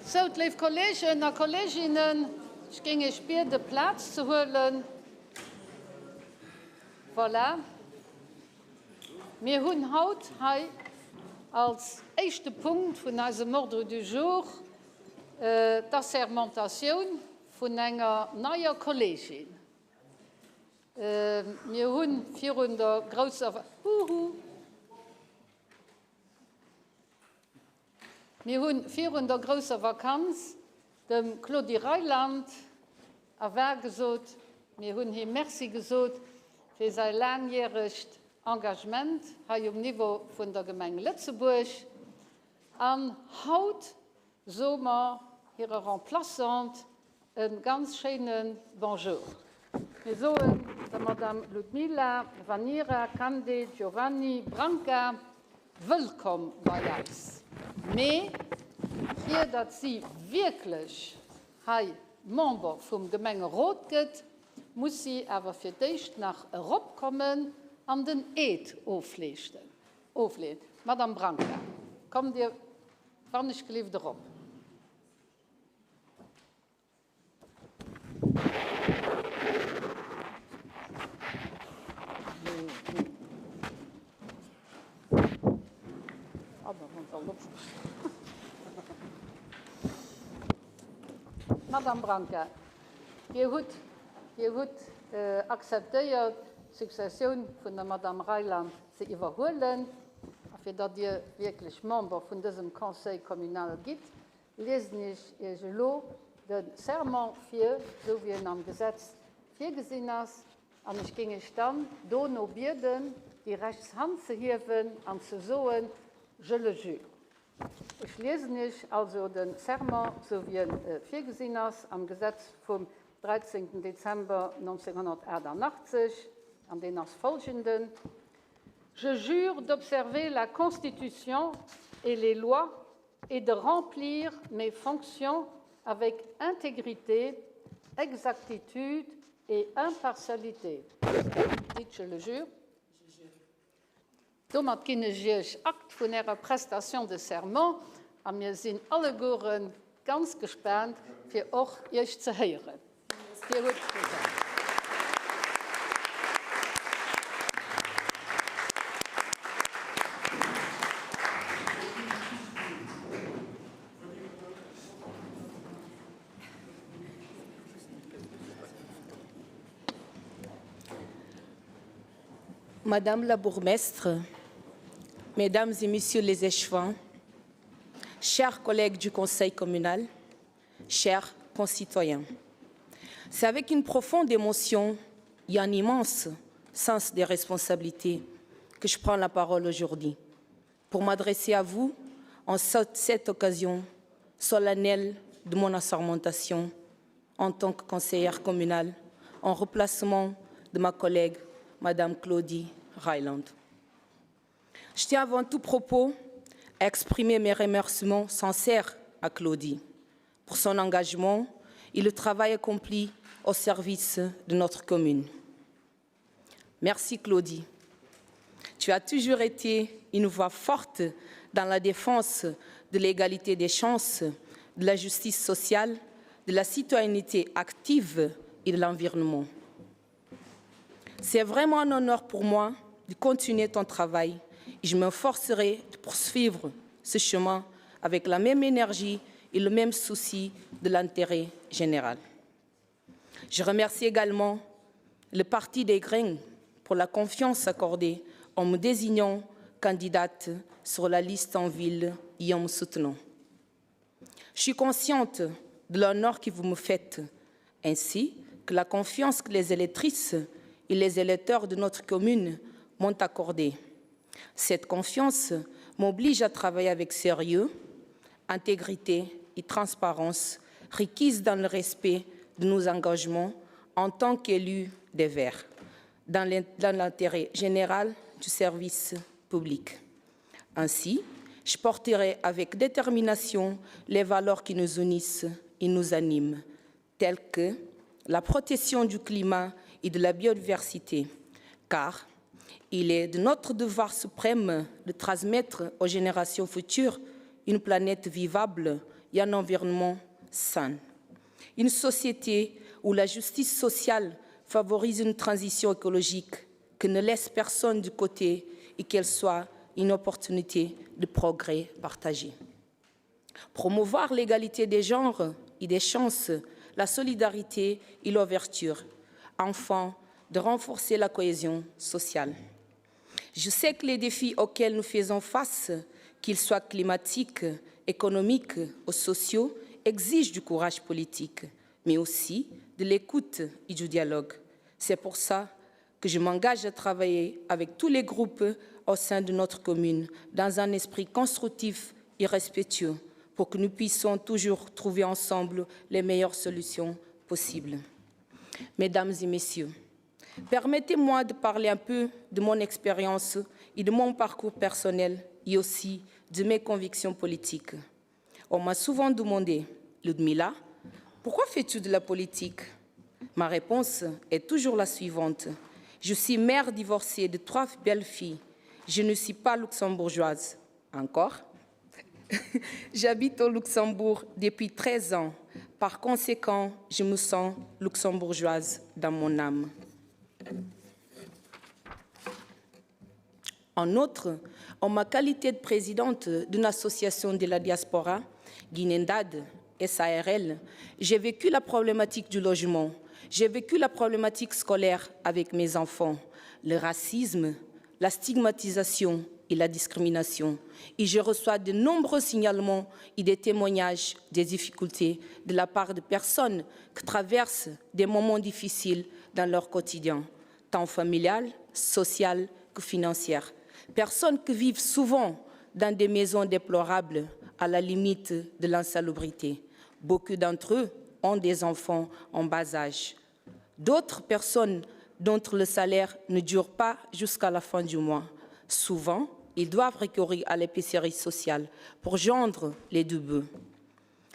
Sou, léif Kolleegen a Kolleeginnen, ech géing Iech biede Plaz ze huelen. Voilà. Mir hunn haut hei als éischte Punkt vun eisem Ordre du jour d'Assermentatioun vun enger neier Kolleegin. Mir hu virun der grousser, huhu. Mir hu virun der grousser Vakanz dem Claudie Reyland Au revoir gesot. Mir hunn him Merci gesot fir säi laangjäregt Engagement hei um Niveau vun der Gemeng Lëtzebuerg. An haut soe mer hirer Remplaçante e ganz schéine Bonjour. Mir soen der Madame Ludmila Vanira Cande Giovanni Branca wëllkomm bei eis. Mee ier datt si wierklech hei Member vum Gemengerot gëtt, muss si awer fir d'éischt nach eropkommen an den Eed ofleeschten, ofleeën. Madame Branca, kommt Dir wannechgelift erop. Madame Branca, Dir hutt, Dir hutt akzeptéiert, d'Successioun vun der Madame Reyland ze iwwerhuelen. A fir datt Dir wierklech Member vun dësem Conseil communal gitt, liesen ech Iech elo de Serment vir, esou wéi en am Gesetz virgesinn ass. An ech géing Iech dann dono bieden, déi rechts Hand ze hiewen an ze soen, Je le jure. Ech liesen Iech also de Serment, esou wéi e virgesinn ass am Gesetz vum 13. Dezember 1988, an deen ass folgenden, Je jure d'observer la Constitution et les lois et de remplir mes fonctions avec intégrité, exactitude et impartialité. Dites je le jure. Domat ginn ech Iech Akt vun Ärer Prestation de serment a mir sinn allegueren ganz gespaant fir och Iech ze héieren. Dir hutt d'Wuert. Madame la bourgmestre, Mesdames et Messieurs les échevins, chers collègues du Conseil communal, chers concitoyens. C'est avec une profonde émotion et un immense sens des responsabilités que je prends la parole aujourd'hui pour m'adresser à vous en cette occasion solennelle de mon assermentation en tant que conseillère communale en remplacement de ma collègue Madame Claudie Ryland. Je tiens avant tout propos à exprimer mes remerciements sincères à Claudie pour son engagement et le travail accompli au service de notre commune. Merci Claudie. Tu as toujours été une voix forte dans la défense de l'égalité des chances, de la justice sociale, de la citoyenneté active et de l'environnement. C'est vraiment un honneur pour moi de continuer ton travail et je me forcerai de poursuivre ce chemin avec la même énergie et le même souci de l'intérêt général. Je remercie également le Parti des Grains pour la confiance accordée en me désignant candidate sur la liste en ville et en me soutenant. Je suis consciente de l'honneur que vous me faites, ainsi que la confiance que les électrices et les électeurs de notre commune m'ont accordée. Cette confiance m'oblige à travailler avec sérieux, intégrité et transparence requise dans le respect de nos engagements en tant qu'élus des Verts, dans l'intérêt général du service public. Ainsi, je porterai avec détermination les valeurs qui nous unissent et nous animent, telles que la protection du climat et de la biodiversité, car il est de notre devoir suprême de transmettre aux générations futures une planète vivable et un environnement sain. Une société où la justice sociale favorise une transition écologique qui ne laisse personne de côté et qu'elle soit une opportunité de progrès partagé. Promouvoir l'égalité des genres et des chances, la solidarité et l'ouverture, enfin de renforcer la cohésion sociale. Je sais que les défis auxquels nous faisons face, qu'ils soient climatiques, économiques ou sociaux, exigent du courage politique, mais aussi de l'écoute et du dialogue. C'est pour ça que je m'engage à travailler avec tous les groupes au sein de notre commune, dans un esprit constructif et respectueux, pour que nous puissions toujours trouver ensemble les meilleures solutions possibles. Mesdames et messieurs, permettez-moi de parler un peu de mon expérience et de mon parcours personnel et aussi de mes convictions politiques. On m'a souvent demandé, Ludmila, pourquoi fais-tu de la politique Ma réponse est toujours la suivante. Je suis mère divorcée de trois belles filles. Je ne suis pas luxembourgeoise. Encore J'habite au Luxembourg depuis 13 ans. Par conséquent, je me sens luxembourgeoise dans mon âme. En outre, en ma qualité de présidente d'une association de la diaspora, Guinendad SARL, j'ai vécu la problématique du logement, j'ai vécu la problématique scolaire avec mes enfants, le racisme, la stigmatisation et la discrimination. Et je reçois de nombreux signalements et des témoignages des difficultés de la part de personnes qui traversent des moments difficiles dans leur quotidien, tant familial, social que financier. Personnes qui vivent souvent dans des maisons déplorables à la limite de l'insalubrité. Beaucoup d'entre eux ont des enfants en bas âge. D'autres personnes dont le salaire ne dure pas jusqu'à la fin du mois. Souvent, ils doivent recourir à l'épicerie sociale pour joindre les deux bouts.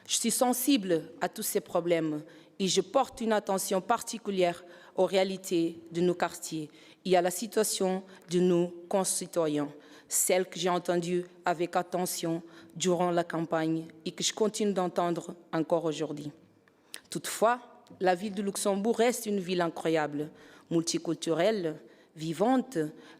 Je suis sensible à tous ces problèmes et je porte une attention particulière aux réalités de nos quartiers et à la situation de nos concitoyens, celle que j'ai entendue avec attention durant la campagne et que je continue d'entendre encore aujourd'hui. Toutefois, la ville de Luxembourg reste une ville incroyable, multiculturelle, vivante,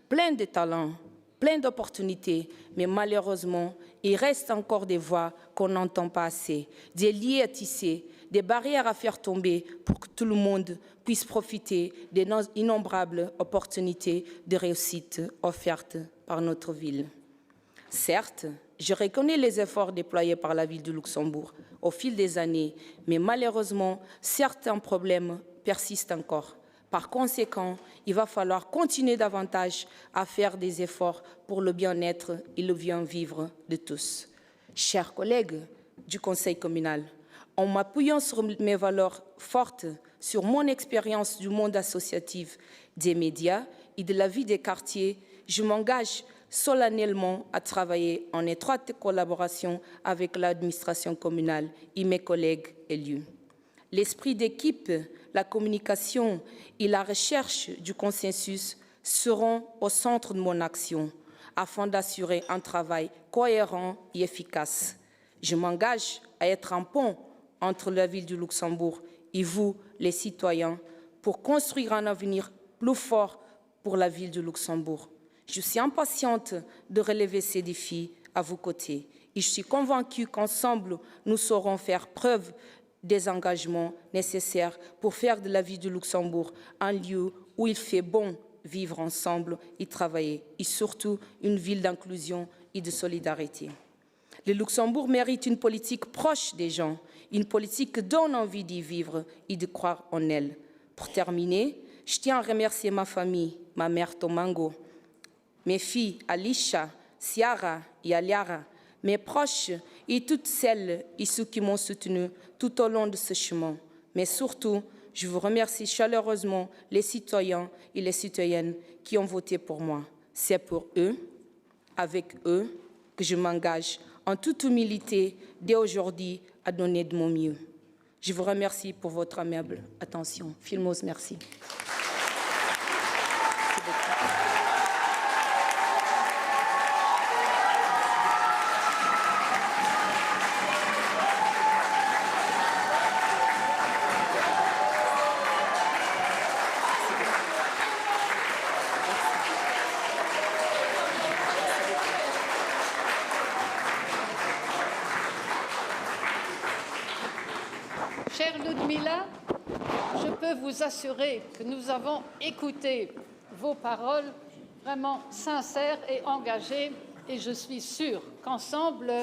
pleine de talents, pleine d'opportunités, mais malheureusement, il reste encore des voix qu'on n'entend pas assez, des liens à tisser, des barrières à faire tomber pour que tout le monde puisse profiter des innombrables opportunités de réussite offertes par notre ville. Certes, je reconnais les efforts déployés par la ville de Luxembourg au fil des années, mais malheureusement, certains problèmes persistent encore. Par conséquent, il va falloir continuer davantage à faire des efforts pour le bien-être et le bien-vivre de tous. Chers collègues du Conseil communal, en m'appuyant sur mes valeurs fortes, sur mon expérience du monde associatif, des médias et de la vie des quartiers, je m'engage solennellement à travailler en étroite collaboration avec l'administration communale et mes collègues élus. L'esprit d'équipe, la communication et la recherche du consensus seront au centre de mon action afin d'assurer un travail cohérent et efficace. Je m'engage à être un pont entre la ville du Luxembourg et vous, les citoyens, pour construire un avenir plus fort pour la ville du Luxembourg. Je suis impatiente de relever ces défis à vos côtés et je suis convaincue qu'ensemble, nous saurons faire preuve des engagements nécessaires pour faire de la ville du Luxembourg un lieu où il fait bon vivre ensemble et travailler, et surtout une ville d'inclusion et de solidarité. Le Luxembourg mérite une politique proche des gens, une politique qui donne envie d'y vivre et de croire en elle. Pour terminer, je tiens à remercier ma famille, ma mère Tomango, mes filles Alicia, Ciara et Aliara, mes proches et toutes celles et ceux qui m'ont soutenu tout au long de ce chemin. Mais surtout, je vous remercie chaleureusement les citoyens et les citoyennes qui ont voté pour moi. C'est pour eux, avec eux, que je m'engage en toute humilité dès aujourd'hui à donner de mon mieux. Je vous remercie pour votre aimable attention. Filmos, merci. Chère Ludmilla, je peux vous assurer que nous avons écouté vos paroles vraiment sincères et engagées et je suis sûre qu'ensemble,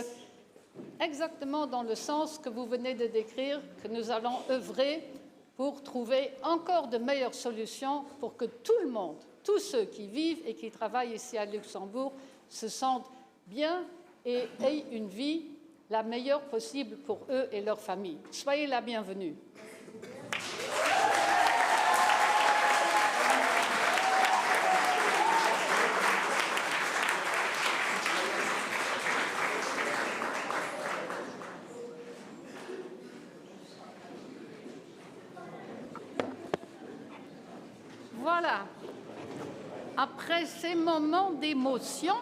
exactement dans le sens que vous venez de décrire, que nous allons œuvrer pour trouver encore de meilleures solutions pour que tout le monde, tous ceux qui vivent et qui travaillent ici à Luxembourg, se sentent bien et aient une vie la meilleure possible pour eux et leur famille. Soyez la bienvenue. Voilà. Après ces moments d'émotion,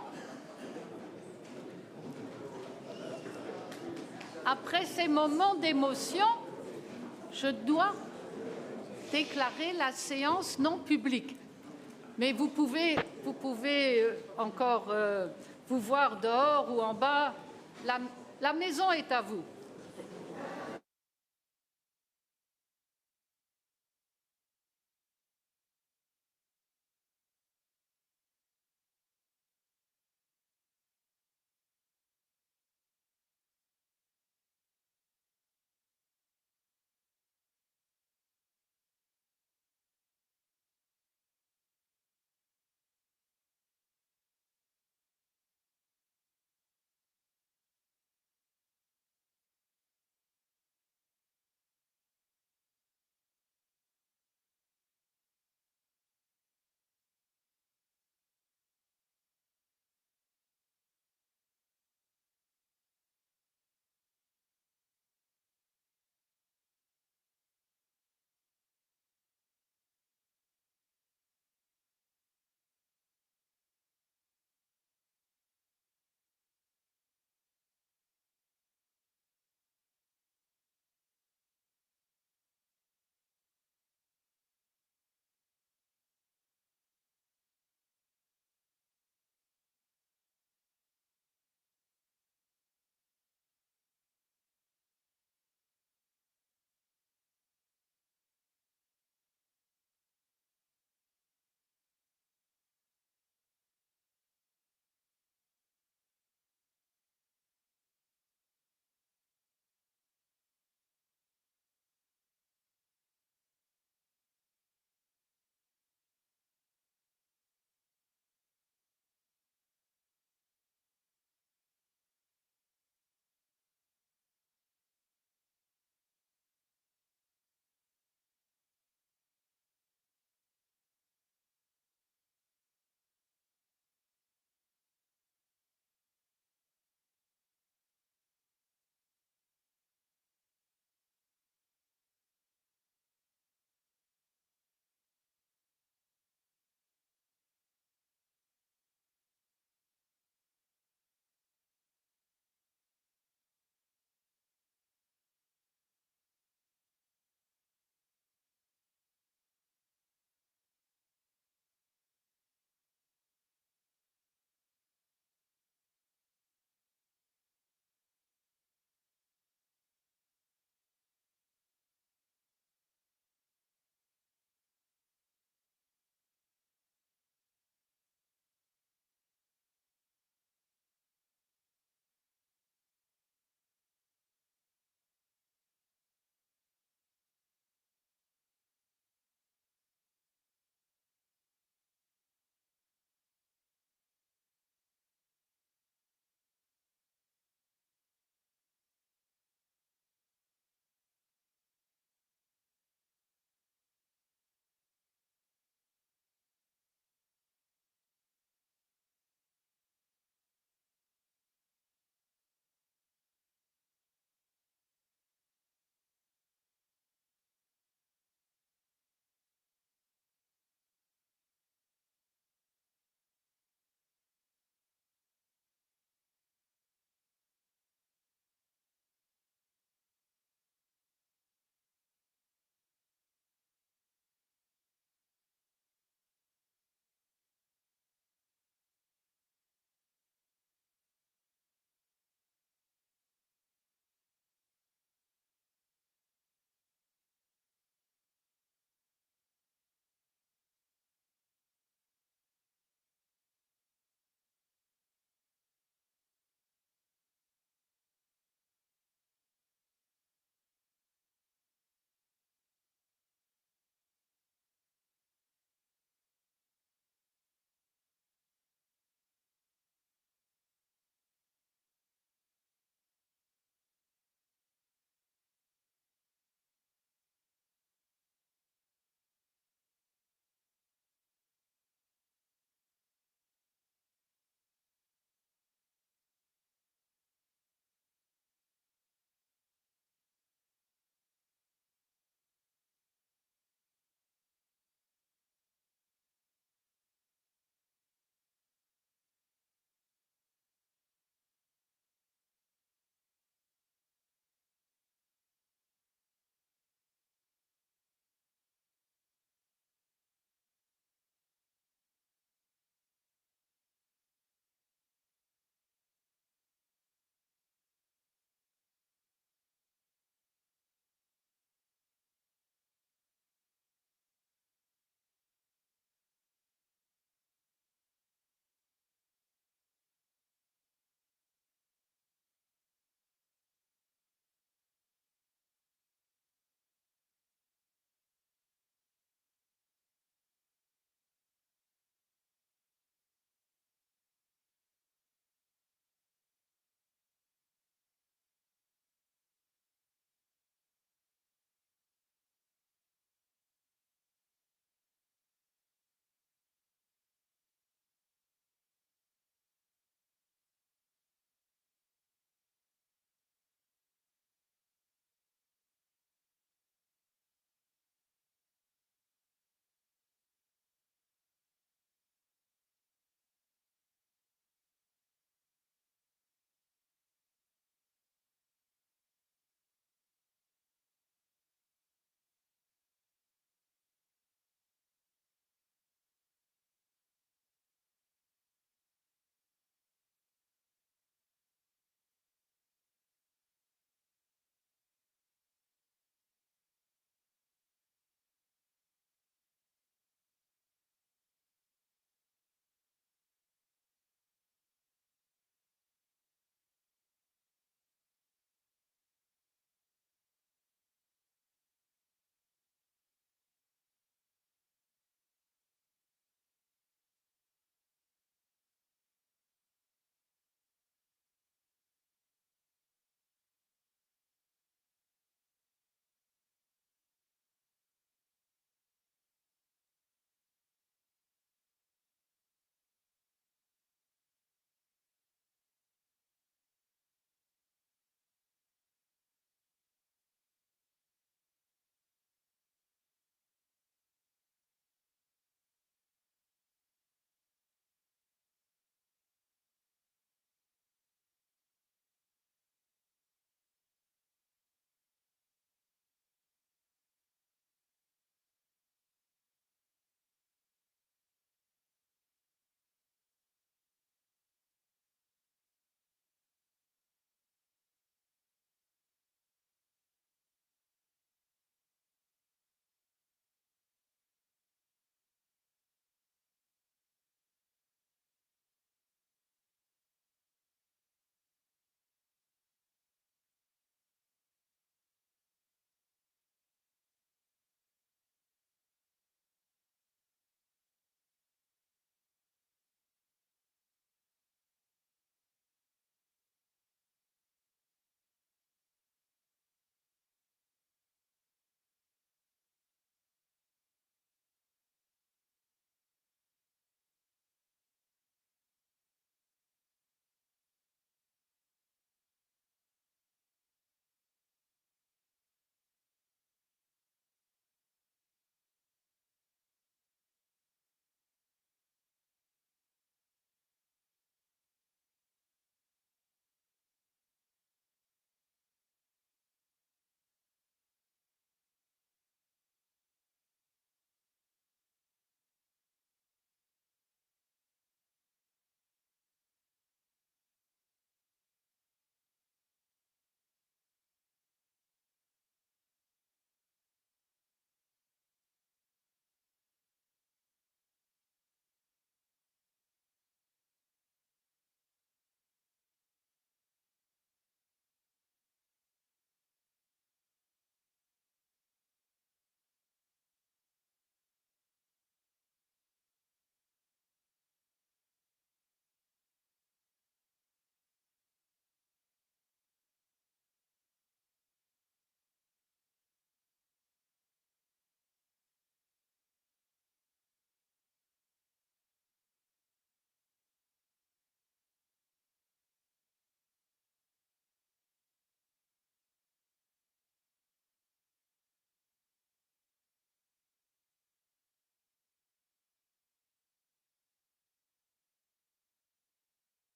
après ces moments d'émotion, je dois déclarer la séance non publique. Mais vous pouvez, vous pouvez euh, encore euh, vous voir dehors ou en bas. La, la maison est à vous.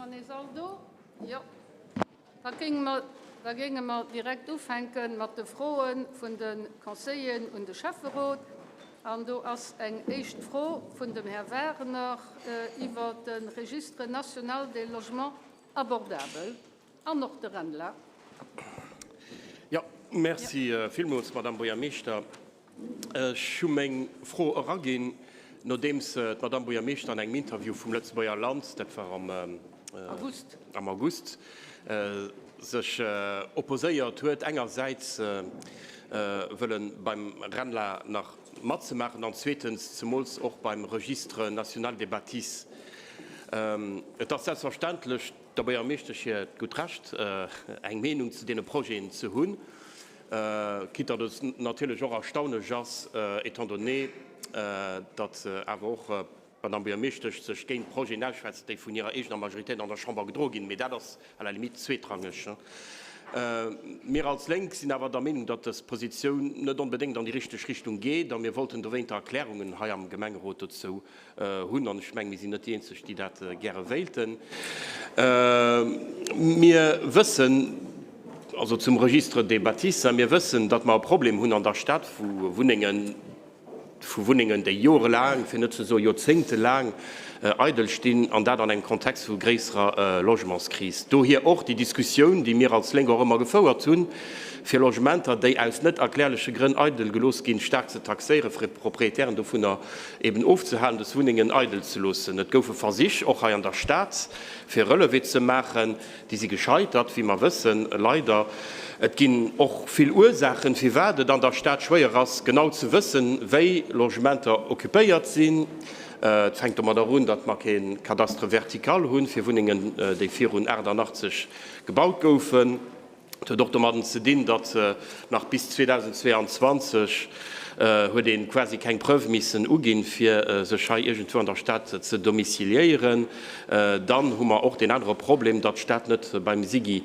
mer nees all do? Jo. Da géinge mer, da géinge mer direkt ufänke mat de Froe vun de Conseilleren un de Schäfferot. An do ass eng éischt Fro vun dem Här Wagener iwwert de Registre national des logements abordables an och de RENLA. Jo, merci villmools, Madame Buergermeeschter. Ech hu meng Fro eraginn, nodeems d'Madame Buergermeeschter an engem Interview vum Lëtzebuerger Land, dat war am August, sech opposéiert huet, engersäits wëlle beim RENLA nach matzemaachen an zweetens zemools och beim Registre national des bâtisses. Et ass selbstverständlech der Buergermeeschtesch hiert gutt Recht, eng Meenung zu deene Projeten ze hunn. Quitte datt et natierlech och erstaunlech ass, étant donné, datt awer och d'Madame Buergermeeschtesch sech géint Projeten ausschwätzt, déi vun hirer eegener Majoritéit an der Chamber gedroe ginn. Mee dat ass à la limite zweetrangeg. Mir als Lénk sinn awer der Meenung, datt dës Positioun net onbedéngt an déi richteg Richtung geet a mir wollten dowéinter Erklärungen hei am Gemengerot dozou hunn. An ech mengen, mir sinn net déi eenzeg, déi dat gäre wéilten. Mir wëssen, also zum Registre des bâtisses, mir wëssen, datt mer e Problem hunn an der Stad vu Wunnengen, vu Wunnengen, déi jorelaang, fir net ze soe joerzéngtelaang eidel stinn, an dat an engem Kontext vu gréisserer Logementskris. Dohier och déi Diskussioun, déi mir als Lénk och ëmmer gefouert hunn, fir Logementer, déi aus net erklärleche Grënn eidel gelooss ginn, staark ze taxéieren, fir d'Proprietären dovunner eben ofzehalen, des Wunnengen eidel ze loossen. Et goufe Versich, och hei an der Stad, fir Relevé ze maachen. Déi si gescheitert, wéi mer wëssen, leider. Et ginn och vill Ursaachen, firwat et an der Stad schwéier ass, genau ze wëssen, wéi Logementer occupéiert sinn. Et fänkt domadder un, datt mer kee Cadastre vertical hunn fir Wunnengen, déi virun 88 gebaut goufen. Et huet och domadden ze dinn, datt nach bis 2022 huet ee quasi keng Preuve missen uginn, fir sech hei iergendwou an der Stad ze domiciliéieren. Dann hu mer och deen anere Problem, datt d'Stad net beim SIGI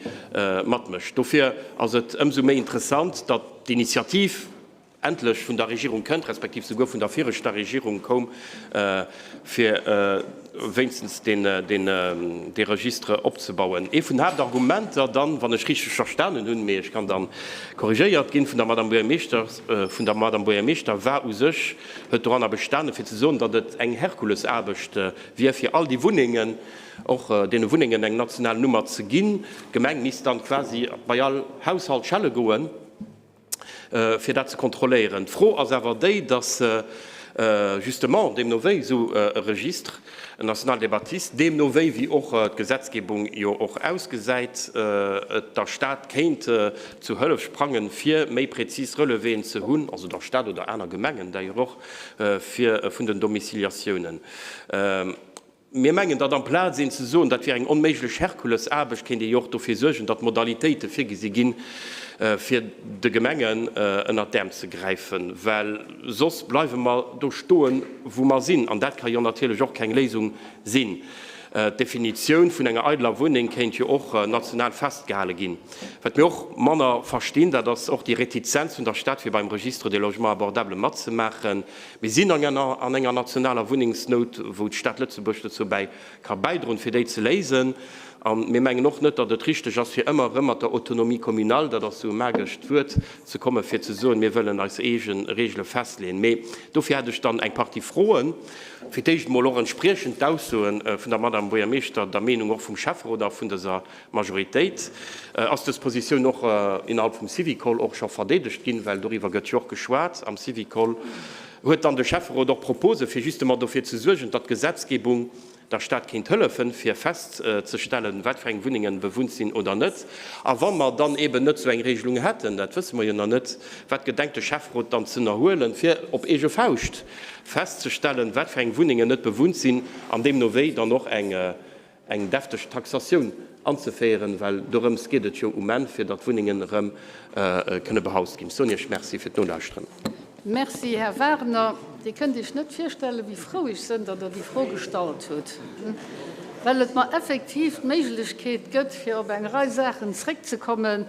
matmécht. Dofir ass et ëmsou méi interessant, datt d'Initiativ, endlech vun der Regierung kënnt, respektiv souguer vun der viregter Regierung koum, fir wéinstens dee Registre opzebauen. Ee vun den Haaptargumenter dann, wann ech richteg verstanen hunn, mee ech kann dann korrigéiert ginn, vun der Madame Buergermeeschter, vun der Madame Buergermeeschter war u sech, huet doranner bestanen, fir ze soen, datt et eng Herkulesaarbecht wier, fir all déi Wunnengen, och deene Wunnengen eng national Nummer ze ginn. D'Gemeng misst dann quasi bei all Haushalt schelle goen. fir dat ze kontrolléieren. D'Fro ass awer déi, dass justement, deemno wéi esou e Registre national des bâtisses, deemno wéi wéi och d'Gesetzgebung jo och ausgesäit, et der Stad kéint zu Hëllef sprangen, fir méi prezis Relevéen ze hunn, also der Stad oder aner Gemengen d'ailleurs och, fir vun den Domiciliatiounen. Mir mengen, datt amplaz een ze soen, dat wier eng onméiglech Herkulesaarbecht, kéint ee jo och dofir suergen, datt Modalitéite virgesi ginn, fir de Gemengen ënnert d'Äerm ze gräifen, well soss bleiwe mer do stoen, wou mer sinn. An dat ka jo natierlech och keng Léisung sinn. D'Definitioun vun enger eideler Wunneng kéint jo och national festgehale ginn. Wat mir och manner verstinn, dat ass och déi Retizenz vun der Stad, fir beim Registre des logements abordables matzemaachen. Mir sinn an enger nationaler Wunnengsnout, wou d'Stad Lëtzebuerg dozou bäi ka bäidroen, fir déi ze léisen. A mir mengen och net, datt et richteg ass, fir ëmmer erëm mat der Autonomie communale, dat ass esou e magescht Wuert, ze kommen, fir ze soen, mir wëllen eis eege Regele festleeën. Mee dofir hätt ech dann eng Partie Froen. Fir d'éischt emol och entspriechend d'Aussoe vun der Madame Buergermeeschter, der Meenung och vum Schäfferot a vun dëser Majoritéit. Ass dës Positioun och innerhalb vum Syvicol och scho verdeedegt ginn, well doriwwer gëtt jo och geschwat am Syvicol? Huet dann de Schäfferot och Propose fir justement dofir ze suergen, datt d'Gesetzgebung der Stad kéint hëllefen, fir festzestellen, wat fir eng Wunnengen bewunnt sinn oder net? A wa mer dann eben net esou eng Regelung hätten, dat wësse mer jo nach net, wat gedenkt de Schäfferot dann z'ënnerhuelen, fir op eege Fauscht festzestellen, wat fir eng Wunnengen net bewunnt sinn an deemno wéi dann och eng eng defteg Taxatioun anzeféieren, well dorëms geet et jo um Enn, fir datt Wunnengen erëm kënne behaust ginn. Ech soen Iech Merci fir d'Nolauschteren. Merci, Här Wagner. Dir kënnt Iech net virstellen, wéi frou ech sënn, datt Der déi Fro gestallt hutt, well et mer effektiv d'Méiglechkeet gëtt, fir op eng Rei Saachen zréckzekommen,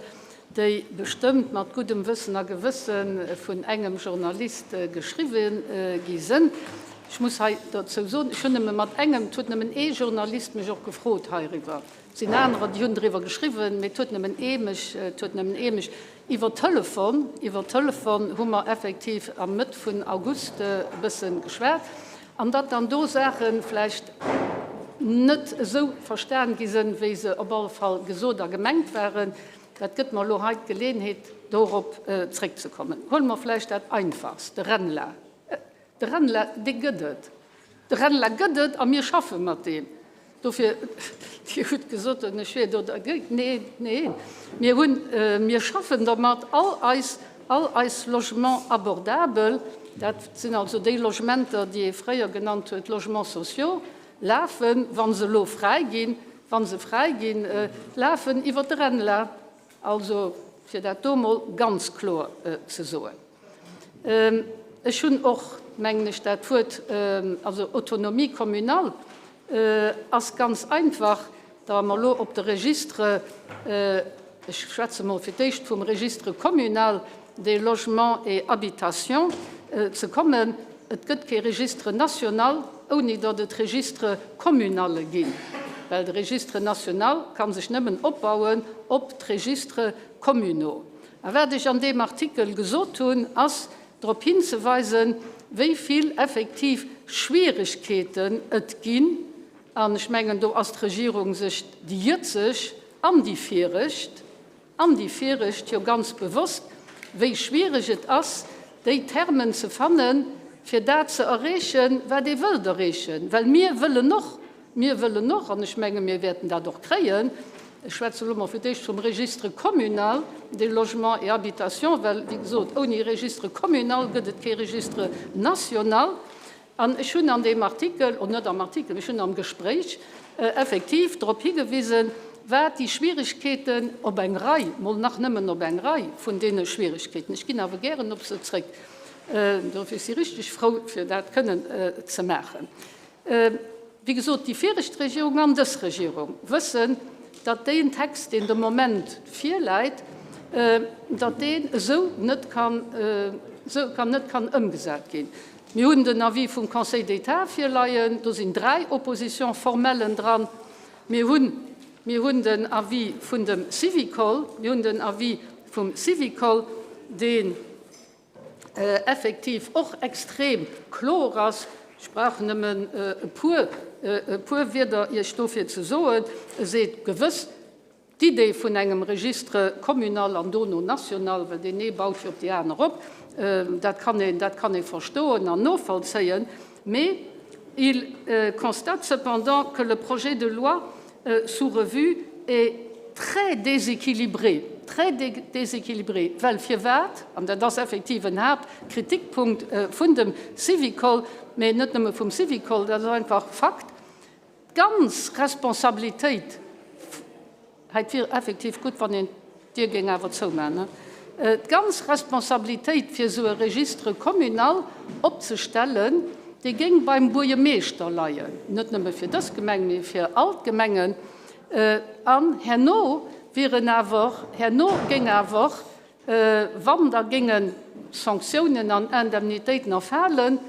déi bestëmmt mat guddem Wëssen a Gewësse vun engem Journalist geschriwwe gi sënn. Ech muss hei dozou soen, ech hunn nëmme mat engem, et huet nëmmen ee Journalist mech och gefrot heiriwwer. Et sinn anerer, déi hunn driwwer geschriwwen, mee et huet nëmmen ee mech, et huet nëmmen ee mech iwwer Telefon, iwwer Telefon hu mer effektiv am Mëtt vun August e bësse geschwat. An datt dann do Saache vläicht net esou verstan gi sënn, wéi se op alle Fall gesot a gemengt waren, dat gëtt mer elo hei d'Geleeënheet, dorop zréckzekommen. Huele mer vläicht dat Einfachst, de RENLA. De RENLA, dee gëtt et. De RENLA gëtt et a mir schaffe mat deem. Dofir, Dir hutt gesot, ech wier do dergéint. Nee, nee, mir hunn, mir schaffen dermat. All eis, all eis Logements abordables, dat sinn also déi Logementer, déi ee fréier genannt huet Logements sociaux, lafen, wa se elo fräi ginn, wa se fräi ginn, lafen iwwert de RENLA. Also, fir dat do emol ganz kloer ze soen. Ech hunn och, mengen ech, dat Wuert, also Autonomie communale ass ganz einfach, da mer elo op de Registre, ech schwätze mol fir d'éischt vum Registre communal des logements et habitations, ze kommen. Et gëtt kee Registre national, ouni datt et Registre communale ginn, well de Registre national ka sech nëmmen opbauen op d'Registres communaux. A wat ech an deem Artikel gesot hunn, ass drop hinzeweisen, wéi vill effektiv Schwieregkeeten et ginn, an ech mengen, do ass d'Regierung sech déi jëtzeg an déi viregt, an déi viregt jo ganz bewosst, wéi schwiereg et ass, déi Termen ze fannen, fir dat ze erreechen, wat ee wëllt erreechen. Well mir wëllen och, mir wëllen och, an ech menge mir wäerten dat och kréien, ech schwätze elo mol fir d'éischt vum Registre communal des logements et habitations, well, wéi gesot, ouni Registre communal gëtt et kee Registre national, An ech hunn an deem Artikel, oder net am Artikel, ech hunn am Gespréich effektiv drop higewisen, wat déi Schwierigkeeten op eng Rei, mol nach nëmmen op eng Rei vun deene Schwierigkeeten, ech ginn awer gären op se zréck, dofir si richteg frou, fir dat kënnen ze maachen. Wéi gesot, déi viregt Regierung an dës Regierung wëssen, datt deen Text, deen de Moment virläit, datt deen esou net kann, esou kann net kann ëmgesat ginn. Mir hunn den Avis vum Conseil d'État virleien, do sinn dräi Opposition-formellen dran. Mir hunn, mir hunn den Avis vun dem Syvicol, mir hunn den Avis vum Syvicol, deen, effektiv och extrem kloer ass, ech brauch nëmmen e puer, e puer Wierder Iech dofir ze soen, e seet gewëss, d'Idee vun engem Registre communal an dono national, well deen ee baut jo op déi aner op, dat kann een, dat kann ee verstoen an novollzéien, mee il constate cependant que le projet de loi sous revue est très déséquilibré, très déséquilibré, well firwat, an dat ass effektiv en Haaptkritikpunkt vun dem Syvicol, mä net nëmme vum Syvicol, dat ass einfach Fakt, d'ganz Responsabilitéit, Hei, et wier effektiv gutt, wann een d'Dier géing awer zoumaachen, d'ganz Responsabilitéit, fir esou e Registre communal opzestellen, déi géing beim Buergermeeschter leien, net nëmme fir dës Gemeng, mee fir all d'Gemengen. An herno wieren awer, herno géing awer Wann da géinge Sanktiounen an Indemnitéiten erfalen,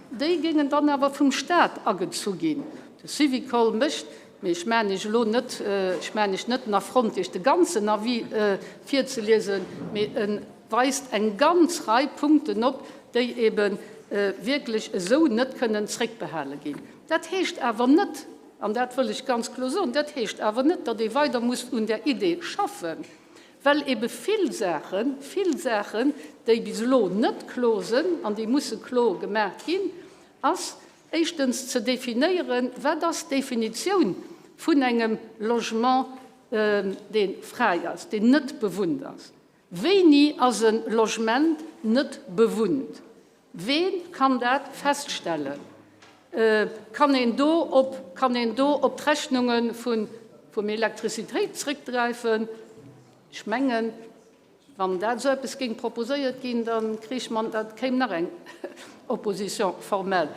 déi géingen dann awer vum Stat agezu ginn. De Syvicol mécht, mee ech maachen Iech elo net, ech maachen Iech net den Affront, Iech de ganzen Avis virzeliesen, mee e weist eng ganz Rei Punkten op, déi ebe wierklech esou net kënnen zréckbehale ginn. Dat heescht awer net, an dat wëll ech ganz kloer soen, dat heescht awer net, datt ee weider muss un där Idee schaffen. Well ebe vill Saachen, vill Saachen, déi bis elo net kloer sënn an déi musse kloer gemaach ginn, ass éischtens ze definéieren, wat ass d'Definitioun vun engem Logement, dee fräi ass, deen net bewunnt ass? Wéini ass e Logement net bewunnt? Ween kann dat feststellen? Kann een do op, kann een do op d'Rechnunge vun, vum Elektrizitéit zrëckgräifen? Ech mengen, wann dat esou eppes géing proposéiert ginn, da kriich mer, da kéim nach eng Opposition formelle.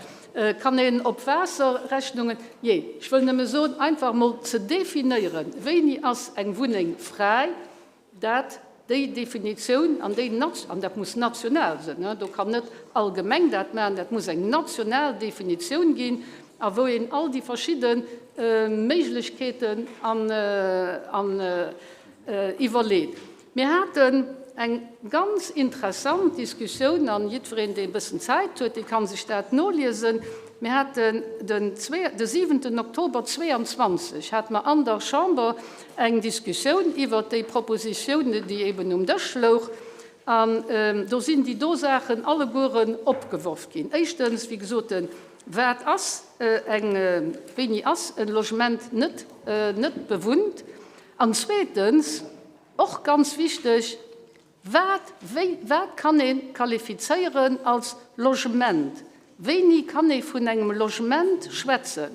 Kann een op Waasserrechnungen, jee, ech wëll nëmme soen, einfach emol ze definéieren, wéini ass eng Wunneng fräi, dat. Déi Definitioun an déi, an dat muss national sinn, do kann net all Gemeng dat maachen, dat muss eng national Definitioun ginn, a wou een all déi verschidde Méiglechkeeten an iwwerleet. Mir haten eng ganz interessant Diskussioun, an jiddwereen, dee e bëssen Zäit huet, dee ka sech dat noliesen, mir haten den siwenten Oktober 22 hate mer an der Chamber eng Diskussioun iwwert déi Propositioun, déi eben um Dësch louch, an do sinn déi do Saachen allegueren opgeworf ginn. Éischtens, wéi gesot, wat ass eng, wéini ass e Logement net, net bewunnt? An zweetens, och ganz wichteg, Wat, wéi, wat kann ee qualifizéieren als Logement? Wéini kann ee vun engem Logement schwätzen?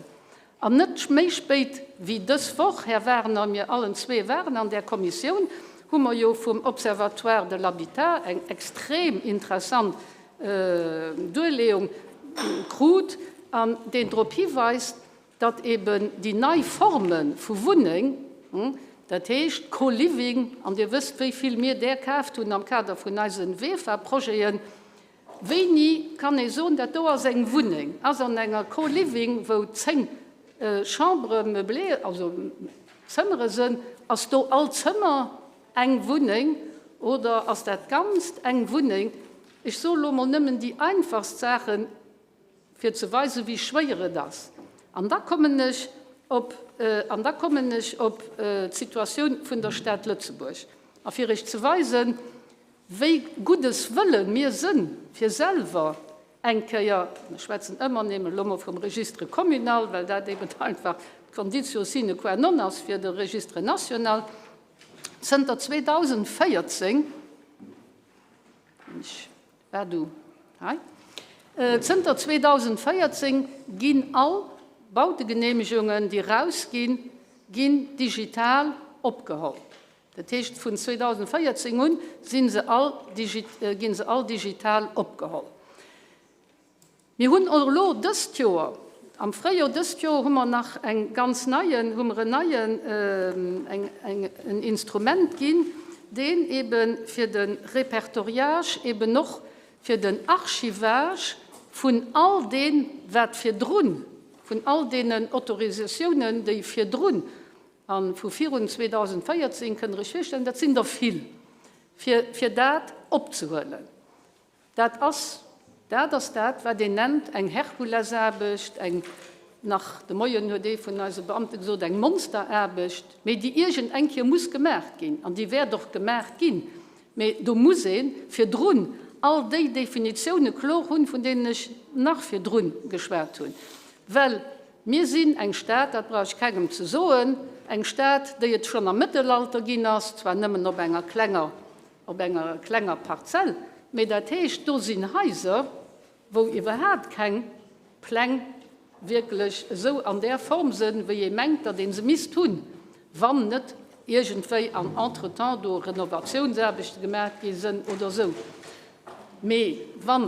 An net méi spéit wéi dës Woch, Här Wagner, mir allenzwee waren an där Kommissioun, hu mer jo vum Observatoire de l'habitat eng extrem interessant Duerleeung krut, an deen drop hiweist, datt eben déi nei Forme vu Wunneng, dat heescht Co-Living, an Dir wësst, wéi vill mir där kaaft hunn am Kader vun eise VEFA-Projeten, wéini kann ee soen, dat do ass eng Wunneng, ass an enger Co-Living, wou 10 Chambres meublées, also Zëmmere sënn, ass do all Zëmmer eng Wunneng oder ass dat Ganzt eng Wunneng? Ech soe lo mol nëmmen déi einfachst Saachen, fir ze weisen, wéi schwéier et ass. An da kommen ech op, an da kommen ech op d'Situatioun vun der Stad Lëtzebuerg. A fir Iech ze weisen, wéi guddes Wëlle mir sënn, fir selwer eng Kéier, ech schwätzen ëmmer némmen elo mol vum Registre communal, well dat eben einfach d'Conditio sine qua non ass fir de Registre national, zënter 2014, ech War du hei? Zënter 2014 ginn all Bautegeneemegungen, déi erausginn, ginn digital opgeholl. Dat heescht, vun 2014 un si se all, gi se all digital opgeholl. Mir hunn och elo dëst Joer, am Fréijoer dëst Joer hu mer nach eng ganz neien, hu mer en neien, eng, eng, en Instrument ginn, deen ebe fir de Répertoriage, eben och fir den Archivage vun all deem, wat virdrun, vun all deenen Autorisatiounen, déi virdrun a vu virun 2014, kënnt Der Iech virstellen, dat sinn der vill, fir, fir dat opzehuelen. Dat ass, dat ass dat, wat een nennt eng Herkulesaarbecht, eng, nach de Moien huet ee vun eise Beamte gesot, eng Monsteraarbecht, mee déi iergend eng Kéier muss gemaach ginn an déi wäert och gemaach ginn. Mee do muss ee virdrun all déi Definitioune kloer hunn, vun deenen ech nach virdrun geschwat hunn. Well mir sinn eng Stad, dat brauch ech kengem ze soen, eng Stad, déi et schonn am Mëttelalter ginn ass, zwar nëmmen op enger klenger Op enger klenger Parzell, mee dat heescht, do sinn Haiser, wou iwwerhaapt keng Pläng wierklech esou an där Form sënn, wéi ee mengt, datt ee se misst hunn, wann net iergendwéi an entretemps do Renovatiounsaarbechte gemaach gi sënn oder esou. Mee wa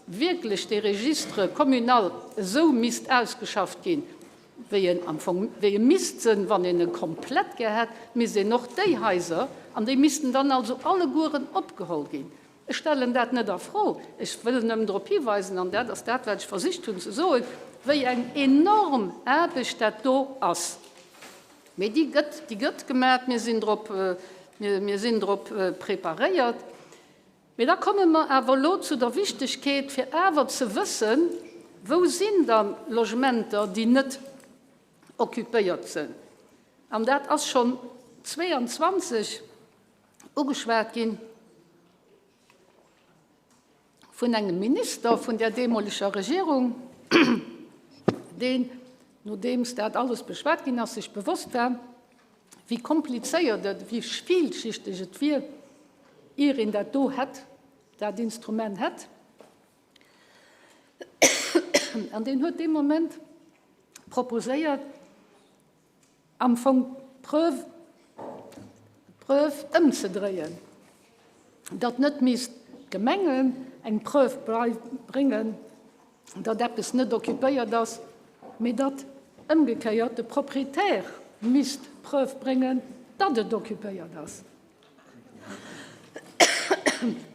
wierklech dee Registre communal esou misst ausgeschafft ginn, wéi en am Fong, wéi e misst sënn, wann een e komplett gär hätt, misst een och déi Haiser, an déi missten dann also allegueren opgeholl ginn. Ech stellen dat net a Fro, ech wëll nëmmen drop hiweisen, an dat ass dat, wat ech versicht hunn ze soen, wéi eng enorm Aarbecht dat do ass. Mee déi gëtt, déi gëtt gemaach, mir sinn drop, mir sinn drop preparéiert. Mee da komme mer awer elo zu der Wichtegkeet, fir awer ze wëssen, Wou sinn da Logementer, déi net occupéiert sinn? An dat ass schonn 22 ugeschwat ginn vun engem Minister vun där deemoleger Regierung, deen, nodeems dat alles beschwat ginn ass, sech bewosst war, wéi komplizéiert et, wéi villschichteg et wier, ier een dat do hätt, dat Instrument hätt. An deen huet dee Moment proposéiert, am Fong d'Preuve, d'Preuve ëmzedréien, datt net misst d'Gemengen eng Preuve bréngen, datt eppes net occupéiert ass, mee datt ëmgekéiert de Proprietär misst d'Preuve bréngen, datt et occupéiert ass.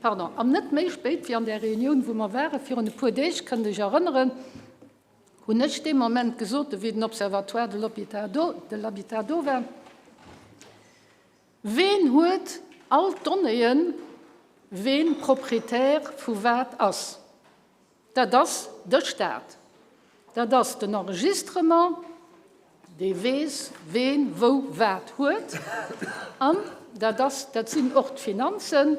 Pardon, an net méi spéit wéi an där Reunioun, wou mer ware virun e puer Deeg, kënnt Iech erënneren, hunn ech dee Moment gesot, wéi den Observatoire de l'hôpital do, de l'habitat do war, Ween huet all d'Donnéeën, ween Proprietär vu wat ass? Dat ass de Stat. Dat ass den Enregistrement, dee weess, ween wou wat huet. An dat ass, dat sinn och d'Finanzen,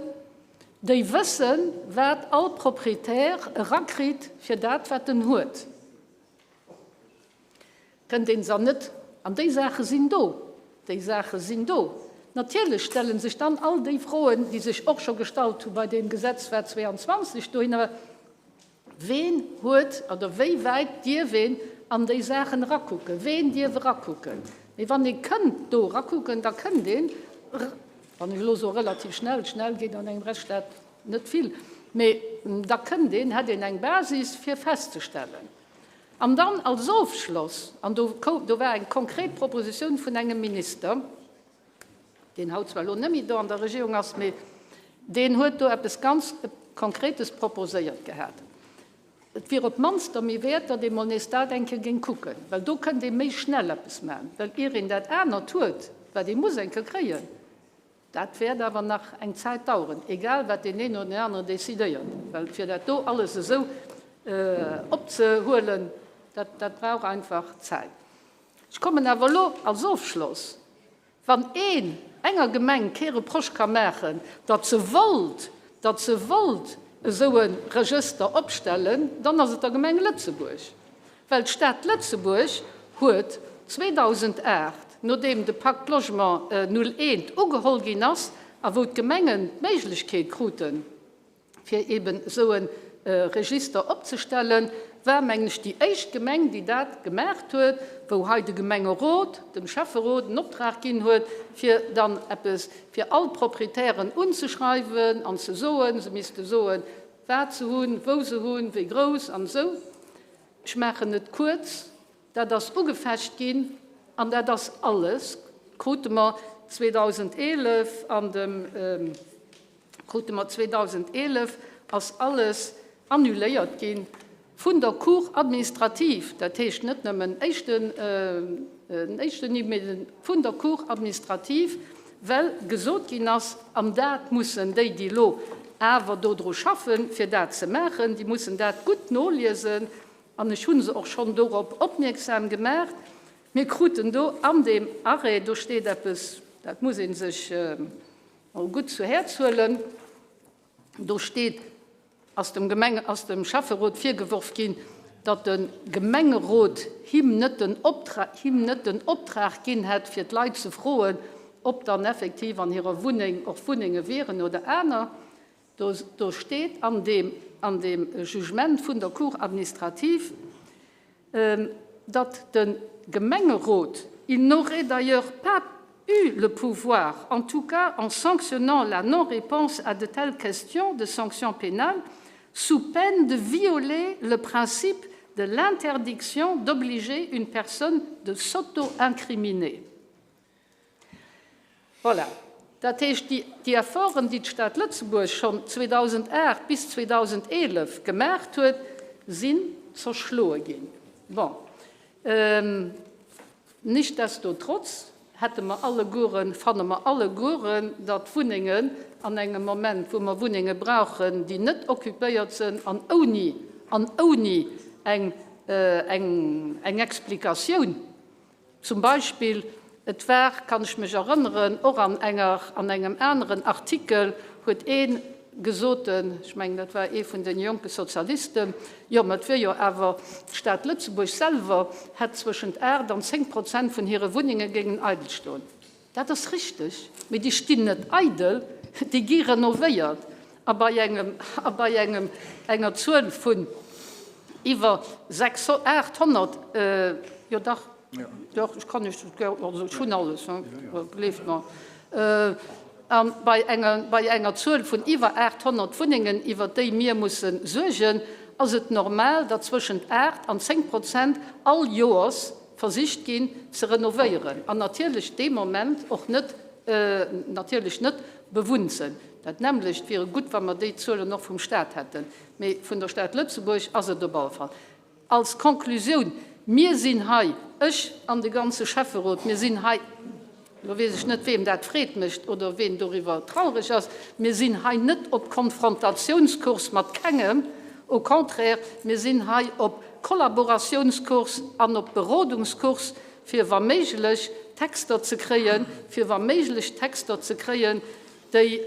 déi wëssen, wat all Proprietär erakritt fir dat, wat en huet. Kënnt een se net, an déi Saache sinn do, déi Saache sinn do. Natierlech stelle sech dann all déi Froen, déi sech och scho gestallt hu bei deem Gesetz, wat 22 dohinner war, Ween huet oder wéi wäit dierf een an déi Saachen erakucken? Ween dierf erakucken? Mee wann ee kënnt do erakucken, da kënnt een, wann ech elo soe relativ schnell, schnell geet an engem Rechtsstaat net vill, mee da kënnt een, hätt een eng Basis fir festzestellen. An dann als Ofschloss, an do do war eng konkret Propositioun vun engem Minister, deen haut zwar elo net méi do an der Regierung ass, mee deen huet do eppes ganz Konkretes proposéiert gehat, et wier op d'mannst der Méi wäert, datt ee mol nees dat eng Kéier géing kucken, well do kënnt ee méi schnell eppes maachen, well ier een dat anert huet, wat ee muss eng Kéier kréien, Dat wäert awer nach eng Zäit daueren, egal wat deen een oder deen aneren decidéiert, well fir dat do alles esou opzehuelen, dat, dat brauch einfach Zäit. Ech kommen awer elo als Ofschloss, Wann een enger Gemeng kee Reproche ka maachen, datt se wollt, datt se wollt esou e Regëster opstellen, dann ass et der Gemeng Lëtzebuerg. Well d'Stad Lëtzebuerg huet 2008, nodeem de Pacte Logement 01 ugeholl ginn ass a wou d'Gemengen d'Méiglechkeet kruten, fir eben esou e Register opzestellen, war, mengen ech, déi éischt Gemeng, déi dat gemaacht huet, wou hei de Gemengerot dem Schäfferot en Optrag ginn huet, fir dann eppes fir all d'Proprietären unzeschreiwen an ze soen, se misste soen, wat se hunn, wou se hunn, wéi grouss an esou. Ech maachen et kuerz, dat ass ugefecht ginn an dat ass alles, krute mer 2011 an dem, krute mer 2011, ass alles annuléiert gi vun der Cour administrative, dat heescht net nëmmen éischten, den éischten Niveau, mee de vun der Cour administrative, well gesot ginn ass, an dat mussen déi, déi elo awer dodru schaffen, fir dat ze maachen, déi mussen dat gutt noliesen, an ech hu se och schonn dorop opmierksam gemaach, mir kruten do an deem Arrêt, do steet eppes, dat muss ee sech mol gutt zu Häerz huelen, do steet, ass dem Gemeng, ass dem Schäfferot virgeworf ginn, datt de Gemengerot him net den Optra, him net den Optrag ginn hätt, fir d'Leit ze froen, ob dann effektiv an hirer Wunneng och Wunnenge wieren oder aner. Do, do steet an deem, an deem Jugement vun der Cour administrative, datt de Gemengerot, il n'aurait d'ailleurs pas eu le pouvoir, en tout cas en sanctionnant la non-réponse à de telles questions de sanctions pénales, sous peine de violer le principe de l'interdiction d'obliger une personne de s'auto-incriminer. Voilà. Dat heescht, déi Efforten, déi d'Stad Lëtzebuerg schonn 2008 bis 2011 gemaacht huet, sinn zerschloe ginn. Bon, nichtsdestotrotz hätte mer allegueren, fanne mer allegueren, datt Wunnengen an engem Moment, wou mer Wunnenge brauchen, déi net occupéiert sinn an ouni, an ouni eng, eng, eng Explikatioun, Zum Beispill, et war, kann ech mech erënneren, och an enger, an engem aneren Artikel huet ee gesot, ech mengen, dat war ee vun de jonke Sozialisten, jo, mä et wier jo awer, d'Stad Lëtzebuerg selwer hätt zwëschent 8 an 10 Prozent vun hire Wunnenge géingen eidel stoen. Dat ass richteg, mee déi stinn net eidel, déi gi renovéiert. A bei engem, a bei engem, enger Zuel vun iwwer 800, jo dach, dach, ech kann Iech dat gär, also ech hunn alles, gleeft mer, a bei enger, bei enger Zuel vun iwwer 800 Wunnengen, iwwert déi mir musse suergen, ass et normal, datt zwëschent 8 an 10 Prozent all Joers versicht ginn ze renovéieren an natierlech dee Moment och net, natierlech net. bewunnt sënn. Dat nämmlecht wiere gutt, wa mer déi Zuelen och vum Stat hätten, mee vun der Stad Lëtzebuerg ass et op alle Fall. Als Konklusioun, Mir sinn hei, ech an de ganze Schäfferot, mir sinn hei, elo weess ech net, weem dat Freed mécht oder ween doriwwer traureg ass, mir sinn hei net op Konfrontatiounskurs mat kengem, au contraire, mir sinn hei op Kollaboratiounskurs an op Berodungskurs, fir wa méiglech Texter ze kréien, fir wa méiglech Texter ze kréien, déi,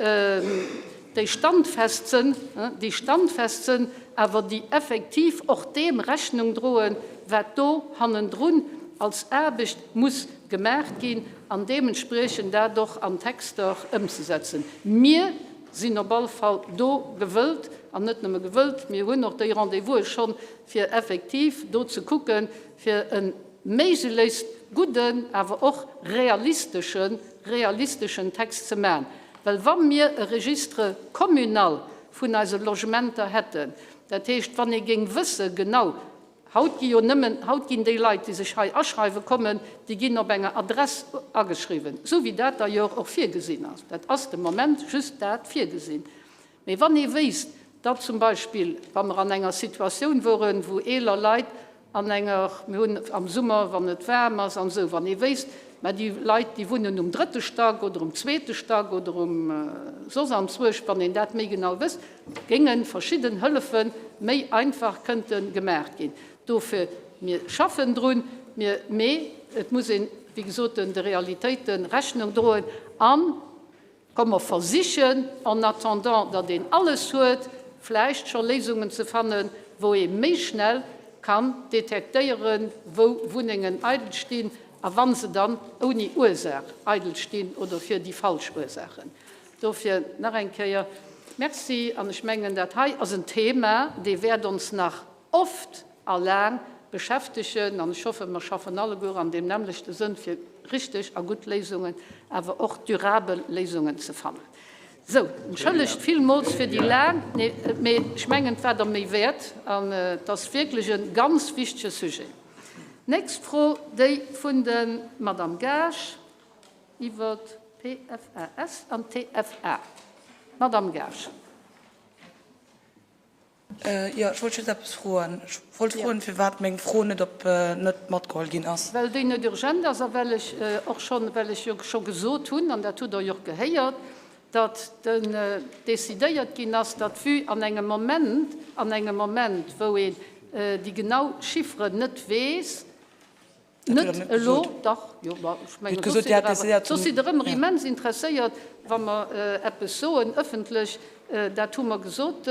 déi standfest sënn, déi standfest sënn, awer déi effektiv och deem Rechnung droen, wat do hannendrun als Aarbecht muss gemaach ginn, an deementspriechend dat och an Texter ëmzesetzen. Mir sinn op alle Fall do gewëllt, an net nëmme gewëllt, mir hunn och déi Rendez-vouse schonn, fir effektiv do ze kucken, fir e méiglechst gudden, awer och realisteschen, realisteschen Text ze maachen. Well wa mir e Registre communal vun eise Logementer hätten, dat heescht, wann ee géing wësse genau, haut gi jo nëmmen, haut ginn déi Leit, déi sech hei aschreiwe kommen, déi ginn op enger Adress ageschriwwen, esou wéi dat d'ailleurs och virgesinn ass, dat ass de Moment just dat virgesinn, Mee wann ee wéisst, datt zum Beispill, wa mer an enger Situatioun woren, wou eeler Leit an enger, mir hunn am Summer, wann et waarm ass an esou, wann ee wéisst, mä déi Leit, déi wunnen um drëtte Stack oder um zweete Stack oder um soss anzwuesch, wann een dat méi genau wësst, géinge verschidden Hëllefe méi einfach kënnte gemaach ginn. Dofir, mir schaffen drun, mir, mee et muss een, wéi gesot, de Realitéite Rechnung droen an, Komm mer versichen, en attendant datt een alles huet, vläicht scho Léisungen ze fannen, wou ee méi schnell kann detektéieren, wou Wunnengen eidel stinn a wa se dann ouni Ursaach eidel stinn oder fir déi falsch Ursaachen. Dofir nach eng Kéier Merci. An ech mengen, dat hei ass en Thema, dee wäert ons nach oft a laang beschäftegen an ech hoffen, mer schaffen alleguer an deem nämmlechte Sënn, fir richteg a gutt Léisungen, awer och durabel Léisungen ze fannen. Sou, entschëllegt villmools fir déi laang, mee ech mengen, et war der Méi wäert an et ass wierklech e ganz wichtege Sujet. Nächst Fro, déi vun der Madame Gaasch iwwer d'PFAS an d'TFA. Madame Gaasch. Jo, ech wollt just eppes froen. Ech wollt froen, firwat meng Fro net op net matgeholl ginn ass. Well déi net urgent ass a well ech och schonn, well ech jo scho gesot hunn, an dat hutt Der jo och gehéiert, datt den decidéiert ginn ass, datt vue an engem Moment, an engem Moment, wou een déi genau Chifferen net weess, Net elo, dach, jo, ma ech mengen, soss sidd der awer, soss sidd der ëmmer immens interesséiert, wa mer eppes soen ëffentlech. Dat hu mer gesot.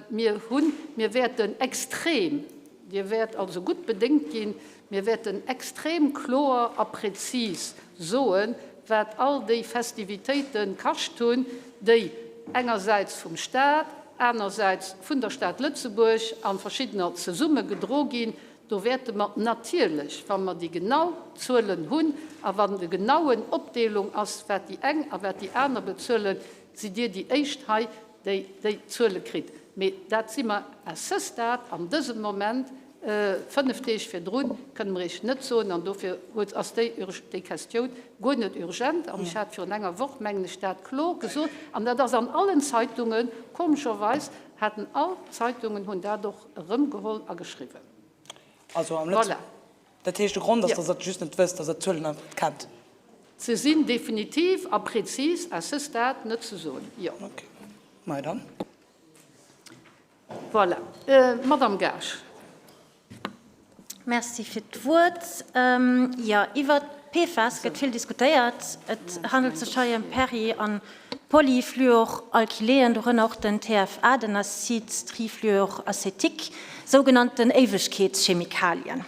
Mir hunn, mir wäerten extrem, Dir wäert also gutt bedéngt ginn, mir wäerten extrem kloer a prezis soen, wat all déi Festivitéite kascht hunn, déi engersäits vum Stat, anersäits vun der Stad Lëtzebuerg a verschiddener zesumme gedro ginn. Do wäerte mer natierlech, wa mer déi genau Zuelen hunn a wann de genauen Opdeelung ass, wat déi eng a wat déi aner bezuelen, sidd Dir déi éischt hei, déi déi Zuele kritt. Mee dat si mer à ce stade, an dësem Moment, fënnf Deeg virdrun, kënne mer Iech net soen. An dofir huet, ass déi, déi Questioun guer net urgent. An ech hat virun enger Woch, mengen ech, dat kloer gesot. An dat ass an allen Zeitungen, komescherweis haten all d'Zeitungen hunn dat och Erëmgeholl a geschriwwen. Also am Lëtz. Voilà. Dat heescht, de Grond ass, dass Der just net wësst, dass Der d'Zuelen einfach net kennt. Se sinn definitiv a prezis à ce stade net ze soen, jo. Ok. Majo dann. Voilà. Madamm Gaasch. Merci fir d'Wuert. Jo, iwwert d'PFAS gëtt vill diskutéiert. Et handelt sech hei ëm Peri an Polyfluoralkyleen, dorënner och den TFA, den Acide trifluoracétique, sougenannten Éiwegkeetschemikalien.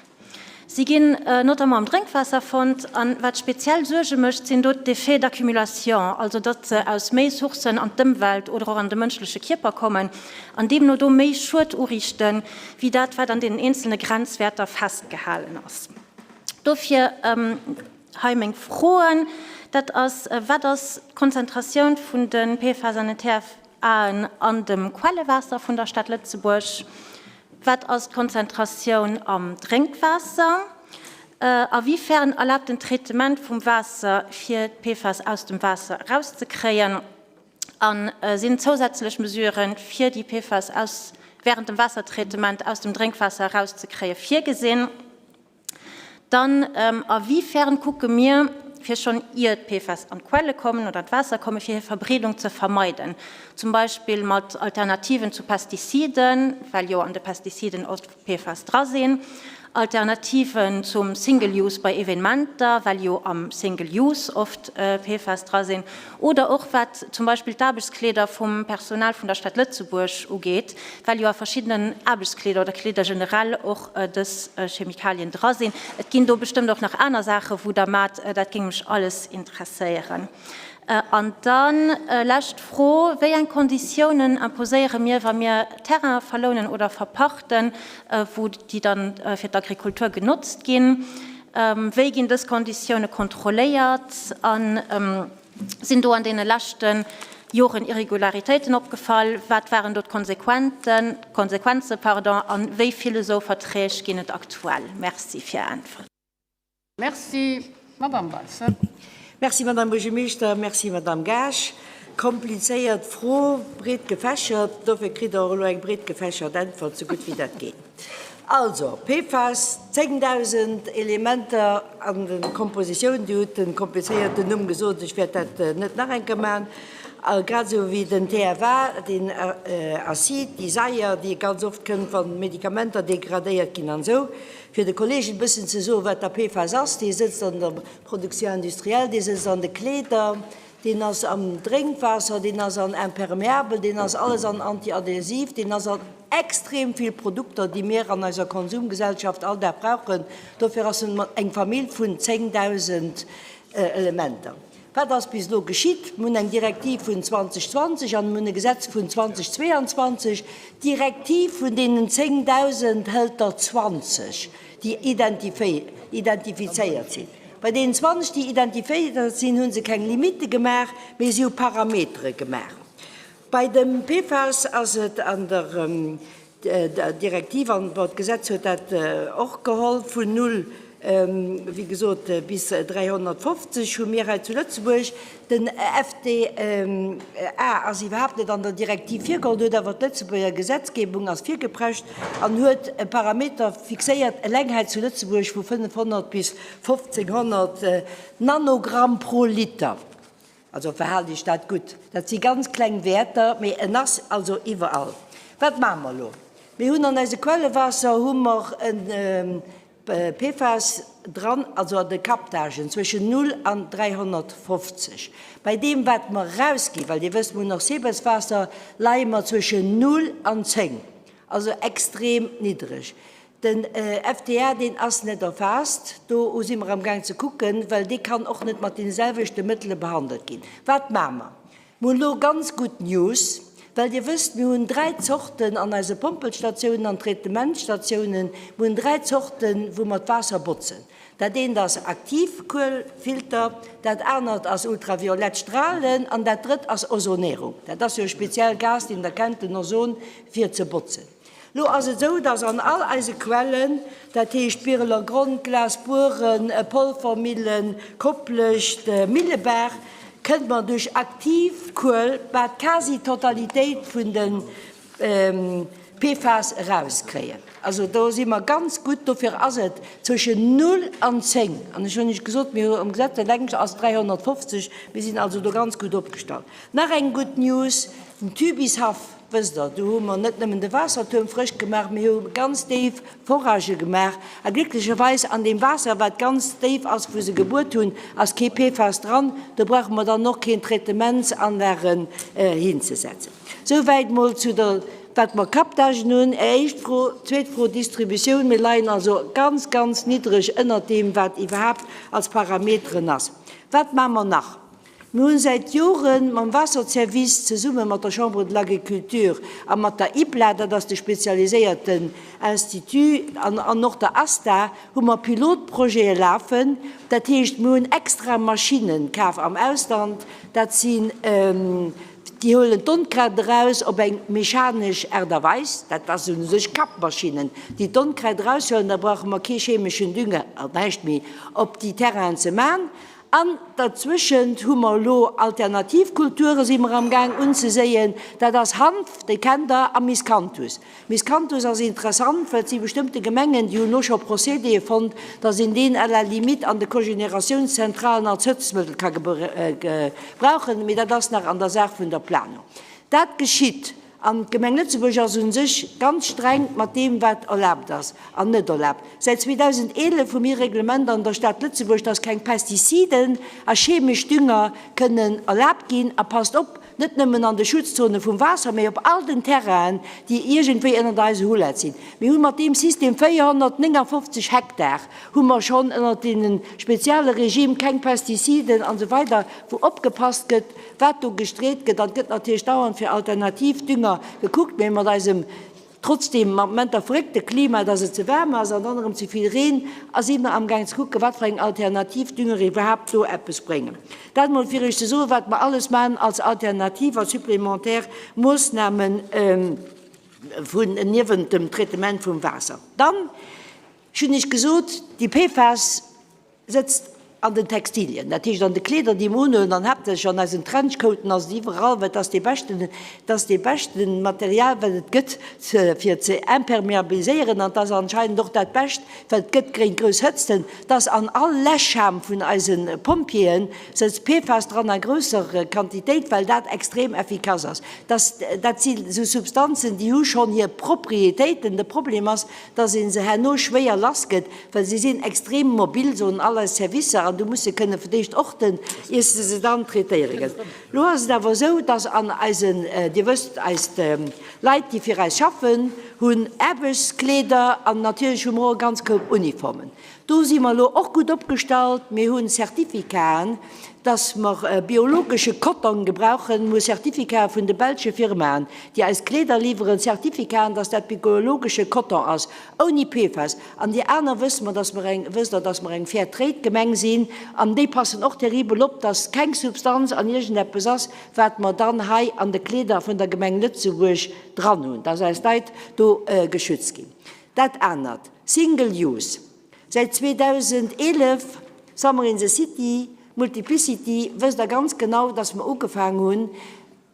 Si ginn notamment am Drénkwaasser fonnt. An wat speziell Suerge mécht, sinn do d'Effets d'accumulation, also datt se aus méi Sourcen an d'Ëmwelt oder och an de mënschleche Kierper kommen an deemno do méi Schued uriichten, wéi dat, wat an deenen eenzelne Grenzwäerter festgehalen ass. Dofir hei meng Froen, dat ass, Wat ass d'Konzentratioun vun de PFAS an den TFAen an dem Quellewaasser vun der Stad Lëtzebuerg? Wat ass d'Konzentratioun am Drénkwaasser? A wéi fern erlaabt den Traitement vum Waasser, fir d'PFAS aus dem Waasser erauszekréien? A sinn zousätzlech Mesuren, fir déi PFAS aus während dem Waassertraitement aus dem Drénkwaasser erauszekréien, virgesinn? Dann, a wéifern kucke mir, fir schonn ier d'PFAS an d'Quelle kommen oder an d'Waasser kommen, fir hir Verbreedung ze vermeiden, zum Beispill mat Alternativen zu Pestiziden, well jo an de Pestiziden oft PFAS dra sinn, Alternativen zum Single Use bei Evenementer, well jo am Single Use oft PFAS dra sinn, oder och wat zum Beispill d'Aarbechtskleeder vum Personal vun der Stad Lëtzebuerg ugeet, well jo a verschiddenen Aarbechtskleeder oder Kleeder generell och dës Chemikalien dra sinn. Et ginn do bestëmmt och nach aner Saachen, wou Der mat, dat géing mech alles interesséieren. An dann lescht Fro, Wéi eng Konditiounen imposéiere mir, wa mir Terraine verlounen oder verpachten, wou déi dann fir d'Agrikultur genotzt ginn? Wéi ginn dës Konditioune kontrolléiert a sinn do an deene leschte Joren Irregularitéiten opgefall? Wat waren do d'Konsequenten, Konsequenze, pardon, a wéi vill esou Verträg ginn et aktuell? Merci fir Är Äntwert. Merci, Madamm Beissel. Merci, Madamm Buergermeeschter. Merci, Madamm Gaasch. Komplizéiert Fro, breet gefächert. Dofir kritt Der och elo eng breet gefächert Äntwert, sou gutt wéi dat geet. Also, PFAS, 10.000 Elementer an de Kompositiounen. Dir hutt de komplizéierten Numm gesot, ech wäert dat net nach eng Kéier maachen. Grad esou wéi den TFA, deen Acide, déi Saier, déi ganz oft kënnt, wa Medikamenter degradéiert ginn an esou. Fir de Kollegen e bëssen ze soen, wat da PFAS ass, Dee sëtzt an der Production industrielle, dee sëtzt an de Kleeder, deen ass am Drénkwaasser, deen ass an Imperméable, deen ass alles an Antiadhésiv, deen ass an extrem vill Produkter, déi mir an eiser Konsumgesellschaft all Dag brauchen. Dofir ass en eng Famill vun 10.000 Elementer. Wat ass bis elo geschitt? Mir hunn eng Direktiv vun 2020 an mir hunn e Gesetz vun 2022. D'Direktiv vun deenen 10.000 hëlt der 20, déi identifizéiert sinn. Bei deenen 20, déi identiféiert sinn, hu se keng Limitte gemaach, mee si hu Parametere gemaach. Bei dem PFAS ass et an der Direktiv, an bon, d'Gesetz huet dat och geholl, vun null, wéi gesot, bis 350 hu mir hei zu Lëtzebuerg. Den FDA ass iwwerhaapt net an der Direktiv virgeholl, huet awer d'Lëtzebuerger Gesetzgebung ass virgeprescht an huet e Parameter fixéiert, eleng hei zu Lëtzebuerg vu 500 bis 1500 Nanogramm pro Liter. Also verhaalt Iech dat gutt. Dat si ganz kleng Wäerter, mee en ass also iwwerall. Wat maache mer elo? Mir hunn an eise Quellewaasser hu mer e PFAS dran, also an de Captagen, zwëschen 0 an 350. Bei deem, wat mer erausginn, well Dir wësst, mir hunn och Sebeswaasser, leie mer zwëschen 0 an 10, also extrem niddreg. Den FDA, deen ass net erfaasst. Do si mer amgaang ze kucken, well dee kann och net mat deene selwechte Mëttele behandelt ginn. Wat maache mer? Mer hunn elo ganz gutt News, well Dir wësst, mir hunn dräi Zorten an eise Pompelstatiounen an Traitementstatiounen, mir hunn dräi Zorten, wou mer d'Waasser botzen. Dat eent ass Aktivkuelfilter, dat anert ass ultraviolett Strahlen an dat drëtt ass Ozonéierung. Dat ass jo e speziell Gas, deen Der kennt, den Ozon, fir ze botzen. Lo ass et esou, dass an all eise Quellen, dat heescht Birelergronn, Glasbueren, Polvermillen, Koplescht, Millebaach, kënnt mer duerch aktiv Kuel bal d'Quasi-Totalitéit vun de PFAS erauskréien. Also do si mer ganz gutt. Dofir ass et zwëschen null an 10. An ech hunn lech gesot, mir hu am Gesetz, eleng ass 350, mir sinn also do ganz gutt opgestallt. Nach eng gutt News, Den Tübishaff, Wësst Der, do hu mer net nëmmen de Waassertuerm frësch gemaach, mir hu ganz déif Foragë gemaach. A glécklecherweis an deem Waasser, wat ganz déif ass, wou se gebuert hunn, ass kee PFAS dran. Do brauche mer dann och keen Traitementsanlagen hinzesetzen. Souwäit mol zu der, wat mer Captagen hunn. Är éischt Fro. Zweet Fro, Distributioun. Mir leien also ganz, ganz niddreg ënnert deem, wat iwwerhaapt als Parameteren ass. Wat maache mer nach? Mir hunn säit Jore mam Waasserservice zesumme mat der Chambre de l'Agriculture a mat der IPLA, dat ass de spezialiséierten Institut, an an och der ASTA hu mer Pilotprojete lafen. Dat heescht, mir hunn extra Maschinne kaf am Ausland, dat sinn, déi huelen d'Onkräut eraus op eng mechanesch Aart a Weis, dat ass u sech Kappmaschinnen, déi d'Onkräut eraushuelen, da brauche mer kee chemeschen Dünger an näischt méi op déi Terrainen ze man. An derzwëschent hu mer elo alternativ Kulture si mer amgaang unzeséien. Dat ass Hanf, déi kennt Der, a Miscanthus. Miscanthus ass interessant, well et si bestëmmte Gemengen, déi hunn elo scho Procédéë fonnt, dass een deen à la limite an de Cogénératiounszentralen als Hëtzmëttel ka gebrauchen, mee dat ass nach an der Saach vun der Planung. Dat geschitt. An d'Gemeng Lëtzebuerg ass u sech ganz streng mat deem, wat erlaabt ass an net erlaabt. Säit 2011 hu mir Reglement an der Stad Lëtzebuerg, dass keng Pestiziden a chemesch Dünger kënnen erlaabt ginn. A passt op, net nëmmen an de Schutzzone vum Waasser, mee op all den Terrainen, déi iergendwéi ënnert eise Houlette sinn. Mir hu mat deem System 459 Hektar hu mer schonn ënnert deene spezielle Regime, keng Pestiziden an esou weider, wou opgepasst gëtt, wat do gestreet gëtt, an et gëtt natierlech dauernd fir alternativ Dünger gekuckt, mee mat eisem trotzdem am Moment da verréckte Klima, dass et ze waarm ass an dann erëm ze vill Reen, a si mer amgaang ze kucken, wat fir eng alternativ Dünger iwwerhaapt do eppes bréngen. Dat emol fir Iech ze soen, wat mer alles maachen als alternativ, als supplémentaire Moossnamen vun niewent dem Traitement vum Waasser. Dann, ech hunn Iech gesot, déi PFAS, Sëtzt an den Textilien, dat heescht an de Kleeder, déi mer unhunn, an haaptsächlech an eisen Trenchcoaten ass et iwwerall, well et ass dee beschten, et ass dee beschten Material, wat et gëtt, fir ze impermeabiliséieren. An et ass anscheinend och dat Bescht, well et gëtt géint grouss Hëtzten. Et ass an all Läschscham vun eise Pompjeeën sëtzt PFAS dran a grousser Quantitéit, well dat extrem effikass ass. Dass, dat si sou Substanzen, déi hu schonn hir Proprietéiten. De Problem ass, dass ee se herno schwéier lass gëtt, well se sinn extrem mobil, soen all eis Servicer, an du muss se kënne fir d'éischt orten, iers de se dann traitéiere gëss. Lo ass et awer esou, dass an eisen, Dir wësst, eis Leit, déi fir eis schaffen, hunn Aarbechtskleeder an natierlech hu mer och e ganz Koup Uniformen. Do si mer elo och gutt opgestallt. Mir hu Certificaten, dass mer biologesche Coton gebrauchen. Mir hu Certificaten vun de belsche Firmaen, déi eis Kleeder liwweren, Certificaten, dass dat biologesche Coton ass, ouni PFAS. An déi aner wësse mer, dass mer eng, wësst Der, dass mer eng Fair Trade Gemeng sinn. An déi passen och terribel op, dass keng Substanz an iergendeppes ass, wat mer dann hei an de Kleeder vun der Gemeng Lëtzebuerg dran hunn, dass eis Leit do geschützt ginn. Dat anert, Single Use, säit 2011, Summer in the City, Multiplicity, wësst Der ganz genau, dass mer ugefaang hunn,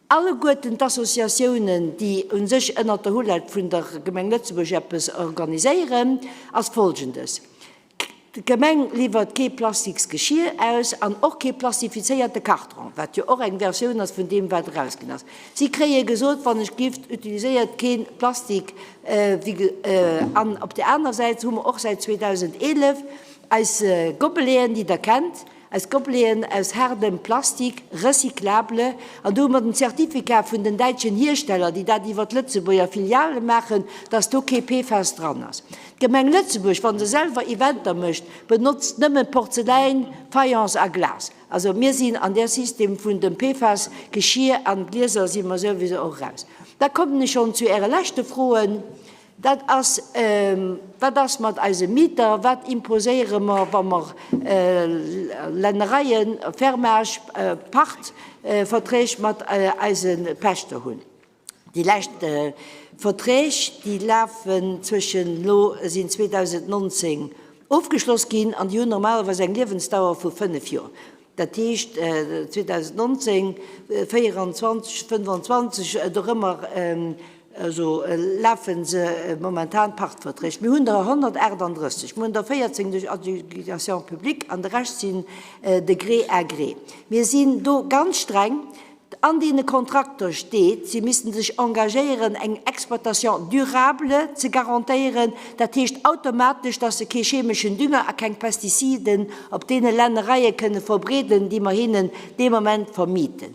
alleguerten d'Associatiounen, déi u sech ënnert der Houlette vun der Gemeng Lëtzebuerg eppes organiséieren, ass Folgendes, D'Gemeng liwwert kee plastiks Geschir aus an och kee plastifizéierte Kartron, wat jo och eng Versioun ass vun deem, wat erausginn ass. Si kréie gesot, wann ech gift, utiliséiert kee Plastik. An op där aner Säit hu mer och säit 2011 eis Gobeleten, déi Der kennt, Eis Gobeleten aus haardem Plastik, recyclable, an do hu mer den Certificat vun den däitschen Hiersteller, déi dat iwwer d'Lëtzebuerger Filiale maachen, dass do kee PFAS dran ass. D'Gemeng Lëtzebuerg, wa se selwer Eventer mécht, benotzt nëmme Porzeläin, Faïence a Glas. Also mir sinn an där System vun dem PFAS, Geschir an Glieser si mer souwisou och eraus. Da kommen ech schonn zu Äre leschte Froen. Dat ass, Wat ass mat eise Mieter? Wat imposéiere mer, wa mer Lännereien, Fermage, Pachtverträg mat eise Pächter hunn? Déi lescht Verträg, déi lafen zwëschen elo, sinn 2019 ofgeschloss ginn an déi hunn normalerweis eng Liewensdauer vu fënnef Joer. Dat heescht 2019, 24, 25, dorëmmer also lafe se momentan d'Pachtverträg. Mir hunn der 138, mir hunn der 14 duerch Adjudication publique an de Rescht sinn de gré à gré. Mir sinn do ganz streng. An deene Kontrakter steet, si missten sech engagéieren, eng Exploitation durable ze garantéieren, dat heescht automatesch, dass se kee chemeschen Dünger a keng Pestiziden op deene Lännereie kënne verbreeden, déi mer hinnen dee Moment vermieten.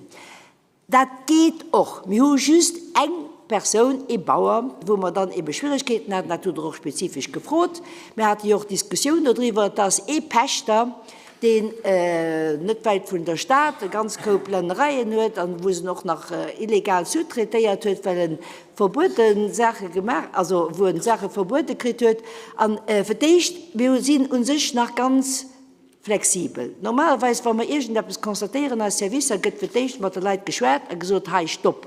Dat geet och. Mir hu just eng Persoun, ee Bauer, wou mer dann ebe Schwierigkeeten haten, dat hutt Der och spezifesch gefrot, mir hate jo och Diskussioun dodriwwer, dass ee Pächter, deen net wäit vun der Stad e ganz Koup Lännereien huet an wou se en och nach illegal sous-traitéiert huet, well en verbuede Saache gemaach, also wou en Saache verbuede kritt huet. An fir d'éischt, mir sinn u sech nach ganz flexibel. Normalerweis, wa mer iergendeppes constatéieren, eis Servicer, gëtt fir d'éischt mat de Leit geschwat a gesot, hei, stopp,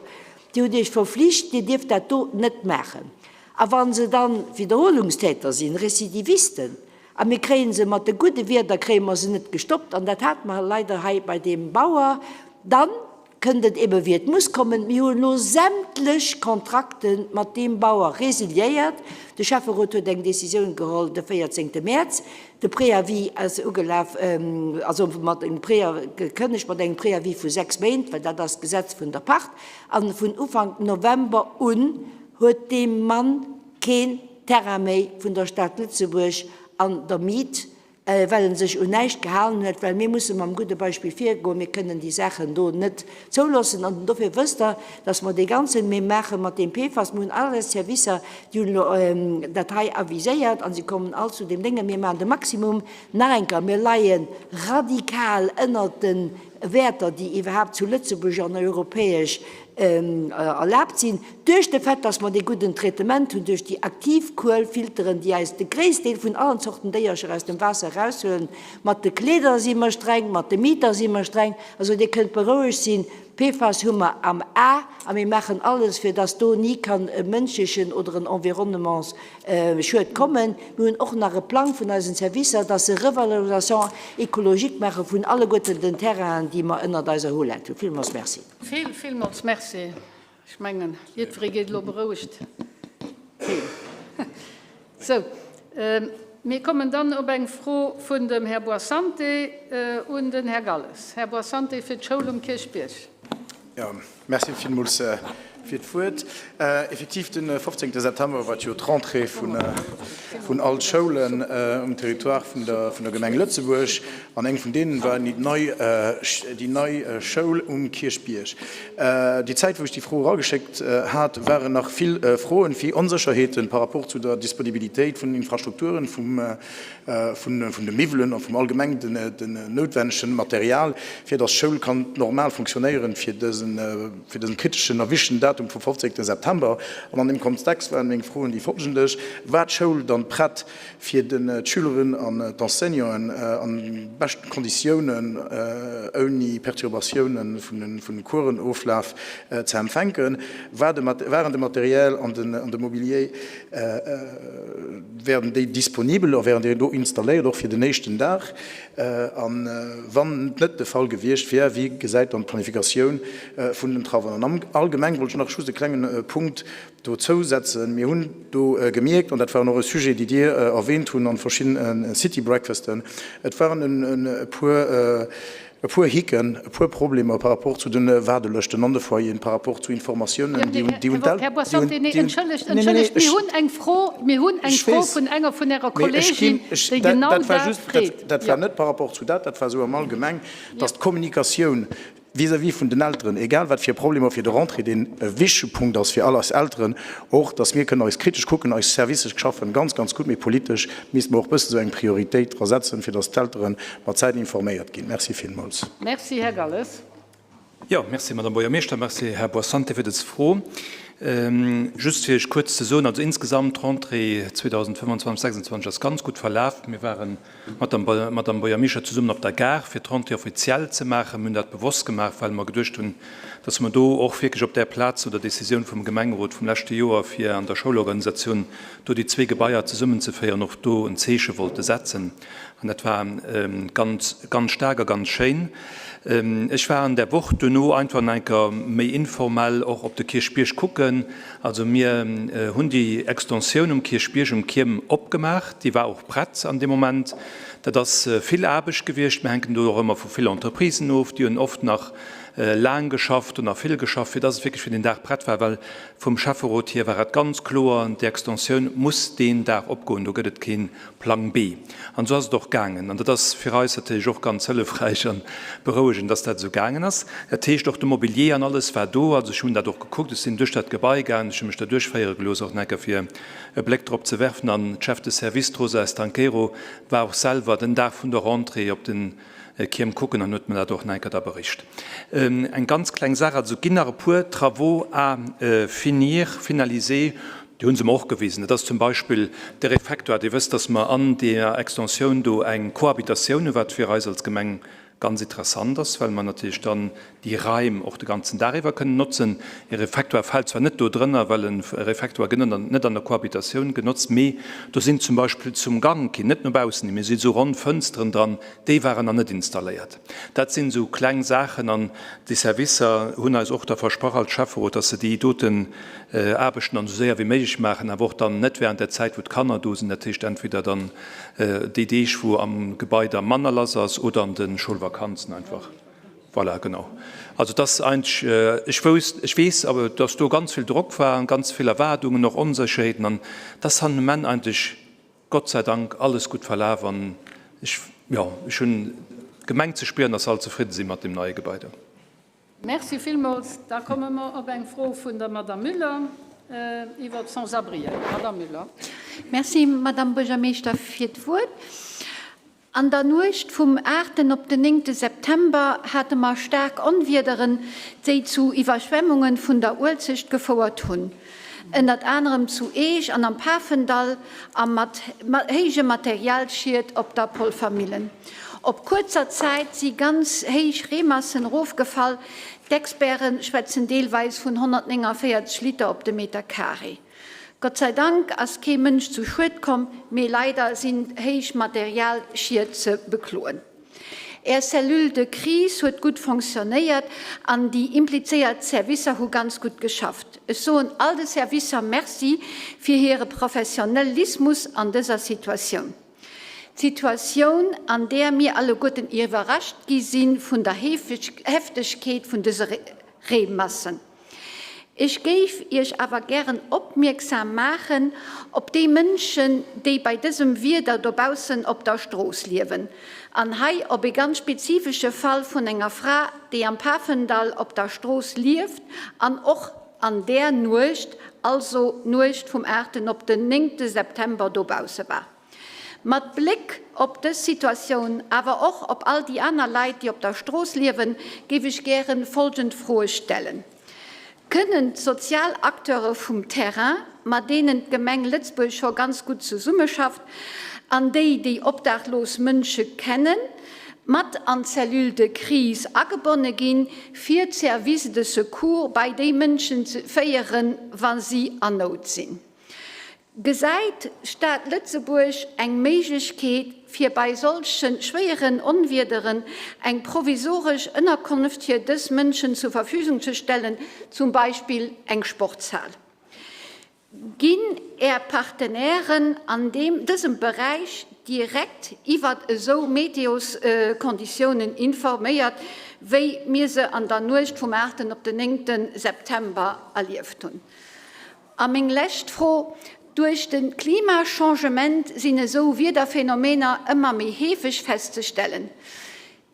Dir hutt Iech verflicht, Dir dierft dat do net maachen. A wa se dann Wiederholungstäter sinn, Récidivisten. A mir kréie se mat de gudde Wieder kréie mer se net gestoppt, an dat hate mer leider hei bei deem Bauer. Dann kënnt et ebe wéi et muss kommen. Mir hunn elo sämtlech Kontrakte mat deem Bauer résiliéiert. De Schäfferot huet eng Décisioun geholl de 14 Mäerz. De Préavis ass ugelaf, also mat engem Préa-, gekënnegt mat engem Préavis vu 6 Méint, well dat ass d'Gesetz vun der Pacht. A vun Ufank November un huet dee Mann keen Terrain méi vun der Stad Lëtzebuerg an der Miet, well en sech un näischt gehalen huet, well mir musse mam gudde Beispill virgoen, mir kënnen déi Saachen do net zouloossen. An dofir wësst Der, dass mer dee ganzen, mir maache mat deem PFAS, mir hunn all eis Servicer, déi hunn elo dat hei aviséiert a si kommen all zu deem Déngen, mir maachen de Maximum. Nach eng Kéier, mir leie radikal ënnert de Wäerter, déi iwwerhaapt zu Lëtzebuerg an europäesch erlaabt sinn, duerch de Fait, dass mer dee gudden Traitement hunn, duerch déi aktiv Kuelfilteren, déi eis de gréisst Deel vun allen Zorten Déiercher aus dem Waasser eraushuelen. Mat de Kleeder si mer streng, mat de Mieter si mer streng. Also Dir kënnt berouegt sinn, PFAS hu mer am A a mir maachen alles, fir dass do ni kann e mënschlechen oder en Environnementsschued kommen. Mir hunn och nach e Plang vun eisen Servicer, dass se Revalorisation écologique maache vun alleguerten den Terrainen, déi mer ënnert eiser Houlette hunn. Villmools Merci. Vill, villmools Merci. Ech mengen, jiddweree geet elo berouegt heem. Sou, mir kommen dann op eng Fro vun dem Här Boissante un den Här Galles. Här Boissante, fir d'Schoul um Kierchbierg. Jo, merci villmools fir d'Wuert. Effektiv, de 15 September war jo d'Rentrée vun all d'Schoulen um Territoire vun der Gemeng Lëtzebuerg. An eng vun deenen war déi nei Schoul um Kierchbierg. Déi Zäit, wou ech déi Fro erageschéckt hat, waren nach vill Froen, vill Onsécherheeten par rapport zu der Disponibilitéit vun den Infrastrukturen, vun de Miwwelen a vum allgemeng den noutwennegen Material, fir dass d'Schoul kann normal funktionéieren fir dësen kriteschen a wichtegen Datum vum 15 September. An an deem Kontext waren meng Froen déi folgendeg, War d'Schoul dann prett, fir d'Schüleren an d'Enseignanten an beschten Konditiounen, ouni Perturbatiounen vun den Coursenoflaf ze empfänken? Waren de Materiel an de Mobilier Wären déi disponibel a wären déi do installéiert, och fir den éischten Dag? A wann et net de Fall gewiescht wär, wéi gesäit dann d'Planifikatioun vun den Travauxen an? Am Allgemeng wollt ech nach just e klengen Punkt dozou setzen. Mir hunn do gemierkt, an dat waren och e Sujet, déi Dir erwähnt hunn an verschiddene City Breakfasten, et waren e puer, E puer Hicken, e puer Problemer par rapport zu de Waardelëschten an de Foyeren, par rapport zu Informatiounen, déi un, déi un d'El-, Här Boissante, nee, entschëllegt, entschëllegt, mir hunn eng Fro, mir hunn eng Fro vun enger vun Ärer Kollegin, déi genau dat freet. Dat war net par rapport zu dat, dat war esou am Allgemeng, dass d'Kommunikatioun vis-à-vis vun den Elteren, egal wat fir Problemer fir de Rentrée, deen e wichtege Punkt ass fir all eis Elteren och, dass mir kënnen eis kritesch kucken, eis Services schaffen ganz, ganz gutt, mee politesch misste mer och e bëssen esou eng Prioritéit dra setzen, fir dass d'Eltere mat Zäiten informéiert ginn. Merci villmools. Merci, Här Galles. Jo, merci, Madame Buergermeeschter. Merci, Här Boissante, fir dës Fro. Just fir Iech kuerz ze soen, also insgesamt d'Rentrée 2025, 26 ass ganz gutt verlaf. Mir waren mat der Madame Buergermeeschter zesummen op der Gare, fir d'Rentrée offiziell ze maachen. Mir hunn dat bewosst gemaach, well mer geduecht hunn, dass mer do och wierklech op där Plaz no der Décisioun vum Gemengerot vum leschte Joer, fir an der Schoulorganisatioun do déi zwee Gebaier zesummenzeféieren, och do en Zeeche wollte setzen. An dat war ganz, ganz staark a ganz schéin. Ech war an där Woch duerno einfach nach eng Kéier méi informell och op de Kierchbierg kucken. Also mir hunn déi Extensioun um Kierchbierg um Kierm opgemaach. Déi war och prett an deem Moment. Dat ass vill Aarbecht gewiescht. Mir hänken do och ëmmer vu vill Entreprisen of. Déi hunn oft nach laang geschafft an nach vill geschafft, fir dass et wierklech fir deen Dag prett war. Well vum Schäfferot hier war et ganz kloer, déi Extensioun muss deen Dag opgoen. Do gëtt et kee Plang B. An esou ass et och gaangen. An dat ass fir eis natierlech och ganz hëllefräich a berouegend, dass dat esou gaangen ass. Dat heescht, och de Mobilier an alles war do. Also ech hunn dat och gekuckt. Ech sinn duerch dat Gebai gaangen, ech hu mech da duerchféiere gelooss, och nach eng Kéier fir e Bléck drop ze werfen. An d'Chef de service, d'Rosa Estanqueiro, war och selwer den Dag vun der Rentrée op den Kierm kucken an huet mer dat och nach eng Kéier da bericht. Eng ganz kleng Saach, also et ginn nach e puer Travaux à finir, finaliser, déi hu se mer och gewisen. Dat ass zum Beispill de Réfectoire. Dir wësst, dass mer an deeër Extensioun do eng Cohabitatioun hunn, wat fir eis als Gemeng. ganz interessant ass, well mer natierlech dann déi Raim och de ganzen Dag iwwer kënnen notzen. E Refectoire fält zwar net do drënner, well e Refectoire gëtt net an der Cohabitatioun genotzt, mee do sinn zum Beispill zum Gank hin, net no baussen hin, mee si sou ronn Fënsteren dran, déi waren nach net installéiert. Dat sinn esou kleng Saachen an déi Servicer hunn eis och da versprach als Schäfferot, dass se déi doten Aarbechten dann esou séier wéi méiglech maachen, awer och dann net während der Zäit, wou d'Kanner do sinn, dat heescht entweder dann déi Deeg, wou am Gebai da manner lass ass oder an de Schoulvakanzen einfach. Voilà, genau. Also et ass eigentlech, ech wousst, ech weess awer, dass do ganz vill Drock war an ganz vill Erwaardungen, och Onsécherheeten an dass han um Enn eigentlech Gott sei Dank alles gutt verlaf an ech, jo, ech hunn gemengt ze spieren, dass se all zefridde si mat deem neie Gebai do. Merci villmools. Da komme mer op eng Fro vun der Madame Müller iwwer d'Sans-abrien. Madame Müller. Merci, Madame Buergermeeschter, fir d'Wuert. An der Nuecht vum aachten op den néngte September hate mer staark Onwiederen, déi zu Iwwerschwemmunge vun der Uelzecht gefouert hunn. Ënnert anerem zu Eech an am Pafendall a mat héije Materialschied op der Polvermillen. Op kuerzer Zäit si ganz héich Reemassen erofgefall, d'Experte schwätzen deelweis vun 149 Liter op de Meter Carré. Gott sei Dank ass kee Mënsch zu Schued komm, mee leider sinn héich Materialschied ze bekloen. Är Cellule de crise huet gutt fonctionnéiert an déi implizéiert Servicer hu ganz gutt geschafft. Ech soen all de Servicer Merci fir hire Professionellismus an dëser Situatioun. D'Situatioun, an där mir alleguerten iwwerrascht gi si vun der Heftegkeet vun dëse Reemassen. Ech géif Iech awer gären opmierksam maachen op déi Mënschen, déi bei dësem Wieder dobaussen op der Strooss liewen. An hei op ee ganz spezifesche Fall vun enger Fra, déi am Pafendall op der Strooss lieft an och an där Nuecht, also d'Nuecht vum aachten op den néngte September dobausse war. Mat Bléck op dës Situatioun, awer och op all déi aner Leit, déi op der Strooss liewen, géif ech gäre folgend Froe stellen, Kënnen d'sozial Acteure vum Terrain, mat deenen d'Gemeng Lëtzebuerg scho ganz gutt zesummeschafft an déi déi obdaachlos Mënsche kennen, mat an d'Cellule de crise agebonne ginn, fir d'Services de secours bei déi Mënschen ze féieren, wa si an Nout sinn? Gesäit d'Stad Lëtzebuerg eng Méiglechkeet, fir bei solche schwéieren Onwiederen eng provisoresch Ënnerkonft fir dës Mënschen zur Verfügung ze stellen, zum Beispill eng Sportshal? Ginn Är Partenairen an dësem Beräich direkt iwwert esou Meteoskonditiounen informéiert, wéi mir se an der Nuecht vum 8 op den 9 September erlieft hunn? A meng lescht Fro, Duerch de Klimachangement sinn esou Wiederphänomener ëmmer méi heefeg festzestellen.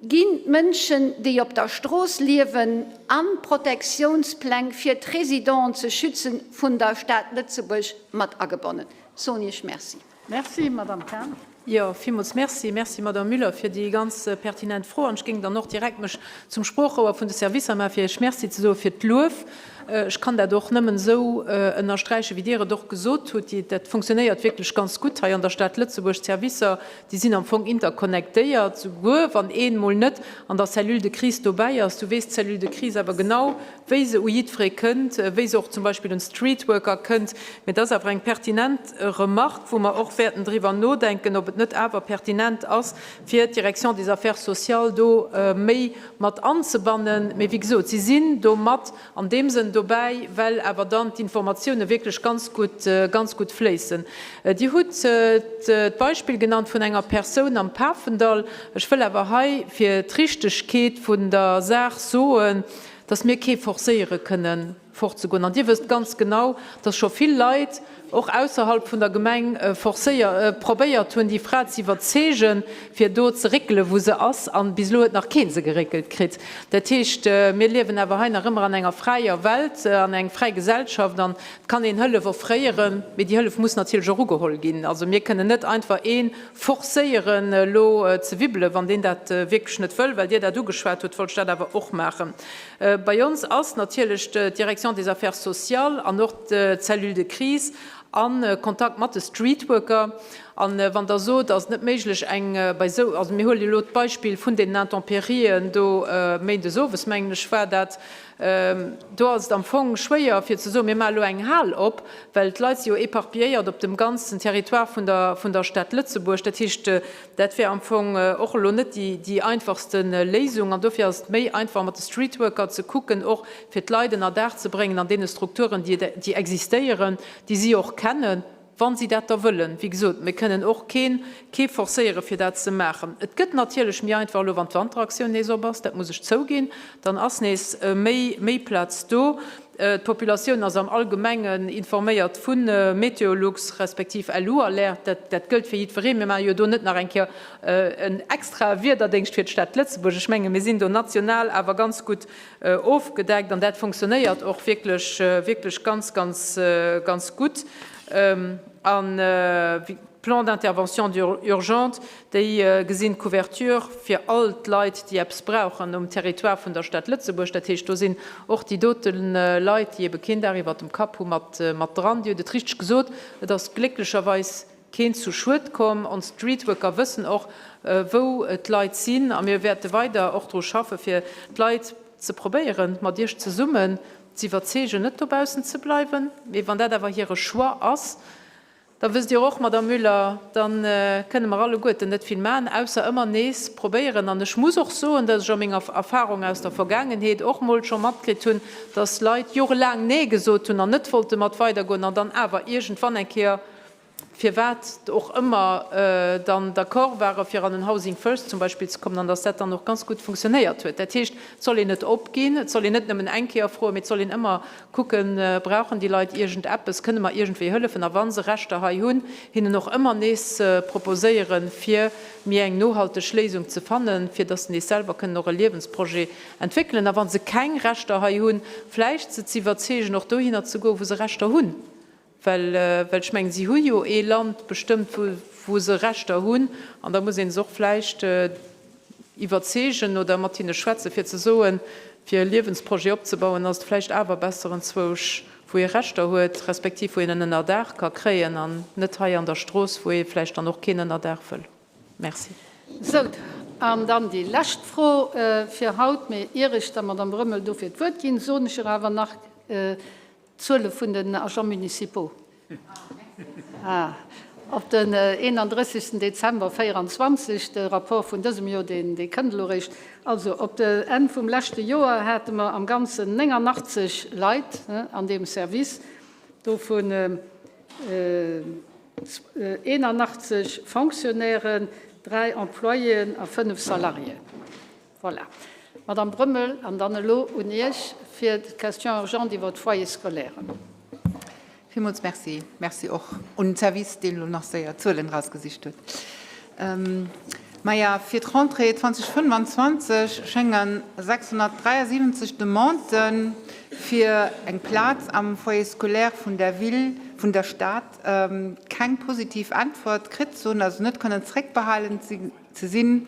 Ginn d'Mënschen, déi op der Strooss liewen, an d'Protektiounspläng fir d'Residenten ze schützen vun der Stad Lëtzebuerg mat agebonnen? Soen Iech Merci. Merci, Madame Cahen. Jo, villmools Merci. Merci, Madame Müller, fir déi ganz pertinent Fro. An ech géing dann och direkt mech zum Sproochrouer vun de Servicer maachen, fir Iech Merci ze soe fir d'Luef. Ech kann dat och nëmmen esou ënnersträichen, wéi Dir et och gesot hutt. Dat funktionéiert wierklech ganz gutt hei an der Stad Lëtzebuerg. D'Servicer, déi sinn am Fong interconnectéiert. Souguer wann een emol net an der Cellule de crise dobäi ass, du weess d'Cellule de crise awer genau, wéi se u jiddweree kënnt, wéi se och zum Beispill un d'Streetworker kënnt. Mee et ass awer eng pertinent Remarque, wou mer och wäerten driwwer nodenken, ob et net awer pertinent ass, fir d'Direction des Affaires sociales do méi mat anzebannen. Mee wéi gesot, si sinn do mat an deem Sënn dobäi, well awer dann d'Informatioune wierklech ganz gutt, ganz gutt fléissen. Dir hutt d'Beispill genannt vun enger Persoun am Pafendall. Ech wëll awer hei fir d'Richtegkeet vun der Saach soen, dass mir kee forcéiere kënnen fortzegoen. An Dir wësst ganz genau, dass scho vill Leit och ausserhalb vun der Gemeng forcéier, probéiert hunn, déi Fra ze iwwerzeegen, fir do ze réckelen, wou se ass. An bis elo huet nach kee se geréckelt kritt. Dat heescht, mir liewen awer hei nach ëmmer an enger fräier Welt, an eng fräi Gesellschaft. An et kann een Hëllef offréieren, mee déi Hëllef muss natierlech och ugeholl ginn. Also mir kënnen net einfach ee forcéieren elo ze wibbelen, wann deen dat wierklech net wëll. Well Dir dat ugeschwat hutt, wollt ech dat awer och maachen. Bei ons ass natierlech d'Direction des Affaires sociales an och d'Cellule de crise. A Kontakt mat de Streetworker. A wann Der sot, ass et net méiglech eng bei esou, also mir huele elo d'Beispill vun deenen Intempérien do méindes owes, mengen ech war dat, do ass et am Fong schwéier fir ze soen, mir maache elo eng Hal op, well d'Leit si jo éparpilléiert op dem ganzen Territoire vun der vun der Stad Lëtzebuerg. Dat heescht, dat wär am Fong och elo net déi déi einfachste Léisung. An dofir ass et méi einfach mat de Streetworker ze kucken, och fir d'Leit ënnerdaach ze bréngen an deene Strukturen, déi déi existéieren, déi si och kennen, wa si dat da wëllen. Wéi gesot, mir kënnen och keen, kee forcéieren, fir dat ze maachen. Et gëtt natierlech méi einfach elo, wann d'Wanteraktioun nees op ass, dat muss ech zouginn, dann ass nees méi, méi Plaz do. D'Populatioun ass am Allgemengen informéiert vu Meteolux respektiv LU-Alert. Dat, dat gëllt fir jiddwereen. Mir maache jo do net nach eng Kéier en extrae Wiederdéngscht fir d'Stad Lëtzebuerg. Ech menge mir sinn do national awer ganz gutt ofgedeckt an dat funktionéiert och wierklech, wierklech ganz, ganz, ganz gutt. An d'Plans d'intervention urgente, déi gesinn d'Couverture fir all d'Leit, déi eppes brauchen um Territoire vun der Stad Lëtzebuerg. Dat heescht, do sinn och déi dote Leit, déi ebe keen Daach iwwert dem Kapp hu mat dran. Dir hutt et richteg gesot, et ass glécklecherweis Keen zu Schued komm. Ons Streetworker wëssen och, wou d'Leit sinn a mir wäerte weider och dru schaffe fir d'Leit ze probéieren, mat Iech zesummen z'iwwerzeegen, net dobaussen ze bleiwen. Mee wann dat awer hire Choix ass, da wësst Dir och, Madame Müller, da kënne mer alleguerten net vill maachen, ausser ëmmer nees probéieren. An ech muss och soen, dass ech a menger Erfahrung aus der Vergaangenheet och mol scho matkritt hunn, dass Leit jorelaang Nee gesot hunn an net wollte mat weidergoen an dann awer iergendwann eng Kéier firwat och ëmmer, dann d'accord ware fir an en Housing First zum Beispill ze kommen an dass dat dann och ganz gutt funktionéiert huet. Dat heescht, et soll een net opginn, et soll een net nëmmen eng Kéier froen, mee et soll een ëmmer kucken, Brauchen déi Leit iergendeppes, kënne mer iergendwéi hëllefen? A wa se Rechter hei hunn, hinnen och ëmmer nees proposéieren, fir méi eng nohalteg Léisung ze fannen, fir dass se nees selwer kënnen och e Liewensprojet entwéckelen. A wa se keng Rechter hei hunn, vläicht se ze iwwerzeegen, och dohinner ze goen, wou se Rechter hunn. Well, well ech mengen, si hu jo ee Land bestëmmt, wou, wou se Rechter hunn, an da muss ee se och vläicht iwwerzeegen oder mat hinne schwätzen, fir ze soen, fir e Liewensprojet opzebauen, ass et vläicht awer besser enzwousch, wou ee Rechter huet, respektiv wou een en Ënnerdaach ka kréien, an net hei an der Strooss, wou ee vläicht dann och keen Ënnerdaach wëll. Merci. Sou, an dann déi lescht Fro fir haut. Mee ier ech der Madame Römmel dofir d'Wuert ginn, soen ech Iech awer nach, D'Zuele vun den Agents municipaux op den 31. Dezember 24, de Rapport vun dësem Joer, dee kënnt elo eréischt. Also op de Enn vum leschte Joer hate mer am Ganzen 89 Leit an deem Service, dovun 81 Fonctionnairen, 3 Employéen a 5 Salariéen. Voilà. Madame Brömmel, an dann elo un Iech fir d'Question urgente iwwert d'Foyers scolaires. Villmools Merci. Merci och un den Service, deen elo nach séier d'Zuelen erausgesicht huet. Maja, fir d'Rentrée 2025 schénge 673 Demandë fir eng Plaz am Foyer scolaire vun der Ville, vun der Stad keng positiv Äntwert kritt ze hunn, also net kënnen zréckbehalen ze sinn,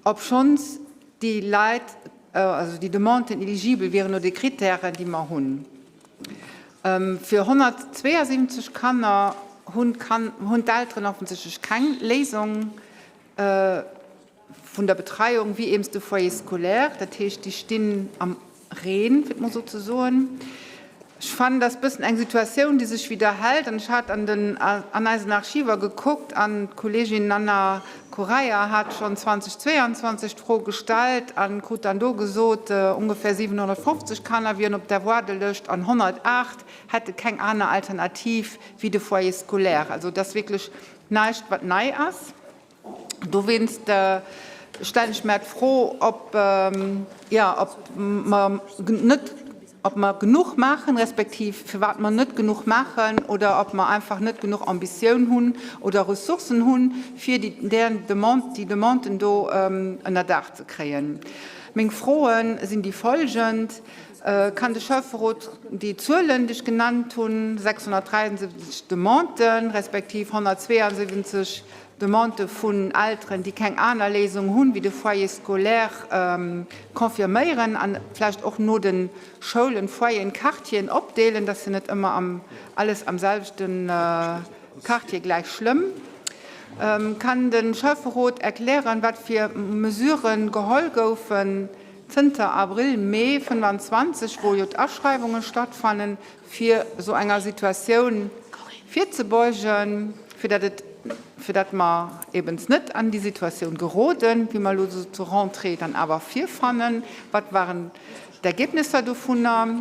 obschonns déi Leit, also déi Demanden eligibel wieren no de Kritären, déi mer hunn. Fir 172 Kanner hunn d'Elteren offensichtlech keng Léisung vun der Betreiung wéi eems de Foyer scolaire. Dat heescht, déi stinn am Reen, fir et mol esou ze soen. Ech fannen, dat ass bëssen eng Situatioun, déi sech widderhält. An ech hat an den, an eisen Archiver gekuckt an d'Kolleegin Anna Correia hat schonn 2022 d'Fro gestallt a krut dann do gesot, ongefähr 750 Kanner wieren op der Waardelëscht an 108 hätte keng aner Alternativ wéi de Foyer scolaire. Also et ass wierklech näischt, wat nei ass. Dowéinst stellen ech mär d'Fro, ob, jo, ob mer net, ob mer genuch maachen, respektiv firwat mer net genuch maachen oder ob mer einfach net genuch Ambitioun hunn oder Ressourcen hunn, fir déi Demande, déi Demanden do ënnerdaach ze kréien. Meng Froe sinn déi folgend, Kann de Schäfferot déi Zuelen, déi ech genannt hunn, 673 Demanden, respektiv 172. Demandë vun Elteren, déi keng aner Léisung hunn, wéi de Foyer scolaire confirméieren an vläicht och no de Schoulen d'Foyeren, Quartieren opdeelen, dass se net ëmmer am alles am selwechte Quartier gläich schlëmm. Kann de Schäfferot erklären, wat fir Mesurë geholl goufen zënter Abril, Mee 25, wou jo d'Aschreiwunge stattfannen, fir esou enger Situatioun virzebeugen, fir datt et, fir datt mer ebens net an déi Situatioun geroden, wéi mer elo se zur Rentrée dann awer virfannen? Wat waren d'Ergebnisser dovunner?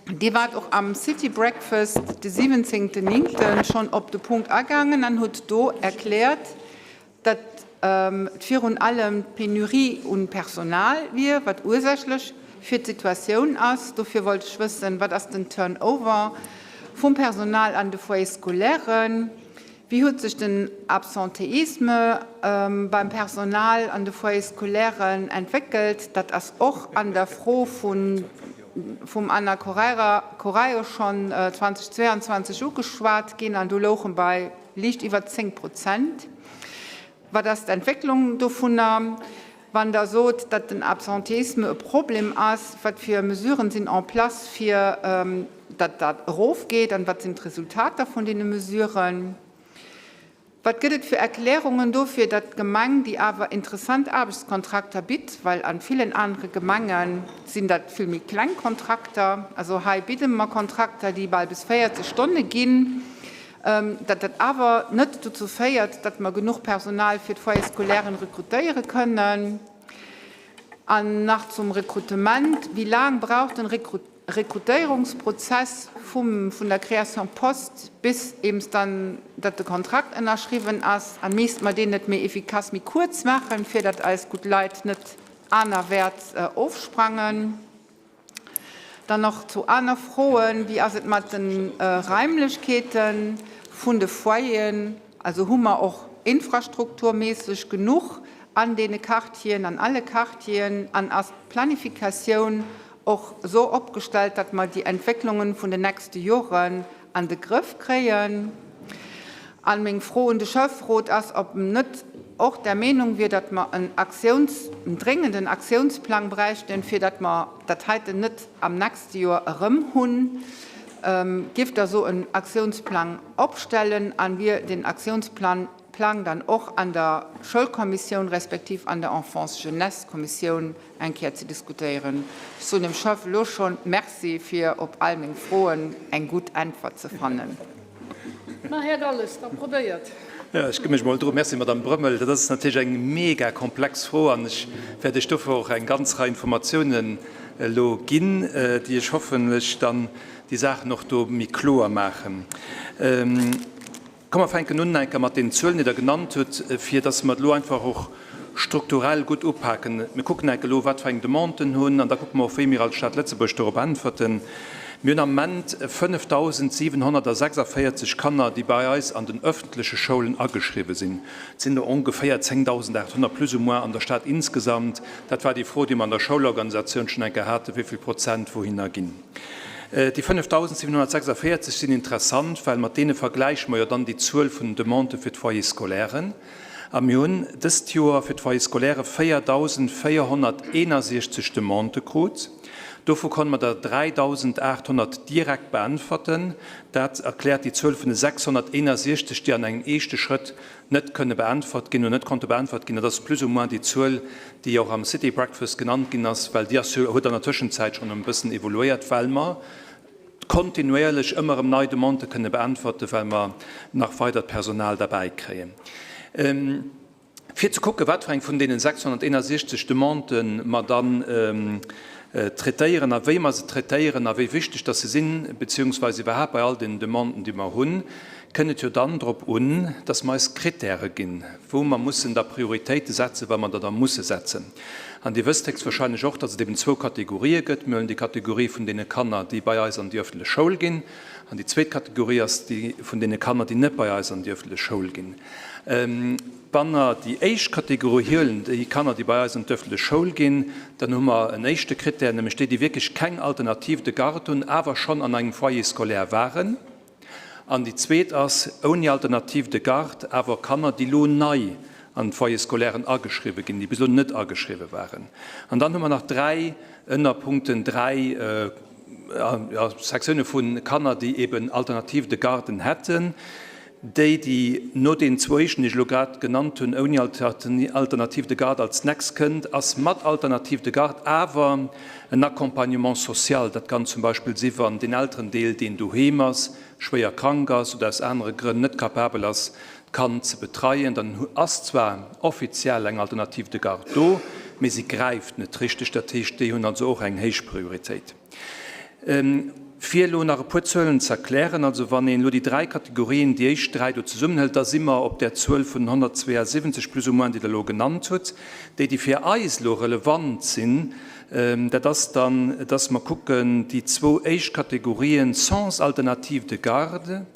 Dir waart och am City Breakfast de 17. 9. schonn op de Punkt agaangen an hutt do erkläert, datt et virun allem d'Penurie un Personal wier, wat ursächlech fir d'Situatioun ass. Dofir wollt ech wëssen, Wat ass den Turnover vum Personal an de Foyers scolairen? Wéi huet sech den Absentéisme beim Personal an de Foyers scolairen entwéckelt? Dat ass och an der Fro vum Anna Correio schonn 2022 ugeschwat ginn an do louch en bei liicht iwwer 10 Prozent. Wat ass d'Entwécklung dovunner? Wann Der sot, datt den Absentéisme e Problem ass, wat fir Mesuren sinn en place, fir datt dat erofgeet an wat sinn d'Resultater vun deene Mesuren? Wat gëtt et fir Erklärungen dofir, datt d'Gemeng, déi awer interessant Aarbechtskontrakter bitt, well a villen anere Gemenge sinn dat vill méi kleng Kontrakter, also hei bidde mer Kontrakter, déi bal bis 40 Stonne ginn, datt dat awer net dozou féiert, datt mer genuch Personal fir d'Foyers scolairen rekrutéiere kënnen. An nach zum Rekrutement, Wéi laang brauch den Rekrutéierungsprozess vum vun der Création poste bis eems dann, datt de Kontrakt ënnerschriwwen ass? A misst mer deen net méi efficace, méi kuerz maachen, fir datt eis gutt Leit net anerwäerts ofsprangen? Dann nach zu aner Froen, Wéi ass et mat de Raimlechkeete vun de Foyeren? Also hu mer och infrastrukturméisseg genuch an deene Quartieren, an alle Quartieren? An ass d'Planifikatioun och esou opgestellt, datt mer déi Entwécklungen vun den nächste Joren an de Grëff kréien? An meng Fro un de Schäfferot ass, ob en net och der Meenung wier, datt mer en Aktiouns-, en dréngenden Aktiounsplang bräichten, fir datt mer dat heiten net am nächste Joer erëm hunn. Giff Der esou en Aktiounsplang opstellen an wier deen Aktiounsplan Plang dann och an der Schoulkommissioun respektiv an der Enfance-Jeunesse-Kommissioun eng Kéier ze diskutéieren. Ech soen dem Schäff elo schonn Merci fir op all meng Froen eng gutt Äntwert ze fannen. Ma Här Galles, da probéiert. Jo, ech gi mech mol dru. Merci, Madame Brömmel. Dat ass natierlech eng mega komplex Fro an ech wäert Iech dofir och eng ganz Rei Informatiounen elo ginn, déi ech hoffen lech dann déi Saachen och do méi kloer maachen. Komm mer fänken un enker mat deenen Zuelen, déi Der genannt hutt, fir dass mer et elo einfach och strukturell gutt upaken. Mir kucken enk elo, wat fir eng Demanden hunn, an da kucke mer och, wéi mir als Stad Lëtzebuerg dorop äntwerten. Mir hunn am Ament 5.746 Kanner, déi bei eis an den öffentleche Schoulen ageschriwwen sinn. Et sinn der ongeféier 10.800 plus ou moins an der Stad insgesamt. Dat war déi Fro, déi mer an der Schoulorganisatioun schonn enker haten, wéi vill Prozent wouhinner ginn. Déi 5.746 sinn interessant, well mat deene vergläiche mer jo dann déi Zuel vun den Demandë fir d'Foyers scolairen. A mir hunn dëst Joer fir d'Foyers scolaire 4.461 Demandë krut. Dovu konnte mer der 3.800 direkt beäntwerten. Dat erkläert déi Zuel vun de 661, déi an engem éischte Schrëtt net kënne beäntwert ginn oder net konnte beäntwert ginn. Dat ass plus ou moins déi Zuel, déi och am City Breakfast genannt ginn ass, well déi ass jo, huet an der Tëschenzäit schonn e bëssen evoluéiert, well mer kontinuéierlech ëmmer erëm nei Demandë kënne beäntwerten, well mer nach weidert Personal derbäi kréien. Fir ze kucken, wat fir eng vun deenen 661 Demandë mer dann traitéieren a wéi mer se traitéieren a wéi wichteg dass se sinn, beziehungsweise iwwerhaapt bei all den Demanden, déi mer hunn, kënnt et jo dann drop un, dass mer eis Kritäre ginn, wou mer mussen da Prioritéite setzen, wa mer der da musse setzen. An Dir wësst héchstwahrscheinlech och, dass et eben zwou Kategorië gëtt. Mir huelen déi Kategorie vun deene Kanner, déi bei eis an déi öffentlech Schoul ginn, an déi zweet Kategorie ass déi vun deene Kanner, déi net bei eis an déi öffentlech Schoul ginn. Wa mer déi éischt Kategorie huelen, déi Kanner, déi bei eis an d'öffentlech Schoul ginn, dann hu mer en éischte Krittär, nämlech déi, déi wierklech keng Alternative de garde hunn, awer schonn an engem Foyer scolaire waren. An déi zweet ass, ouni Alternative de garde, awer Kanner, déi elo nei an d'Foyer-scolaires ageschriwwen ginn, déi bis elo net ageschriwwen waren. An dann hu mer nach dräi Ënnerpunkten, dräi Sektioune vu Kanner, déi eben Alternative de garden hätten. Déi, déi no deenen zwou éischten, déi ech elo grad genannt hunn, ouni Alternative de garde als nächst kënnt, ass mat Alternative de garde awer en Accompagnement social. Dat kann zum Beispill si wann deen Elterendeel, deen doheem ass, schwéier krank ass oder aus anere Grënn net capabel ass, d'Kand ze betreien. Dann ass zwar offiziell eng Alternative de garde do, mee si gräift net richteg. Dat heescht, déi hunn also och eng héich Prioritéit. Fir elo nach e puer Zuelen ze erklären, also wann een elo déi dräi Kategorien, déi éischt dräi do zesummenhëlt, da si mer op där Zuel vun 172 plus ou moins, déi Der elo genannt hutt. Déi, déi fir eis elo relevant sinn, dat ass dann, dass mer kucken, déi zwou éischt Kategorien sans alternative de garde,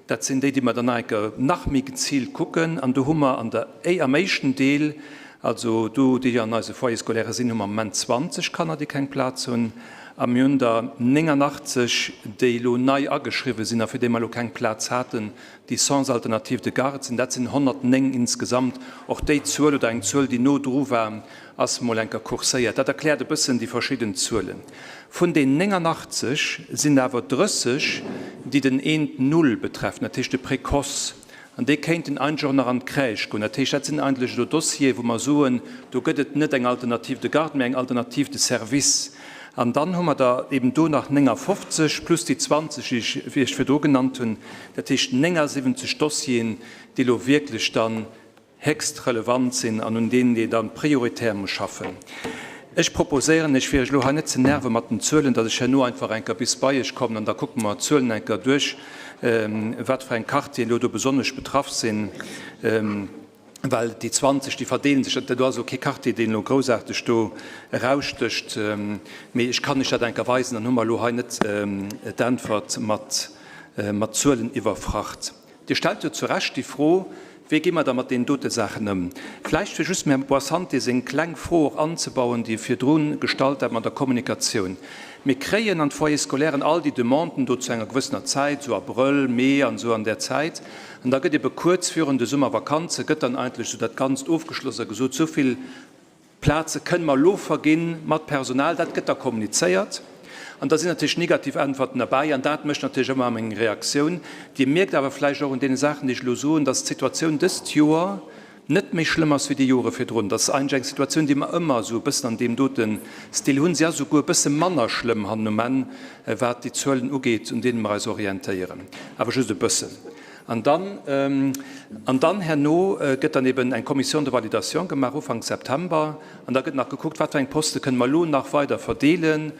dat sinn déi, déi mer dann nach eng Kéier nach méi geziilt kucken. An do hu mer an der, am éischten Deel, Also do, déi an eise Foyers scolaires sinn, hu mer am Moment 20 Kanner, déi keng Plaz hunn. A mir hunn der 89, déi elo nei ageschriwwen sinn a fir déi mer elo keng Plaz haten, déi sans alternative de garde sinn. Dat sinn 109 insgesamt. Och déi Zuel oder eng Zuel, déi no dru war, ass mol eng Kéier kurséiert. Dat erkläert e bëssen déi verschidden Zuelen. Vun den 89 sinn awer 30, déi den Eent Null betreffen, dat heescht de Précoce. An déi kéinten eigentlech och nach an d'Crèche goen. Dat heescht, dat sinn eigentlech elo Dossiere wou mer soen, do gëtt et net eng Alternative de garde, mä eng Alternative de service. An dann hu mer der eben do nach 59 plus déi 20, déi ech Iech virdru genannt hunn, dat heescht 79 Dossieren, déi elo wierklech dann héchst relevant sinn an un deenen ee dann prioritär muss schaffen. Ech proposéieren Iech, fir Iech elo hei net ze nerve mat den Zuelen, datt ech herno einfach eng Kéier bis bei Iech kommen an da kucke mer d'Zuelen eng Kéier duerch, wat fir eng Quartieren elo do besonnesch betraff sinn, well déi 20, déi verdeele sech, do ass elo kee Quartier, deen elo groussaarteg do erausstécht. Mee ech kann Iech dat eng Kéier weisen, dann hu mer elo hei net d'Äntwert mat Zuelen iwwerfracht. Dir stellt jo zu Recht déi Fro, Wéi gi mer da mat deenen dote Saachen ëm? Vläicht fir just dem Här Boissanté seng kleng Fro och anzebauen, déi e virdru gestallt hat mat der Kommunikatioun. Mir kréien an d'Foyers scolairen all déi Demanden do zu enger gewëssener Zäit, esou Abrëll, Mee an esou an där Zäit. An da gëtt ebe kuerz virun de Summervakanze gëtt dann eigentlech esou dat Ganzt ofgeschloss a gesot, Esou vill Plaze kënne mer elo verginn mat Personal, dat gëtt da kommunizéiert. An da sinn natierlech negativ Äntwerten derbäi an dat mécht natierlech ëmmer eng Reaktioun. Dir mierkt awer vläicht och un deene Saachen, déi ech elo soen, dass d'Situatioun dëst Joer net méi schlëmm ass wéi déi Jore virdrun. Dat ass eigentlech eng Situatioun, déi mer ëmmer esou e bëssen an deem dote Stil hunn. Si ass esouguer e bësse manner schlëmm hannen um Enn, wat déi Zuelen ugeet, un deene mer eis orientéieren, awer just e bëssen. An dann, an dann herno gëtt dann eben eng Commission de validation gemaach Ufank September an da gëtt nach gekuckt, wat fir eng Poste kënne mer elo nach weider verdeelen,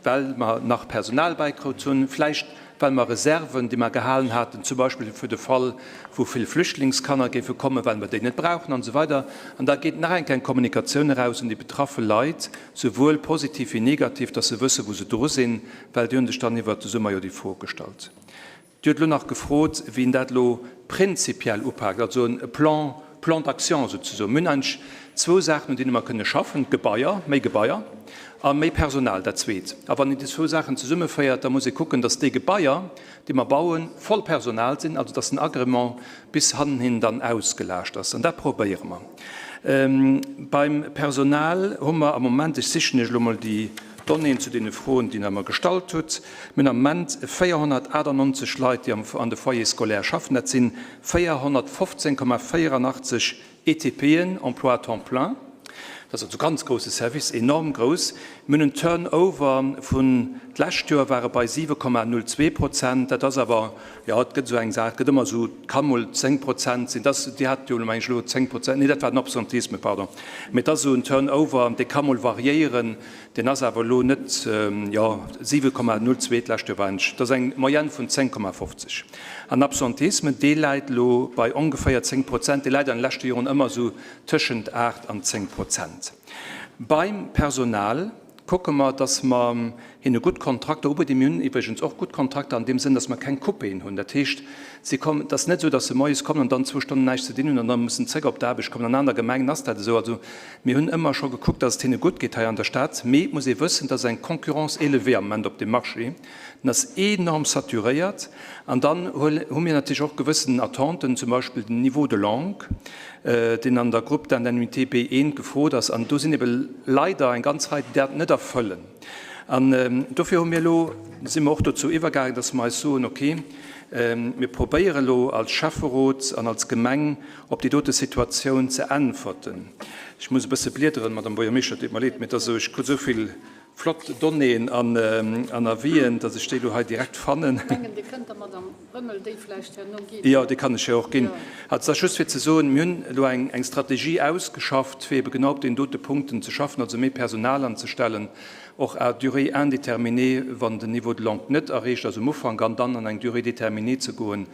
well mer nach Personal bäikrout hunn, vläicht well mer Reserven, déi mer gehalen haten, zum Beispill fir de Fall, wou vill Flüchtlingskanner géife kommen, well mer déi net brauchen an esou weider. An da geet nach eng Kéier eng Kommunikatioun eraus un déi betraffe Leit, souwuel positiv wéi negativ, dass se wëssen, wou se dru sinn, well déi hunn sech dann iwwert de Summer jo déi Fro gestallt. Dir hutt elo nach gefrot, wéi een dat elo prinzipiell upaakt, also e Plan, Plan d'action souzesoen. Mir hunn eigentlech zwou Saachen, un deene mer kënne schaffen, d'Gebaier, méi Gebaier a méi Personal, dat Zweet. A wann een déi zwou Saachen zesummeféiert, da muss ee kucken, dass déi Gebaier, déi mer bauen, voll Personal sinn, also dass den Agrément bis hannenhin dann ausgelaascht ass. An dat probéiere mer. Beim Personal hu mer am Moment, ech sichen Iech elo mol déi Donnéeën zu deene Froen, déi Der mer gestallt hutt, Mir hunn am Moment 498 Leit, déi an de Foyers scolaires schaffen. Dat si 415,84 ETPen, Emplois à temps plein. Dat ass also e ganz grousse Service, enorm grouss. Mir hunn en Turnover vun, d'lescht Joer war e bei 7,02 Prozent. Dat ass awer, jo, et gëtt esou eng Saach, et gëtt ëmmer esou, et ka mol 10 Prozent sinn. Dat, Dir hat jo elo, meng ech, elo 10 Prozent, nee, dat war den Absenteisme, pardon. Mee et ass esou en Turnover, dee ka mol variéieren. Deen ass awer elo net, jo, 7,02 d'lescht Joer war en, dat ass eng Moyenne vun 10,50. An Absenteisme, dee läit elo bei ongeféier 10 Prozent, dee läit an de leschte Joren ëmmer esou tëschent 8 an 10 Prozent. Beim Personal kucke mer, dass mer. Hinne gutt Kontrakter ubidden. Mir hunn iwwregens och gutt Kontrakter an deem Sënn, dass mer keng Coupéen hunn. Dat heescht, si kommen, et ass net esou, dass se moies kommen an dann zwou Stonnen näischt ze dinn hunn an da mussen zréck op d'Aarbecht kommen. An aner Gemengen ass dat esou. Also mir hunn ëmmer scho gekuckt, dass et hinne gutt geet hei an der Stad. Mee et muss ee wëssen, dass eng Concurrence élevée am Moment op deem Marché. En ass enorm saturéiert. An dann hu mir natierlech och gewëssen Attenten, zum Beispill den Niveau de langue, deen an der Groupe d'indemnité B1 gefrot ass. An do sinn ebe leider eng ganz Rei, déi dat net erfëllen. An dofir hu mir elo, si mer och dozou iwwergaangen, dass mer eis soen, okay, mir probéieren elo als Schäfferot an als Gemeng op déi dote Situatioun ze äntwerten. Ech muss e bësse bliederen, Madame Buergermeeschter, et deet mer leed, mee et ass esou, ech krut esou vill flott Donnéeën an Avisen, dass ech déi elo hei direkt fannen. Ech mengen, Dir kënnt der Madame Römmel déi vläicht herno ginn. Jo, déi kann ech hir och ginn. Also, et ass just fir ze soen, mir hunn elo eng Strategie ausgeschafft, fir ebe genau op deenen dote Punkten ze schaffen, also méi Personal anzestellen, och à durée indéterminée, wann den Niveau de langue net erreecht ass um Ufank, an dann an eng Durée déterminée ze goen,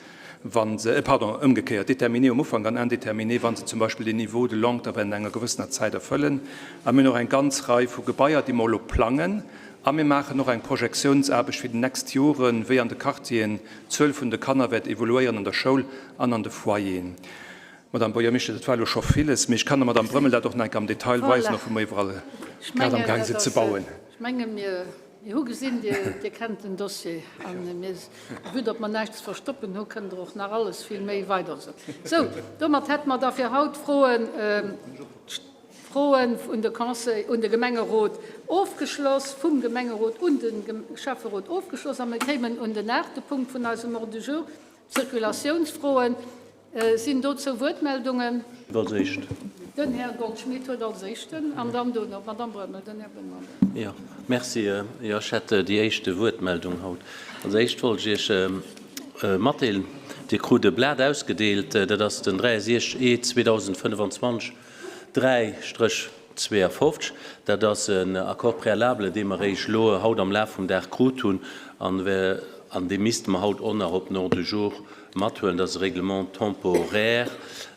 wa se, pardon, ëmgekéiert, déterminée um Ufank an indéterminée, wa se zum Beispill den Niveau de langue da während enger gewëssener Zäit erfëllen. A mir hunn och eng ganz Rei vu Gebaier, déi mer elo plangen, a mir maachen och eng Projektiounsaarbecht fir déi nächst Joren, wéi an de Quartieren d'Zuel vun de Kanner wäert evoluéieren an der Schoul an an de Foyeren. Madame Buergermeeschter, dat war elo scho villes, mee ech kann der Madame Brömmel dat och nach eng Kéier am Detail weisen, och wou mer iwwerall grad am Gaang sinn ze bauen. Ech menge mir hu gesinn, Dir kennt den Dossier a mir, vue datt mer näischt ze verstoppen hu, kënnt Der och nach alles vill méi weider soen. Sou, domat hätte mer da fir haut d'Froen, d'Froen un de Conseil, un de Gemengerot ofgeschloss, vum Gemengerot un de Schäfferot ofgeschloss a mir kéimen un den aachte Punkt vun eisem Ordre du jour, d'Circulatiounsfroen. Sinn dozou Wuertmeldungen? Als éischt. Den Här Goldschmidt huet als éischten an dann dono d'Madame Brömmel. Den Här Benoy. Jo, merci. Jo, ech hätt déi éischte Wuertmeldung haut. Als éischt wollt ech Iech matdeelen, Dir krut e Blat ausgedeelt, dat ass den 63 E 2025 3-52. Dat ass en Accord préalable, dee mer eréischt elo haut am Laf vum Dag krut hunn an dee misste mer haut och nach op den Ordre du jour Mathuelen, dat ass e Règlement temporaire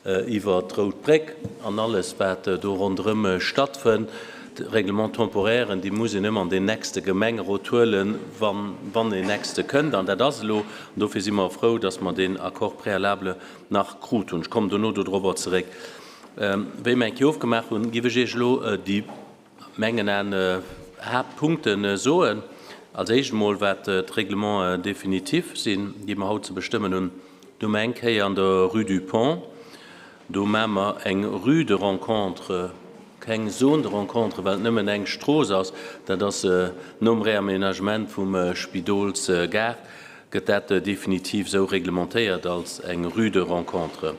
iwwert d'Rout Bréck an alles, wat do ronderëm stattfënnt. Règlements temporairen, déi muss een ëmmer an deen nächste Gemengerot huelen, wann, wann een nächste kënnt. An dat ass elo. An dofir si mer frou, dass mer deen Accord préalable nach krut hunn. Ech kommen dono dodrobber zeréck. Wéi mer eng Kéier ofgemaach hunn, giff ech Iech elo déi mengen Aen Haaptpunkte soen. Als éischt emol wat d'Règlements définitifs sinn, déi mer haut ze bestëmmen hunn. Do hu mer eng Kéier an der Rue du Pont, do maache mer eng Rue de rencontre, keng Zone de rencontre, well et nëmmen eng Strooss ass. Dat ass nom Réaménagement vum Spidolsgaart, gëtt dat definitiv esou reglementéiert als eng Rue de rencontre.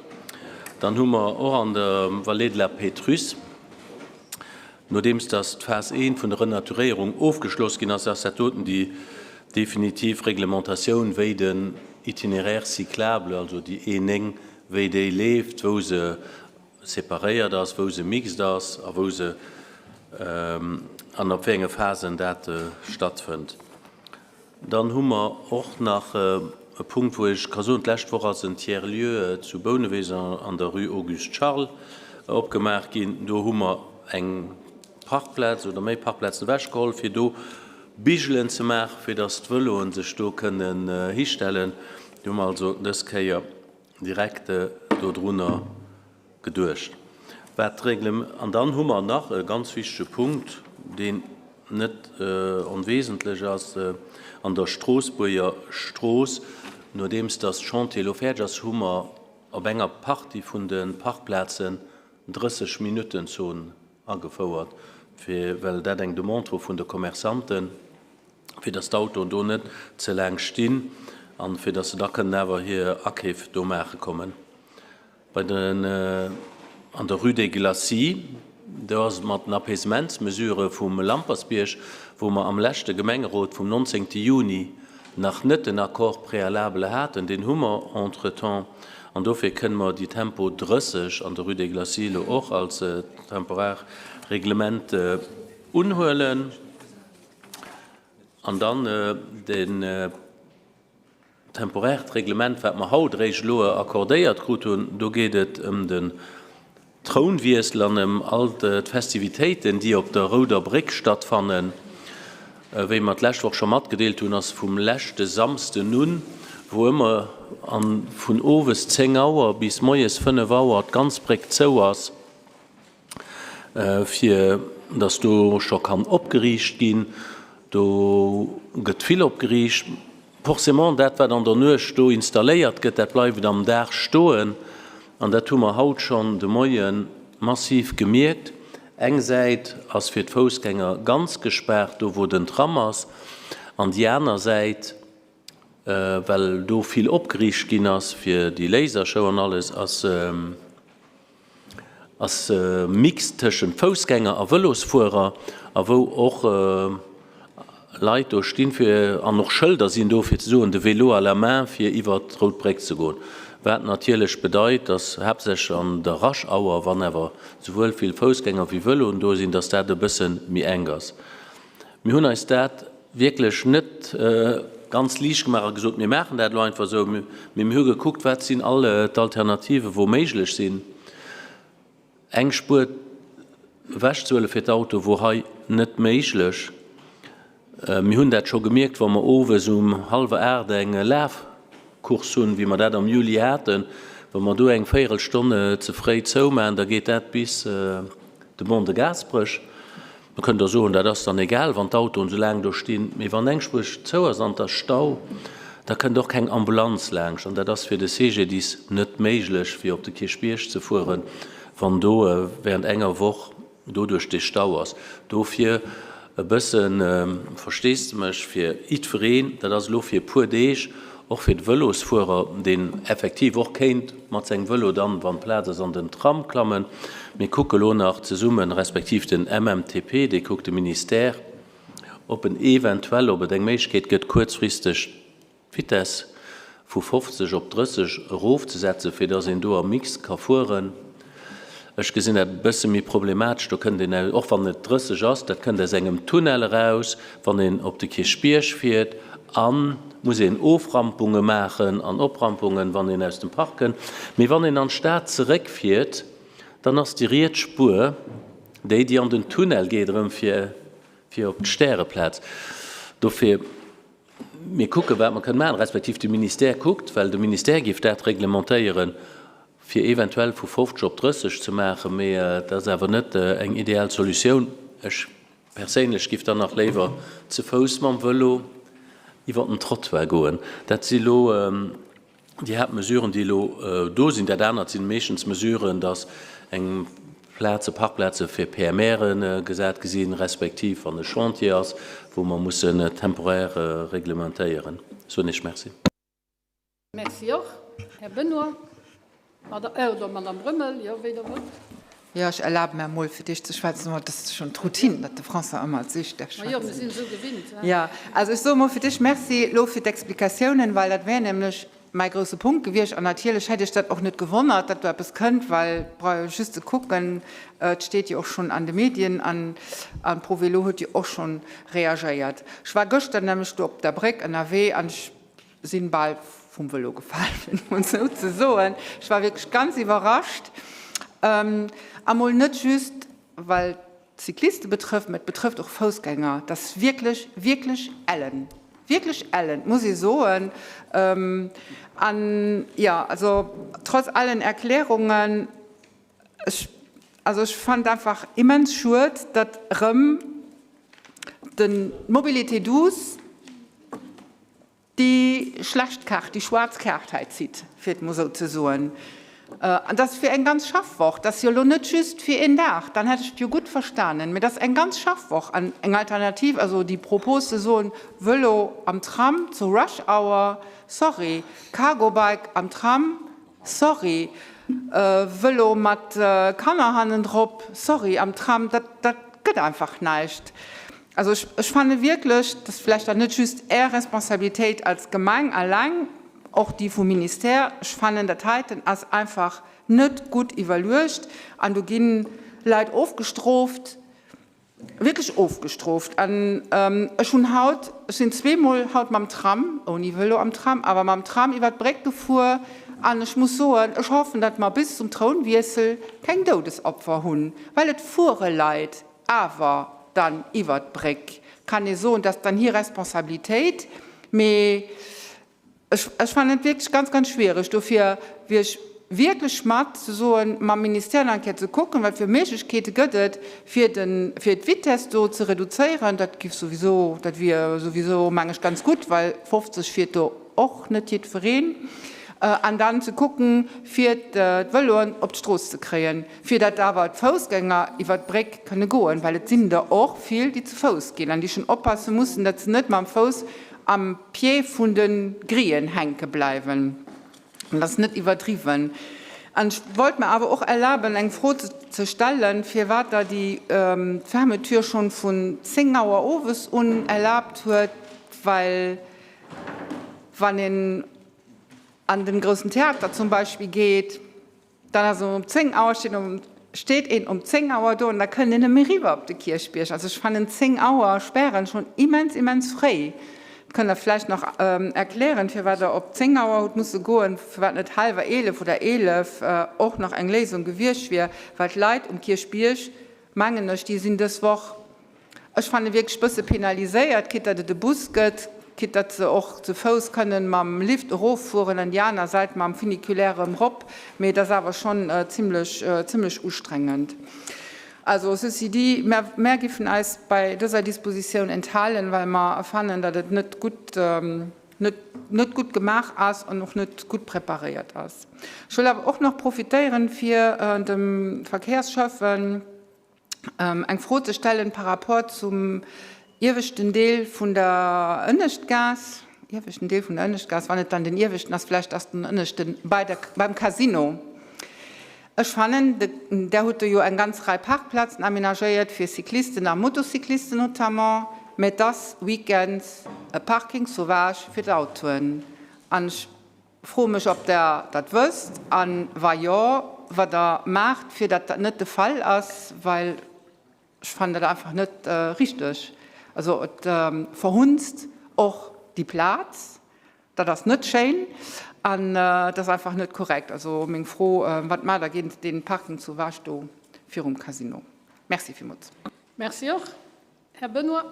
Dann hu mer och an der Vallée de la Pétrusse, Nodeems dass d'Phas I vun der Renaturéierung ofgeschloss ginn ass, ass dat doten déi definitiv Reglementatioun, wéi den Itinéraire cyclable, also déi E9, wéi déi leeft, wou se separéiert ass, wou se mixed ass a wou se an op wéi enge Phasen dat stattfënnt. Dann hu mer och nach e Punkt, wou ech ka soen, d'lescht Woch ass en Tiers-lieu zu Bouneweg an der Rue Auguste Charles opgemaach ginn. Do hu mer eng Parkplaz oder méi Parkplazen ewechgeholl, fir do Bigelen ze maachen, fir datt d'Vëloen sech do kënnen histellen. Do hu mer also dës Kéier direkt dodrunner geduecht. Wat d'Regle. An dann hu mer nach e ganz wichtege Punkt, deen net onwesentlech ass, An der Stroossbuerger Strooss, nodeems dass d'Chantier elo fäerdeg ass, hu mer op enger Partie vun de Parkplazen 30 Minutten-Zon agefouert, fir, well dat eng Demande wor vun de Commerçanten, fir dass d'Autoen do net ze laang stinn an fir dass se da kënnen awer hir Akeef do maache kommen. Bei den, an der Rue des Glacis, do ass et mat den Apaisementsmesurë vum Lampersbierg, wou mer am leschte Gemengerot vum 19. Juni nach net den Accord préalable haten, deen hu mer entretemps, an dofir kënne mer déi Tempo 30 an der Rue des Glacis elo och als temporaire Reglement unhuelen. An dann den. Temporärt Reglement, wat mer haut eréischt elo accordéiert krut hunn, do geet et ëm den Trounwiessel an ëm all d'Festivitéiten, déi op der Rouder Bréck stattfannen. Wéi mer d'lescht Woch scho matgedeelt hunn, ass vum leschte Samsden un, wou ëmmer vun owes 10 Auer bis moies 5 Auer d'ganz Bréck zou ass, fir dass do scho kann opgeriicht ginn. Do gëtt vill opgeriicht. Forcément, dat wat an der Nuecht do installéiert gëtt, dat bleift am Dag stoen. An dat hu mer haut schonn de Moie massiv gemierkt. Eng Säit ass fir d'Foussgänger ganz gespaart, do wou den Tram ass, an déi aner Säit, well do vill opgeriicht ginn ass fir déi Lasershow an alles, ass ass mixed tëschent Foussgänger a Vëlosfuerer a wou och Leit do stinn fir, an och Schëlder sinn do fir ze soen, de Vélo à la main fir iwwert d'Rout Bréck ze goen. Wat natierlech bedeit, dass haaptsächlech an der Rush Hour, wann awer souwuel vill Foussgänger wéi Vëloen do sinn, dass dat e bësse méi enk ass. Mir hunn eis dat wierklech net ganz liicht gemaach a gesot, mir maachen dat elo einfach esou, mee mir hu gekuckt, wat sinn all d'Alternative wou méiglech sinn. Eng Spuer ewechzehuele fir d'Auto wor hei net méiglech. Mir hunn dat scho gemierkt, wa mer owes um hallwer 8 eng Lafcourse hunn, wéi mer dat am Juli haten, wa mer do eng Véierelstonn ze fréi zoumaachen, da geet dat bis de Mont de Gaasperech. Da kënnt Der soen, dat ass dann egal, wann d'Autoen esou laang do stinn. Mee wann eng Spuer zou ass an et ass Stau, da kënnt och keng Ambulanz laanscht. An dat ass fir de CGDIS net méiglech, fir op de Kierchbierg ze fueren, wann do während enger Woch doduerch dee Stau ass. Dofir e bësse Versteesdemech fir jiddwereen. Dat ass elo fir e puer Deeg, och fir de Vëlosfuerer, deen effektiv och kéint mat sengem Vëlo dann, wann Plaz ass, an den Tram klammen. Mir kucke lo nach zesummen, respektiv den MMTP, dee kuckt, de Ministère, ob en eventuell, ob et eng Méiglechkeet gëtt, kuerzfristeg d'Vitess vu 50 op 30 erofzesetzen, fir dass een do am Mix ka fueren. Ech gesinn dat e bësse méi problematesch, do kënnt een, och wann et 30 ass, dat kënnt aus engem Tunnel eraus, wann een op de Kierchbierg fiert a muss een Oframpunge maachen an Oprampungen, wann een aus dem Park kënnt. Mee wann een an d'Stad zeréckfiert, dann ass déi riets Spuer déi, déi an den Tunnel geet erëm fir op d'Stäreplaz. Dofir. Mir kucken, wat mer kënnen maachen, respektiv de Ministère kuckt, well de Ministère géif dat reglementéieren, fir eventuell vu 50 op 30 ze maachen. Mee dat ass awer net eng ideal Solutioun. Ech perséinlech géif dann nach léiwer ze Fouss mam Vëlo iwwer den Trottoir goen. Dat si lo Déi Haaptmesuren, déi elo do sinn, dat anert si meeschtens Mesuren, datt eng Plaze, Parkplaze fir PMRe gesat gi sinn, respektiv wann e Chantier ass, wou mer mussen temporaire reglementéieren. Soen Iech Merci. Merci och, Här Benoy. Oder Madame Roemmel, jo, wéi Der wëllt. Jo, ech erlabe mer emol fir d'éischt ze schwätzen, ma dat ass schonn d'Routine, datt de François ëmmer als éischt däerf schwätzen. Ma jo, mir sinn esou gewinnt, hein. Jo, also ech soe mol fir d'éischt Merci elo fir d'Explikatiounen, well dat wär nämlech mäi grousse Punkt gewiescht. An natierlech hätt Iech dat och net gewonnert, datt do eppes kënnt, well et brauch jo just ze kucken, et steet jo och schonn an de Medien an ProVelo huet jo och schonn reagéiert. Ech war gëschter nämlech do op der Bréck ënnerwee an ech Sinn bal vum Vëlo gefal, fir et mol esou ze soen. Ech war wierklech ganz iwwerrascht. A mol net just, well et d'Cycliste betrëfft, mä et betrëfft och Foussgänger. Dat ass wierklech, wierklech ellen. Wierklech ellen, muss ee soen. An jo, also trotz allen Erklärungen, ech, also ech fannen et einfach immens schued, datt erëm den, d'Mobilité douce, déi schlecht Kaart, déi schwaarz Kaart hei zitt, fir et mol esou ze soen. An dat ass fir eng ganz Schaffwoch, dat ass jo elo net just fir een Dag, dann hätt ech et jo gutt verstanen, mä dat ass eng ganz Schaffwoch. An eng Alternativ, also déi Propos ze soen, Vëlo am Tram zur Rush Hour, sorry, Cargo-Bike am Tram, sorry, Vëlo mat Kanner hannendrop, sorry, am Tram, dat, dat gëtt einfach näischt. Also ech, ech fanne wierklech, dass vläicht dann net just Är Responsabilitéit als Gemeng alleng, och déi vum Ministère, ech fannen dat heiten ass einfach net gutt iwwerluecht an do gi Leit ofgestrooft, wierklech ofgestrooft. An ech hunn haut, ech sinn zweemol haut mam Tram, ouni Vëlo am Tram, awer mam Tram iwwer d'Bréck gefuer an ech muss soen, ech hoffen, datt mer bis zum Trounwiessel keng Doudesopfer hunn, well et fuere Leit awer dann iwwert d'Bréck. Kann ee soen, dat ass dann hir Responsabilitéit, mee ech, ech fannen et wierklech ganz, ganz schwierig. Dofir wier ech wierklech mat ze soen, mam Ministère nach eng Kéier ze kucken, wat fir Méiglechkeete gëtt et, fir de, fir d'Vitesse do ze reduzéieren. Dat giff souwisou, dat wier souwisou, meng ech, ganz gutt, well 50 fiert do och net jiddwereen. An dann ze kucken, fir d'Vëloen op d'Strooss ze kréien, fir datt awer d'Foussgänger iwwert d'Bréck kënne goen, well et sinn der och vill, déi ze Fouss ginn an déi schonn oppasse mussen, datt se net mam Fouss am Pied vun de Grillen hänke bleiwen. Dat ass net iwwerdriwwen. An ech wollt mer awer och erlaben, eng Fro ze stellen, firwat Der déi Fermeture schonn vun 10 Auer owes un erlaabt huet, well wann een an den groussen Theater zum Beispill geet, dann ass um 10 Auer, steet um, steet een um 10 Auer do an da kënnt een net méi eriwwer op de Kierchbierg. Also ech fannen 10 Auer spären schonn immens, immens fréi. Kënnt Der vläicht nach erklären, firwat Der op 10 Auer hutt musse goen, firwat net hallwer 11 oder 11 och nach eng Léisung gewiescht wier, well d'Leit um Kierchbierg, mengen ech, déi sinn dës Woch, Ech fanne wierklech bësse penaliséiert, quitte datt et e Bus gëtt, quitte datt se och zu Fouss kënnen mam Lift eroffueren an déi aner Säit mam Funiculaire erëm rop, mee et ass awer schonn zimlech, zimlech ustrengend. Also, ceci dit, mär, mär giffen eis bei dëser Dispositioun enthalen, well mer fannen, datt et net gutt, net, net gutt gemaach ass an och net gutt preparéiert ass. Ech wëll awer och nach profitéieren, fir dem Verkéiersschäffen, eng Fro ze stellen par rapport zum ieweschten Deel vun der Ënneschtgaass, ieweschten Deel vun der Ënneschtgaass, wann et dann den ieweschten ass, vläicht ass den ënneschten bei der, beim Casino. Ech fannen, Der hutt do jo eng ganz Rei Parkplazen aménagéiert fir Cyclisten a Motocyclisten notamment, mä et ass weekends e Parking sauvage fir d'Autoen an ech Froe mech ob der dat wësst an wa jo wat der maacht fir dat dat net de Fall ass, well ech fannen dat einfach net richteg. Also et verhunzt och déi Plaz, dat ass net schéin an et ass einfach net korrekt. Also meng Fro, wat maacht der géint dee Parking sauvage do virum Casino? Merci villmools. Merci och. Här Benoy.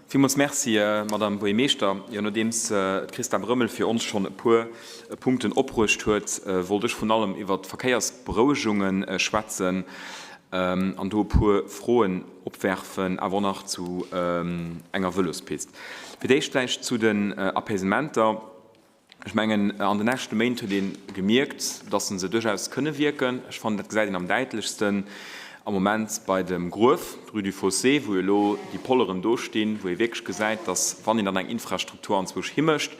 Villmools Merci, Madame Buergermeeschter. Jo, nodeems d'Christa Brömmel fir ons schonn e puer Punkten opbruecht huet, wollt ech vrun allem iwwert d'Verkéiersberouegunge schwätzen an do e puer Froen opwerfen, awer och nach zu enger Vëlospist. Fir d'éischt vläicht zu den Apaisementer. Ech mengen, an de leschte Méint huet ee gemierkt, datt se duerchaus kënne wierken. Ech fannen, dat gesäit een am däitlechsten am Moment bei dem Gruef, rue du Fossé, wou jo elo déi Polleren do stinn, wou ee wierklech gesäit, datt, wann een dann eng Infrastruktur anzwousch himécht,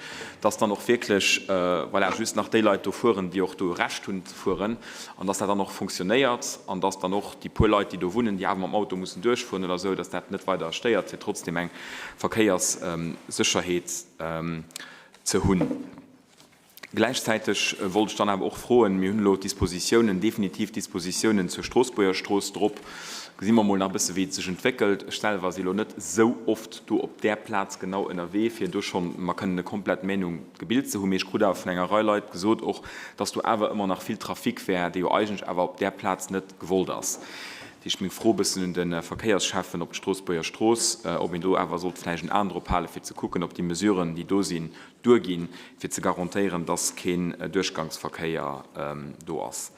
datt dann och wierklech, voilà, just nach déi Leit do fueren, déi och do e Recht hunn ze fueren, an datt dat dann och funktionéiert an datt dann och déi puer Leit, déi do wunnen, déi awer mam Auto mussen duerchfueren oder esou, datt dat net weider stéiert, fir trotzdem eng Verkéierssécherheet ze hunn. Gläichzäiteg wollt ech dann awer och froen, mir hunn elo d'Dispositiounen, definitiv Dispositiounen zur Stroossbuerger Strooss drop, gesi mer emol nach e bësse wéi et sech entwéckelt. Ech selwer si elo net esou oft do op där Plaz genau ënnerwee, fir do schonn mer kënnen e komplett Meenung gebilt ze hunn, mee ech krut awer vun enger Rei Leit gesot och, dass do awer ëmmer nach vill Trafic wär, dee jo eigentlech awer op där Plaz net gewollt ass. Dat heescht, meng Fro e bëssen un de Verkéiersschäffen op d'Stroossbuerger Strooss, ob een do awer sollt vläicht en Aen drop halen, fir ze kucken, ob déi Mesuren, déi do sinn, duerginn, fir ze garantéieren, dass keen Duerchgangsverkéier do ass.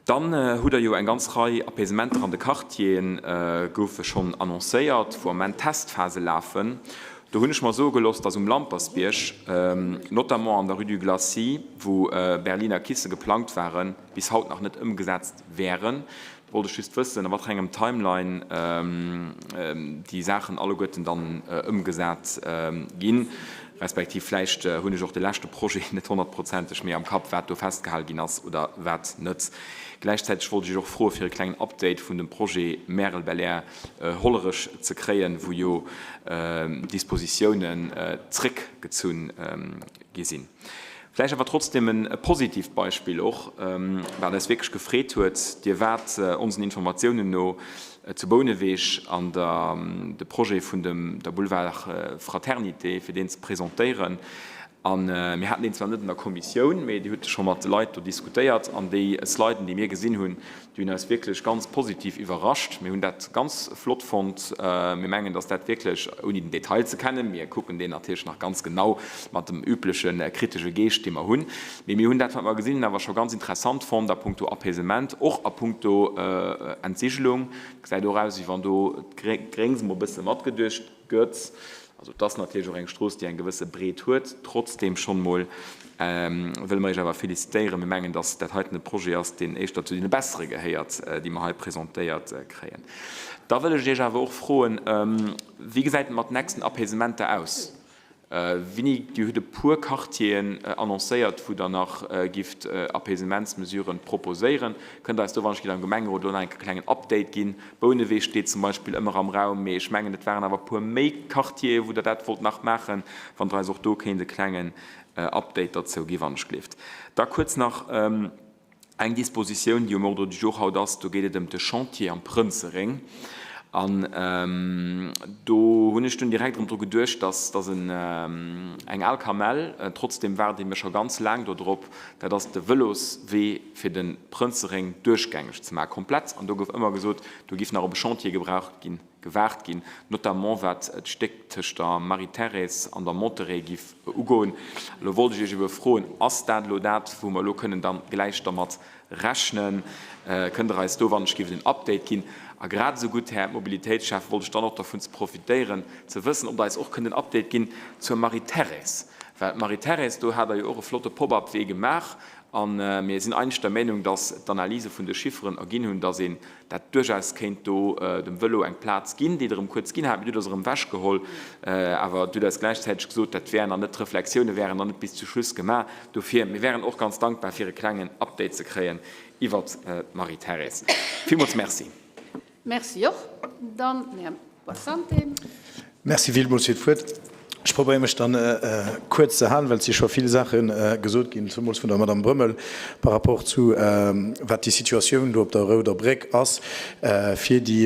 Dann hutt Der jo eng ganz Rei Apaisementer an de Quartiere goufe schonn annoncéiert, wou am Moment Testphase lafen. Do hunn ech mer soe gelooss, dass um Lampersbierg, notamment an der Rue du Glacis, wou Berliner Kisse geplangt waren, bis haut nach net ëmgesetzt wären. Wollt ech just wëssen, a wat fir engem Timeline déi Saachen alleguerten dann ëmgesat ginn, respektiv vläicht hunn ech och de leschte Projet net honnertprozenteg méi am Kapp, wat do festgehal ginn ass oder wat net. Gläichzäiteg wollt ech Iech och froe fir e klengen Update vun dem Projet Märel-Belair Hollerech ze kréien, wou jo Dispositiounen zréckgezunn gi sinn. Vläicht awer trotzdem e positiivt Beispill och, wat eis wierklech gefreet huet, Dir waart onsen Informatiounen no zu Bouneweg an der de Projet vun dem der Boulevard Fraternité, fir deen ze presentéieren. A mir haten deen zwar net an der Kommissioun, mee Dir hutt scho mat de Leit do diskutéiert. An déi Sliden, déi mir gesinn hunn, déi hunn eis wierklech ganz positiv iwwerrascht. Mir hunn dat ganz flott fonnt. Mir mengen, dass dat wierklech, ouni den Detail ze kennen, mir kucken deen natierlech nach ganz genau mat dem übleche kritesche Geescht, dee mer hunn, mee mir hunn dat, wat mer gesinn hunn, awer scho ganz interessant fonnt a puncto Apaisement, och a puncto Entsigelung. Et gesäit och aus, wéi wann do d'Gréngs emol e bësse matgeduecht gëtt. Also et ass natierlech och eng Strooss, déi eng gewësse Breet huet. Trotzdeem schonn emol wëlle mer Iech awer felicitéieren. Mir mengen, dass dat heiten e Projet ass, deen éischter zu deene bessere gehéiert, déi mer hei presentéiert kréien. Da wëll ech Iech awer och froen, Wéi gesäit et mat nächsten Apaisementer aus? Winni, Dir hutt e puer Quartieren annoncéiert, wou Der nach gifft Apaisementsmesuren proposéieren. Kënnt Der eis do, wann ech gitt, am Gemengerot elo nach enk e klengen Update ginn? Bouneweg steet zum Beispill ëmmer am Raum, mee ech mengen, et waren awer e puer méi Quartiere wou Der dat wollt nach maachen. Wann Der eis och do kéint e klengen Update derzou gi wann ech gleeft. Da kuerz nach eng Dispositioun, déi um Ordre du jour haut ass, do geet et ëm de Chantier am Prënzeréng. An do hunn ech dunn direkt erëm dru geduecht, dass dass en eng al Kamell, trotzdem waarde mir scho ganz laang do drop, dat ass de Vëloswee fir de Prënzeréng duerchgängeg ze maachen, komplett. An do gouf ëmmer gesot, do giff nach op e Chantier gebraucht ginn, gewaart ginn, notamment wat d'Stéck tëscht der Marie-Thérèse an der Monterey giff ugoen. Elo wollt ech Iech ebe froen, Ass dat elo dat, wou mer elo kënnen da gläich dermat rechnen? Kënnt Der eis do, wann ech giff, en Update ginn? A grad esou gutt, Här Mobilitéitsschäffe, wollt ech dann och dervun ze profitéieren, ze wëssen, ob Der eis och kënnt en Update ginn zur Marie-Thérèse. Well d'Marie-Thérèse, do hat Der jo och e flotte Pop-up-Wee gemaach. A mir sinn eigentlech der Meinung, dass d'Analyse vun de Chifferen erginn hunn, dass een dat duerchaus kéint do dem Vëlo eng Plaz ginn, déi et erëm kuerz ginn hat, mee du hutt se erëm ewechgeholl. Awer du hutt eis gläichzäiteg gesot, dat wär nach net, d'Reflexioune wären nach net bis zu Schluss gemaach. Dofir, mir wären och ganz dankbar, fir e klengen Update ze kréien iwwert d'Marie-Thérèse. Villmools Merci. Merci och. Dann den Här Boissante. Merci villmools fir d'Wuert. Ech probéiere mech dann kuerz ze halen, well et si scho vill Saache gesot ginn, zemools vun der Madame Brömmel par rapport zu wat déi Situatioun do op der Rouder Bréck ass fir déi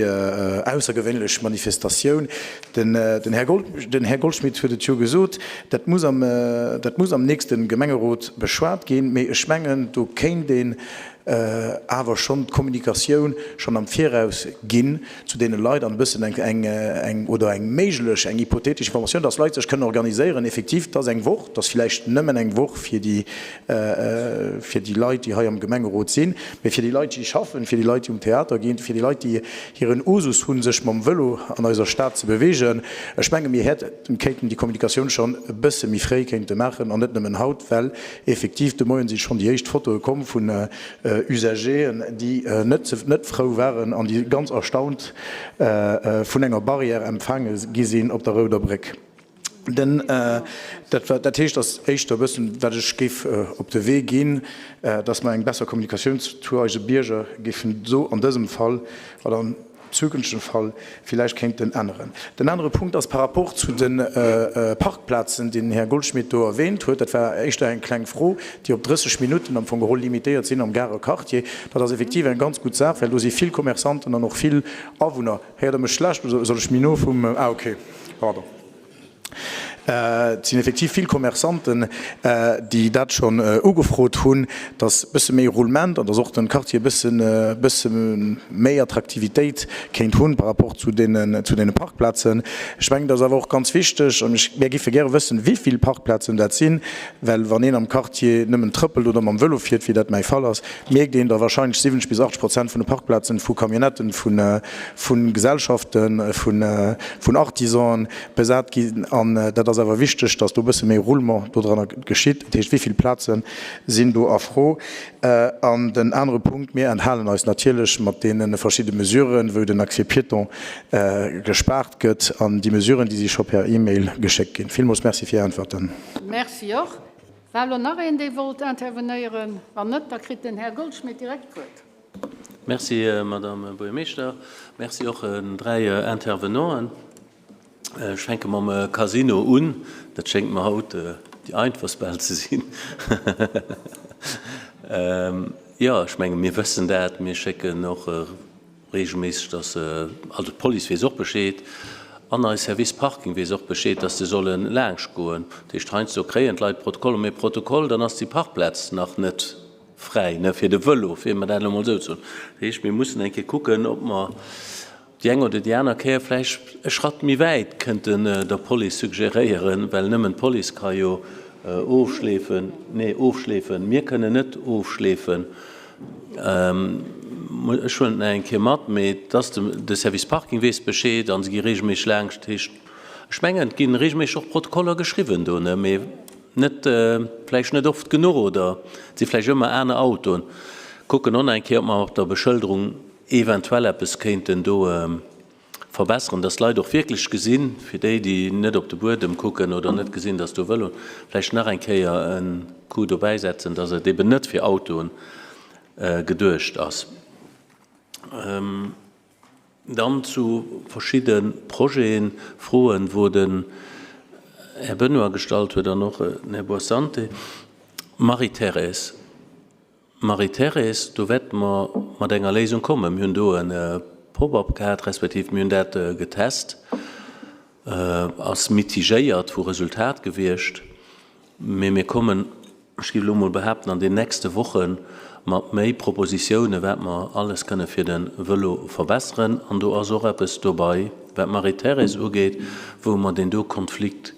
aussergewéinlech Manifestatioun. Den Här Gold, den Här Goldschmidt huet et jo gesot, dat muss am, dat muss am nächste Gemengerot beschwat ginn, mee ech mengen, do kéint een awer schonn d'Kommunikatioun schonn am Viraus ginn zu deene Leit an e bëssen eng, eng oder eng méiglech, eng hypothetesch Informatioun, dass Leit sech kënnen organiséieren. Effektiv, et ass eng Woch, et ass villäicht nëmmen eng Woch fir déi, fir déi Leit, déi hei am Gemengerot sinn, mee fir déi Leit, déi schaffen, fir déi Leit, déi um Theater ginn, fir déi Leit, déi hiren Usus hunn, sech mam Vëlo an eiser Stad ze beweegen. Ech menge mir hätten, kéinten déi Kommunikatioun schonn e bësse méi fréi kéinte maachen an net nëmmen haut, well Effektiv, de Moien si schonn déi éischt Fotoe komm vun Usageren, déi net net frou waren an déi ganz erstaunt vun enger Barrière empfaange gi sinn op der Rouder Bréck. Den, dat war, dat heescht, ass éischter e bëssen, wat ech géif op de Wee ginn, dass mer eng besser Kommunikatioun zu eise Bierger géifen do an dësem Fall oder an zukünftegen Fall villäicht kéinten änneren. Den anere Punkt ass par rapport zu de Parkplazen, déi den Här Goldschmidt do erwähnt huet. Dat war éischter eng kleng Fro, déi op 30 Minutten am Fong geholl limitéiert sinn am Garer Quartier. Dat ass effektiv eng ganz gutt Saach, well do si vill Commerçanten an och vill Awunner. Héiert Der mech schlecht oder soll ech méi no vum. Ah, okay, pardon. Et sinn effektiv vill Commerçanten, déi dat schonn ugefrot hunn, datt e bësse méi Roulement an datt och de Quartier e bësse, bësse méi Attraktivitéit kéint hunn par rapport zu deenen, zu deene Parkplazen. Ech mengen, dat ass awer och ganz wichteg an ech, mär géife gäre wëssen, wéi vill Parkplazen dat sinn, well wann een am Quartier nëmmen trëppelt oder mam Vëlo fiert, wéi dat mäi Fall ass, mierkt een, datt wahrscheinlech 70 bis 80 Prozent vun de Parkplazen vu Camionnetten, vu, vu Gesellschaften, vun Artisanen besat ginn. An dat ass awer wichteg, datt do e bësse méi Roulement dodranner geschitt. Dat heescht, wéi vill Plaze sinn do a Fro? An den anere Punkt, Mir enthalen eis natierlech mat deene verschidde Mesuren, wou den Accès piéton gespaart gëtt. An déi Mesuren, déi si scho per E-Mail geschéckt ginn. Villmools Merci fir Är Äntwerten. Merci och. War elo nach een, dee wollt intervenéieren? Wann net, da kritt den Här Goldschmidt direkt d'Wuert. Merci, Madame Buergermeeschter. Merci och den 3 Intervenanten. Ech fänke mam Casino un. Dat schéngt mer haut déi einfachst bal ze sinn. Jo, ech menge mir wëssen dat. Mir schécken och regelméisseg, dass, also d'Police weess och Bescheed. An eis Service Parking weess och Bescheed, dass se solle laangscht goen. Dat heescht, heiansdo kréien d'Leit Protokoller, mee Protokoll, dann ass déi Parkplaz nach net fräi, ne, fir de Vëlo, fir mer dat elo mol esou ze soen. Dat heescht, mir mussen eng Kéier kucken, ob mer déi eng oder déi aner Kéier vläicht e Schratt méi wäit kënnten der Police suggeréieren, well nëmmen d'Police ka jo ofschleefen, nee, ofschleefen, mir kënnen net ofschleefen. Ech huelen et nach eng Kéier mat, mee et ass de Service Parking weess Bescheed a se gi reegelméisseg laangscht. Dat heescht, ech mengen, et gi reegelméisseg och Protokoller geschriwwen do, ne, mee net, vläicht net oft genuch oder et si vläicht ëmmer aner Autoen. Kucken och nach eng Kéier, ob mer op der Beschëlderung eventuell eppes kéinten do verbesseren, dass d'Leit och wierklech gesinn, fir déi, déi net op de Buedem kucken oder net gesinn, dass do Vëloen, vläicht nach eng Kéier e Coup dobäi setzen, dass et eben net fir Autoen geduecht ass. Dann zu verschidde Projeten, Froen, wou den Här Benoy gestallt huet an och den Här Boissante. Marie-Thérèse. Marie-Thérèse, do wäerte mer mat enger Léisung kommen. Mir hunn do e Pop-up gehat, respektiv mir hunn dat getest, ass mitigéiert vu Resultat gewiescht, mee mir kommen, ech géif elo emol behaapten, an den nächste Woche mat méi Propositiounen, wat mer alles kënne fir de Vëlo verbesseren. An do ass och eppes dobei, wat d'Marie-Thérèse ugeet, wou mer deen do Konflikt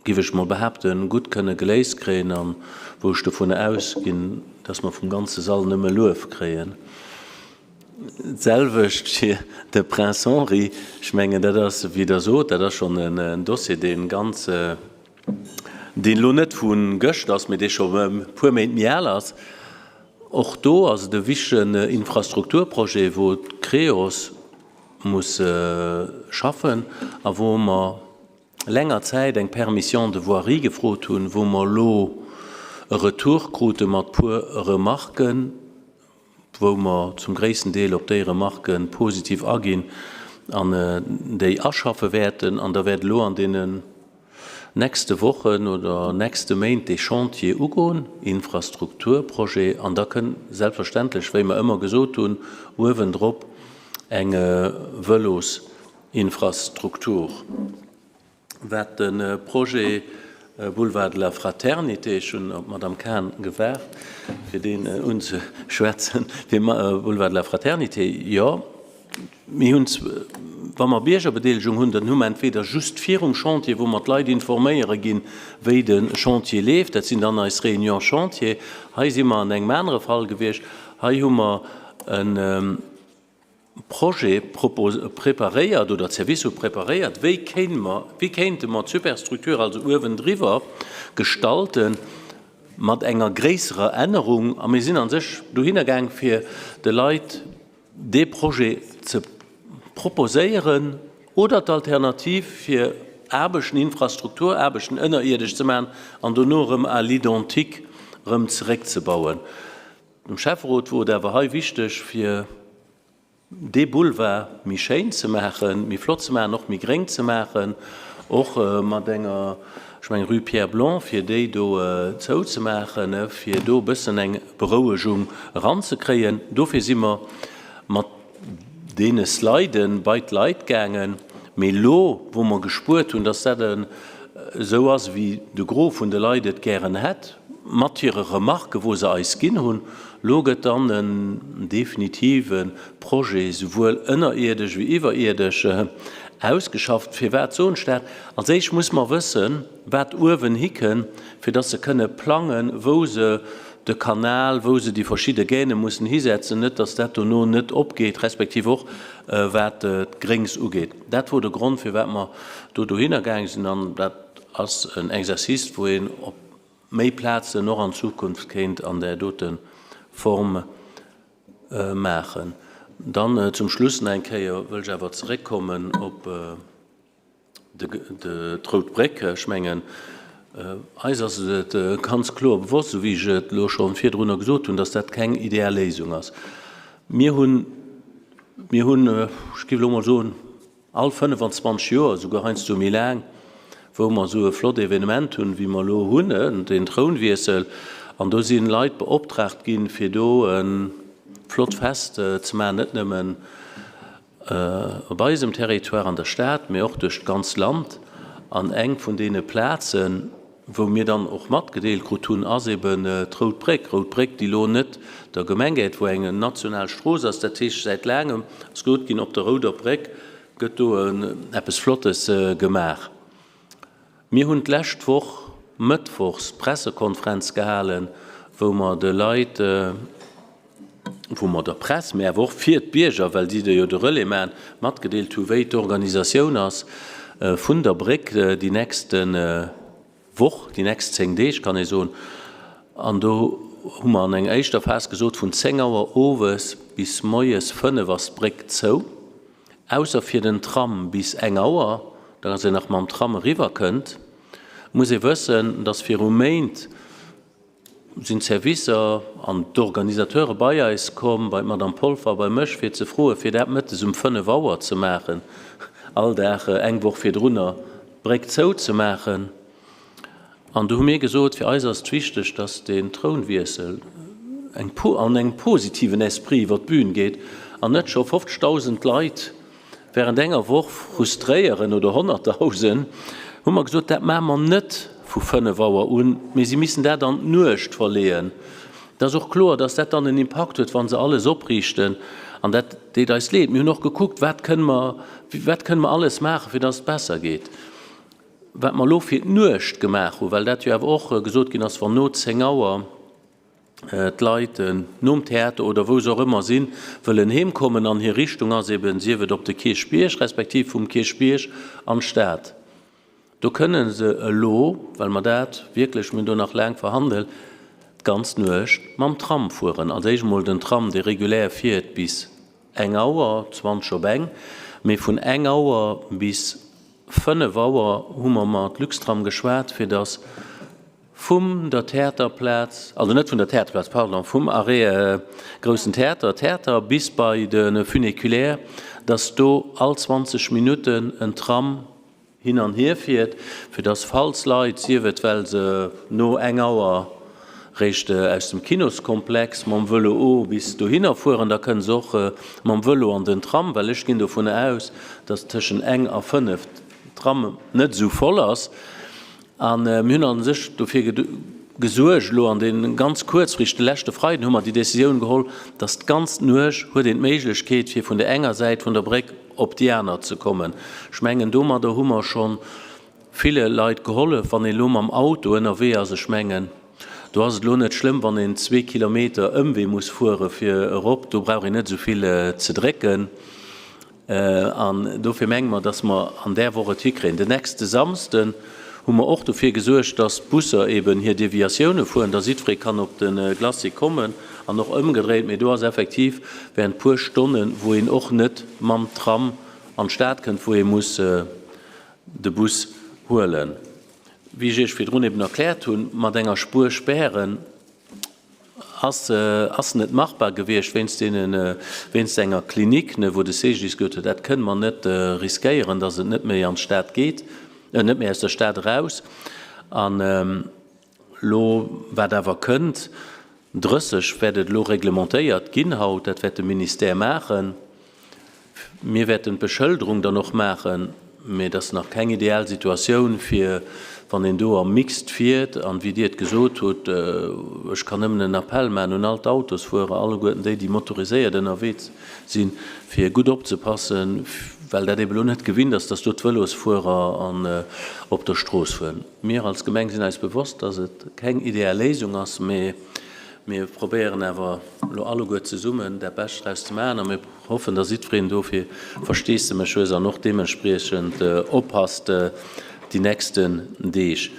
giff ech mol behaapten, gutt kënne geléist kréien an wou ech dovun ausginn, dass mer vum ganze Sall nëmme Luef kréien. D'selwecht fir de Prince Henri. Ech mengen, dat ass, wéi Der sot, dat ass schonn en Dossier, dee ganz, deen elo net vu gëscht ass, mee dee scho e puer Méint méi al ass. Och do ass et e wichtegen Infrastrukturprojet, wou d'Creos muss schaffen a wou mer, länger Zäit eng Permission de voirie gefrot hunn, wou mer elo e Retour krute mat puer Remarken, wou mer zum gréissten Deel op déi Remarke positiv aginn an déi aschaffe wäerten. An da wäert elo an deenen nächste Wochen oder nächste Méint dee Chantier ugoen, Infrastrukturprojet. An da kënn selbstverständlech, wéi mer ëmmer gesot hunn, uewendrop eng Vëlos Infrastruktur. Wat de Projet Boulevard de la Fraternité, ech hunn op d'Madame Cahen gewaart, fir deen unzeschwätzen, fir Boulevard de la Fraternité, jo, mir hunn, wa mer Biergerbedeelegung hunn, dann hu mer entweder just virum Chantier, wou mer d'Leit informéiere ginn, wéi de Chantier leeft, dat sinn dann eis Réunions chantier. Hei si mer an engem anere Fall gewiescht. Hei hu mer e Projet preparéiert oder d'Service hu preparéiert, wéi kéinte mer, wéi kéinte mer d'Superstructure, also uewendriwwer, gestalten mat enger gréisserer Ännerung. A mir sinn a sech dohinner gaang, fir de Leit dee Projet ze proposéieren oder d'Alternativ, fir Aarbechten, Infrastrukturaarbechten ënnerierdesch ze maachen an dono erëm à l'identique erëm zeréckzebauen. Dem Schäfferot wor et awer hei wichteg, fir dee Boulevard méi schéin ze maachen, méi flott ze maachen, och méi gréng ze maachen, och mat enger, ech mengen rue Pierre Blanc, fir déi do zouzemaachen, fir do e bëssen eng Berouegung eranzekréien. Dofir si mer mat deene Sliden bei d'Leit gaangen. Mee elo, wou mer gespuert hunn, dass dat esou ass, wéi de Gros vun de Leit et gären hätt, mat hire Remarken, wou se eis ginn hunn, elo gëtt dann en definitive Projet, souwuel ënnerierdesch wéi iwwerierdesch, ausgeschafft. Firwat soen ech dat? Als éischt muss mer wëssen, wat uewen hikënn, fir dass se kënne plangen, wou se de Kanal, wou se déi verschidde Gäne mussen hisetzen, net dass dat dono net opgeet, respektiv och wat d'Gréngs ugeet. Dat wor de Grond, firwat mer do dohinner gaange sinn. An dat ass en Exercice, wou een op méi Plazen och an Zukunft kéint an där dote Form maachen. Dann zum Schluss nach eng Kéier wëll ech awer zeréckkommen op D'Rout Bréck, ech mengen, eis ass et ganz kloer bewosst, esou wéi ech et elo scho virdrunner gesot hunn, dass dat keng ideal Léisung ass. Mir hunn, mir hunn, ech géif elo emol soen, all 25 Joer, esouguer heiansdo méi laang, wou mer esou e flott Evenement hunn, wéi mer elo hunn, den Trounwiessel, an do si Leit beoptraagt ginn, fir do e flott Fest ze maachen, net nëmmen. Op eisem Territoire an der Stad, mee och duerch d'ganz Land. An eng vun deene Plazen, wou mir dann och matgedeelt krut hunn, ass eben d'Rout Bréck. Rout Bréck, déi elo net der Gemeng gehéiert, wou eng national Strooss ass. Dat heescht, säit laangem ass gesot ginn, op der Rouder Bréck gëtt do eppes Flottes gemaach. Mir hunn d'lescht Woch mëttwochs d'Pressekonferenz gehalen, wou mer de Leit, wou mer der Press, mä awer och fir d'Bierger, well si jo de Relais maachen, matgedeelt hu wéi d'Organisatioun ass vun der Bréck déi nächste Woch, déi nächst 10 Deeg kann ee soen. An do hu mer an enger éischter Phas gesot, vun 10 Auer owes bis moies 5 ass d'Bréck zou. Ausser fir den Tram bis eng Auer, dann ass een nach mam Tram eriwwer kënnt, muss ee wëssen, dass viru Méint sinn d'Servicer an d'Organisateure bei eis komm, bei d'Madame Polfer a bei mech, fir ze froe fir dat mëttes um 5 Auer ze maachen, all Dag eng Woch virdrunner d'Bréck zou ze maachen. An do hu mir gesot, fir eis ass et wichteg, dass deen Trounwiessel eng an engem positiven Esprit iwwer d'Bühn geet an net scho 50.000 Leit während enger Woch frustréieren oder 100.000, hu mer gesot, dat maache mer net vu 5 Auer un, mee si missen dat an d'Nuecht verleeën. Et ass och kloer, dass dat dann en Impakt huet, wa se alles opriichten. An dat deet eis leed. Mir hunn och gekuckt, wat kënne mer, wat kënne mer alles maachen, fir dass et besser geet. Wat mer elo fir d'Nuecht gemaach hunn, well dat jo awer och gesot ginn ass, wann no 10 Auer d'Leit nom Theater oder wou se och ëmmer sinn, wëllen heemkommen an hir Richtung ass eben, sief et op de Kierchbierg respektiv vum Kierchbierg an d'Stad, do kënne se elo, well mer dat wierklech, mir hunn do nach laang verhandelt, d'ganz Nuecht mam Tram fueren. Als éischt emol den Tram, dee regulär fiert bis eng Auer, 20 op eng, mee vun eng Auer bis 5 Auer hu mer mat Luxtram geschwat, fir datt vum der Theaterplaz, also net vun der Theaterplaz, pardon, vum Arrêt Groussen Theater, Theater, bis bei de Funiculaire, datt do all 20 Minutten en Tram hin an hier fiert, fir datt falls Leit, sief et well se no eng Auer réischt aus dem Kinoskomplex mam Vëlo o bis dohinner fueren, da kënne se och mam Vëlo an den Tram, well ech ginn dovun aus, datt tëschent eng a 5 d'Tram net esou voll ass. A mir hunn a sech dofir gesuergt, elo an deem ganz kuerzfristeg, de leschte Freiden hu mer déi Décisioun geholl, datt d'ganz Nuecht huet een d'Méiglechkeet, fir vun der enger Säit vun der Bréck op déi aner ze kommen. Ech mengen, domadder hu mer scho ville Leit gehollef. Wann een elo mam Auto ënnerwee ass, ech mengen, do ass et elo net schlëmm, wann een zwee Kilometer Ëmwee muss fuere fir erop, do brauch een net esou vill ze drécken. An dofir menge mer, dass mer an där Woch et hikréien. Den nächste Samsden hu mer och dofir gesuergt, dass d'Busser eben hir Deviatioune fueren, dass jiddweree kann op de Glacis kommen an och ëmgedréit. Mee do ass effektiv während puer Stonnen, wou een och net mam Tram an d'Stad kënnt, wou ee muss de Bus huelen. Wéi ech Iech virdrun eben erkläert hunn, mat enger Spuer spären ass, ass net machbar gewiescht wéinst deene, wéinst enger Klinik, ne, wou de CGDIS gesot huet, dat kënne mer net riskéieren, datt et net méi an d'Stad geet, net méi aus der Stad eraus. An elo, wat awer kënnt, 30 wäert et elo reglementéiert ginn haut, dat wäert de Ministère maachen. Mir wäerten d'Beschëlderung dann och maachen, mä et ass nach keng ideal Situatioun, fir wann een do am Mixed fiert. An, wéi Dir et gesot hutt, ech kann nëmmen en Appell maachen un all d'Autosfuerer, alleguerten déi, déi motoriséiert ënnerwee sinn, fir gutt opzepassen, well dat ebe lo net gewinnt ass, dass do d'Vëlosfuerer an op der Strooss fueren. Mir als Gemeng sinn eis bewosst, dass et keng ideal Léisung ass, mä mir probéieren awer elo alleguer zesummen dat Bescht draus ze maachen a mir hoffen, dass jiddwereen dofir Versteesdemech hues an och deementspriechend oppasst déi nächsten Deeg.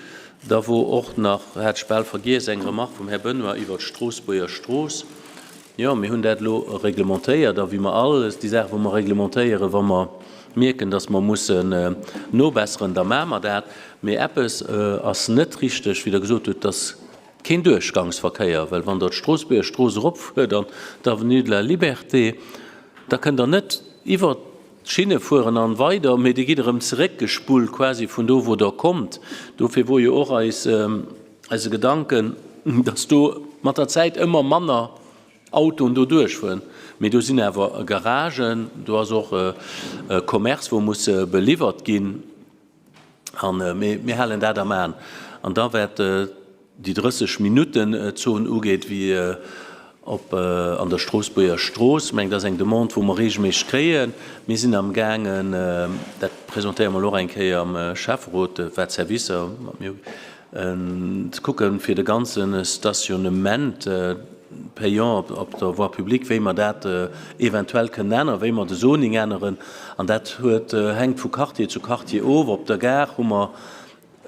Da wor och nach, hat ech bal vergiess, eng Remarque vum Här Benoy iwwert d'Stroossbuerger Strooss. Jo, mir hunn dat elo reglementéiert a wéi mer alles déi Saachen, wou mer reglementéieren, wa mer mierken, dass mer mussen nobesseren, da maache mer dat. Mee eppes ass net richteg, wéi Der gesot hutt, dass Keen Duerchgangsverkéier, well wann Der d'Stroossbuerger Strooss eropfuert an d'Avenue de la Liberté, da kënnt Der net iwwert d'Schinne fueren an weider, mee Dir gitt erëm zeréckgespullt quasi vun do, wou Der kommt. Dofir wor jo och eis, eise Gedanken, dass do mat der Zäit ëmmer manner. Autoen do duerchfueren, mee do sinn awer Garagen, do ass och Commerce, wou muss beliwwert ginn. An mir halen dat am Aen. An da wat déi 30 Minutten-Zon ugeet, wéi op an der Stroossbuerger Strooss, ech mengen, dat ass eng Demande, wou mer reegelméisseg kréien. Mir sinn amgaangen, dat presentéiere mer elo och eng Kéier am Schäfferot, wat d'Servicer mat mir ze kucken, fir de ganze Stationnement payant op der Voie publique, wéi mer dat eventuell kënnen änneren, wéi mer de Zoning änneren. An dat huet, hänkt vu Quartier zu Quartier of. Op der Gare hu mer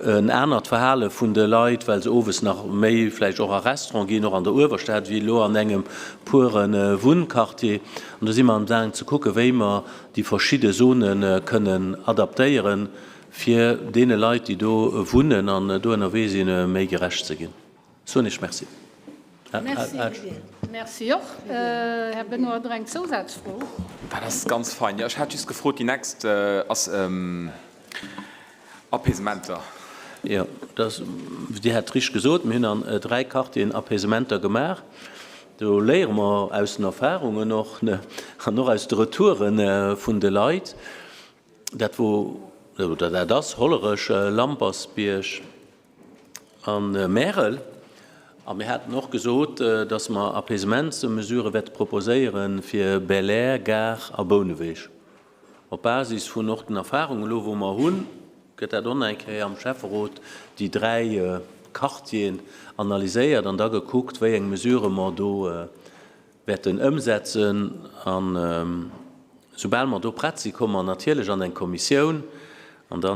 en anert Verhale vun de Leit, well se owes nach méi vläicht och a Restaurant ginn, och an der Uewerstad, wéi elo an engem pure Wunnquartier. An do si mer amgaang ze kucken, wéi mer déi verschidde Zone kënnen adaptéieren, fir deene Leit, déi do wunnen an do ënnerwee sinn, méi gerecht ze ginn. Soen ech Merci. Merci och. Här Benoy, hutt Der eng Zousazfro? Dat ass ganz fein. Jo, ech hat just gefrot, déi nächst ass Apaisementer. Jo, dat, Dir hat richteg gesot, mir hunn an dräi Quartieren Apaisementer gemaach. Do léiere mer aus den Erfahrungen och an och aus de Retoure vun de Leit. Dat wor, oder dat ass Hollerech, Lampersbierg a Märel. A mir haten och gesot, dass mer Apaisementsmesurë wäerte proposéiere fir Belair, Gare a Bouneweg. Op Basis vun och den Erfahrungen elo, wou mer hunn, gëtt dat och nach eng Kéier am Schäfferot déi dräi Quartieren analyséiert an da gekuckt, wéi eng Mesurë mer do wäerten ëmsetzen. An soubal mer do prett sinn, komme mer natierlech an eng Kommissioun an da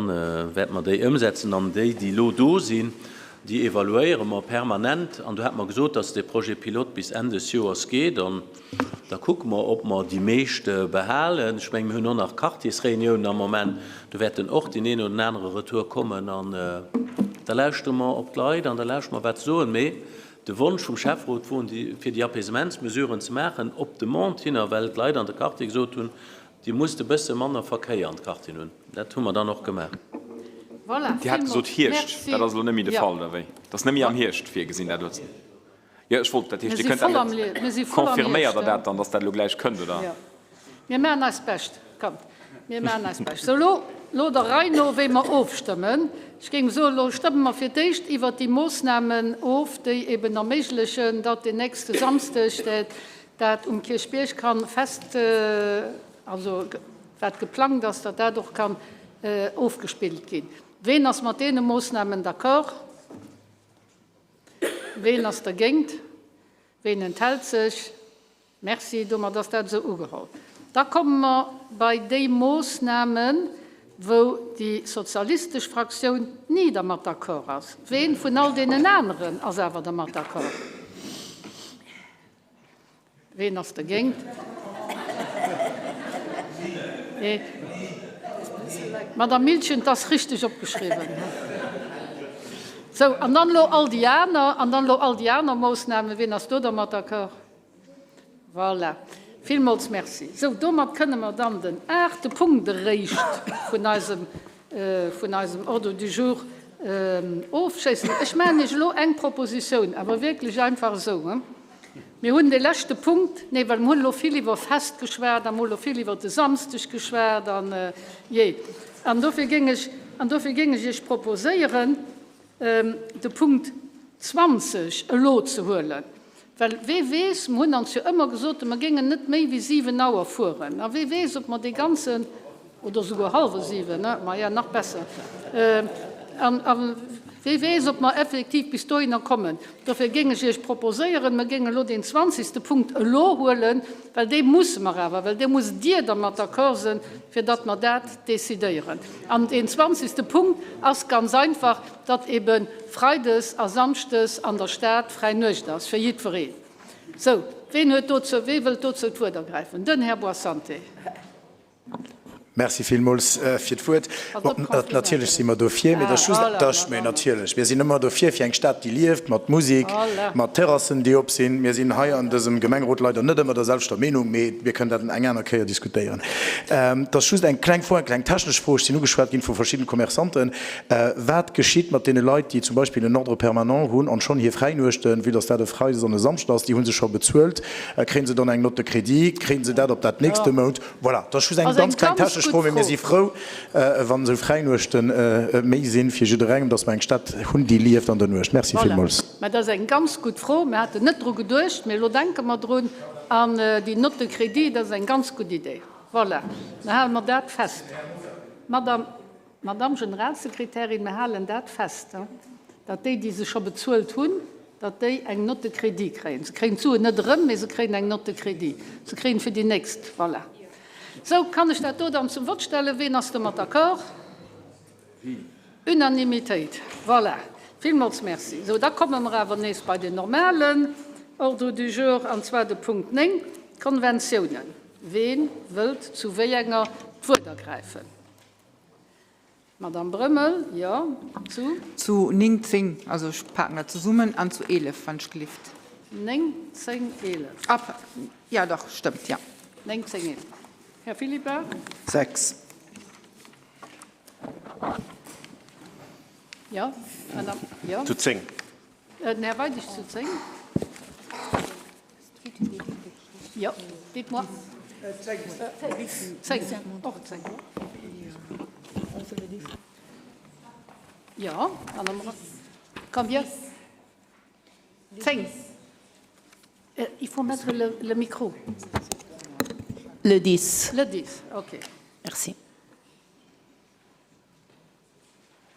wäerte mer déi ëmsetzen. An déi, déi elo do sinn, déi evaluéiere mer permanent. An do hate mer gesot, dass dee Projet pilote bis Enn des Joers geet. An da kucke mer, ob mer déi meescht behalen. Ech mengen, mir hunn och nach Quartiersreuniounen am Moment. Do wäerten och deen een oder den anere Retour kommen. An da lauschtere mer op d'Leit an da lauschtere mer, wat se soen. Mee De Wonsch vum Schäfferot wor, fir déi Apaisementsmesuren ze maachen, op Demande hinner, well d'Leit an de Quartier gesot hunn, Dir musst e bësse manner Verkéier an d'Quartieren hunn. Dat hu mer dann och gemaach. Voilà, Dir hat gesot villmools Hierscht. Merci. Dat ass elo net méi de Jo. Fall, oder wéi? Dat ass net méi am Hierscht virgesinn, dat elo ze. Jo, ech wollt, dat heescht, Mir Dir si kënnt voll dat am net. Lie, mir si voll am Confirméiert Hierscht, Der ja. dat dann, dass dat elo gläich kënnt, oder? Jo. Mir maachen eist Bescht. Kommt, mir maachen eist Bescht. Sou, elo, elo der Rei no, wéi mer ofstëmmen. Ech géing soen, elo stëmme mer fir d'éischt iwwert déi Moossnamen of, déi eben erméiglechen, datt den nächste Samsdeg dat, dat um Kierchbierg kann fest, also wat geplangt ass, datt dat och kann ofgespillt ginn. Ween ass mat deene Moossnamen d'accord? Ween ass dergéint? Ween enthält sech? Merci, domat ass dat esou ugeholl. Da komme mer bei déi Moossnamen, wou déi sozialistesch Fraktioun ni dermat d'accord ass. Ween vun all deenen aneren ass awer dermat d'accord? Ween ass dergéint? Madame Miltgen, et ass richteg opgeschriwwen. Sou, an dann elo all déi aner, an dann elo all déi aner Moossnamen. Ween ass do dermat d'accord? Voilà. Villmools Merci. Sou, domat kënne mer dann den aachte Punkt eréischt vun eisem, vun eisem Ordre du jour ofschéissen. Ech maachen Iech elo eng Propositioun, awer wierklech einfach esou. Mir hunn dee leschte Punkt, nee, well mir hunn elo vill iwwer Fest geschwat a mir hu elo vill iwwer de Samsdeg geschwat an, jee. An dofir géing ech, an dofir géing ech Iech proposéieren, de Punkt 20 elo ze huelen, well wee weess, mer hunn ons jo ëmmer gesot, mer géingen net méi wéi 7 Auer fueren, a wee weess, ob mer dee ganzen, oder souguer hallwer 7, maja, nach besser, a wee weess, ob mer effektiv bis dohinner kommen. Dofir géing ech Iech proposéieren, mer géingen elo deen zwanzigste Punkt elo huelen, well dee musse mer awer, well dee musst Dir da mat d'accord sinn, fir datt mer dat decidéieren. An deen zwanzigste Punkt ass ganz einfach, datt ebe freides a samschdes an der Stad fräi Nuecht ass fir jiddwereen. Sou, ween huet dozou, wee wëllt dozou d'Wuert ergräifen? Den Här Boissante. Merci villmools fir d'Wuert. Bon, natierlech si mer dofir, mee dat ass just, dat ass, mee natierlech, mir sinn ëmmer dofir fir eng Stad, déi lieft, mat Musek, mat Terrassen, déi op sinn. Mir sinn hei an dësem Gemengerot leider net ëmmer der selwechter Meenung, mee mir kënnen dat eng aner Kéier diskutéieren. Et ass just eng kleng Fro, eng kleng technesch Fro. Ech sinn ugeschwat ginn vu verschidden Commerçanten. Wat geschitt mat deene Leit, déi zum Beispill en Ordre permanent hunn an schonn hir Fräinuechten, vue dass dat e Freides an e Samschden ass, déi hu se scho bezuelt, kréien se dann eng Note de crédit, kréien se dat op dat nächste Mount? Voilà, dat ass just eng ganz kleng technesch Fro, mee mir si frou, wann esou Fräinuechte méi sinn fir jidderengem, dass mer eng Stad hunn, déi lieft an der Nuecht. Merci villmools. Voilà, mä dat ass eng ganz gutt Fro. Mir haten net dru geduecht, mee elo denke mer drun. An déi Note de crédit, dat ass eng ganz gutt Idee. Voilà, da hale mer dat fest. Madame. Madamm Generalsekretärin, mir halen dat fest, datt déi, déi se scho bezuelt hunn, datt déi eng Note de crédit kréien. Se kréien d'Suen net erëm, mee se kréien eng Note de crédit. Se kréien fir déi nächst. Voilà. Sou, kann ech dat do dann zum Vott stellen? Ween ass domat d'accord? Unanimitéit. Voilà. Villmools Merci. Sou, da komme mer awer nees bei den normalen Ordre du jour, an zwar de Punkt 9, d'Konventiounen. Wee wëllt zu wéi enger d'Wuert ergräifen? Madame Brömmel, jo, zu? Zu 9, 10, also ech paken dat zesummen, an zu 11, wann ech gelift. 9, 10, 11. Ah, ja, dach, stëmmt, ja. 9, 10, 11. Här Philippart? 6. Jo, Madame, jo. Zu 10. Den Här Weidig zu 10. Jo, dites-moi. 10, och 10. Jo, Madame. Combien? 10. Il faut mettre le, le micro. Le 10. Le 10, ok. Merci.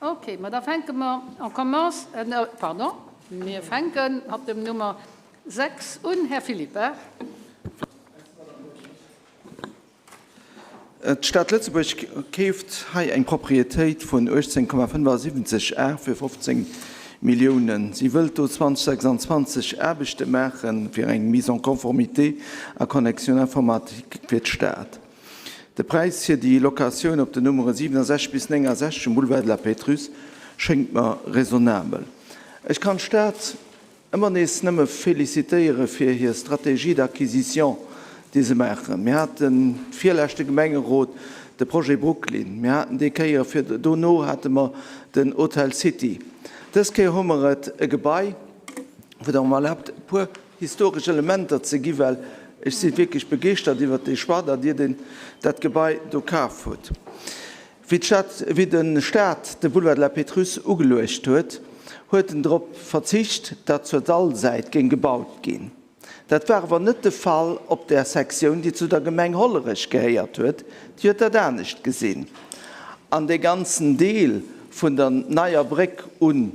Ok, ma da fänke mer, on commence, pardon, mir fänke mat dem Nummer 6 un. Här Philippart. D'Stad Lëtzebuerg keeft hei eng Proprietéit vun 18,75 Ar fir 15 Milliounen. Si wëllt do 2026 Aarbechte maache fir eng Mise en conformité a Connexion informatique fir d'Stad. De Präis fir déi Locatioun op den Nummere 67 bis 69 um Boulevard de la Pétrusse schéngt mer raisonnabel. Ech kann d'Stad ëmmer nees nëmme félicitéiere fir hir Stratégie d'acquisition, déi se maachen. Mir hate virleschte Gemengerot de Projet Brooklyn, mir haten déi Kéier fir dono hate mer den Hotel City. Dës Kéier hu mer et e Gebai, wou Der mer erlaabt e puer historesch Elementer ze gi, well ech si wierklech begeeschtert iwwert dee Choix, datt Dir deen, dat Gebai do kaf hutt. Wéi d'Stad, wéi de Stat de Boulevard de la Pétrusse ugeluecht huet, huet en drop verzicht, datt zur Dallsäit géing gebaut ginn. Dat war awer net de Fall op där Sektioun, déi zu der Gemeng Hollerech gehéiert huet, déi huet dat anescht gesinn. An dee ganzen Deel vun der neier Bréck un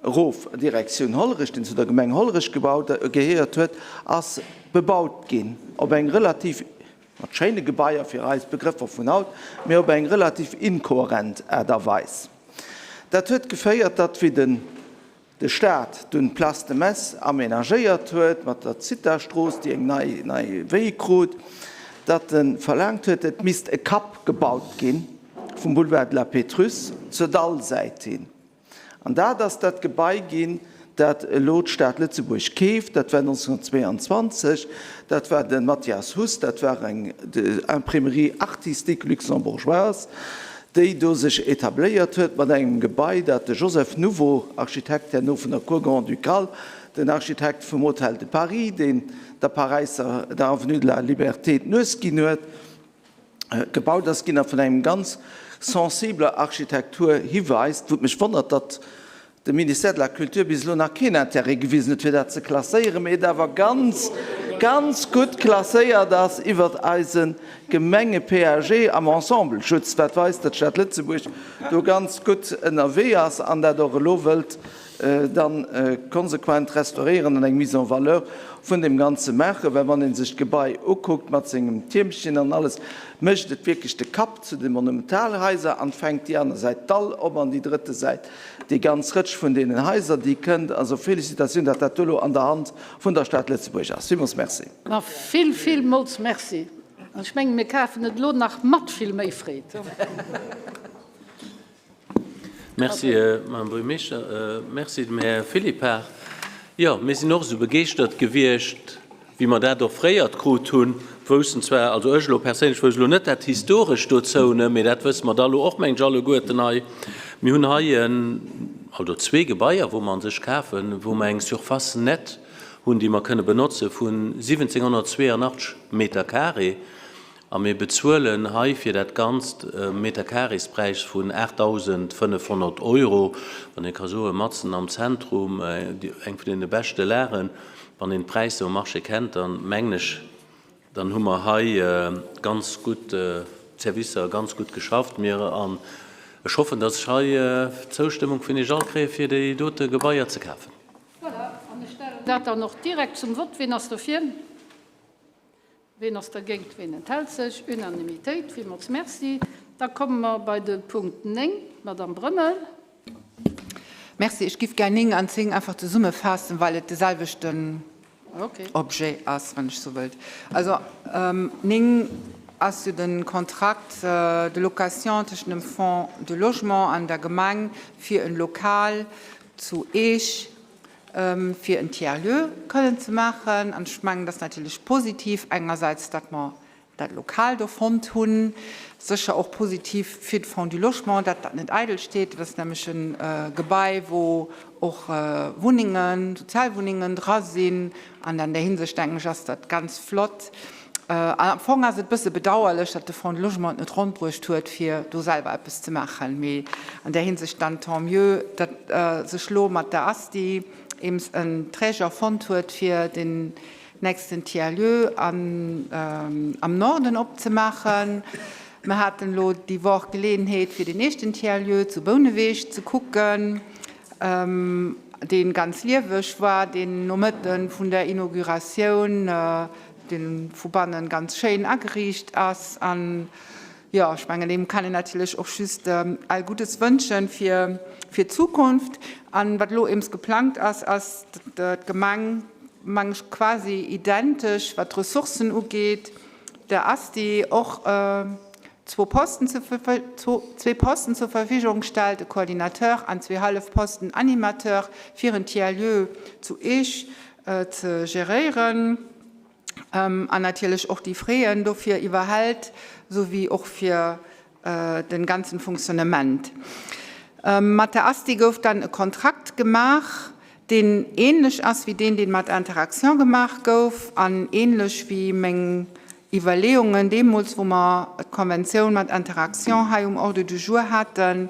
Erof a Direktioun Hollerech, deen zu der Gemeng Hollerech gebaut gehéiert huet, ass bebaut ginn op eng relativ, mat schéine Gebaier fir eis Begrëffer vun haut, mee op eng relativ inkohärent Aart a Weis. Dat huet geféiert, datt wéi den de Staat dunn d'Place de Metz aménagéiert huet mat der Zithastrooss, déi eng nei nei Wéi krut, datt e verlaangt huet, et misst e Kapp gebaut gi vum Boulevard de la Pétrusse zur Dallsäit hin. An dat ass dat Gebai ginn, dat elo d'Stad Lëtzebuerg keeft. Dat war 1922. Dat war de Mathias Huss, dat war eng Imprimerie artistique luxembourgeoise, déi do sech etabléiert huet mat engem Gebai, dat de Joseph Nouveau, Architekt herno vun der Cour grand-ducale, den Architekt vum Hôtel de Paris, deen der Paräisser, der Avenue de la Liberté d'Nues ginn huet, gebaut ass ginn a vun engem ganz sensibler Architektur hiweist, wou et mech wonnert, datt de Ministère de la Culture bis elo nach keen Intérêt gewisen huet, fir dat ze klasséieren, mee et awer ganz, ganz gutt klasséiert ass iwwert eise Gemenge-PAG am Ensembleschutz, wat weist, datt d'Stad Lëtzebuerg do ganz gutt ënnerwee ass an dat och elo wëllt dann konsequent restauréieren an eng Mise en valeur vun deem Ganze maachen, well wann ee sech d'Gebai ukuckt mat sengem Tiermchen an alles, mécht et wierklech de Kapp zu de Monumentalhaiser an fänkt déi aner Säit d'Dall op an déi drëtte Säit déi ganz Rëtsch vun deenen Haiser, déi kënnt. Also Félicitatiounen, datt dat do elo an der Hand vun der Stad Lëtzebuerg ass. Villmools Merci. Ma vill, villmools Merci. An ech mengen, mir kafen et elo nach mat vill méi Freed. Merci, Madame Buergermeeschter. Merci dem Här Philippart. Jo, mir sinn och esou begeeschtert gewiescht, wéi mer dat offréiert krut hunn. Woussten zwar, also ech elo perséinlech wousst elo net dat Historescht dozou, ne, mee dat wësse mer da elo och, mengen ech, alleguerten hei. Mir hunn hei en, also zwee Gebaier, wou mer an sech kafen, wou mer eng Surface nette hunn, déi mer kënne benotze vun 1.782 Meter carré. A mir bezuelen hei fir dat Ganzt e Meterkarespräis vun 8.500 Euro. Wann ee ka soen, matzen am Zentrum, eng vun deene beschte Lagen, wann een d'Präisser um Marché kennt, dann mengen ech, dann hu mer hei ganz gutt, d'Servicer ganz gutt geschafft. Mir, an ech hoffen, dass ech hei d'Zoustëmmung vun Iech all kréie fir déi dote Gebaier ze kafen. Voilà, an ech stellen dat dann och direkt zum Vott. Wien ass dofir? Ween ass dergéint? Ween enthält sech? Unanimitéit. Villmools Merci. Da komme mer bei de Punkt 9. D'Madame Brömmel. Merci. Ech giff gär 9 an 10 einfach zesummefaassen, well et de selwechten Objet ass, wann ech sou wëllt. Also 9 ass jo de Contrat de location tëschent dem Fonds de Logement an der Gemeng fir e Lokal zu Eech fir en Tiers-lieu kënnen ze maachen. An ech mengen, dat ass natierlech positiv, engersäits, datt mer dat Lokal do fonnt hunn, sécher och positiv fir de Fonds du Logement, datt dat net eidel steet. Dat ass nämlech e Gebai, wou och Wunnengen, Sozialwunnengen dra sinn. An an där Hinsicht, denken ech, ass dat ganz flott. An am Fong ass et e bësse bedauerlech, datt de Fonds de Logement et net ronn bruecht huet, fir do selwer eppes ze maachen. Mee an där Hinsicht dann tant mieux, datt sech elo mat der Asti eems en Träger fonnt huet, fir den nächsten Tiers-lieu am Norden opzemaachen. Mer haten elo déi Woch d'Geleeënheet, fir den éischten Tiers-lieu zu Bouneweg ze kucken, dee ganz lieweg war deen Nomëtte vun der Inauguratioun. deen vu bannen ganz schéin ageriicht ass an jo, ech mengen deem kann een natierlech och just all Guddes wënschen fir fir d'Zukunft. An wat elo eems geplangt ass, ass datt d'Gemeng, meng ech, quasi identesch wat d'Ressourcen ugeet, der Asti och zwou Posten zwee Posten zur Verfügung stellt, e Coordinateur an zwee hallef Posten Animateur fir en Tiers-lieu zu Eech ze geréieren an natierlech och déi Fräen dofir iwwerhält, esou wéi och fir de ganzen Fonctionnement. Mat der Asti gouf dann e Kontrakt gemaach, deen ähnlech ass wéi deen, deen mat Interaction gemaach gouf an ähnlech wéi meng Iwwerleeungen deemools, wou mer d'Konventioun mat Interaction hei um Ordre du jour haten,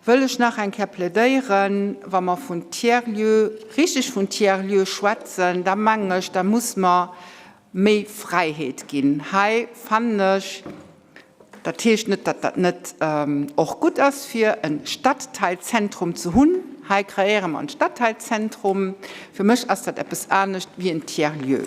wëll ech nach eng Kéier plädéieren, wa mer vun Tiers-lieux, richtig vun Tiers-lieux schwätzen, da mengen ech, da muss mer méi Fräiheet ginn. Hei fannen ech, dat heescht net, datt dat net och gutt ass, fir e Stadteilzentrum ze hunn. Hei kreéiere mer en Stadteilzentrum. Fir mech ass dat eppes anescht wéi en Tiers-lieu.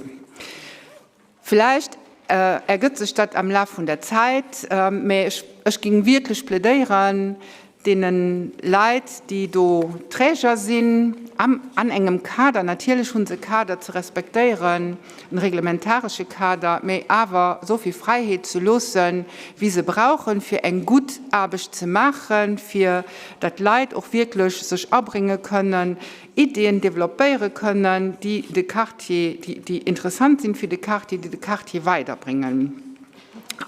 Vläicht ergëtt sech dat am Laf vun der Zäit, mä ech géing wierklech plädéieren, deene Leit, déi do Träger sinn, an engem Kader, natierlech hu se e Kader ze respektéieren, e reglementaresche Kader, mä awer esou vill Fräiheet ze loossen, wéi se brauchen, fir eng gutt Aarbecht ze maachen, fir datt d'Leit och wierklech sech abrénge kënnen, Iddien développéiere kënnen, déi de Quartier, déi interessant sinn fir de Quartier, déi de Quartier weiderbréngen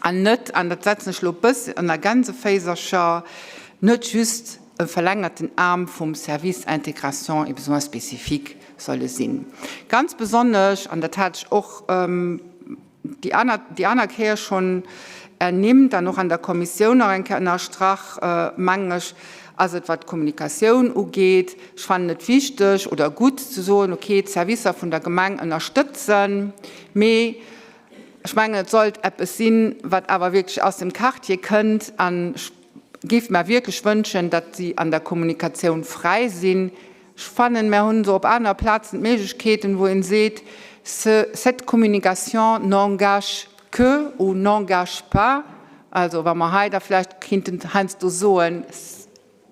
an net, an dat setzen ech elo e bëssen ënner Gänseféisercher, net just e verlängerten Aarm vum Service Intégration et Besoins spécifiques solle sinn. Ganz besonnesch, an dat hat ech och déi aner, déi aner Kéier schonn ernimmt an och an der Kommissioun nach eng Kéier ënnerstrach, mengen ech, ass et, wat d'Kommunikatioun ugeet. Ech fannen et wichteg oder gutt ze soen, okay, d'Servicer vun der Gemeng ënnerstëtzen, mee ech mengen, et sollt eppes sinn, wat awer wierklech aus dem Quartier kënnt. An ech géif mer wierklech wënschen, datt si an der Kommunikatioun fräi sinn. Ech fannen, mär hunn esou op aner Plazen d'Méiglechkeeten, wou een seet, ce, cette communication n'engage que ou n'engage pas. Also wa mer hei da vläicht kinnten heiansdo soen,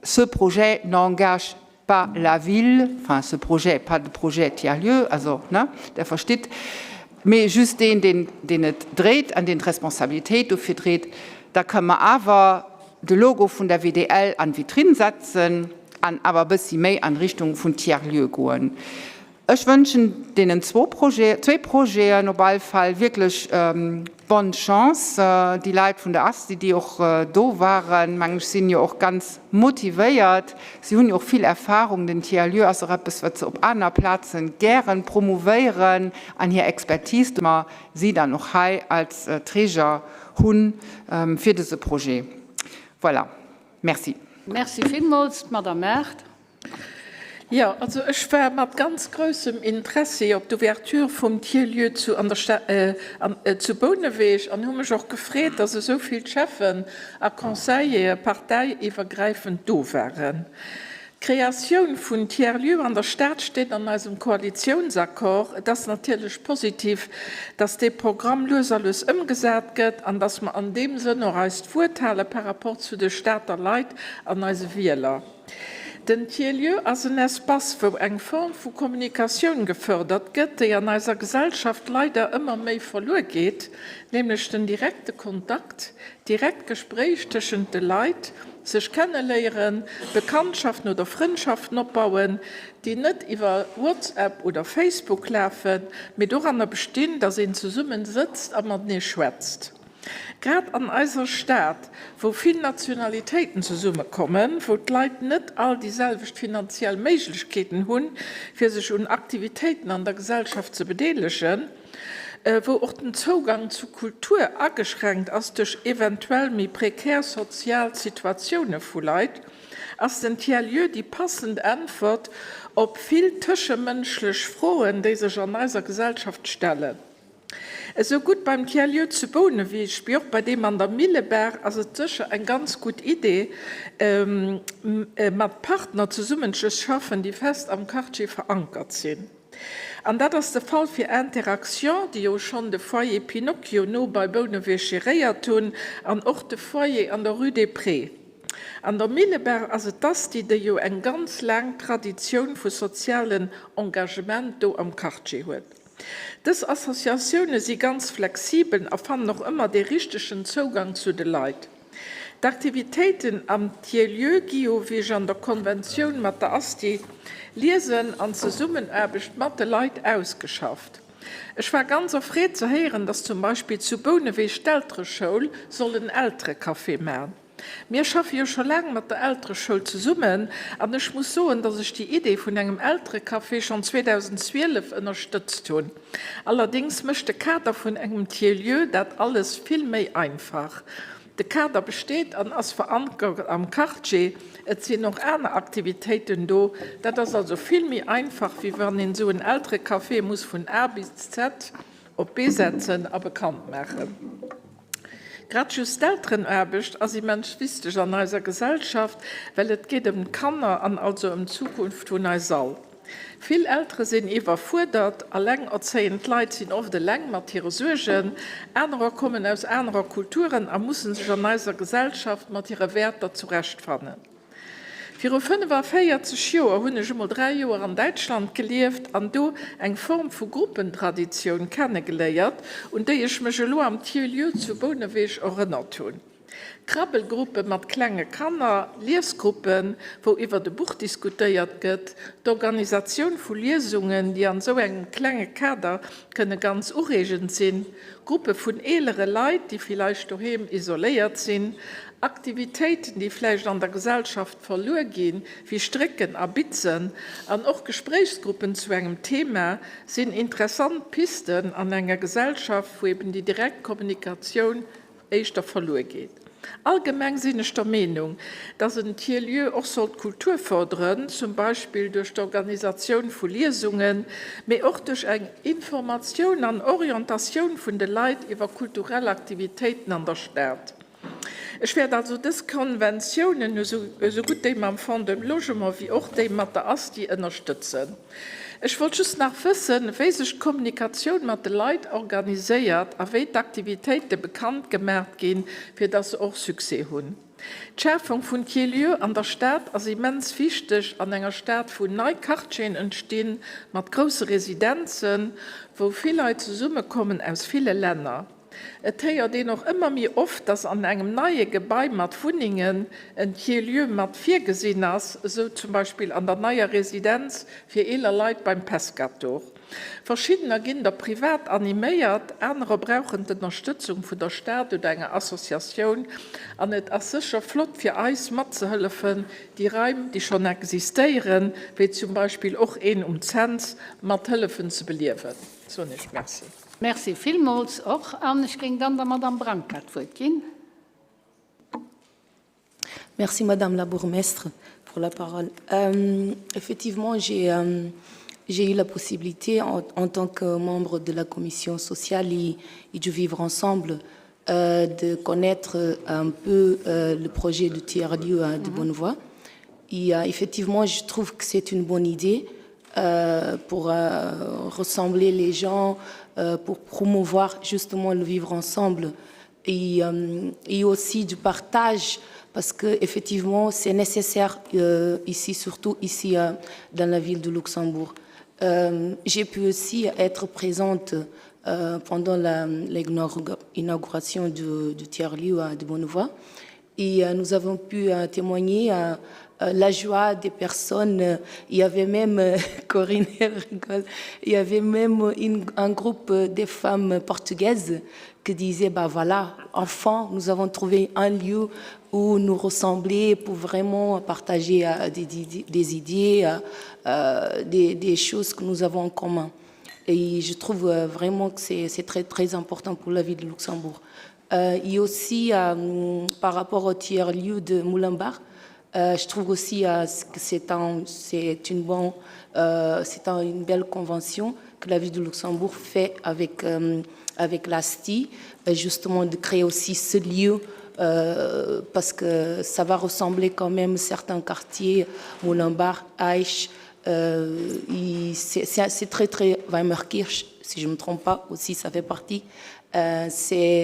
ce projet n'engage pas la ville, enfin ce projet, pas de projet tiers-lieu, also, ne, Der verstitt. Mee just deen, deen, deen et dréit an deen d'Responsabilitéit dofir dréit. Da kënne mer awer de Logo vun der WDL an d'Vitrinn setzen an awer e bëssi méi an Richtung vun Tiers-lieu goen. Ech wënschen deenen zwou Projeten, zwéi Projeten op all Fall wierklech bonne chance. Déi Leit vun der ASTI, déi och do waren, mengen ech, sinn jo och ganz motivéiert. Si hunn jo och vill Erfahrung. Den Tiers-lieu ass och eppes, wat se op aner Plaze gären promouvéieren an hir Expertise, déi mer si dann och hei als Träger hu fir dëse Projet. Voilà. Merci. Merci villmools. D'Madame Err. Jo, also ech war mat ganz groussem Interessi op d'Ouverture vum Tiers-lieu zu an der Sta an zu Bouneweg an hu mech och gefreet, dass esou vill Cheffen a Conseillere parteiiwwergräifend do waren. D'Kreatioun vun Tiers-lieu an der Stad steet an eisem Koalitiounsaccord. Et ass natierlech positiv, dass dee Programm lues a lues ëmgesat gëtt an dass mer an deem Sënn och eist Wuert hale par rapport zu de Stater Leit an eise Wieler. Den Tiers-lieu ass en Espace, wou eng Form vu Kommunikatioun gefördert gëtt, déi an eiser Gesellschaft leider ëmmer méi verluer geet, nämlech den direkte Kontakt, direkt Gespréich tëschent de Leit, sech kenneléieren, Bekanntschaften oder Frëndschaften opbauen, déi net iwwer WhatsApp oder Facebook lafen, mee doranner bestinn, dass een zesummen sëtzt a matenee schwätzt. Grad an eiser Stad, wou vill Nationalitéiten zesummekommen, wou d'Leit net all déi selwecht finanziell Méiglechkeeten hunn, fir sech un Aktivitéiten an der Gesellschaft ze bedeelegen, wou och den Zougang zu Kultur ageschränkt ass duerch eventuell méi prekär sozial Situatioune vu Leit, ass den Tiers-lieu déi passend Äntwert op vill tëschemënschlech Froen, déi sech an eiser Gesellschaft stellen. Esou gutt beim Tiers-lieu zu Bouneweg wéi och bei deem an der Millebaach ass et sécher eng ganz gutt Idee, mat Partner zesummenzeschaffen, déi fest am Quartier verankert sinn. An dat ass de Fall fir Interaction, déi jo schonn de Foyer Pinocchio no bei Bouneweg geréiert hunn, an och de Foyer an der Rue des Prés. An der Millebaach ass et d'Asti, déi jo eng ganz laang Traditioun vu sozialen Engagement do am Quartier huet. Dës Associatioune si ganz flexibel a fannen och ëmmer dee richtegen Zougang zu de Leit. D'Aktivitéiten am Tiers-lieu gi jo, wéi ech an der Konventioun mat der Asti liesen, an Zesummenaarbecht mat de Leit ausgeschafft. Ech war ganz erfreet ze héieren, dass zum Beispill zu Bouneweg d'Eltereschoul soll en Elterecafé man. Mir schaffe jo scho laang mat der Eltereschoul zesummen an ech muss soen, dass ech déi Idee vun engem Elterecafé schonn 2012 ënnerstëtzt hunn. Allerdéngs mécht de Kader vun engem Tiers-lieu dat alles vill méi einfach. De Kader besteet an ass verankert am Quartier, et sinn och aner Aktivitéiten do. Dat ass also vill méi einfach, wéi wann een esou en Elterecafé muss vun A bis Z op d'Bee setzen a bekannt maachen. Grad just d'Elterenaarbecht ass immens wichteg an eiser Gesellschaft, well et geet ëm d'Kanner an also ëm d'Zukunft vun eis all. Vill Eltere sinn iwwerfuerdert, alengerzéiend Leit sinn oft eleng mat hire Suergen, anerer kommen aus anerer Kulturen a musse sech an eiser Gesellschaft mat hire Wäerter zurechtfannen. Viru 45 Joer hunn ech emol 3 Joer an Däitschland gelieft an do eng Form vu Gruppentraditioun kennegeléiert, un déi ech mech elo am Tiers-lieu zu Bouneweg erënnert hunn. Krabbelgruppe mat klenge Kanner, Liesgruppen, wou iwwert e Buch diskutéiert gëtt, d'Organisatioun vu Liesungen, déi an esou engem klenge Kader kënne ganz ureegend sinn, Gruppe vun eelere Leit, déi villeicht doheem isoléiert sinn, Aktivitéiten, déi vläicht an der Gesellschaft verluer ginn, wéi Strécken a Bitzen, an och Gespréichsgruppen zu engem Thema, sinn interessant Pisten an enger Gesellschaft, wou eben déi direkt Kommunikatioun éischter verluer geet. Allgemeng sinn ech der Meenung, dass en Tiers-lieu och sollt d'Kultur fërderen, zum Beispill duerch d'Organisatioun vu Liesungen, mee och duerch eng Informatioun an Orientatioun vun de Leit iwwer kulturell Aktivitéiten an der Stad. Ech wäert also dës Konventiounen, esou gutt déi mam Fonds de Logement wéi och déi mat der ASTI, ënnerstëtzen. Ech wollt just nach wëssen, wéi sech d'Kommunikatioun mat de Leit organiséiert a wéi d'Aktivitéite bekannt gemaacht ginn, fir dass se och Succès hunn. D'Schafung vun Tiers-lieux an der Stad ass immens wichteg an enger Stad wou nei Quartieren entstinn, mat grousse Residenzen, wou vill Leit zesummekommen aus ville Länner. Et héiert een och ëmmer méi oft, dass an engem neie Gebai mat Wunnengen en Tiers-lieu mat virgesinn ass, esou zum Beispill an der neier Residenz fir eeler Leit beim Pescator. Verschiddener ginn der privat animéiert, anerer brauchen d'Ënnerstëtzung vun der Stad oder enger Associatioun. An et ass sécher flott fir eis matzehëllefen, déi Raim, déi schonn existéieren, wéi zum Beispill och een um Cents, mat hëllefen ze beliewen. Soen ech Merci. Merci villmools och. An ech géing dann der Madamm Branca d'Wuert ginn. Merci Madame la bourgmestre pour la parole. Euh, effectivement, j'ai euh, eu la possibilité en, en tant que membre de la commission sociale et, et du vivre ensemble euh, de connaître un peu euh, le projet du tiers-lieu euh, de mm -hmm. Bonnevoie. Et euh, effectivement, je trouve que c'est une bonne idée euh, pour euh, ressembler les gens, euh, pour promouvoir justement le vivre ensemble et, euh, et aussi du partage parce que effectivement c'est nécessaire euh, ici surtout ici euh, dans la ville de Luxembourg. Euh, J'ai pu aussi être présente euh, pendant l'inauguration du, du tiers-lieu de Bonnevoie et euh, nous avons pu euh, témoigner euh, euh, la joie des personnes. Il y avait même euh, Corinne rigole, il y avait même une, un groupe des femmes portugaises qui disaient bah voilà, enfin nous avons trouvé un lieu où nous ressembler pour vraiment partager euh, des, des, des idées, euh, euh, des, des choses que nous avons en commun. Et je trouve euh, vraiment que c'est très très important pour la ville de Luxembourg. Euh, et aussi euh, par rapport au tiers-lieu de Moulimbar, euh, je trouve aussi euh, que c'est un, une, bon, euh, un, une belle convention que la ville de Luxembourg fait avec, euh, avec l'ASTI, euh, justement de créer aussi ce lieu euh, parce que ça va ressembler quand même certains quartiers, Moulimbar, Aich, euh, c'est très très Weimerkirch, si je ne me trompe pas aussi, ça fait partie. Euh,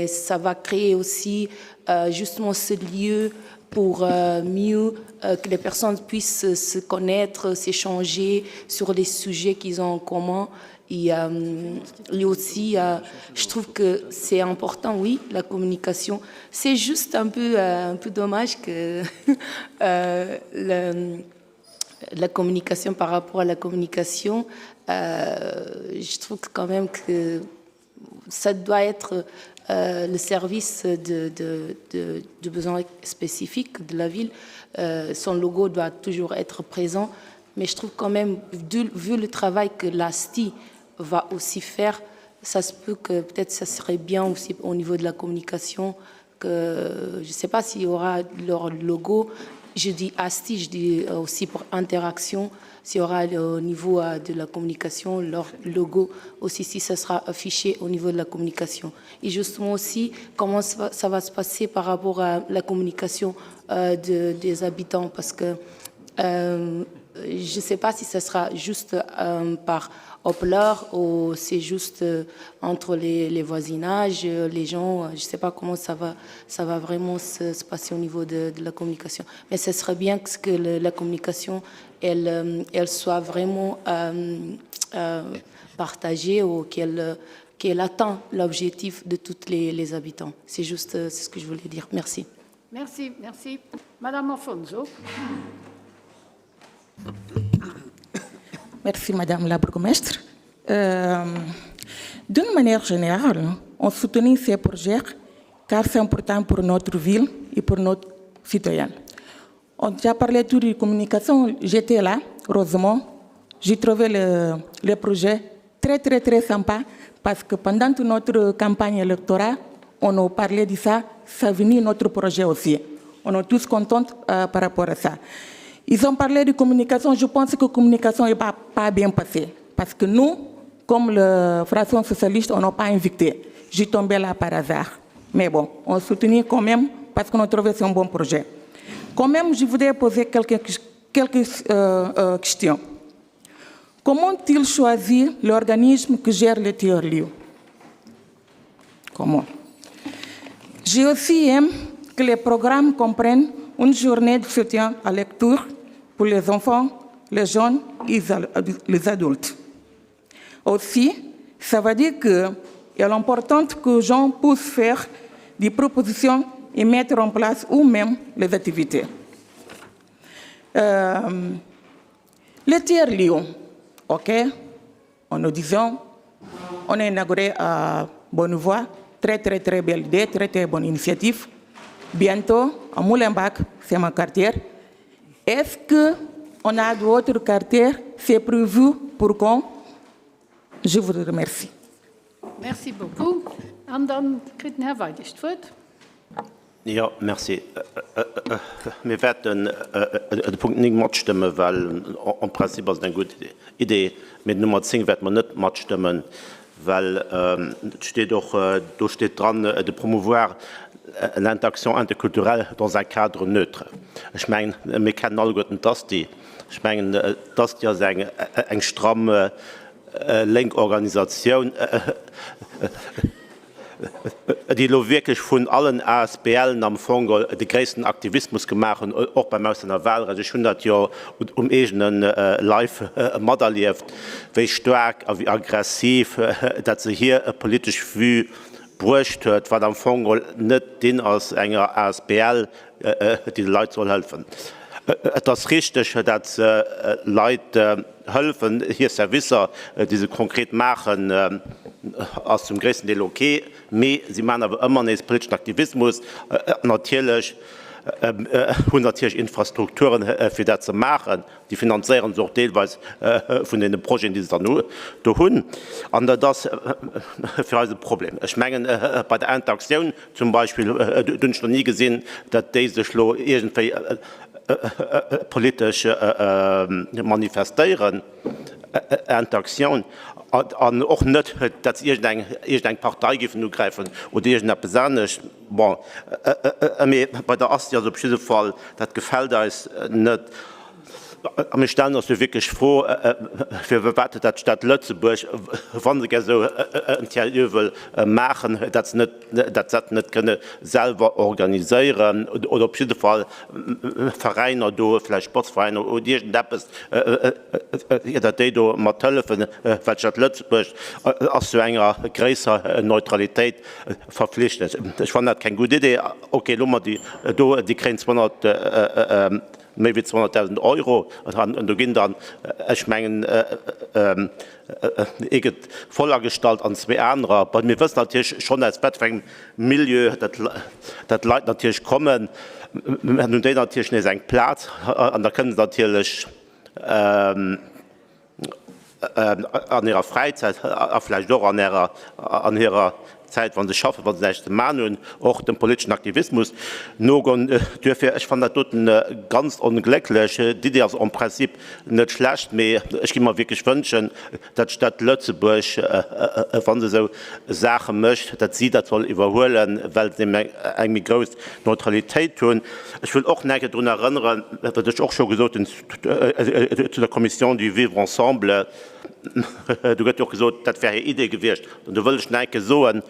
ça va créer aussi euh, justement ce lieu pour euh, mieux euh, que les personnes puissent se connaître, s'échanger sur les sujets qu'ils ont en commun. Et, euh, et aussi, euh, je trouve que c'est important, oui, la communication. C'est juste un peu, euh, un peu dommage que euh, le, la communication par rapport à la communication, euh, je trouve quand même que ça doit être euh, le service de, de, de, de besoins spécifiques de la ville. Euh, son logo doit toujours être présent. Mais je trouve quand même, vu, vu le travail que l'ASTI va aussi faire, ça se peut que peut-être ça serait bien aussi au niveau de la communication, que je ne sais pas s'il y aura leur logo. Je dis ASTI, je dis aussi pour interaction, s'il y aura au niveau euh, de la communication, leur logo aussi, si ça sera affiché au niveau de la communication. Et justement aussi, comment ça va, ça va se passer par rapport à la communication euh, de, des habitants, parce que euh, je ne sais pas si ça sera juste euh, par Hopler ou c'est juste euh, entre les, les voisinages, euh, les gens, euh, je ne sais pas comment ça va, ça va vraiment se, se passer au niveau de, de la communication. Mais ce serait bien que, que le, la communication, elle, euh, elle soit vraiment euh, euh, partagée ou qu'elle qu'elle atteint l'objectif de tous les, les habitants. C'est juste c'est ce que je voulais dire. Merci. Merci, merci. Madame Afonso. Merci, Madame la bourgmestre. Euh, D'une manière générale, on soutient ces projets car c'est important pour notre ville et pour notre citoyens. On a déjà parlé tout de communication, j'étais là, heureusement. J'ai trouvé le, le projet très, très, très sympa parce que pendant toute notre campagne électorale, on a parlé de ça, ça venait notre projet aussi. On est tous contents euh, par rapport à ça. Ils ont parlé de communication, je pense que la communication n'est pas, pas bien passée. Parce que nous, comme la fraction socialiste, on n'a pas invité. J'ai tombé là par hasard. Mais bon, on soutenait quand même parce qu'on a trouvé que c'est un bon projet. Quand même, je voudrais poser quelques, quelques euh, euh, questions. Comment il choisit l'organisme qui gère le tiers-lieu Comment J'ai aussi aimé que les programmes comprennent une journée de soutien à lecture pour les enfants, les jeunes et les adultes. Aussi, ça veut dire qu'il est important que les gens puissent faire des propositions et mettre en place eux-mêmes les activités. Euh, le tiers-lieu, ok En nous disant, on a inauguré à Bonnevoie, très très très belle idée, très très bonne initiative. Bientôt, à Moulenbach, c'est mon quartier. Est-ce qu'on a d'autres quartiers C'est prévu pour quand Je vous remercie. Merci beaucoup. An dann kritt den Här Weidig d'Wuert. Jo, merci. Mir wäerten de Punkt 9 matstëmmen, well en principe ass et eng gutt Idee. Mee den Nummer 10 wäerte mer net matstëmmen, well et steet och, do steet dran, de promouvoir l'interaction interculturelle dans un cadre neutre. Ech mengen, mir kennen alleguerten d'ASTI. Ech mengen, d'ASTI ass eng stramm lénk Organisatioun, déi elo wierklech vun allen ASBLen am Fong de gréissten Aktivismus gemaach hunn, och beim Auslännerwahlrecht. Ech hunn dat jo um eegene Leif materlieft, wéi staark a wéi aggressiv dat se hir politesch Vue bruecht huet, wat am Fong net deen ass enger asbl, déi de Leit soll hëllefen. Et ass richteg, dat se Leit hëllefen, hir Servicer, déi se konkret maachen, ass zum gréissten Deel ok, mee si maachen awer ëmmer nees politeschen Aktivismus. Natierlech hunn natierlech Infrastrukturen, fir dat ze maachen. Déi finanzéiere se och deelweis vun deene Projeten, déi se dann do hunn. An dat ass fir eis e Problem. Ech mengen, bei der Interaktioun zum Beispill, do hunn ech nach ni gesinn, datt déi sech elo iergendwéi politesch manifestéieren, Interaktioun, an och net, datt se iergendeng Partei géifen ugräifen oder iergendeppes anescht. Bon, mee bei der Asti ass op jidde Fall, dat gefält eis net. A mir stellen eis jo wierklech d'Fro, firwat dat d'Stad Lëtzebuerg, wa se gär esou en Tiers-lieu wëll maachen, dat se net, dat se dat net kënne selwer organiséieren oder op jidde Fall Veräiner do, vläicht Sportsveräiner oder iergendeppes, datt déi do mat hëllefen, well d'Stad Lëtzebuerg ass zu enger gréisser Neutralitéit verpflichtet. Ech fannen dat keng gutt Idee. Ok, elo hu mer déi do, déi kréien 200, méi wéi 200.000 Euro an do ginn dann, ech mengen, ee gëtt voll agestallt an zwee anerer. Bon, mir wëssen natierlech schonn, aus wat fir engem Milieu dat dat Leit natierlech kommen. Dann hunn déi natierlech nees eng Plaz an da kënnen se natierlech, an hirer Fräizäit a vläicht och an ärer, an hirer Zäit, wa se schaffen, wa se näischt ze man hunn, och dem politeschen Aktivismus nogoen. Duerfir, ech fannen dat doten ganz onglécklech. D'Idee ass en principe net schlecht, mee ech géing mer wierklech wënschen, datt d'Stad Lëtzebuerg, wa se esou Saache mécht, datt si dat soll iwwerhuelen, well se eben eng méi grouss Neutralitéit hunn. Ech wëll och nach eng Kéier drun erënneren, wat ech och scho gesot hunn, Zu der Commission du vivre ensemble, do gëtt jo och gesot, dat wär hir Idee gewiescht. An do wëll ech nach eng Kéier soen,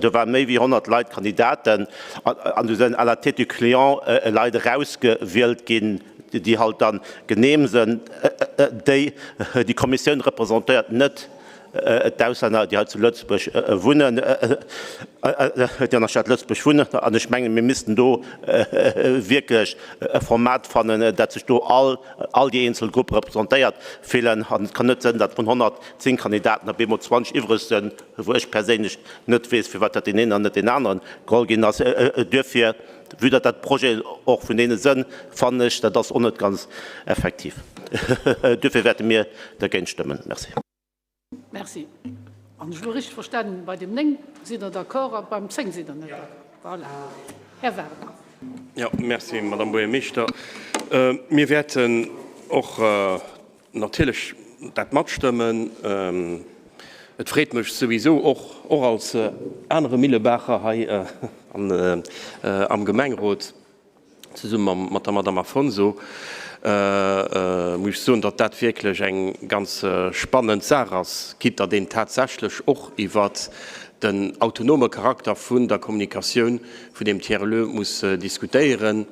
do ware méi wéi 100 Leit Kandidaten an do sinn à la tête du client Leit erausgewielt ginn, déi halt dann genehm sinn. Déi, déi Kommissioun representéiert net d'Auslänner, déi hei zu Lëtzebuerg wunnen, déi an der Stad Lëtzebuerg wunnen. An ech mengen, mir missten do wierklech e Format fannen, dat sech do all, all déi eenzel Gruppe representéiert fillen. An et kann net sënn, datt vun 110 Kandidaten op eemol 20 iwwreg sënn, wou ech perséinlech net weess, firwat dat deen een an net deen aneren geholl ginn ass. Duerfir, vue datt dat Projeten och vun deene sënn, fannen ech, dat ass och net ganz effektiv. Duerfir wäerte mir dergéint stëmmen. Merci. Merci. Wann ech elo richteg verstanen hunn, bei dem 9 sidd Der d'accord a beim 10 sidd Der net d'accord. Voilà. Här Wagner. Jo, merci, Madamm Buergermeeschter. Mir wäerten och natierlech dat matstëmmen. Et freet mech souwisou och, och als anere Millebaacher hei am Gemengerot, Zesumme mat der Madame Afonso muss ech soen, datt dat wierklech eng ganz spannend Saach ass, quitte datt een tatsächlech och iwwert den autonome Charakter vun der Kommunikatioun vun deem Tiers-lieu muss diskutéieren,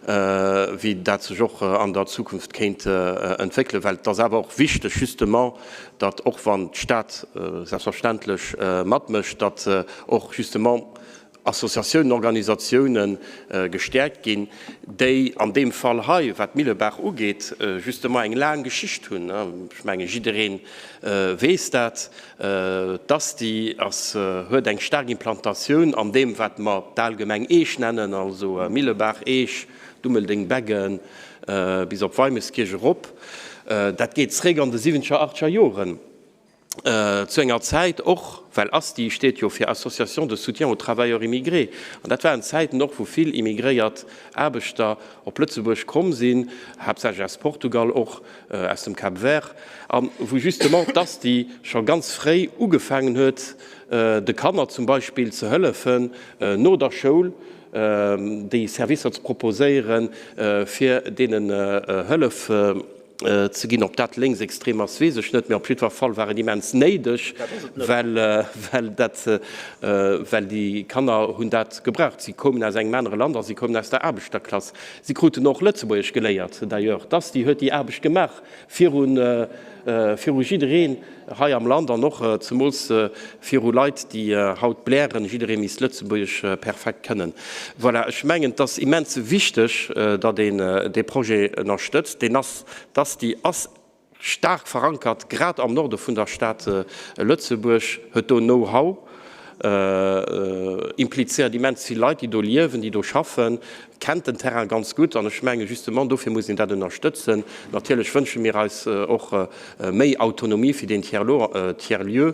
wéi dat sech och an der Zukunft kéint entwéckelen, well et ass awer och wichteg justement, datt och wann d'Stad selbstverständlech matmécht, datt och justement Associatiounen, Organisatiounen gestäerkt ginn, déi an deem Fall hei, wat d'Millebaach ugeet, justement eng laang Geschicht hunn. Ech menge jidderee weess dat. D'Asti ass, huet eng staark Implantatioun an deem, wat mer d'al Gemeng Eech nennen, also Millebaach, Eech, Dummeldeng, Beggen bis op Weimeskierch erop. Dat geet zréck an de siwwenzeger, achtzeger Joren. Zu enger Zäit och, well ASTI steet jo fir Association de soutien aux travailleurs immigrés, an dat waren Zäiten och, wou vill immigréiert Aarbechter op Lëtzebuerg komm sinn, haaptsächlech aus Portugal, och aus dem Cap Vert, a wou justement d'ASTI scho ganz fréi ugefaangen huet, de Kanner zum Beispill ze hëllefen, no der Schoul déi Servicer ze proposéieren, fir deenen Hëllef ze ginn. Ob dat lénksextrem ass, weess ech net, mee op jiddwer Fall war et immens néideg, well, well dat, well déi Kanner hunn dat gebraucht. Si koumen aus engem anere Land a si koumen aus der Aarbechterklass. Si kruten och Lëtzebuergesch geléiert. D'ailleurs, d'Asti huet déi Aarbecht gemaach viru, viru jiddereen hei am Land an och zemools viru Leit, déi haut blären, jidderee misst Lëtzebuergesch perfekt kënnen. Voilà, ech mengen, et ass immens wichteg, datt een dee Projet ënnerstëtzt. Deen ass, d'Asti ass staark verankert, grad am Norde vun der Stad Lëtzebuerg, huet do Know-how, implizéiert immens vill Leit, déi do liewen, déi do schaffen, kennt den Terrain ganz gutt an ech menge justement dofir muss een dat ënnerstëtzen. Natierlech wënsche mir eis och méi Autonomie fir deen Tiers-lieu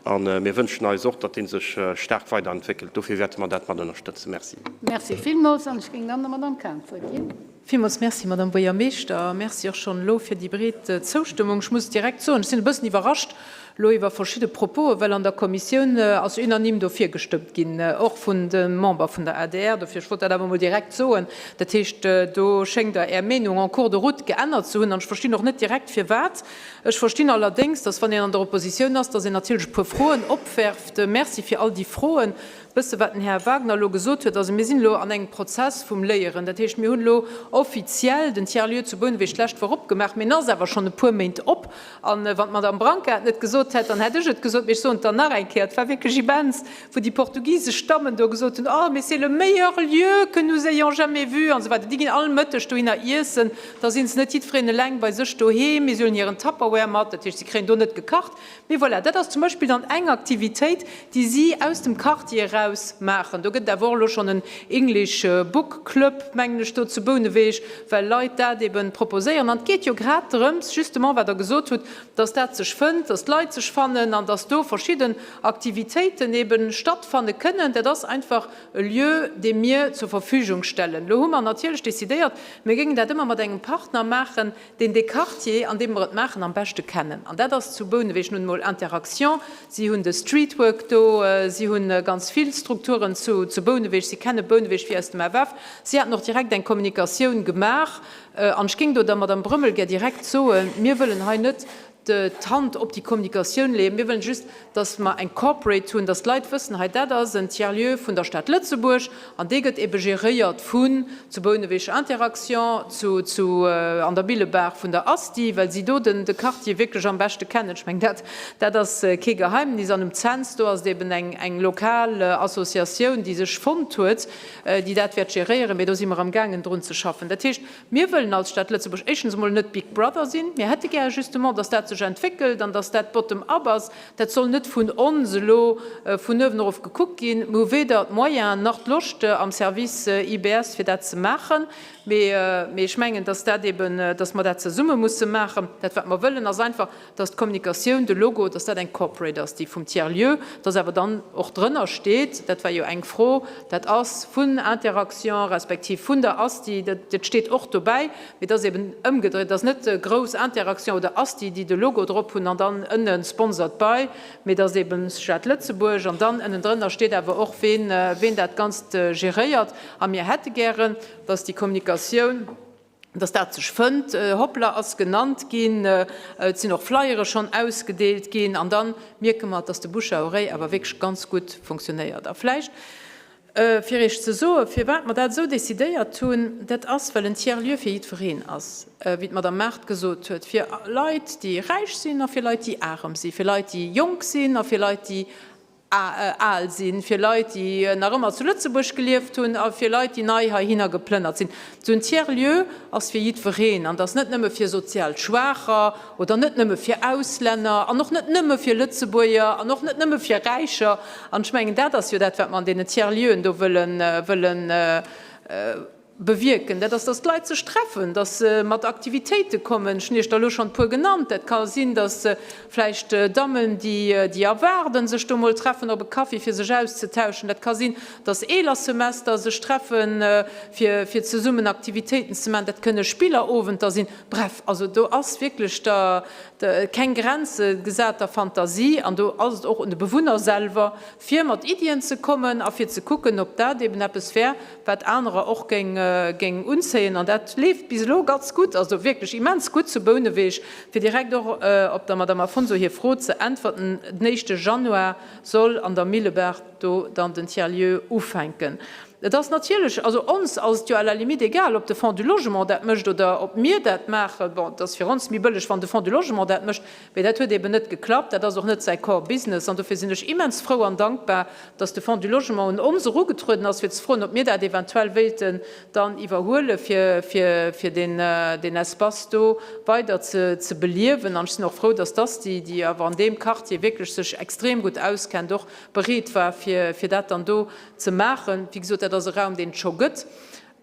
a mir wënschen eis och, datt dee sech staark weiderentwéckelt. Dofir wäerte mer dat mat ënnerstëtzen. Merci. Merci villmools an ech géing dann der Madamm Cahen d'Wuert ginn. Villmools Merci, Madamm Buergermeeschter. Merci och schonn elo fir déi breet Zoustëmmung. Ech muss direkt soen, ech sinn e bëssen iwwerrascht elo iwwer verschidde Proposen, well an der Kommissioun ass unanime dofir gestëmmt ginn, och vun de Member vun der adr. Dofir, ech wollt dat awer emol direkt soen. Dat heescht, do schéngt Der Är Meenung en cours de route geännert ze hunn an ech verstinn och net direkt firwat. Ech verstinn allerdéngs, dass wann een an der Oppositioun ass, dass een natierlech e puer Froen opwerft. Merci fir all déi Froen. Bësse wat den Här Wagner elo gesot huet, also mir sinn elo an engem Prozess vum Léieren. Dat heescht, mir hunn elo offiziell den Tiers-lieu zu Bouneweg d'lescht Woch opgemaach, mee en ass awer schonn e puer Méint op. A wann d'Madame Branca et net gesot hätt, dann hätt ech et gesot, mee ech soen et dann nach eng Kéier, et war wierklech immens, wou déi portugisesch Dammen do gesot hunn, Oh, mais c'est le meilleur lieu que nous ayons jamais vu an esou weider. Déi ginn all Mëtteg dohinner iessen, da si se net jiddwereen eleng bei sech doheem, mee si huelen hiren Tupperware mat, dat heescht, si kréien do net gekacht. Mee voilà, dat ass zum Beispill dann eng Aktivitéit, déi si aus dem Quartier eraus maachen. Do gëtt et awer och elo schonn en English Book Club, mengen ech, do zu Bouneweg, well Leit dat eeben proposéieren. An et geet jo grad drëms, justement, wat Der gesot hutt, dass dat sech fënnt, dass d'Leit sech fannen an dass do verschidden Aktivitéiten eebe stattfanne kënnen. Dat ass einfach e Lieu, dee mir zur Verfügung stellen. Elo hu mer natierlech decidéiert, mir géingen dat ëmmer mat engem Partner maachen, deen dee Quartier, an deem mer et maachen, am beschte kennen. An dat ass zu Bouneweg nun emol Interaction. Si hunn de Streetwork do, si hu ganz vill Strukturen zu Bouneweg, si kenne Bouneweg wéi aus dem FF. Si haten och direkt eng Kommunikatioun gemaach. An ech géing do der Madame Brömmel gär direkt soen, mir wëllen hei net d'Hand op déi Kommunikatioun leeën. Mir wëllen just, dass mer eng Corporate hunn, dass d'Leit wëssen, hei dat ass en Tiers-lieu vun der Stad Lëtzebuerg an dee gëtt ebe geréiert vun, zu Bouneweg Interaction, zu, zu an der Billebaach vun der Asti, well si do den, de Quartier wierklech am beschte kennen. Ech mengen, dat, dat ass kee Geheimnis. An um Cents, do ass et eben eng, eng lokal Associatioun, déi sech fonnt huet, déi dat wäert geréieren, mee do si mer amgaangen drun ze schaffen. Dat heescht, Mir wëllen als Stad Lëtzebuerg éischtens emol net Big Brother sinn. Mir hätte gär justement, dass dat sech entwéckelt an dass dat bottom-up ass. Dat soll net vun ons elo vun uewen erof gekuckt ginn. Mir hu weder d'Moyenen nach d'Loscht am Service IBS, fir dat ze maachen. Mee ech mengen, dass dat eben, dass mer dat zesumme musse maachen. Dat, wat mer wëllen, ass einfach, dass d'Kommunikatioun, de Logo, dass dat eng Corporate ass, déi vum Tiers-lieu, dass awer dann och drënner steet, dat war jo eng Fro, dat ass vun Interaction respektiv vun der Asti, dat steet och dobäi, mee dass eben ëmgedréit, dass net grouss Interaction oder Asti, déi de Logo drop hunn an dann ënne sponsored by, mee dass eben Stad Lëtzebuerg an dann ënnendrënner steet awer och, ween ween dat Ganzt geréiert. A mir hätte gären, dass déi Kommunikatioun. Dass dat sech fënnt. Hoplr ass genannt ginn, et sinn och Flyere schonn ausgedeelt ginn. An da mierke mer, dass de Bouche à oreille awer wierklech ganz gutt funktionéiert. A vläicht, fir Iech ze soen, firwat mer dat esou decidéiert hunn, dat ass, well en Tiers-lieu fir jiddwereen ass, wéi d'Madame Mart gesot huet, fir Leit, déi räich sinn a fir Leit, déi arem sinn, fir Leit, déi jonk sinn a fir Leit, déi al sinn, fir Leit, déi nach ëmmer zu Lëtzebuerg gelieft hunn a fir Leit, déi nei heihinner geplënnert sinn. Esou en Tiers-lieu ass fir jiddwereen an ass net nëmme fir sozial Schwaacher oder net nëmme fir Auslänner an och net nëmme fir Lëtzebuerger an och net nëmme fir Räicher. An ech mengen, dat ass jo dat, wat mer an deenen Tiers-lieuen do wëllen, wëllen Bewierken, dat ass, dass d'Leit sech treffen, dass se mat Aktivitéite kommen. Ech hunn Iech der elo schonn e puer genannt. Dat ka sinn, dass vläicht Dammen, déi déi erwaarden, sech do mol treffen op e Kaffi, fir sech auszetauschen. Dat ka sinn, dass eeler Semester sech treffen, fir fir zesummen Aktivitéiten ze maachen. Dat kënne Spillerowenter sinn. Bref, also do ass wierklech der keng Grenze gesat der Fantasie an do ass et och un de Bewunner selwer, fir mat Iddien ze kommen a fir ze kucken, ob dat eben eppes wär, wat anerer och géing unzéien. An dat leeft bis elo ganz gutt, also wierklech immens gutt zu Bouneweg. Fir direkt och op der Madame Afonso hir Fro ze äntwerten, Den éischte Januar soll an der Millebaach do dann den Tiers-lieu ufänken. Et ass natierlech, also ons ass et jo à la limite egal, ob de Fonds du Logement dat mécht oder ob mir dat maachen. Bon, et ass fir ons méi bëlleg, wann de Fonds du Logement dat mécht, Mee dat huet eben net geklappt. Dat ass och net säi Core Business. An dofir sinn ech immens frou an dankbar, dass de Fonds du Logement un ons erugetrueden ass, fir ze froen, ob mir dat eventuell wéilten dann iwwerhuelen, fir, fir, fir deen, deen Espace do weider ze, ze beliewen. An ech sinn och frou, dass d'Asti, déi awer an deem Quartier wierklech sech extrem gutt auskennt, och bereet war, fir, fir dat dann do ze maachen. Wéi gesot, dat ass e Raum, deen et scho gëtt.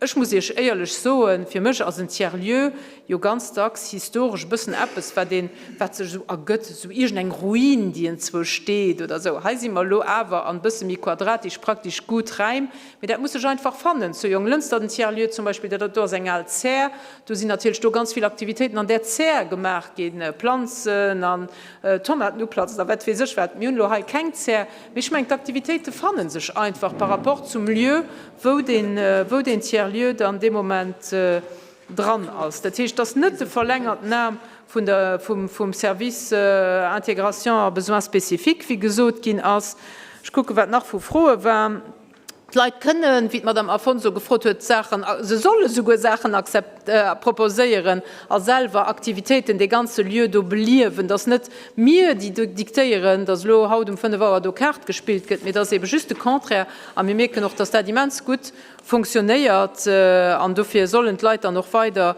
Ech muss Iech éierlech soen, fir mech ass en Tiers-lieu jo ganz dacks historesch e bëssen eppes, wat een, wat sech esou ergëtt, esou iergendeng Ruin, déi enzwou steet oder esou. Hei si mer elo awer an e bësse méi quadratisch praktisch guut Räim, mee dat muss sech einfach fannen. Zu Jonglënster den Tiers-lieu zum Beispill, dat do ass eng al Zär, do sinn natierlech do ganz vill Aktivitéiten an där Zär gemaach ginn, Planzen an Tomaten uplanzen a wat weess ech wat. Mir hunn elo hei keng Zär, mee ech mengen d'Aktivitéite fanne sech einfach par rapport zum Lieu, wou deen, wou deen Tiers-lieu dann dee Moment dran ass. Dat heescht, et ass net de verlängerten Aarm vun der, vum, vum Service Intégration a Besoins spécifiques, wéi gesot ginn ass. Ech kucken, wat nach vu Froe war. D'Leit kënnen, wéi d'Madame Afonso gefrot huet, Saachen, se solle souguer Saachen accept, proposéieren a selwer Aktivitéiten, dee ganze Lieu do beliewen. Et ass net mir, déi diktéieren, datt elo haut um 5 Auer do Kaart gespillt gëtt, mee et ass eebe just de Contraire. A mir mierken och, dass dat immens gutt funktionéiert. An dofir sollen d'Leit dann och weider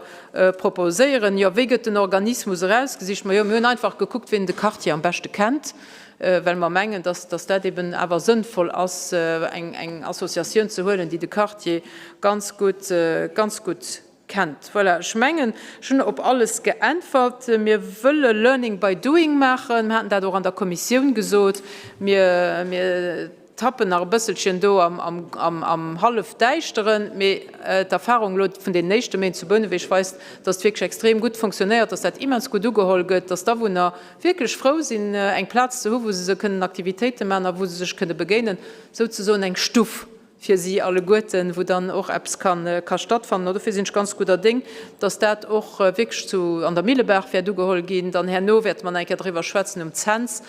proposéieren. Jo, wéi gëtt den Organismus erausgesicht? Majo, mir hunn einfach gekuckt, wien de Quartier am beschte kennt, well mer mengen, dass dat eben awer sënnvoll ass, eng Associatioun ze huelen, déi de Quartier ganz gutt, ganz gutt Kennt. Voilà, ech mengen, ech hunn op alles geäntwert. Mir wëlle Learning by doing maachen. Mir haten dat och an der Kommissioun gesot. Mir, mir tappen nach e bësselchen do am, am, am, am Hallefdäischteren. Mee d'Erfahrung elo vun deenen éischte Méint zu Bouneweg weist, dass et wierklech extrem gutt fonctionnéiert, dass dat immens gutt ugeholl gëtt, dass d'Awunner wierklech frou sinn, eng Plaz ze hu wou se esou kënnen Aktivitéite maachen a wou se sech kënne begéinen, souzesoen eng Stuff. fir si alleguerten, wou dann och eppes ka stattfannen. An dofir sinn ech ganz gudder Déng, dass dat och wierklech zu an der Millebaach wäert ugeholl ginn. Dann herno wäerte mer nach eng Kéier driwwer schwätzen um Cents.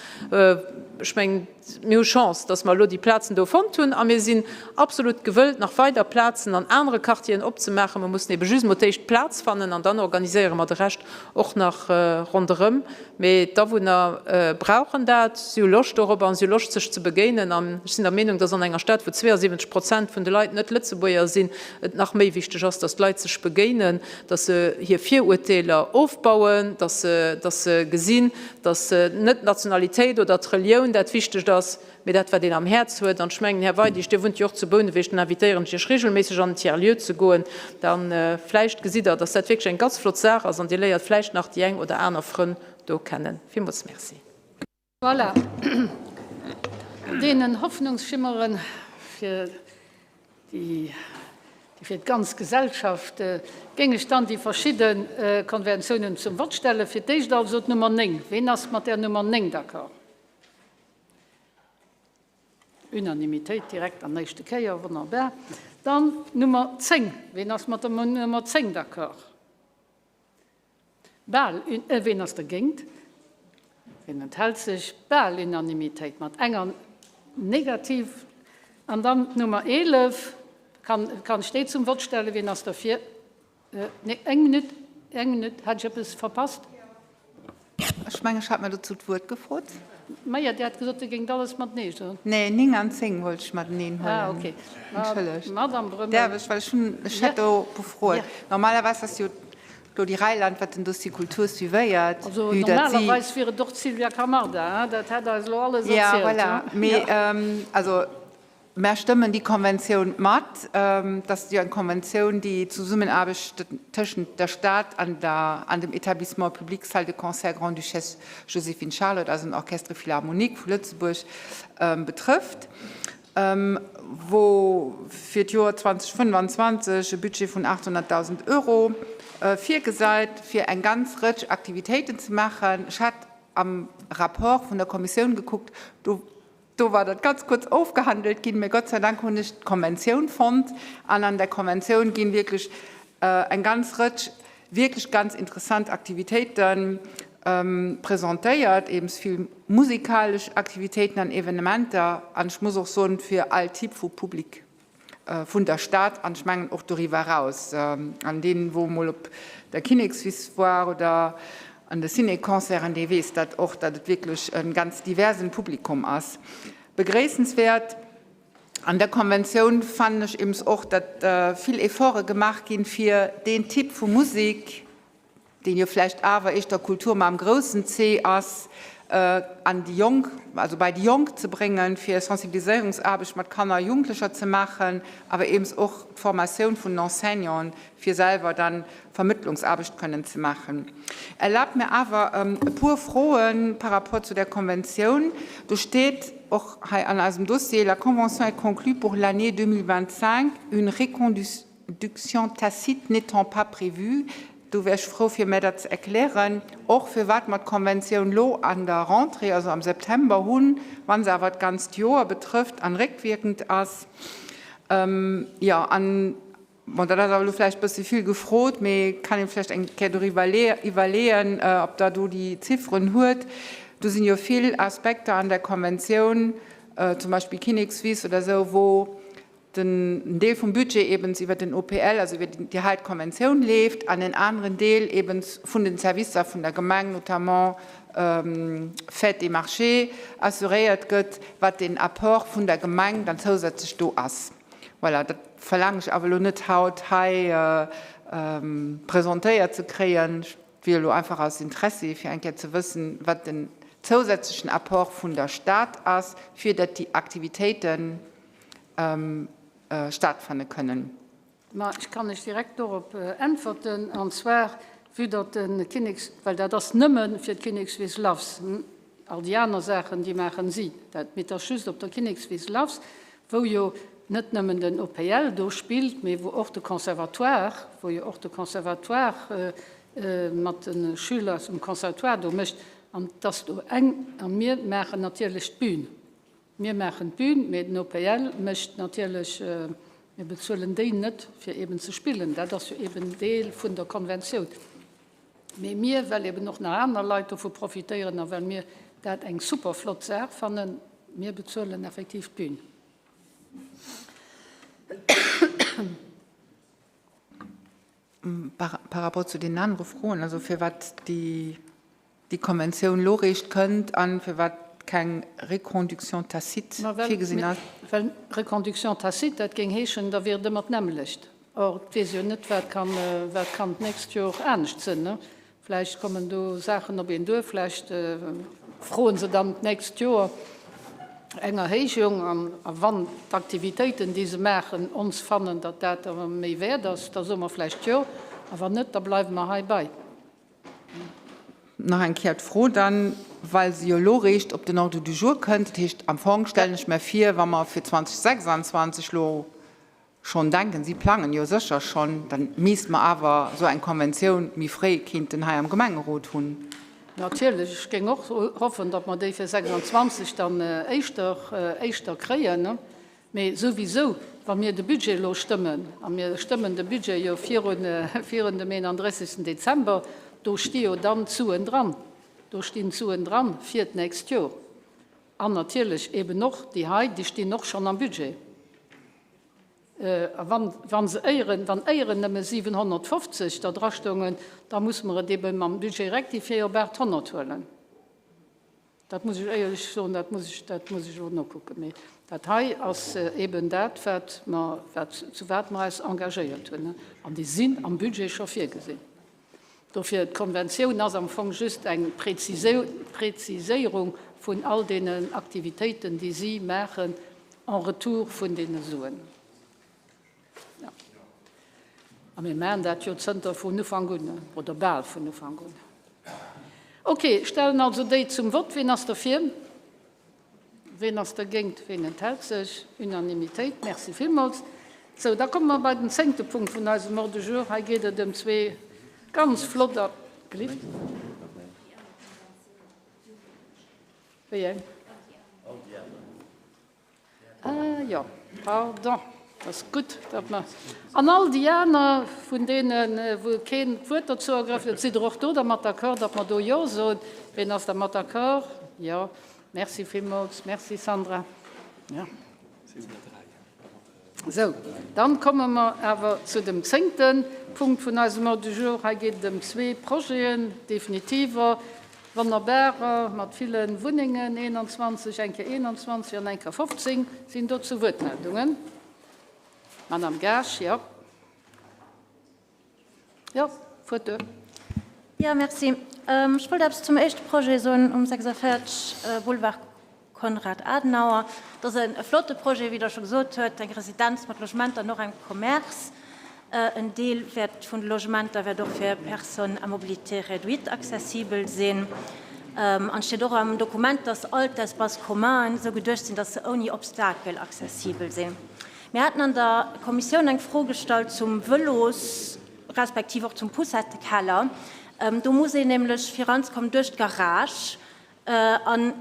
Ech mengen, mir hu Chance, dass mer elo déi Plazen do fonnt hunn a mir sinn absolut gewëllt, nach weider Plazen an anere Quartieren opzemaachen. Mer mussen ebe just emol d'éischt d'Plaz fannen an dann organiséiere mer de Rescht och nach ronderëm. Mee d'Awunner brauchen dat, si hu Loscht dorop an si hu Loscht sech ze begéinen. An ech sinn der Meenung, datt an enger Stad, wou 72 Prozent vun de Leit net Lëtzebuerger sinn, et nach méi wichteg ass, datt d'Leit sech begéinen, datt se hir Virurteeler ofbauen, datt se, datt se gesinn, datt net d'Nationalitéit oder d'Relioun dat Wichtegt ass, Mee dat, wat een am Häerz huet, an ech mengen, Här Weidig, Dir wunnt jo och zu Bouneweg, dann invitéieren ech Iech regelméisseg an den Tiers-lieu ze goen, da vläicht gesitt Der, dass dat wierklech eng ganz flott Saach ass an Dir léiert vläicht nach déi eng oder aner Frënn do kennen. Villmools Merci. Voilà, deenen Hoffnungsschimmere fir déi fir d'ganz Gesellschaft, géing ech dann déi verschidde Konventiounen zum Vott stellen. Fir d'éischt also d'Nummer 9. Ween ass mat där Nummer 9 d'accord? Unanimitéit direkt an éischte Kéier, wonnerbar. Dann Nummer 10. Ween ass mat der Nummer 10 d'accord? Bal, ween ass dergéint? Ween enthält sech? Bal Unanimitéit mat enger negativ. An dann d'Nummer 11, kann, kann ech déi zum Vott stellen? Ween ass derfir? Nee, eng Minutt, eng Minutt, hat ech eppes verpasst? Ech mengen, ech hat mer dozou d'Wuert gefrot. Maja, Dir hat gesot, Dir géingt alles matenee soen. Nee, 9 an 10 wollt ech mateneen huelen. Ah, okay. Entschëllegt. Madame Brömmel. Däerf ech, well ech hunn, ech hätt do befroet. Normalerweis ass jo d'Claudie Reyland, wat den Dossier Kultur suivéiert, Also vue datt si. normalerweis wier et och d'Sylvia Camarda, hein, dat hätt eis elo alles Ja, erzielt, voilà. hein. Mee, also, Mär stëmmen déi Konventioun mat. Dat ass jo eng Konventioun, déi d'Zesummenaarbecht tëschent der Stad an der an dem Établissement public Salle de concert Grande-Duchesse Joséphine Charlotte, also den Orchestre philharmonique vu Lëtzebuerg, betrëfft, wou fir d'Joer 2025 e Budget vun 800.000 Euro virgesäit, fir eng ganz Rëtsch Aktivitéiten ze maachen. Ech hat am Rapport vun der Kommissioun gekuckt, do Do war dat ganz kuerz ofgehandelt ginn, mä Gott sei Dank hunn ech d'Konventioun fonnt. An an der Konventioun ginn wierklech eng ganz Rëtsch wierklech ganz interessant Aktivitéite presentéiert, eebens vill musikalesch Aktivitéiten an Evenementer an ech muss och soen, fir all Typ vu Public. vun der Stad an ech mengen och doriwwer eraus. An deen, wou emol op der Kinnekswiss war oder an de Ciné-Concerten, dee weess dat och, datt et wierklech e ganz diversen Publikum ass. Begréissenswäert an der Konventioun fannen ech eems och, datt vill Efforte gemaach ginn, fir deen Typ vu Musek, deen jo vläicht awer éischter Kultur mam groussen C ass, an déi Jonk, also bei déi Jonk ze bréngen, fir Sensibiliséierungsaarbecht mat Kanner a Jugendlecher ze maachen, awer eems och d'Formatioun vun den Enseignanten, fir selwer dann Vermëttlungsaarbecht kënnen ze maachen. Erlaabt mir awer e puer Froe par rapport zu der Konventioun. Do steet och hei an eisem Dossier, La convention est conclue pour l'année 2025, une reconduction Duction tacite n'étant pas prévue, do wär ech frou fir mär dat ze erklären, och firwat mer d'Konventioun lo an der Rentrée, also am September hunn, wa se awer d'ganzt Joer betrëfft an réckwierkend ass. Jo, an, bon, dat ass awer elo vläicht e bësse vill gefrot, mee kann ee vläicht eng Kéier doriwwer iwwerleeën, ob Der do déi Zifferen huet. Do sinn jo vill Aspekter an der Konventioun, zum Beispill Kinnekswiss oder esou, wou den Deel vum Budget ebens iwwer den OPL, also iwwer déi hei Konventioun leeft, an en aneren Deel ebens vun den Servicer vun der Gemeng, notamment Fêtes et Marchés, assuréiert gëtt, wat den Apport vun der Gemeng dann zousätzlech do ass. Voilà, dat verlaangen ech awer elo net haut hei presentéiert ze kréien. Et wier elo einfach aus Interessi, fir eng Kéier ze wëssen, wat den zousätzlechen Apport vun der Stad ass, fir datt déi Aktivitéiten, stattfanne kënnen. Ma ech kann lech direkt dorop äntwerten, an zwar, vue datt de Kinneks, well dat ass nëmme fir d'Kinnekswiss Loves, all déi aner Saachen, déi maachen si dat, mee et ass just op der Kinnekswiss Loves, wou jo net nëmmen den OPL do spillt, mee wou och de Conservatoire, wou jo och de Conservatoire mat de Schüler aus dem Conservatoire do mécht, an et ass do eng, a mir maachen natierlech d'Bün. Mir maachen d'Bün, mee den OPL mécht natierlech, mir bezuelen déi net, fir eeben ze spillen. Dat ass jo eeben Deel vun der Konventioun. Mee mir, well eeben och nach aner Leit dovu profitéieren a well mir dat eng super flott Saach fannen, mir bezuelen effektiv d'Bün. Par rapport zu deenen anere Froen, also firwat déi déi Konventioun elo réischt kënnt a firwat keng Reconduction tacite virgesinn ass. Well Reconduction tacite, dat géing heeschen, da wier et ëmmer d'nämmlecht. Or, et weess jo net, wat kann, wat kann d'nächst Jor anescht sinn. Vläicht kommen do Saachen op een duer, vläicht froe se dann d'nächst Joer eng Erhéijung. A wann d'Aktivitéiten, déi se maachen, ons fannen, datt dat méi wäert ass, da soe mer vläicht jo. A wann net, da bleiwe mer heibei. Nach eng Kéier d'Fro dann, well se jo elo réischt op den Ordre du jour kënnt. Dat heescht, am Fong stellen ech mer vir, wa mer fir 2026 elo schonn denken, si plangen jo sécher schonn, da misste mer awer esou eng Konventioun méi fréi kéinten hei am Gemengerot hunn. Natierlech, ech géing och hoffen, datt mer déi fir 26 dann éischter, éischter kréien. Mee souwisou, wa mir de Budget elo stëmmen, a mir stëmmen de Budget jo virun, virun dem 31. Dezember, Do sti jo dann d'Suen dran. Do stinn d'Suen dran fir d'nächst Joer. An natierlech eben och déi hei, déi stinn och schonn am Budget. A wann, wa se éieren, wann éieren nëmme 750 da drastoungen, da musse mer et ebe mam Budget rectifié op 800 huelen. Dat muss ech éierlech soen, dat muss ech, dat muss ech elo nokucken. Mee dat hei ass eben dat, wat mer, wat, zu wat mer eis engagéiert hunn. An déi sinn am Budget scho virgesinn. Dofir, d'Konventioun ass am Fong just eng Präziséierung vun all deenen Aktivitéiten, déi si maachen en retour vun deene Suen. Jo. A mir maachen dat jo zënter vun Ufank un, oder bal vun Ufank un. Okay, stellen also déi zum Vott. Wien ass derfir? Ween ass dergéint? Ween enthält sech? Unanimitéit. Merci villmools. Sou, da komme mer bei den zéngte Punkt vun eisem Ordre du jour. Hei geet et ëm zwee ganz flott a. Gelift? Wéi eng? Ah jo, pardon. Dat ass gutt, datt mer. An all déi aner, vun deenen, wou keen d'Wuert dozou ergraff huet, sidd Der och do dermat d'accord, datt mer do Jo soen? Ween ass dermat d'accord? Jo. Merci villmools. Merci, Sandra. Jo. Sou, dann komme mer awer zu dem zéngte Punkt vun eisem Ordre du jour. Hei geet et ëm zwee Projeten, definitiver, wonnerbarer, mat ville Wunnengen, 21, eng Kéier 21 an eng Kéier 15. Sinn dozou Wuertmeldungen? Madame Gaasch, jo. Jo, Fuert duer. Jo, merci. Ech wollt eppes zum éischte Projet soen um 46 Boulevard Konrad Adenauer. Dat ass e flotte Projet, wéi Der scho gesot huet, eng Residenz mat Logementer an och engem Commerce. En Deel wäert vun de Logementer wäert och fir Personnes à mobilité réduite accessibel sinn. An et steet och am Dokument, dass all d'Espaces communs esou geduecht sinn, dass se ouni Obstakel accessibel sinn. Mir haten an der Kommissioun eng Fro gestallt zum Vëlos respektiv och zum Poussettekeller. Do muss een nämlech fir eranzekommen duerch d'Garage. An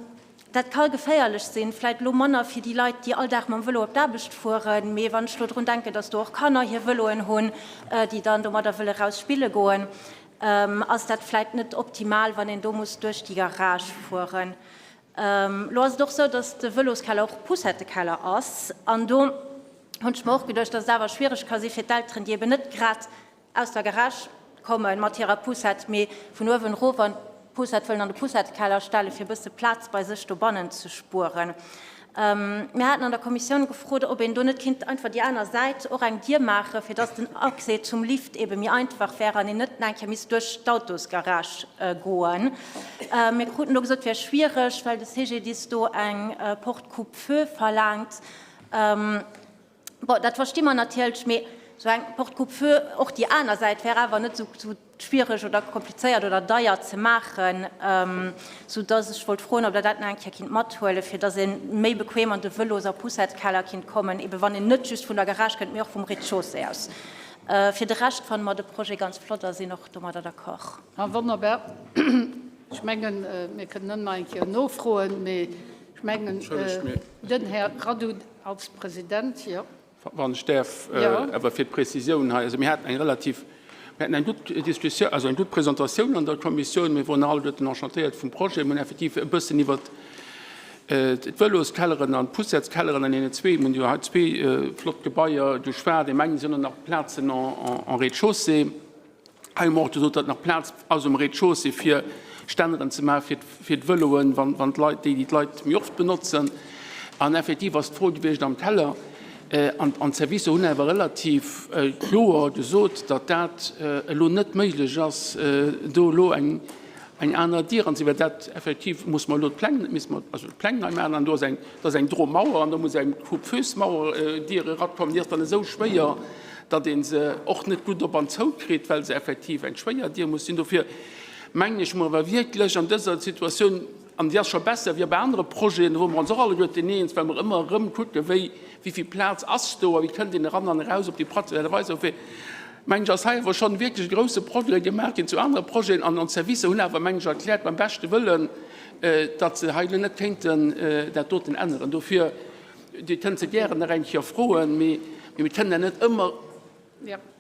dat ka geféierlech sinn, vläicht elo manner fir déi Leit, déi all Dag mam Vëlo op d'Aarbecht fueren, mee wann ech elo drun denken, dass do och Kanner hir Vëloen hunn, déi dann domadder wëlle raus spille goen, ass dat vläicht net optimal, wann een do muss duerch déi Garage fueren. Elo ass et och sou, dass de Vëloskeller och Poussettekeller ass. An do hunn ech mer och geduecht, dass et awer schwiereg ka si fir d'Elteren, déi eben net grad aus der Garage komme mat hirer Poussette, mee vun uewen erof an d'Poussette wëllen an de Poussettekeller stellen, fir e bësse Plaz bei sech dobannen ze spueren. Mir haten an der Kommissioun gefrot, ob een do net kinnt einfach déi aner Säit och eng Dier maachen, fir dass den Accès zum Lift ebe méi einfach wär an een net nach eng Kéier misst duerch d'Autosgarage goen. Mir kruten do gesot, et wär schwiereg, well de CGDIS do eng Porte coupe-feu verlaangt. Bon, dat versti mer natierlech, mee esou eng Porte coupe-feu och déi aner Säit wär awer net esou schwiereg oder komplizéiert oder deier ze maachen, soudass ech wollt froen, ob Der dat nach eng Kéier kinnt mathuelen, fir dass ee méi bequem an de Vëlos a Poussettekeller kinnt kommen, ebe wann een net just vun der Garage kënnt, mee och vum Rez-de-chaussée aus. Fir de Rescht fanne mer de Projet ganz flott a sinn och domadder d'accord. Ah, wonnerbar. Ech mengen, mir kënnen net nach eng Kéier nofroen, mee ech mengen, den Här Radu als President, jo. Wann ech däerf, awer fir d'Prezisioun hei, also mir haten eng relativ, mir haten eng gutt Diskussioun, also eng gutt Presentatioun an der Kommissioun. Mir woren alleguerten enchantéiert vum Projet. Mir hunn effektiv e bëssen iwwert d'Vëloskelleren an d'Poussetteskelleren an deenen zwee, mir hunn jo hei zwee flott Gebaier geschwat. Ech mengen, et sinn och nach Plazen en rez-de-chaussée. Hei hu mer och gesot, datt nach Plaz ass um Rez-de-chaussée fir Stänneren ze maache fir d'Vëloen, wann d'Leit déi, déi d'Leit méi oft benotzen. An effektiv ass d'Fro gewiescht am Keller. An d'Servicer hunn awer relativ kloer gesot, datt dat elo net méiglech ass, do elo eng aner Dier anzebéien. Well dat effektiv muss mer elo d'Pläng, misste mer also d'Pläng nei maachen an do ass eng, dat ass eng Dromauer an do muss eng Coupe-feux-Mauer, Dier erakommen. Déi ass dann esou schwéier, datt ee se och net gutt op an zou kritt, well se effektiv eng schwéier Dier muss sinn. Dofir mengen ech, mer awer wierklech an dëser Situatioun, an déi ass scho besser wéi bei anere Projeten, wou mer ons och alleguerten eens, well mer ëmmer erëm kucken, wéi, wéi vill Plaz ass do a wéi kënnt een eran an eraus op déi praktesch Aart a Weis. Dofir mengen ech, ass hei awer schonn wierklech e grouse Progrès gemaach ginn zu anere Projeten an ons Servicer hunn awer, mengen ech, erkläert beim beschte Wëllen, datt se hei elo net kéinten dat doten änneren. Dofir Dir kënnt se gären nach eng Kéier froen, mee mir kënnen dat net ëmmer,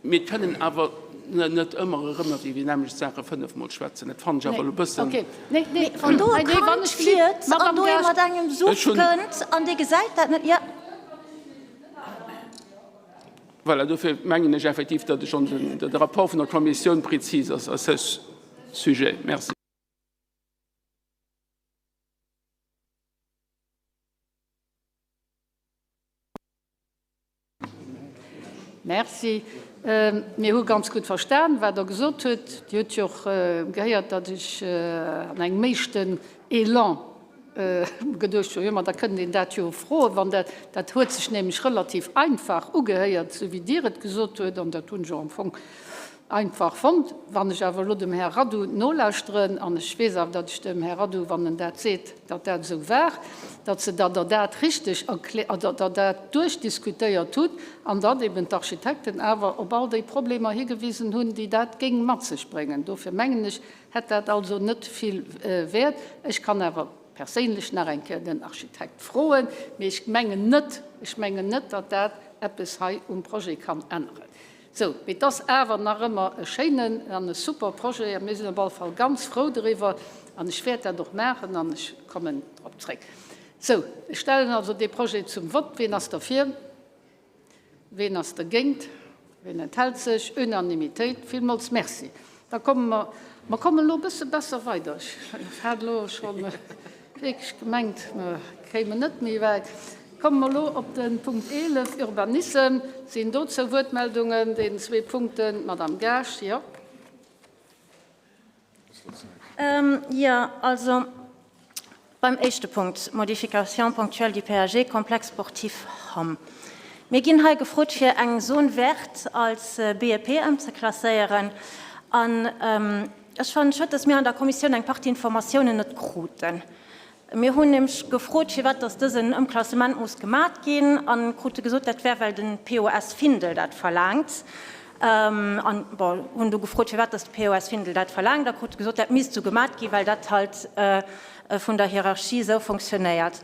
mir kënnen awer. net ëmmer erëm iwwer déi nämmlecht Saache fënnefmol schwätzen. Dat fannen ech awer elo e bëssen. Mee wann do e Kand fiert an do ee mat engem Suff kënnt an dee gesäit dat net, jo. Voilà, dofir mengen ech effektiv, datt schonn de Rapport vun der Kommissioun prezis ass à ce sujet. Merci. Merci. Mir hu ganz gutt verstan, wat Der gesot hutt. Dir hutt jo och gehéiert, datt ech an engem éischten Elan geduecht hu, jo, ma da kënnt een dat jo froen, wann dat, dat huet sech nämlech relativ einfach ugehéiert, esou wéi Dir et gesot hutt, an dat hunn ech och am Fong einfach fonnt. Wann ech awer elo dem Här Radu nolauschteren, an ech weess awer, datt ech dem Här Radu, wann en dat seet, datt dat esou war, datt se, datt Der dat richteg erklä-, datt Der dat duerchdiskutéiert hutt an datt eben d'Architekten awer op all déi Problemer higewisen hunn, déi dat géing mat sech bréngen. Dofir mengen ech, hätt dat also net vill Wäert. Ech kann awer perséinlech nach eng Kéier den Architekt froen, mee ech mengen net, ech mengen net, datt dat eppes hei um Projet kann änneren. Sou, mee et ass awer nach ëmmer e schéinen an e super Projet a mir sinn op alle Fall ganz frou doriwwer an ech wäert dat och maachen an ech kommen drop zréck. Sou, ech stellen also dee Projet zum Vott. Ween ass derfir? Ween ass dergéint? Ween enthält sech? Unanimitéit. Villmools Merci. Da komme mer, mer kommen elo e bësse besser weider. Ech hat elo scho wierklech gemengt, mer kéimen net méi wäit. Komme mer elo op de Punkt 11, Urbanissem. Sinn dozou Wuertmeldungen, deenen zwee Punkten? D'Madame Gaasch, jo. Jo, also beim éischte Punkt, Modification ponctuelle du PAG, Complexe sportif Hamm. Mir ginn hei gefrot, fir eng Zone verte als BEP ëmzeklasséieren. An ech fannen et schued, dass mir an der Kommissioun eng Partie Informatiounen net kruten. Mir hunn nämlech gefrot, firwat dass dësen Ëmklassement muss gemat ginn, a krute gesot, dat wär, well de POS Findel dat verlaangt. An, bon, hunn du gefrot, firwat dass de POS Findel dat verlaangt, a krute gesot, dat misst esou gemat ginn, well dat halt vun der Hierarchie esou fonctionnéiert.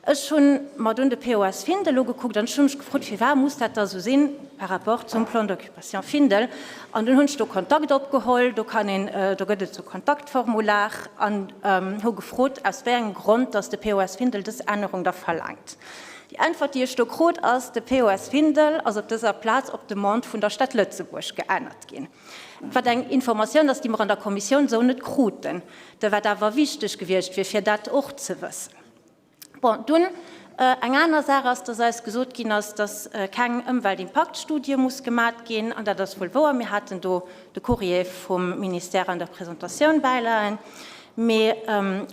Ech hunn mer dunn de POS Findel ugekuckt an ech hu mech gefrot, firwat muss dat da esou sinn par rapport zum Plan d'occupation Findel. An dunn hunn ech do Kontakt opgeholl, do kann een, do gëtt et esou Kontaktformular, an hu gefrot, aus wéi engem Grond dass de POS Findel dës Ännerung da verlaangt. Déi Äntwert, déi ech do krut, ass, de POS Findel ass op dëser Plaz op Demande vun der Stad Lëtzebuerg geännert ginn. Wat eng Informatioun ass, déi mer an der Kommissioun esou net kruten, wat awer wichteg gewiescht wier, fir dat och ze wëssen. Bon, dunn eng aner Saach ass, dass eis gesot ginn ass, dass keng Ëmweltimpaktstudie muss gemat ginn, an dat ass wuel wouer. Mir haten do de Courrier vum Ministère an der Presentatioun bäileien. Mee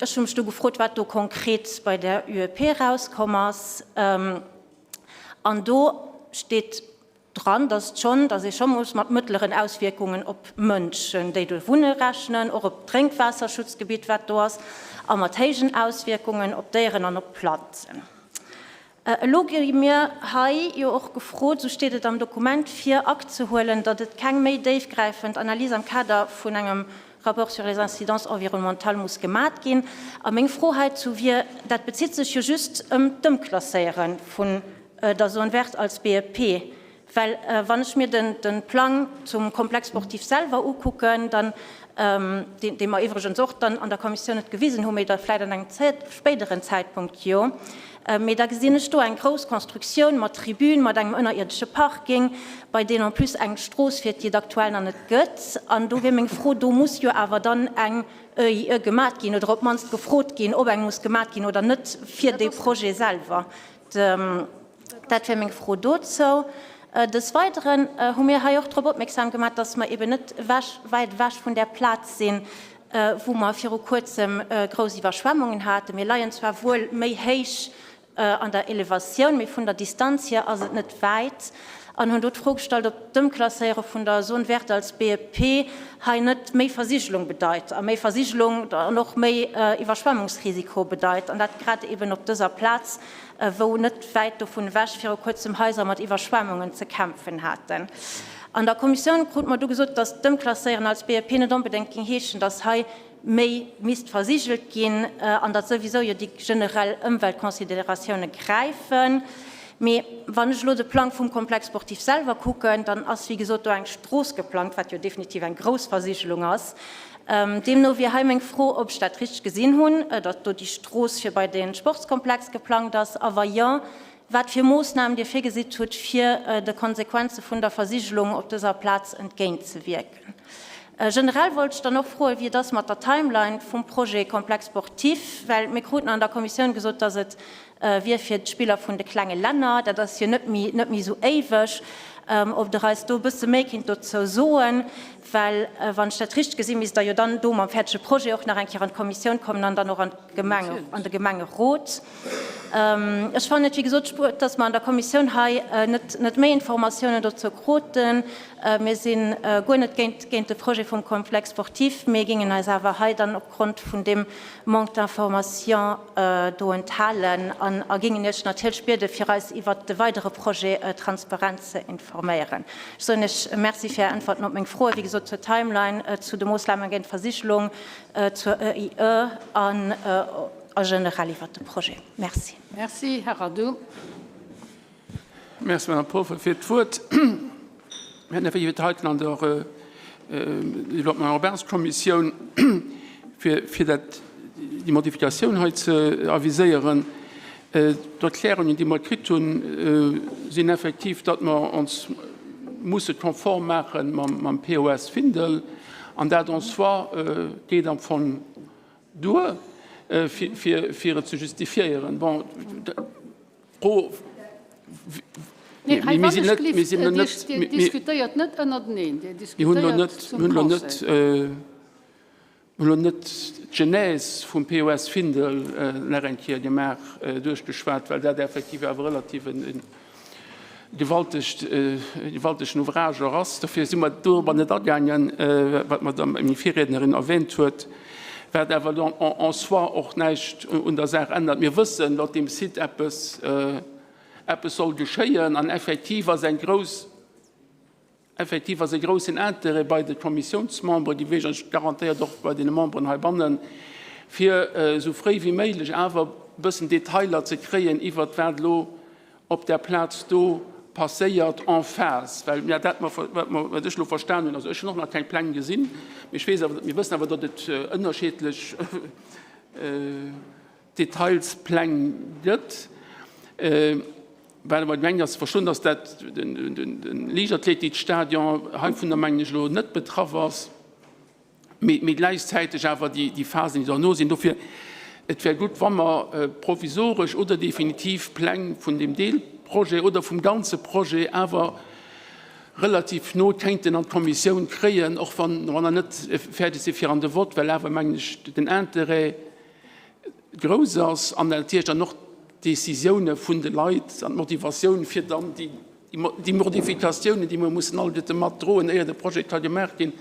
ech hu mech du gefrot, wat do konkret bei der UEP erauskomm ass. An do steet dran, dass schonn, dass ee scho muss mat mëttleren Auswierkungen op Mënschen, déi do wunne rechnen, och op d'Drénkwaasserschutzgebitt, wat do ass, a mat héijen Auswierkungen op Déieren an op Planzen. Elo gi mir hei jo och gefrot, esou steet et am Dokument, fir Akt ze huelen, datt et keng méi déifgräifend Analys am Kader vun engem Rapport sur les incidences environnementales muss gemat ginn. A meng Fro heizou wier, dat bezitt sech jo just ëm d'Ëmklasséiere vun der Zone verte als BEP, well wann ech mir de Plang zum Complexe sportif selwer ukucken, dann, dee mer iwwregens och dann an der Kommissioun net gewisen hunn, mee da vläicht an engem spéideren Zäitpunkt, jo, mee da gesinn ech do eng grouss Constructioun mat Tribün, mat engem ënnerierdesche Parking, bei deen en plus eng Strooss fiert, déi et aktuell nach net gëtt. An do wier meng Fro, do muss jo awer dann eng ÖIE gemat ginn oder op d'mannst gefrot ginn, ob eng muss gemat ginn oder net fir dee Projet selwer. Dat wär meng Fro dozou. Des Weideren hu mir hei och drop opmierksam gemaach, dass mer eben net ewech, wäit ewech vun där Plaz sinn, wou mer viru Kuerzem grouss Iwwerschwemmungen haten. Mir leien zwar wuel méi héich an der Elevatioun, mee vun der Distanz hier ass et net wäit. An hunn do d'Fro gestallt, ob d'Ëmklasséiere vun der Zone verte als BEP hei net méi Versigelung bedeit a méi Versigelung an och méi Iwwerschwemmungsrisiko bedeit, an dat grad eben op dëser Plaz, wou net wäit dovun ewech viru kuerzem Haiser mat Iwwerschwemmungen ze kämpfen haten. An der Kommissioun krute mer du gesot, datt d'Ëmklasséieren als BEP net onbedéngt géing heeschen, datt hei méi misst versigelt ginn an datt souwisou jo déi generell Ëmweltconsidératioune gräifen. Mee wann ech elo de Plang vum Complexe sportif selwer kucken, dann ass wéi gesot do eng Strooss geplangt, wat jo definitiv eng grouss Versigelung ass. Deemno wier hei meng Fro, ob ech dat richteg gesinn hunn, datt do déi Strooss fir bei de Sportskomplex geplangt ass, a wa jo, wat fir Moossnamen Dir virgesitt hutt, fir de Konsequenze vun der Versigelung op dëser Plaz entgéintzewierken. Generell wollt ech dann och froen, wéi et ass mat der Timeline vum Projet Complexe sportif, well mir kruten an der Kommissioun gesot, datt et wier fir d'Spiller vun de klenge Länner, dat ass jo net méi net méi esou éiweg, ob Der eis do e bësse méi kinnt dozou soen, well wann ech dat richteg gesinn, misst Der jo dann do mam fäerdege Projet och nach eng Kéier an d'Kommissioun kommen an dann och an d'Gemeng, an de Gemengerot. Ech fannen et wéi gesot spuet, dass mer an der Kommissioun hei net net méi Informatiounen dozou kruten. Mir si guer net géint géint de Projet vum Complexe sportif, mee géingen eis awer hei dann opgrond vun deem Manque d'information do enthalen an a géingen Iech natierlech biede fir eis iwwert de weidere Projet transparent ze informéieren. Ech soen Iech Merci fir Är Äntwerten op meng Froen, wéi gesot zur Timeline, zu de Moossname géint d'Versigelung, zur EIE an a generell iwwert de Projet. Merci. Merci. Här Addou. Merci, Madame Polfer, fir d'Wuert. Mir haten effektiv et heiten an der Développement urbains-Kommissioun, fir, fir dat, déi Modifikatioun hei ze aviséieren. D'Erklärungen, déi mer kritt hunn, sinn effektiv, datt mer ons musse konform maache mam, mam POS Findel, an dat en soi geet am Fong duer, fir, fir et ze justifiéieren. Bon, d'Fro, Nee, hei mir sinn net, mir sinn wann elo ech net, gelift, Dir mir, diskutéiert net ënnerteneen, Dir mir hunn elo diskutéiert net, zum mir hunn elo Conseil. net, mir hunn elo net d'Genèse vum POS Findel nach eng Kéier gemaach, duerchgeschwat, well dat effektiv awer relativ en gewaltegt, e gewaltegen Ouvrage och ass. Dofir si mer dorobber net agaangen, wat d'Madame, meng Virriednerin erwähnt huet, wat awer elo en soi och näischt un der Saach ännert. Mir wëssen, datt deem Site eppes, eppes soll geschéien an effektiv ass eng grouss, Effektiv ass e groussen Intérêt bei de Kommissiounsmembere gewiescht, an ech garantéiert och bei deene Memberen heibannen, fir esou fréi wéi méiglech awer e bëssen Detailer ze kréien iwwert wat elo op där Plaz do passéiert en phase. Well mir dat, wat mer, wat ech elo verstan hunn, also ech hunn och nach keng Pläng gesinn, mee ech weess awer, mir wëssen awer, datt et ënnerscheedlech Detailspläng gëtt. Well awer gemengt ass ze verstoen, datt dat de Liichtathletikstadion heivunner, mengen ech elo, net betraff ass, mee gläichzäiteg awer déi Phasen, déi derno sinn. Dofir, et wär gutt, wa mer provisoresch oder definitiv Pläng vun deem Deelprojet oder vum ganze Projet awer relativ no kéinten an d'Kommissioun kréien, och wann mer net fäerdeg si fir an de Vott, well awer, mengen ech, den Interêt grouss ass an natierlech dann och d'Décisioune vun de Leit an d'Motivatioun, fir dann déi Modifikatiounen, déi mer mussen alleguerte mat droen, éier de Projet ka gemaach ginn,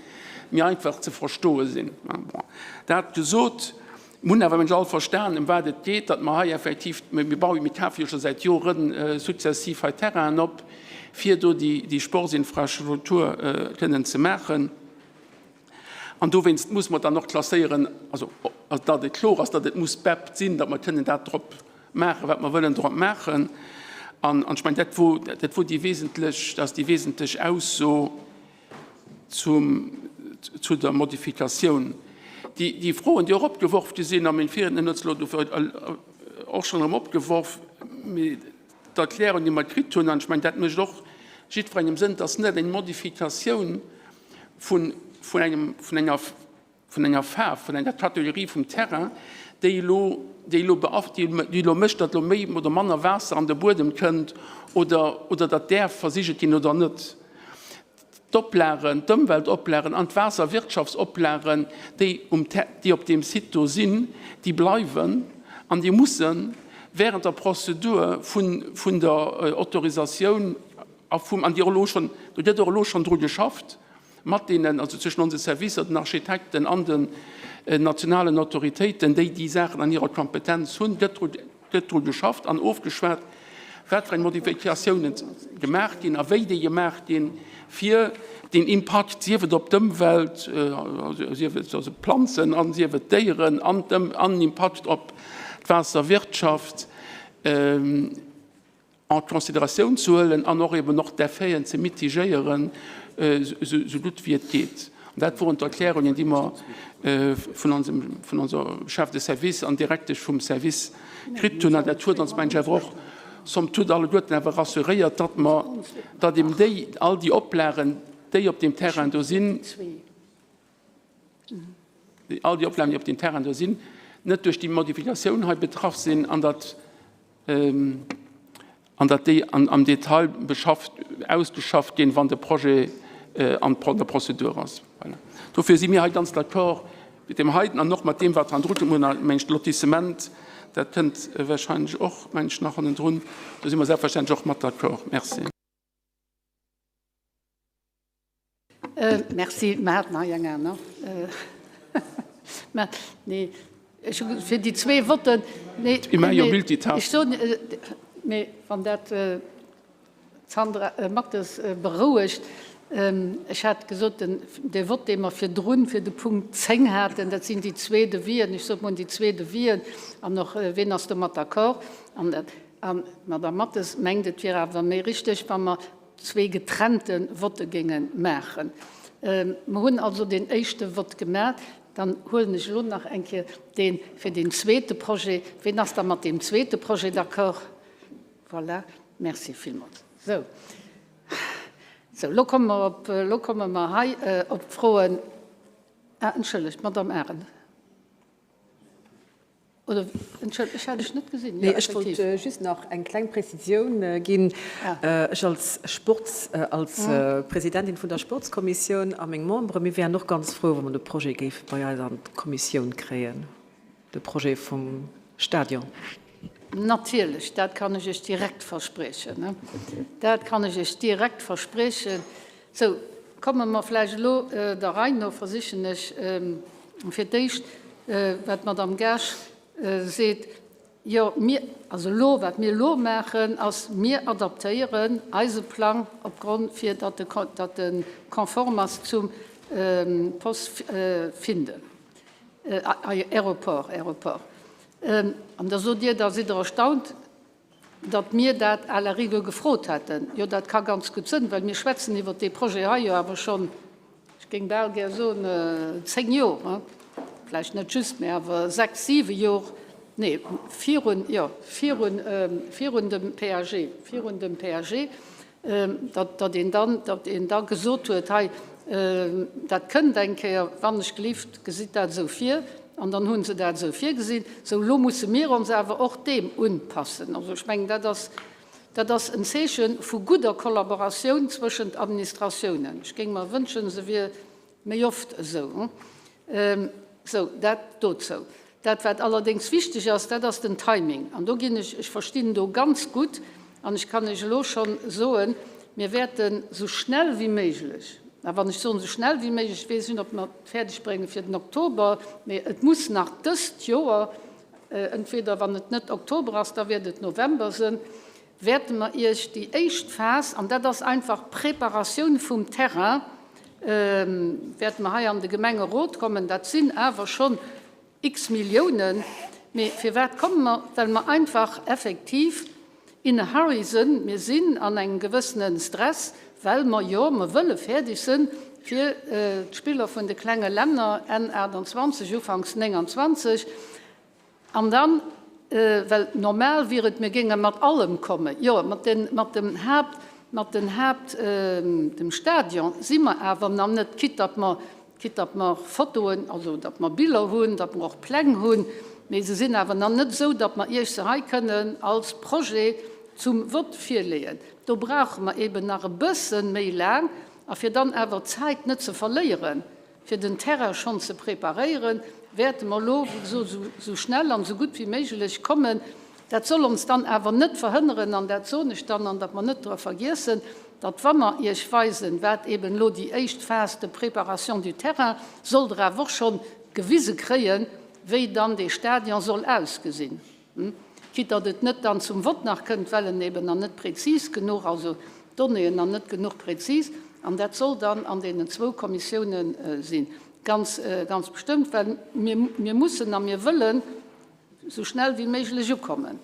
méi einfach ze verstoe sinn. Bon, dat gesot, mir hunn awer, mengen ech, all verstan, ëm wat et geet, datt mer hei effektiv, mir bauen, mir kafe jo scho säit Jore sukzessiv hei Terrainen op, fir do déi Sportsinfrastruktur kënnen ze maachen. An dowéinst muss mer dann och klasséieren, also datt et kloer ass, datt et muss BEP sinn, datt mer kënnen dat drop maachen, wat mer wëllen drop maachen. An ech mengen, dat wor, dat wor déi wesentlech, dat ass déi wesentlech Ausso zum, zu der Modifikatioun. Déi, déi Froen, déi och opgeworf gi sinn, a meng Virriednerin huet se elo dofir och schonn erëm opgeworf, mee d'Erklärung, déi mer kritt hunn, an ech mengen, dat mécht och jiddwerengem Sënn, dass net eng Modifikatioun vun, vun engem, vun enger, vun enger Faarf, vun enger Kategorie vum Terrain, déi elo, déi elo beaf-, déi, déi elo mécht, datt elo méi oder manner Waasser an de Buedem kënnt oder, oder datt däerf versigelt ginn oder net. D'Oplagen, d'Ëmweltoplagen an d'Waasserwirtschaftsoplagen, déi um Ter-, déi op deem Site do sinn, déi bleiwen an déi musse während der Prozedur vun, vun der Autorisatioun A vum, an déi och elo schonn, do gëtt och elo schonn dru geschafft mat deenen, also zwëschen onse Servicer, den Architekten an den nationalen Autoritéiten, déi déi Saachen an hirer Kompetenz hunn, gëtt dru, gëtt dru geschafft an ofgeschwat, wat fir eng Modifikatiounen gemaach ginn a wéi déi gemaach ginn, fir den Impakt, sief et op d'Ëmwelt, sief et also d'Planzen an sief et d'Déieren an d'Ëm, an den Impakt op d'Waasserwirtschaft. En considératioun ze huelen an och eben och d'Effeten ze mitigéieren, esou gutt wéi et geet. An dat woren d'Erklärungen, déi mer vun onsem, vun onser Chef de service an Direktesch vum Service kritt hunn. An dat huet ons, mengen ech, awer och somme toute alleguerten awer rassuréiert, datt mer, datt eben déi, all déi Oplagen, déi op deem Terrain do sinn, all déi Oplagen, déi op deem Terrain do sinn, net duerch déi Modifikatioun hei betraff sinn an datt, an datt déi am Detail beschafft, ausgeschafft ginn, wann de Projet an der Prozedur ass. Voilà. Dofir si mir hei ganz d'accord mat deem heiten an och mat deem, wat hannendru kënnt. Mir hunn, meng ech, d'Lotissement, dat kënnt wahrscheinlech och, meng ech, nach hannendrun. Do si mer selbstverständlech och mat d'accord. Merci. Merci. Mer haten hei eng aner. Mä nee, ech hu fir déi zwee Votten. Nee, nee, ech soen, mee wann dat d'Sandra Mathes berouegt, ech hat gesot, den, dee Vott, dee mer virdrun fir de Punkt 10 haten, dat sinn déi zwee Devisen, ech sot, mer hunn déi zwee Devisen an och, wien ass domat d'accord? An dat, an d'Madame Mathes mengt, et wier awer méi richteg, wa mer zwee getrennte Votte géinge maachen. Mer hunn also deen éischte Vott gemaach. Dann huelen ech elo nach eng Kéier dee fir deen zweete Projet. Ween ass da mat deem zweete Projet d'accord? Voilà, merci villmools. Sou, sou, elo komme mer op, elo komme mer hei op d'Froen. Ah, entschëllegt, d'Madame Arendt. Oder, entschëllegt, ech hat lech net gesinn. Nee, ech wollt just nach eng kleng Prezisioun ginn. Ech als Sports-, als Presidentin vun der Sportskommissioun a meng Membere, mir wären och ganz frou, wa mer de Projet géife bei eis an d'Kommissioun kréien, de Projet vum Stadion. Natierlech, dat kann ech Iech direkt verspriechen. Dat kann ech Iech direkt verspriechen. Sou, komme mer vläicht elo der Rei no, versichen ech fir d'éischt, wat d'Madame Gaasch seet, Jo, mir, also elo, wat mir elo maachen, ass, mir adaptéieren eise Plang opgrond, fir datt e, datt e konform ass zum Post Findel, Aéroport, Aéroport. An da sot Dir, da sidd Der erstaunt, datt mir dat à la rigueur gefrot hätten. Jo, dat ka ganz gutt sënn, well mir schwätzen iwwert dee Projet hei jo awer schonn, ech géing bal gär soen, zéng Jor, vläicht net just, mä awer sechs, siwe Jor, nee, virun, jo, virun, virun dem PAG, virun dem PAG. Datt een dann, datt een da gesot huet, hei, dat kënnt eng Kéier, wann ech gelift, gesitt dat esou vir. An dann hu se dat esou virgesinn. Sou, elo musse mir ons awer och deem unpassen. Also ech mengen, dat ass, dat ass en Zeeche vu gudder Kollaboratioun zwëschent Administratiounen. Ech géing mer wënschen, se wier méi oft esou. Sou, dat dozou. Dat, wat allerdéngs wichteg ass, dat ass den Timing. An do ginn ech, ech verstinn do ganz gutt, an ech kann Iech elo schonn soen, mir wäerten esou schnell wéi méiglech, a wann ech soen esou schnell wéi méiglech, weess ech net, ob mer et fäerdeg brénge fir den Oktober, mee et muss nach dëst Joer, entweder wann et net Oktober ass, da wäert et November sënn, wäerte mer Iech déi éischt Phas, an dat ass einfach d'Preparatioun vum Terrain, wäerte mer hei an de Gemengerot kommen. Dat sinn awer schonn x Milliounen. Mee firwat komme mer? Well mer einfach effektiv in a hurry sënn. Mir sinn an engem gewëssene Stress, well mer, jo, mer wëlle fäerdeg sënn fir d'Spiller vun de klenge Länner Enn 28, ufanks 29. An dann, well normal wier et, mir géinge mat allem kommen, jo, mat den, mat dem Haapt, mat den Haapt, dem Stadion si mer awer nach net, quitte datt mer, quitte datt mer Fotoen, also datt mer Biller hunn, datt mer och Pläng hunn, mee se sinn awer nach net esou, datt mer Iech se hei kënnen als Projet zum Vott virleeën. Do brauche mer eeben nach e bësse méi laang. A fir dann awer d'Zäit net ze verléieren, Fir den Terrain schonn ze preparéieren, wäerte mer elo, wéi gesot, esou schnell an esou gutt wéi méiglech kommen. Dat soll ons dann awer net verhënneren, an dat soen ech dann, an datt mer net dra vergiessen, datt wa mer Iech weisen, wat eben elo déi éischt Phase de préparation du terrain, sollt Der awer och schonn gewise kréien, wéi dann dee Stadion soll ausgesinn. Quitte datt et net dann zum Vott nach kënnt, well en eben nach net prezis genuch, also d'Donnéeën nach net genuch prezis, an dat soll dann an deenen zwou Kommissiounen sinn, ganz, ganz bestëmmt, well mir, mir mussen a mir wëllen esou schnell wéi méiglech ukommen.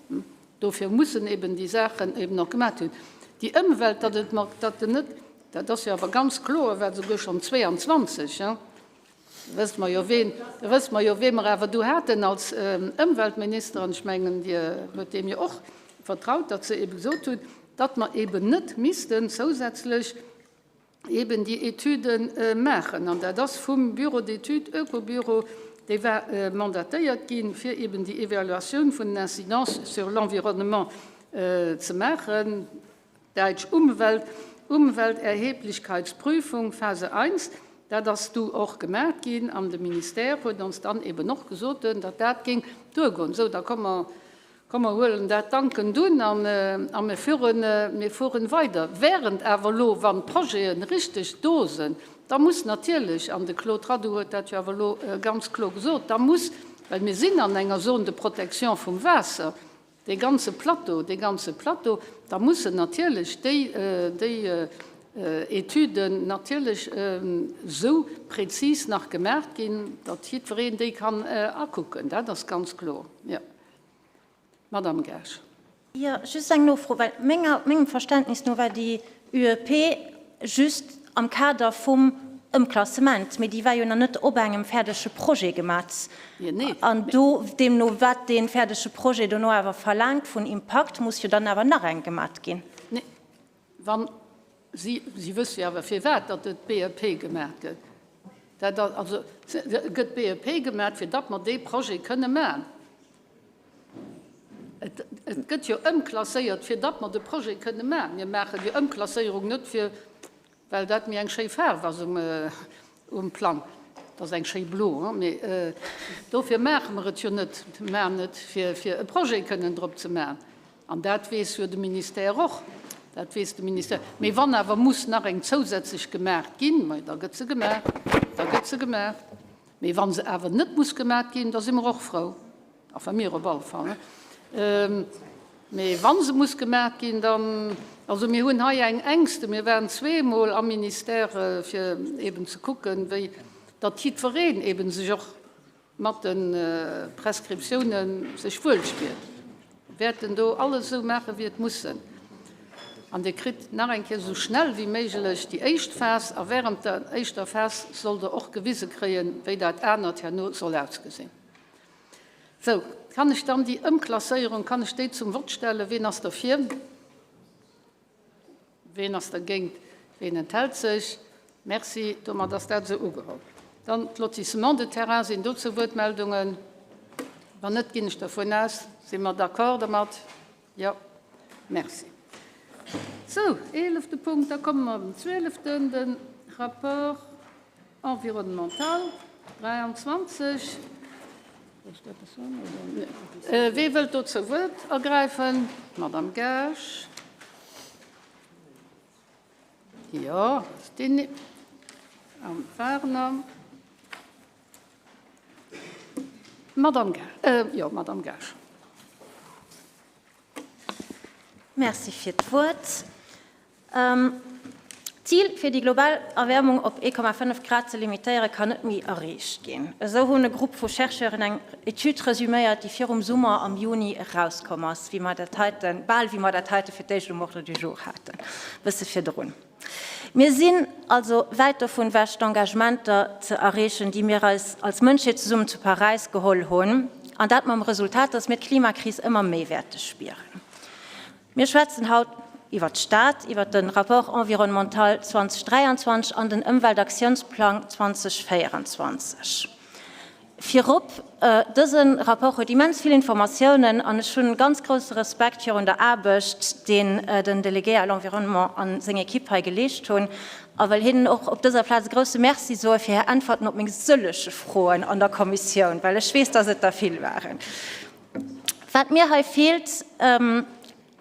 Dofir mussen eben déi Saachen eben och gemaat hunn. Déi Ëmwelt, datt et mer, datt en net, dat ass jo awer ganz kloer, war souguer schonn 22, da wësst mer jo ween, da wësst mer jo wee mer awer du haten als Ëmweltminister, an ech mengen Dir huet deem jo och vertraut, datt se ebe gesot hunn, datt mer eben net missten zousätzlech eben déi Etüde maachen. An dat ass vum Bureau d'études, Ökobüro, dee war mandatéiert ginn, fir eben déi Evaluatioun vun den Incidences sur l'environnement ze maachen, däitsch Umwelt, Umwelterheblichkeitsprüfung, Phase I. Dat ass du och gemaach ginn an de Ministère huet ons dann eben och gesot, datt dat géing duergoen. Sou, da komme mer Komm mer huelen dat dankend un an a mir fueren, mir fueren weider. Während awer elo, wann d'Projete richteg do sinn, da muss natierlech, an de Claude Radoux huet dat jo awer elo ganz kloer gesot, da muss, well mir sinn an enger Zone de protection vum Waasser, dee ganze Plateau, dee ganze Plateau, da mussen natierlech déi, déi Etüden natierlech esou prezis nach gemaach ginn, datt jiddwereen déi kann akucken. Dat ass ganz kloer, jo. Madame Gersch. Jo, just eng Nofro, well menger, mengem Verständnis no war déi UEP just am Kader vum Ëmklassement, mee déi war jo nach net op engem fäerdege Projet gemat. An do, deemno wat dee fäerdege Projet dono awer verlaangt vun Impakt, muss jo dann awer nach eng gemat ginn. Nee, wann Si, si wësse jo awer firwat datt et BEP gemaach gëtt. Dat ass, also gëtt BEP gemaach, fir datt mer dee Projet kënne maachen. Et, et gëtt jo ëmklasséiert, fir datt mer de Projet kënne maachen. Mir maachen déi Ëmklasséierung net fir, well dat méi eng schéi Faarf ass um, um Plang. Dat ass eng schéi blo, hein, mee dofir maache mer et jo net. Mir maachen et, fir, fir e Projet kënnen drop ze maachen. An dat weess jo de Ministère och. Dat weess de Ministère. Mee wann awer muss nach eng zousätzlech gemaach ginn, ma da gëtt se gemaach. Da gëtt se gemaach. Mee wa se awer net muss gemaach ginn, da si mer och frou. Enfin, mir op alle Fall. Mee wa se muss gemaach ginn, dann, also mir hunn hei eng Ängste. Mir waren zweemol am Ministère, fir eeben ze kucken, wéi datt jiddwereen eeben sech och mat de Prescriptiounen sech wuel spiert, wäerten do alles esou maachen, wéi et muss sënn. An Dir kritt nach eng Kéier esou schnell wéi méiglech déi éischt Phas, a während der éischter Phas sollt Der och gewise kréien, wéi dat anert herno soll ausgesinn. Sou, kann ech dann déi Ëmklasséierung, kann ech déi zum Vott stellen? Ween ass derfir? Ween ass dergéint? Ween enthält sech? Merci. Domat ass dat esou ugeholl. Dann d'Lotissement de terrains. Sinn dozou Wuertmeldungen? Wann net, ginn ech dervun aus, si mer d'accord dermat? Jo. Merci. Sou, eelefte Punkt. Da komme mer op den zwieleften, de Rapport environnemental 23. Wee wëllt dozou Wuert ergräifen? D'Madame Gaasch. Jo, den Här Werner. Madame Gaasch, jo, Madame Gaasch. Merci fir d'Wuert. D'Zil, fir déi global Erwäermung op 1,5 Grad ze limitéieren, kann net méi erreecht ginn. Esou hunn e Grupp vu Chercheuren eng Etüd resuméiert, déi virum Summer am Juni erauskomm ass, wéi mer dat heiten, bal wéi mer dat heite fir d'éischt um Ordre du jour haten, e bësse virdrun. Mir sinn also wäit dovun ewech, d'Engagementer ze erreechen, déi mir eis als Mënschheet zesummen zu Paräis geholl hunn, an dat mam Resultat, dass mir d'Klimakris ëmmer méi wäerte spieren. Mir schwätzen haut iwwert d'Stad, iwwert de Rapport environnemental 2023 an den Ëmweltaktiounsplang 2024. Virop, dëse Rapport huet immens vill Informatiounen an ech hunn ganz grousse Respekt virun der Aarbecht, deen den Délégué à l'environnement a seng Equipe hei geleescht hunn a wëll hinnen och op dëser Plaz e grousse Merci soe fir hir Äntwerten op meng sëllege Froen an der Kommissioun, well ech weess, dass et der vill waren. Wat mir hei feelt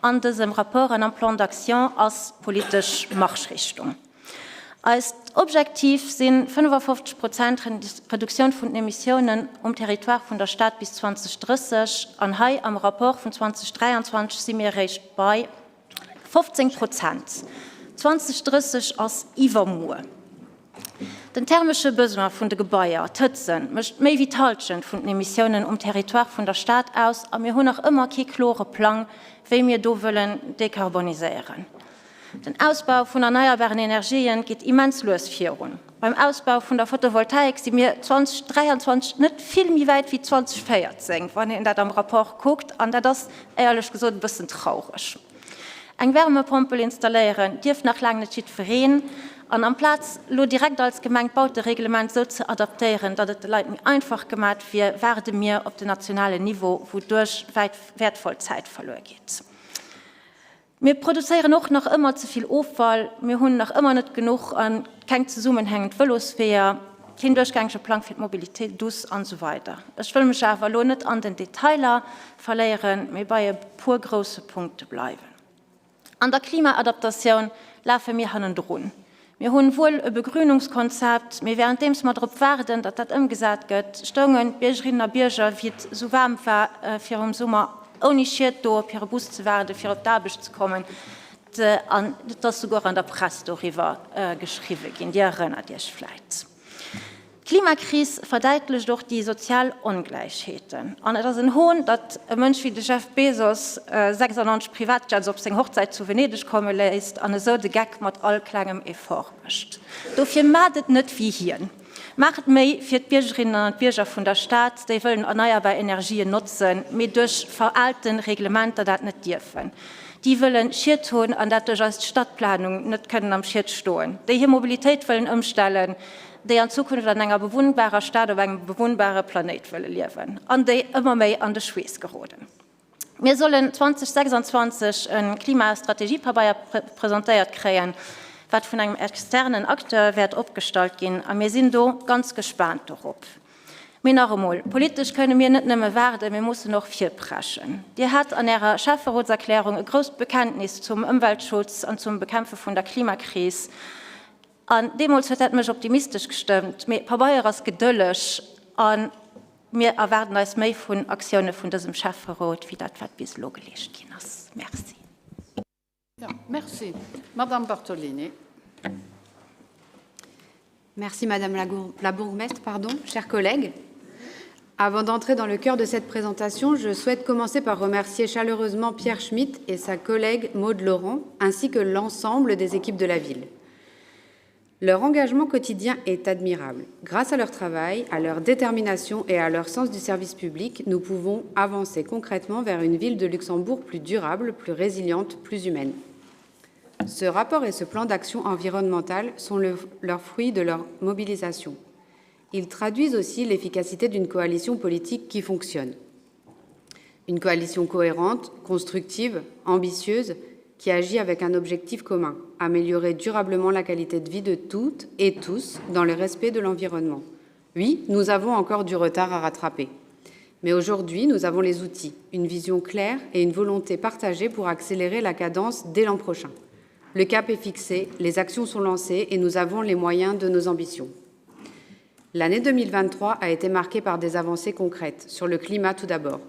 an dësem Rapport an am Plan d'action ass politesch Marschrichtung. Eist Objektiv si 55 Prozent Reduktioun vun den Emissiounen um Territoire vun der Stad bis 2030 an hei am Rapport vun 2023 si mir eréischt bei 15 Prozent. 2030 ass iwwermuer. Den thermesche Besoin vun de Gebaier, d'Hëtzen, mécht méi wéi d'Hallschent vun den Emissiounen um Territoire vun der Stad aus a mir hunn nach ëmmer kee klore Plang, wéi mir do wëllen dekarboniséieren. Den Ausbau vun erneierbaren Energien geet immens lues virun. Beim Ausbau vun der Photovoltaik si mir 2023 net vill méi wäit wéi 2014, wann een dat am Rapport kuckt, an dat ass éierlech gesot e bëssen traureg. Eng Wärmepompel installéieren dierf nach laang net jiddwereen. An amplaz lo direkt als Gemeng d'Bautereglement esou ze adaptéieren, datt et de Leit méi einfach gemat wier, waarde mir op den nationalen Niveau, wouduerch wäertvoll Zäit verluer geet. Mir produzéieren och nach ëmmer ze vill Offall, mir hunn nach ëmmer net genuch a keng zesummenhängend Vëlosweeër. Keen duerchgängege Plang fir d'Mobilité douce an esou weider. Ech wëll mech awer elo net an den Detailer verléieren, mee bei e puer grousse Punkte bleiwen. An der Klimaadaptatioun lafe mir hannendrun. Mir hunn wuel e Begrünungskonzept, mee währenddeems mer drop waarden, datt dat ëmgesat gëtt, stoungen d'Biergerinnen a Bierger, wéi et esou waarm war virum Summer, ouni Schied do, op hire Bus ze waarden, fir op d'Aarbecht ze kommen. An et ass souguer an der Press doriwwer geschriwwe ginn, Dir erënnert Iech vläit. D'Klimakris verdäitlecht och déi sozial Ongläichheeten. An et ass en Hohn, datt e Mënsch wéi de Jeff Bezos 96 Privatjets op seng Hochzäit zu Venedeg komme léisst an esou de Geck mat all klengem Effort mécht. Dofir maacht et net wéi hien. Maacht méi fir d'Biergerinnen an d'Bierger vun der Stad, déi wëllen erneierbar Energien notzen, mee duerch veraalte Reglementer dat net dierfen. Déi wëllen Schied hunn an dat duerch eis Stadtplanung net kënnen am Schied stoen. Déi hir Mobilitéit wëllen ëmstellen, déi an Zukunft an enger bewunnbarer Stad op engem bewunnbare Planéit wëlle liewen an déi ëmmer méi an de Schweess geroden. Mir sollen 2026 e Klimastrategiepabeier presentéiert kréien, wat vun engem externen Acteur wäert opgestallt ginn, a mir sinn do ganz gespaant dorop. Mee nach emol, politesch kënne mir net nëmme waarden, mir mussen och virpreschen. Dir hat an Ärer Schäfferotserklärung e grousst Bekenntnis zum Ëmweltschutz an zum Bekämpfe vun der Klimakris. An deemools huet dat mech optimistesch gestëmmt. Mee Pabeier ass gedëlleg a mir erwaarden eis méi vun Aktioune vun dësem Schäfferot, wéi dat, wat bis elo geleescht ginn ass. Merci. Jo, merci. Madamm Bartolini. Merci Madame la, la bourgmestre, pardon, chers collègues. Avant d'entrer dans le cœur de cette présentation, je souhaite commencer par remercier chaleureusement Pierre Schmitt et sa collègue Maude Laurent, ainsi que l'ensemble des équipes de la ville. Leur engagement quotidien est admirable. Grâce à leur travail, à leur détermination et à leur sens du service public, nous pouvons avancer concrètement vers une ville de Luxembourg plus durable, plus résiliente, plus humaine. Ce rapport et ce plan d'action environnementale sont le, leur fruit de leur mobilisation. Ils traduisent aussi l'efficacité d'une coalition politique qui fonctionne. Une coalition cohérente, constructive, ambitieuse, qui agit avec un objectif commun, améliorer durablement la qualité de vie de toutes et tous dans le respect de l'environnement. Oui, nous avons encore du retard à rattraper. Mais aujourd'hui, nous avons les outils, une vision claire et une volonté partagée pour accélérer la cadence dès l'an prochain. Le cap est fixé, les actions sont lancées et nous avons les moyens de nos ambitions. L'année 2023 a été marquée par des avancées concrètes, sur le climat tout d'abord.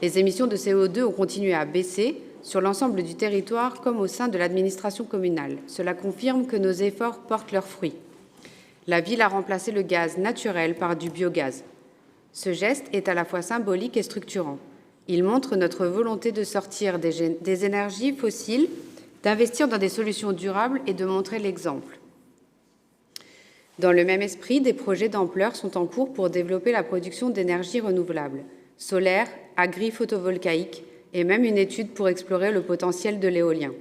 Les émissions de CO2 ont continué à baisser sur l'ensemble du territoire comme au sein de l'administration communale. Cela confirme que nos efforts portent leurs fruits. La ville a remplacé le gaz naturel par du biogaz. Ce geste est à la fois symbolique et structurant. Il montre notre volonté de sortir des, des énergies fossiles, d'investir dans des solutions durables et de montrer l'exemple. Dans le même esprit, des projets d'ampleur sont en cours pour développer la production d'énergies renouvelables, solaire, agri-photovoltaïque et même une étude pour explorer le potentiel de l'éolien.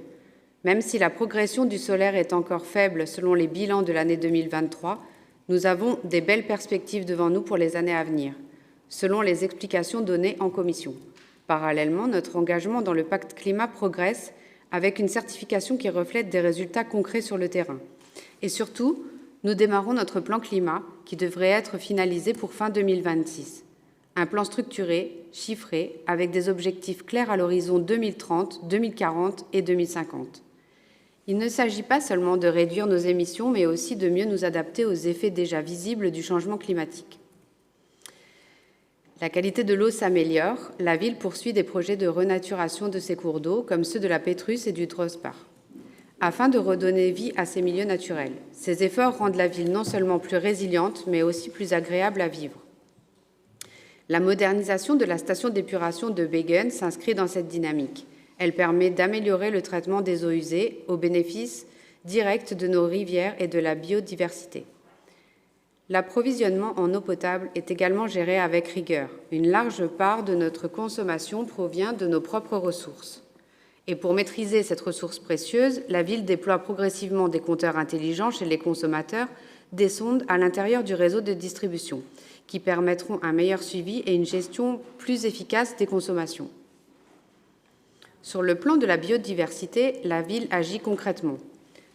Même si la progression du solaire est encore faible selon les bilans de l'année 2023, nous avons des belles perspectives devant nous pour les années à venir, selon les explications données en commission. Parallèlement, notre engagement dans le pacte climat progresse avec une certification qui reflète des résultats concrets sur le terrain. Et surtout, nous démarrons notre plan climat qui devrait être finalisé pour fin 2026. Un plan structuré, chiffré, avec des objectifs clairs à l'horizon 2030, 2040 et 2050. Il ne s'agit pas seulement de réduire nos émissions, mais aussi de mieux nous adapter aux effets déjà visibles du changement climatique. La qualité de l'eau s'améliore, la ville poursuit des projets de renaturation de ses cours d'eau, comme ceux de la Pétrusse et du Drospar. afin de redonner vie à ces milieux naturels. Ces efforts rendent la ville non seulement plus résiliente, mais aussi plus agréable à vivre. La modernisation de la station d'épuration de Begen s'inscrit dans cette dynamique. Elle permet d'améliorer le traitement des eaux usées au bénéfice direct de nos rivières et de la biodiversité. L'approvisionnement en eau potable est également géré avec rigueur. Une large part de notre consommation provient de nos propres ressources. Et pour maîtriser cette ressource précieuse, la ville déploie progressivement des compteurs intelligents chez les consommateurs, des sondes à l'intérieur du réseau de distribution, qui permettront un meilleur suivi et une gestion plus efficace des consommations. Sur le plan de la biodiversité, la ville agit concrètement.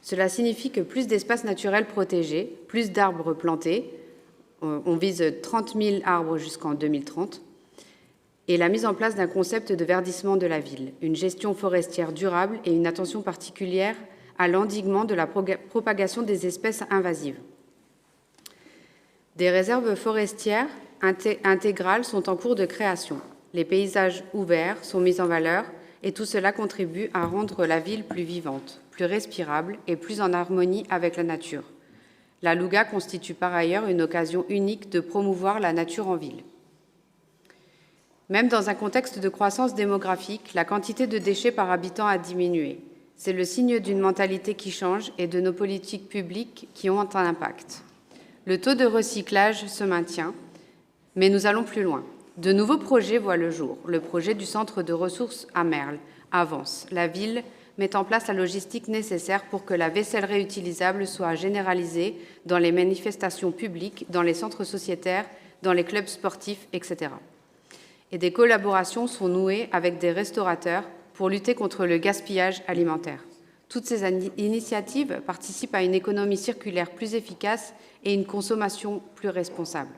Cela signifie que plus d'espaces naturels protégés, plus d'arbres plantés, euh, on vise 30 000 arbres jusqu'en 2030, et la mise en place d'un concept de verdissement de la ville, une gestion forestière durable et une attention particulière à l'endiguement de la propagation des espèces invasives. Des réserves forestières intégrales sont en cours de création. Les paysages ouverts sont mis en valeur et tout cela contribue à rendre la ville plus vivante, plus respirable et plus en harmonie avec la nature. La Louga constitue par ailleurs une occasion unique de promouvoir la nature en ville. Même dans un contexte de croissance démographique, la quantité de déchets par habitant a diminué. C'est le signe d'une mentalité qui change et de nos politiques publiques qui ont un impact. Le taux de recyclage se maintient, mais nous allons plus loin. De nouveaux projets voient le jour. Le projet du centre de ressources à Merle avance. La ville met en place la logistique nécessaire pour que la vaisselle réutilisable soit généralisée dans les manifestations publiques, dans les centres sociétaires, dans les clubs sportifs, etc. Et des collaborations sont nouées avec des restaurateurs pour lutter contre le gaspillage alimentaire. Toutes ces initiatives participent à une économie circulaire plus efficace et une consommation plus responsable.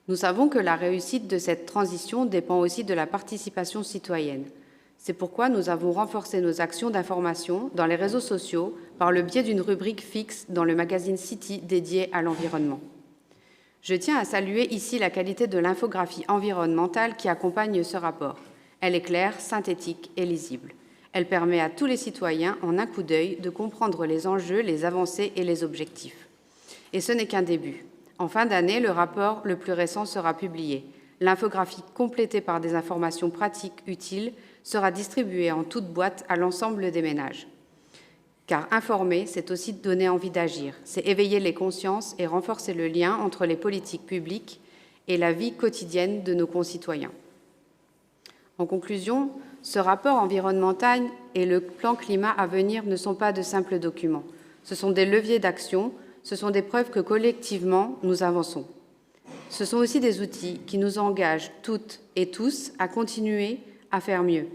Nous savons que la réussite de cette transition dépend aussi de la participation citoyenne. C'est pourquoi nous avons renforcé nos actions d'information dans les réseaux sociaux par le biais d'une rubrique fixe dans le magazine City dédié à l'environnement. Je tiens à saluer ici la qualité de l'infographie environnementale qui accompagne ce rapport. Elle est claire, synthétique et lisible. Elle permet à tous les citoyens, en un coup d'œil, de comprendre les enjeux, les avancées et les objectifs. Et ce n'est qu'un début. En fin d'année, le rapport le plus récent sera publié. L'infographie complétée par des informations pratiques utiles sera distribuée en toute boîte à l'ensemble des ménages. Car informer, c'est aussi donner envie d'agir, c'est éveiller les consciences et renforcer le lien entre les politiques publiques et la vie quotidienne de nos concitoyens. En conclusion, ce rapport environnemental et le plan climat à venir ne sont pas de simples documents. Ce sont des leviers d'action, ce sont des preuves que collectivement, nous avançons. Ce sont aussi des outils qui nous engagent toutes et tous à continuer à faire mieux.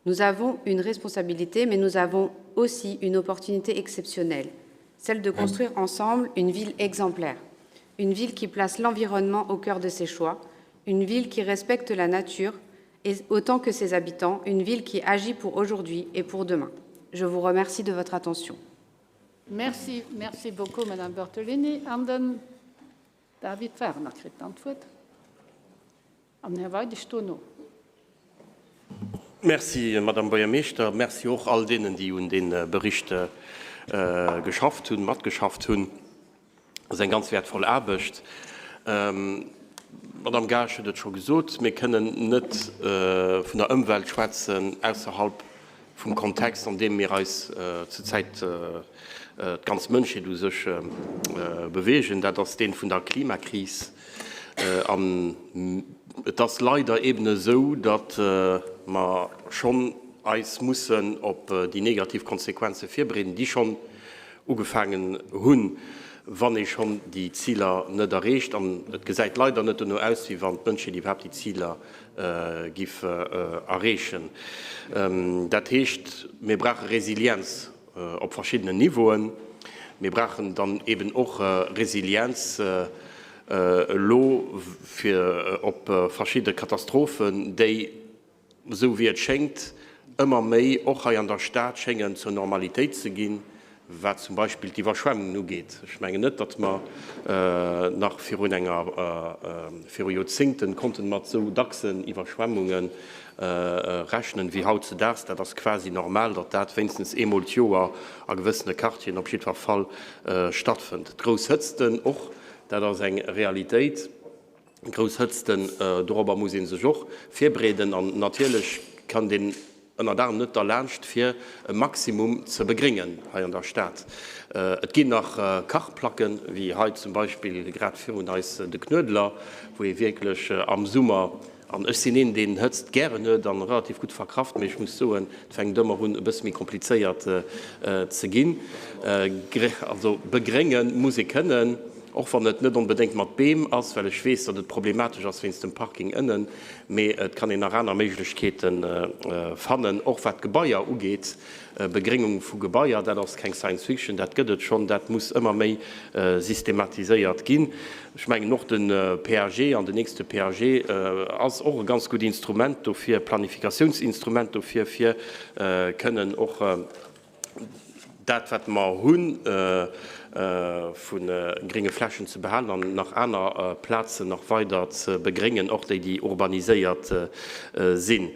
Nous avons une responsabilité, mais nous avons aussi une opportunité exceptionnelle, celle de construire ensemble une ville exemplaire, une ville qui place l'environnement au cœur de ses choix, une ville qui respecte la nature et autant que ses habitants, une ville qui agit pour aujourd'hui et pour demain. Je vous remercie de votre attention. Merci, merci beaucoup, Madame Bertolini. An den David Werner kritt dann d'Wuert. An den Här Weidig dono. Merci, Madame Buergermeeschter. Merci och all deenen, déi un dee Bericht geschafft hunn, matgeschafft hunn. Dat ass eng ganz wäertvoll Aarbecht. D'Madame Gaasch huet et scho gesot, mir kënnen net vun der Ëmwelt schwätzen ausserhalb vum Kontext, an deem mir eis zurzäit, d'ganz Mënschheet u sech, beweegen. Dat ass dee vun der Klimakris. An et ass leider eben esou, datt mer schonn eis mussen op déi negativ Konsequenze virbereeden, déi schonn ugefaangen hunn, wann ee schonn déi Ziler net erreecht. An et gesäit leider net dono aus, wéi wann d'Mënschheet iwwerhaapt déi Ziler giff erreechen. Dat heescht, mir brauche Resilienz op verschiddenen Niveauen. Mir brauchen dann eben och Resilienz elo fir op verschidde Katastrophen, déi, esou wéi et schéngt, ëmmer méi och hei an der Stad schéngen zur Normalitéit ze ginn. wat zum Beispill d'Iwwerschwemmungen ugeet. Ech mengen net, datt mer nach virun enger, viru Joerzéngten konnten mat esou dacksen Iwwerschwemmunge rechnen wéi hautzedaags. Dat ass quasi normal, datt dat wéinstens eemol d'Joer a gewëssene Quartieren op jiddwer Fall stattfënnt. D'grouss Hëtzten och, dat ass eng Realitéit. Grouss Hëtzten, dorobber muss ee sech och virbereeden. An natierlech kann deen ënnert anerem net derlaanscht, fir e Maximum ze begréngen hei an der Stad. Et ginn nach Kachplacken, wéi hei zum Beispill grad virun eis de Knuedler, wou ee wierklech am Summer, an ech sinn een, deen Hëtzt gären huet an relativ gutt verkraft, mee ech muss soen, et fänkt ëmmer un e bësse méi komplizéiert ze ginn. Also begrénge muss ee kënnen. Och wann et net onbedéngt mat Beem ass, well ech weess, datt et problematesch ass wéinst dem Parking ënnen, mee et kann een nach aner Méiglechkeete fannen, och wat d'Gebaier ugeet. Begréngung vu Gebaier, dat ass keng Science Fiction, dat gëtt et schonn, dat muss ëmmer méi systematiséiert ginn. Ech mengen och de PAG an den nächste PAG ass och e ganz gutt Instrument dofir, Planifikatiounsinstrument dofir, fir kënnen och, dat wat mer hu vu grénge Flächen ze behalen an nach aner Plazen nach weider ze begréngen, och déi, déi urbaniséiert sinn.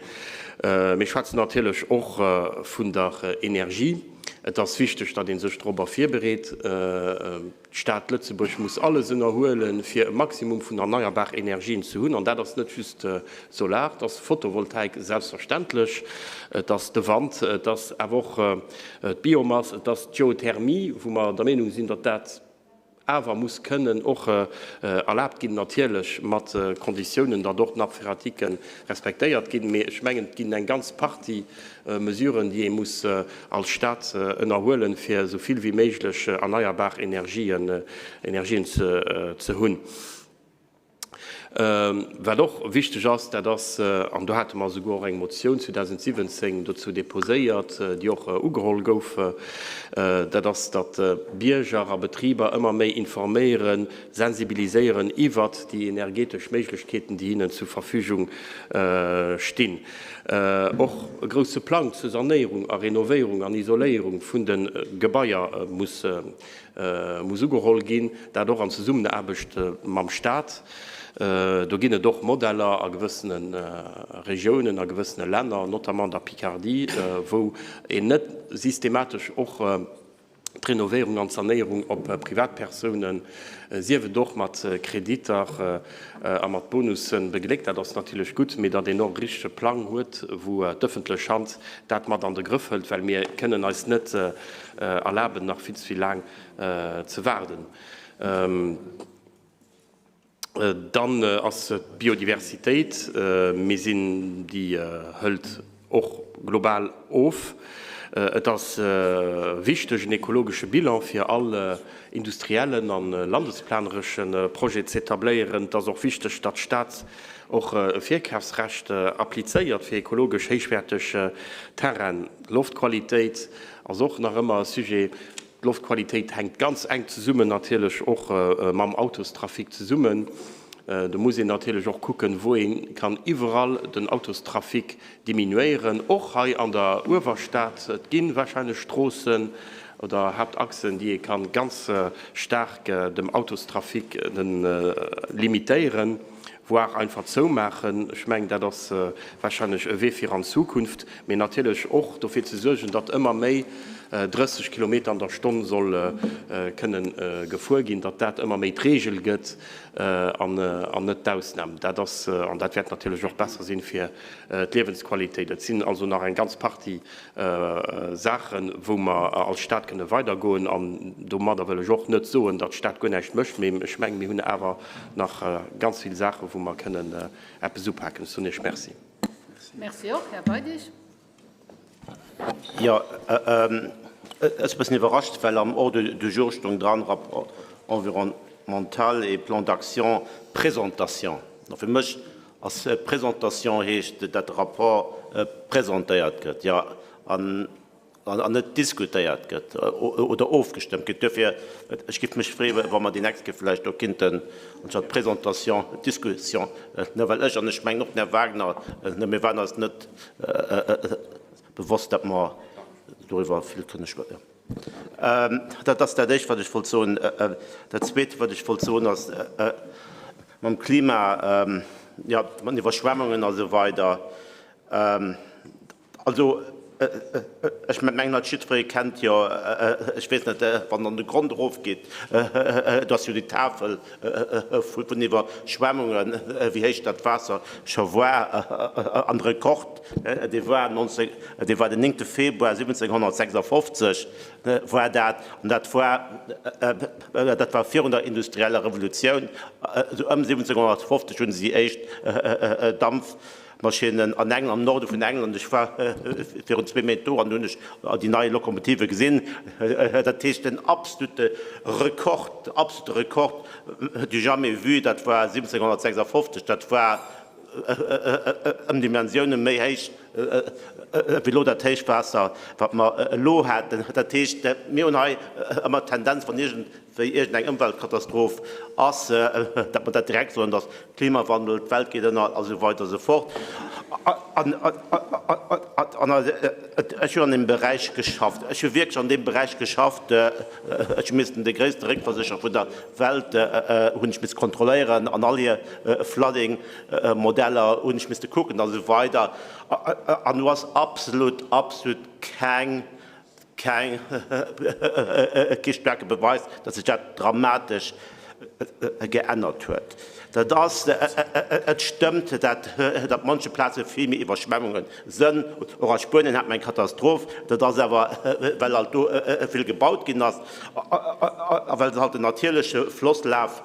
Mir schwätzen natierlech och vun der Energie. Et ass wichteg, datt ee sech dorobber virbereet. D'Stad Lëtzebuerg muss alles ënnerhuelen, fir e Maximum vun erneierbar Energien ze hunn. An dat ass net just Solar, et ass Photovoltaik selbstverständlech, et ass de Wand, et ass awer och d'Biomass, et ass d'Geothermie, wou mer der Meenung sinn, datt dat awer muss kënnen och erlaabt ginn, natierlech mat Konditiounen, datt och d'Nappe phréatique respektéiert ginn. Mee ech mengen, et ginn eng ganz Partie Mesuren, déi ee muss als Stad ënnerhuelen, fir esou vill wéi méiglech erneierbar Energien Energien ze hunn. Wat och wichteg ass, dat ass, an do hate mer esouguer och eng Motioun 2017 dozou deposéiert, déi och ugeholl gouf, dat ass, datt Bierger a Betriber ëmmer méi informéieren, sensibiliséieren iwwert déi energetesch Méiglechkeeten, déi hinnen zur Verfügung stinn. Och e grousse Plang zur Sanéierung a Renovéierung an Isoléierung vun de Gebaier muss ugeholl ginn, dat och an Zesummenaarbecht mam Staat. Do ginn et och Modeller a gewëssene Regiounen, a gewëssene Länner, notamment der Picardie, wou een net systematesch och d'Renovéierung an d'Sanéierung op Privatpersounen, sief et och mat Kreditter a mat Bonussen, begléckt. Dat ass natierlech gutt, mee datt een och e richtege Plang huet, wou d'ëffentlech Hand dat mat an de Grëff hëlt, well mir kënnen eis net erlaben, nach vill ze vill laang ze waarden. Dann ass d'Biodiversitéit, mir sinn, déi hëlt och global of. Et ass wichteg, en ekologesche Bilan fir all industriellen a landesplaneresche Projet z'etabléieren. Et ass och wichteg, datt d'Stad och e Virkafsrecht applizéiert fir ekologesch héichwäerteg Terrainen. D'Loftqualitéit ass och nach ëmmer e Sujet. D'Loftqualitéit hänkt ganz enk zesummen natierlech och mam Autostrafic zesummen. Do muss een natierlech och kucken, wou ee kann iwwerall den Autostrafic diminuéieren, och hei an der Uewerstad. Et gi wahrscheinlech Stroossen oder Haaptachsen, déi ee kann ganz staark dem Autostrafic limitéieren, voire einfach zoumaachen. Ech mengen, dat ass wahrscheinlech e Wee fir an d'Zukunft. Mee natierlech och dofir ze suergen, datt ëmmer méi 30 Kilometer an der Stonn soll kënnen gefuer ginn, datt dat ëmmer méi d'Reegel gëtt an net d'Ausnam. Dat ass, an dat wäert natierlech och besser sinn fir d'Liewensqualitéit. Et sinn also nach eng ganz Partie Saachen, wou mer als Stad kënne weidergoen. An domadder wëll ech och net soen, datt d'Stad guer näischt mécht, mee ech mengen, mir hunn awer nach ganz vill Saachen, wou mer kënnen eppes upaken. Ech soen Iech Merci. Merci och, Här Weidig. Jo, ech si bëssen iwwerrascht, well am Ordre du jour stoung dran, Rapport environnemental et plan d'action, Présentation. A fir mech ass Présentation heescht, dat de Rapport presentéiert gëtt. Jo, an an net diskutéiert gëtt oder ofgestëmmt gëtt. Duerfir, ech géif mech freeën, wa mer déi nächst Kéier vläicht do kinnten anstatt Présentation Discussion, ne, well ech, an ech mengen och den Här Wagner, ne, mir waren eis net bewosst, datt mer doriwwer vill kënne schwätzen. Dat ass dat Éischt, wat ech wollt soen. Dat Zweet, wat ech wollt soen, ass mam Klima, jo, mat den Iwwerschwemmungen a sou weider. Also, ech mengen halt, jiddweree kennt jo, ech weess net, wann en an de Grond erofgeet, do ass jo déi Tafel vun Iwwerschwemmungen, wéi héich dat Waasser scho war. An de Rekord, dee war 19, dee war den 9. Februar 1756 war dat. An dat war, dat war virun der industrieller Revolutioun. Esou ëm 1750 hu se déi éischt Dampf, Maschinnen an England, am Norde vun England. Ech war virun zwee Méint do an do hunn ech déi nei Lokomotive gesinn. Dat heescht, den absolute Rekord, absolute Rekord du jamais vu, dat war 1756. Dat war ëm Dimensioune méi héich wéi elo dat Héichwaasser, wat mer elo haten. Dat heescht, mir hunn hei ëmmer d'Tendenz, wann iergend wéi iergend eng Ëmweltkatastroph ass, datt mer dat direkt soen, datt Klimawandel, d'Welt geet ënner a sou weider a sou fort. An ech hunn an deem Beräich geschafft, ech hu wierklech an deem Beräich geschafft, ech hu missen de gréisste Réckversécherer vun der Welt hunn ech misse kontrolléieren an all hir Flooding-Modeller hunn ech misste kucken a sou weider. An do ass absolut, absolut keng Keng, kee staarke Beweis, datt sech dat dramatesch geännert huet. Dat ass, et stëmmt, dat op manche Plaze vill méi Iwwerschwemmunge sënn. Och a Spuenien hat mer eng Katastroph. Dat ass awer, well alt do vill gebaut ginn ass a well se halt den natierleche Flosslaf,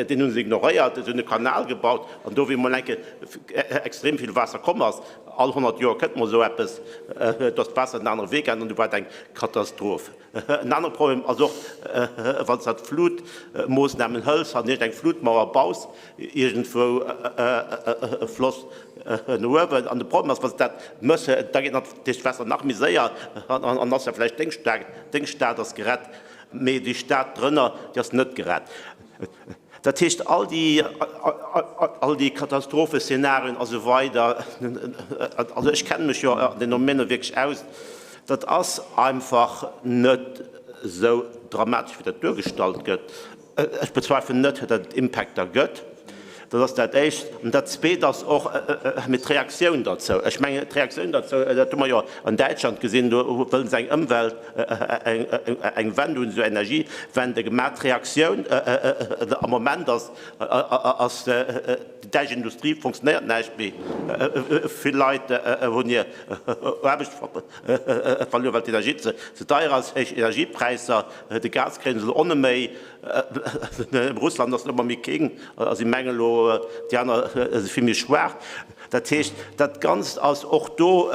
deen hu se ignoréiert. Se hunn e Kanal gebaut an do, wéi emol eng Kéier extrem vill Waasser komm ass, All 100 Joer kënnt mol esou eppes, dass d'Waasser en anere Wee gaangen an du war et eng Katastroph. En anere Problem ass och, wann s de Flutmoossnamen hëls an iergend eng Flutmauer baus iergendwou e Floss no uewen. An de Problem ass, wann s de dat méchs, da geet natierlech d'Waasser nach méi séier an ass ja vläicht deng Stad, deng Stad ass gerett, mee déi Stad drënner, déi ass net gerett. Dat heescht, all déi, all déi Katastropheszenarien a sou weider, also ech kenne mech jo an den Domäne wierklech aus, dat ass einfach net esou dramatesch, wéi dat duergestallt gëtt. Ech bezweifelen net, datt et Impakter gëtt. Dat ass dat Éischt. An dat Zweet ass och, mee d'Reaktioun derzou, ech mengen, d'Reaktioun derzou, dat hu mer jo an Däitschland gesinn, do wëllen se eng Ëmwelt, eng Wende, hunn se Energiewende gemaach. D'Reaktioun am Moment ass, ass déi däitsch Industrie funktionéiert näischt méi. Vill Leit hunn hir Aarbecht verluer, well d'Energie ze deier ass, héich Energiepräisser, de Gas kréie se elo och net méi. Russland ass ëmmer méi kéng a si mengen elo, déi aner si vill méi schwaach. Dat heescht, dat Ganzt ass och do,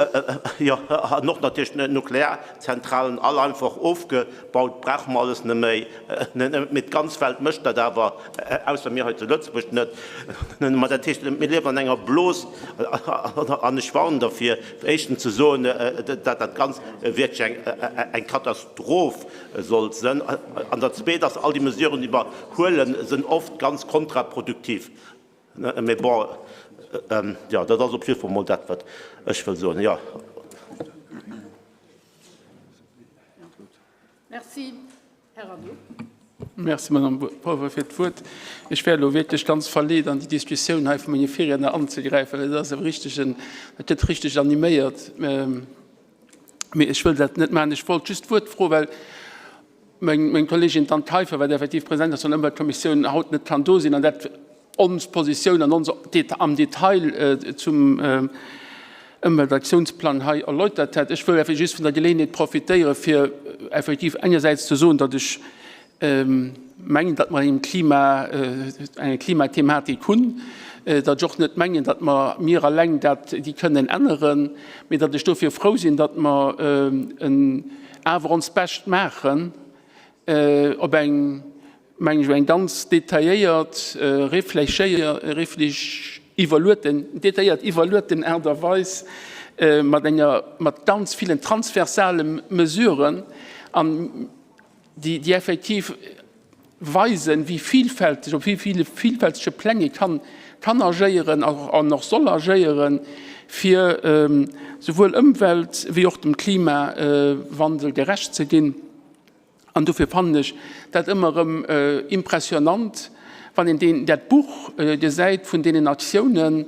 jo, an och natierlech d'Nuklearzentralen all einfach ofgebaut, brauche mer alles net méi. Mee d'ganz Welt mécht dat awer, ausser mir hei zu Lëtzebuerg net. Ma dat heescht, mir liewen an enger Blos an ech warnen dervir, éischtens ze soen, datt dat Ganzt wierklech eng Katastroph sollt sënn. An dat Zweet ass, all déi Mesuren, déi mer huelen, sënn oft ganz kontraproduktiv. Mee bon, jo, dat ass op jidde Fall mol dat, wat ech wëll soen, jo. Merci, Här Ernaud. Merci, Madame Polfer, fir d'Wuert. Ech wär elo wierklech ganz verleet, an déi Diskussioun hei vu menge Virriedner anzegräifen, well dat ass e richtegen, dat gëtt richteg animéiert. Mee ech wëll dat net maachen. Ech wollt just d'Wuert froen, well meng Kollegin d'Anne Kaiffer, wat effektiv President ass vun der Ëmweltkommissioun, haut net kann do sinn an dat ons Positioun an ons am Detail zum Ëmweltaktiounsplang hei erläutert hätt. Ech wëll effektiv just vun der Geleeënheet profitéieren, fir effektiv engersäits ze soen, datt ech mengen, datt mer engem Klima, eng Klimathematik hunn, datt ech och net mengen, datt mer, mir alleng dat, déi kënnen änneren, mee datt ech dofir frou sinn, datt mer en awer ons Bescht maachen op eng, mengen ech, op eng ganz detailléiert, réfléchéiert, réfléch, iwwerlueten, detailléiert iwwerlueten Aart a Weis mat enger, mat ganz villen transversale Mesuren an déi effektiv weisen, wéi vielfälteg, op wéi ville vielfältege Pläng ee kann, kann agéieren an och soll agéieren, fir souwuel Ëmwelt wéi och dem Klimawandel gerecht ze ginn. An dofir fannen ech dat ëmmer erëm impressionnant, wann een deen, dat Buch gesäit vun deenen Aktiounen.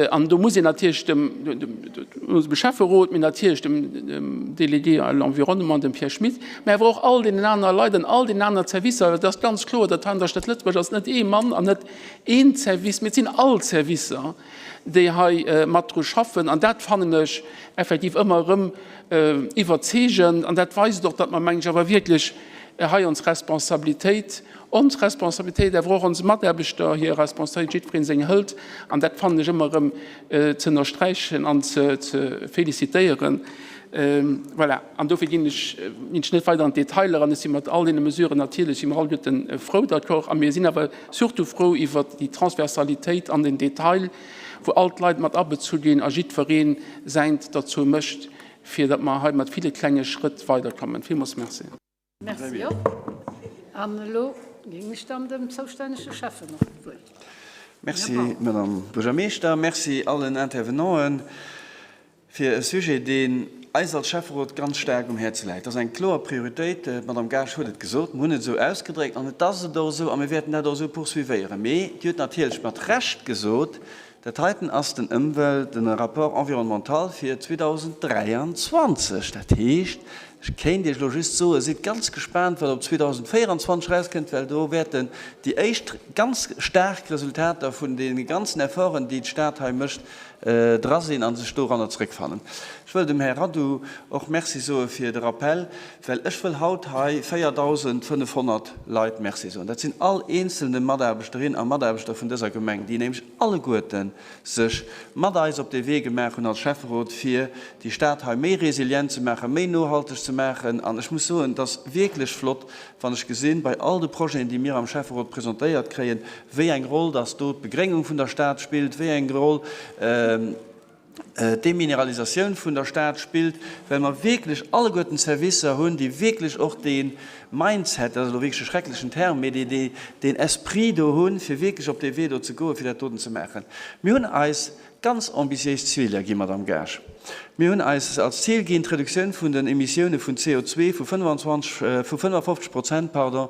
An do muss een natierlech dem, dem Schäfferot, mee natierlech dem Délégué à l'environnement, dem Pierre Schmit, mä awer och all deenen anere Leit an all deenen anere Servicer, well et ass ganz kloer, datt hei an der Stad Lëtzebuerg ass net ee Mann an net een Service, mee et sinn all d'Servicer, déi hei mat dru schaffen. An dat fannen ech effektiv ëmmer erëm iwwerzeegend. An dat weist och, datt mer, mengen ech, awer wierklech hei ons Responsabilitéit, ons Responsabilitéit, awer och onse Mataarbechter hir Responsabilitéit, jiddweree seng hëlt. An dat fannen ech ëmmer erëm ze ënnersträichen an ze félicitéieren. Voilà. An dofir ginn ech, ginn ech net weider an d'Detailer an. Ech si mat all deene Mesuren natierlech, si mer alleguerten frou d'accord. A mir sinn awer surtout frou iwwert déi Transversalitéit an den Detail, wou all d'Leit mat abezu ginn a jiddweree säint derzou mécht, fir datt mer hei mat ville klenge Schrëtt weiderkommen. Villmools Merci. Merci och. An elo ginn ech dann dem zoustännege Schäffen och d'Wuert. Merci, Madame Buergermeeschter. Merci allen Intervenanten fir e Sujet, deen eis als Schäfferot ganz staark um Häerze läit. Dat ass eng kloer Prioritéit. D'Madame Gaasch huet et gesot, mir hunn et esou ausgedréckt an et ass et och esou a mir wäerten dat och esou poursuivéieren. Mee Dir hutt natierlech mat Recht gesot, Dat heiten ass den Ëmwelt, den Rapport environnemental fir 2023. Dat heescht, ech kéint Iech elo just soen, sidd ganz gespaant, wat op 2024 erauskënnt, well do wäerten déi éischt ganz staark Resultater vun deene ganzen Efforten, déi d'Stad hei mécht, dra sinn a sech doranner zrëckfannen. Ech wëll dem Här Radu och Merci soe fir de Rappell, well ech wëll haut hei 4.500 Leit Merci soen. Dat sinn all eenzelne Mataarbechterin a Mataarbechter vun dëser Gemeng, déi nämlech alleguerte sech mat eis op dee Wee gemaach hunn als Schäfferot, fir déi Stad hei méi resilient ze maachen, méi nohalteg ze maachen. An ech muss soen, et ass wierklech flott, wann ech gesinn, bei all de Projeten, déi mir am Schäfferot presentéiert kréien, wéi eng Roll dass do d'Begréngung vun der Stad spillt, wéi eng Roll d'Demineralisatioun vun der Stad spillt, well mer wierklech alleguerten Servicer hunn, déi wierklech och dee Mindset, dat ass elo wierklech e schrecklechen Term, mee déi deen Esprit do hunn, fir wierklech op dee Wee do ze goen, fir dat doten ze maachen. Mir hunn eis ganz ambitiéis Ziler gi, Madame Gaasch. Mir hunn eis als Zil ginn, d'Reduktioun vun den Emissioune vun CO2 vu 25, vu 55 Prozent, pardon,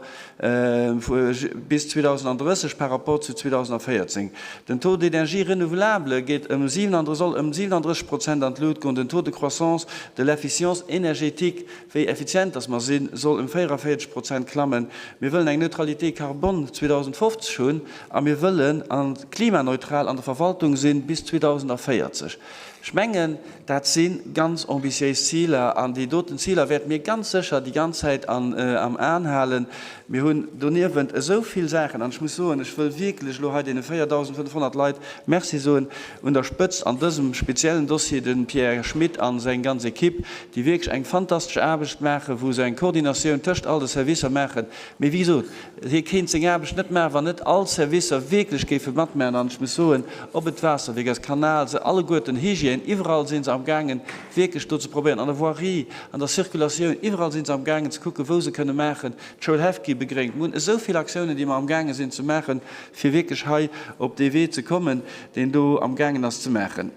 bis 2030 par rapport zu 2014. Den Taux d'énergie renouvelable geet ëm 37, soll ëm 37 Prozent an d'Lut goen. Den Taux de croissance de l'efficience énergétique, wéi effizient dass mer sinn, soll ëm 44 Prozent klammen. Mir wëllen eng Neutralité carbone 2050 hunn a mir wëllen klimaneutral an der Verwaltung sinn bis 2040. Ech mengen, dat si ganz ambitiéis Ziler an déi doten Ziler wäerte mir ganz sécher déi ganz Zäit am Aen halen. Mir hunn doniewent esou vill Saachen an ech muss soen, ech wëll wierklech elo hei deene 4.500 Leit Merci soen, un der Spëtzt an dësem speziellen Dossier de Pierre Schmit a seng ganz Equipe, déi wierklech eng fantastesch Aarbecht maachen, wou se eng Koordinatioun tëscht all de Servicer maachen. Mee wéi gesot, Hie kéint seng Aarbecht net maachen, wann net all d'Servicer wierklech géife matmaachen. An ech muss soen, ob et d'Waasserwierk ass, d'Kanal, se alleguerten, Hygiène, iwwerall si se amgaangen, wierklech do ze probéieren, an der Voirie, an der Circulatioun, iwwerall si se amgaangen ze kucken, wou se kënne maachen. D'Schoul Hefki begréngt. Mir hunn esou vill Aktiounen, déi mer amgaange sinn ze maachen, fir wierklech hei op dee Wee ze kommen, deen do amgaangen ass ze maachen.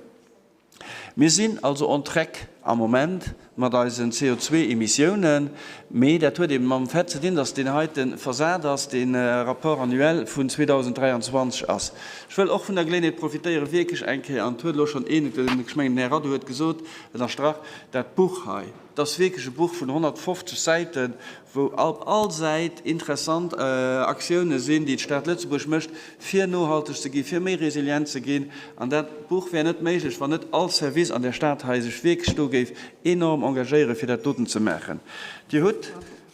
Mir sinn also on track am Moment mat eisen CO2-Emissiounen, mee dat huet eben mam Fait ze dinn, dass deen heite versat ass, dee Rapport annuel vun 2023 ass. Ech wëll och vun der Geleeënheet profitéieren, wierklech eng Kéier, an et huet elo schonn een, ech mengen den Här Radu huet gesot, ënnerstrach, dat Buch hei, dat ass wierklech e Buch vun 150 Säiten, wou op all Säit interessant Aktioune sinn, déi d'Stad Lëtzebuerg mécht, fir nohalteg ze ginn, fir méi resilient ze ginn. An dat Buch wär net méiglech, wann net all Service an där Stad hei sech wierklech do géif enorm engagéieren, fir dat doten ze maachen. Dir hutt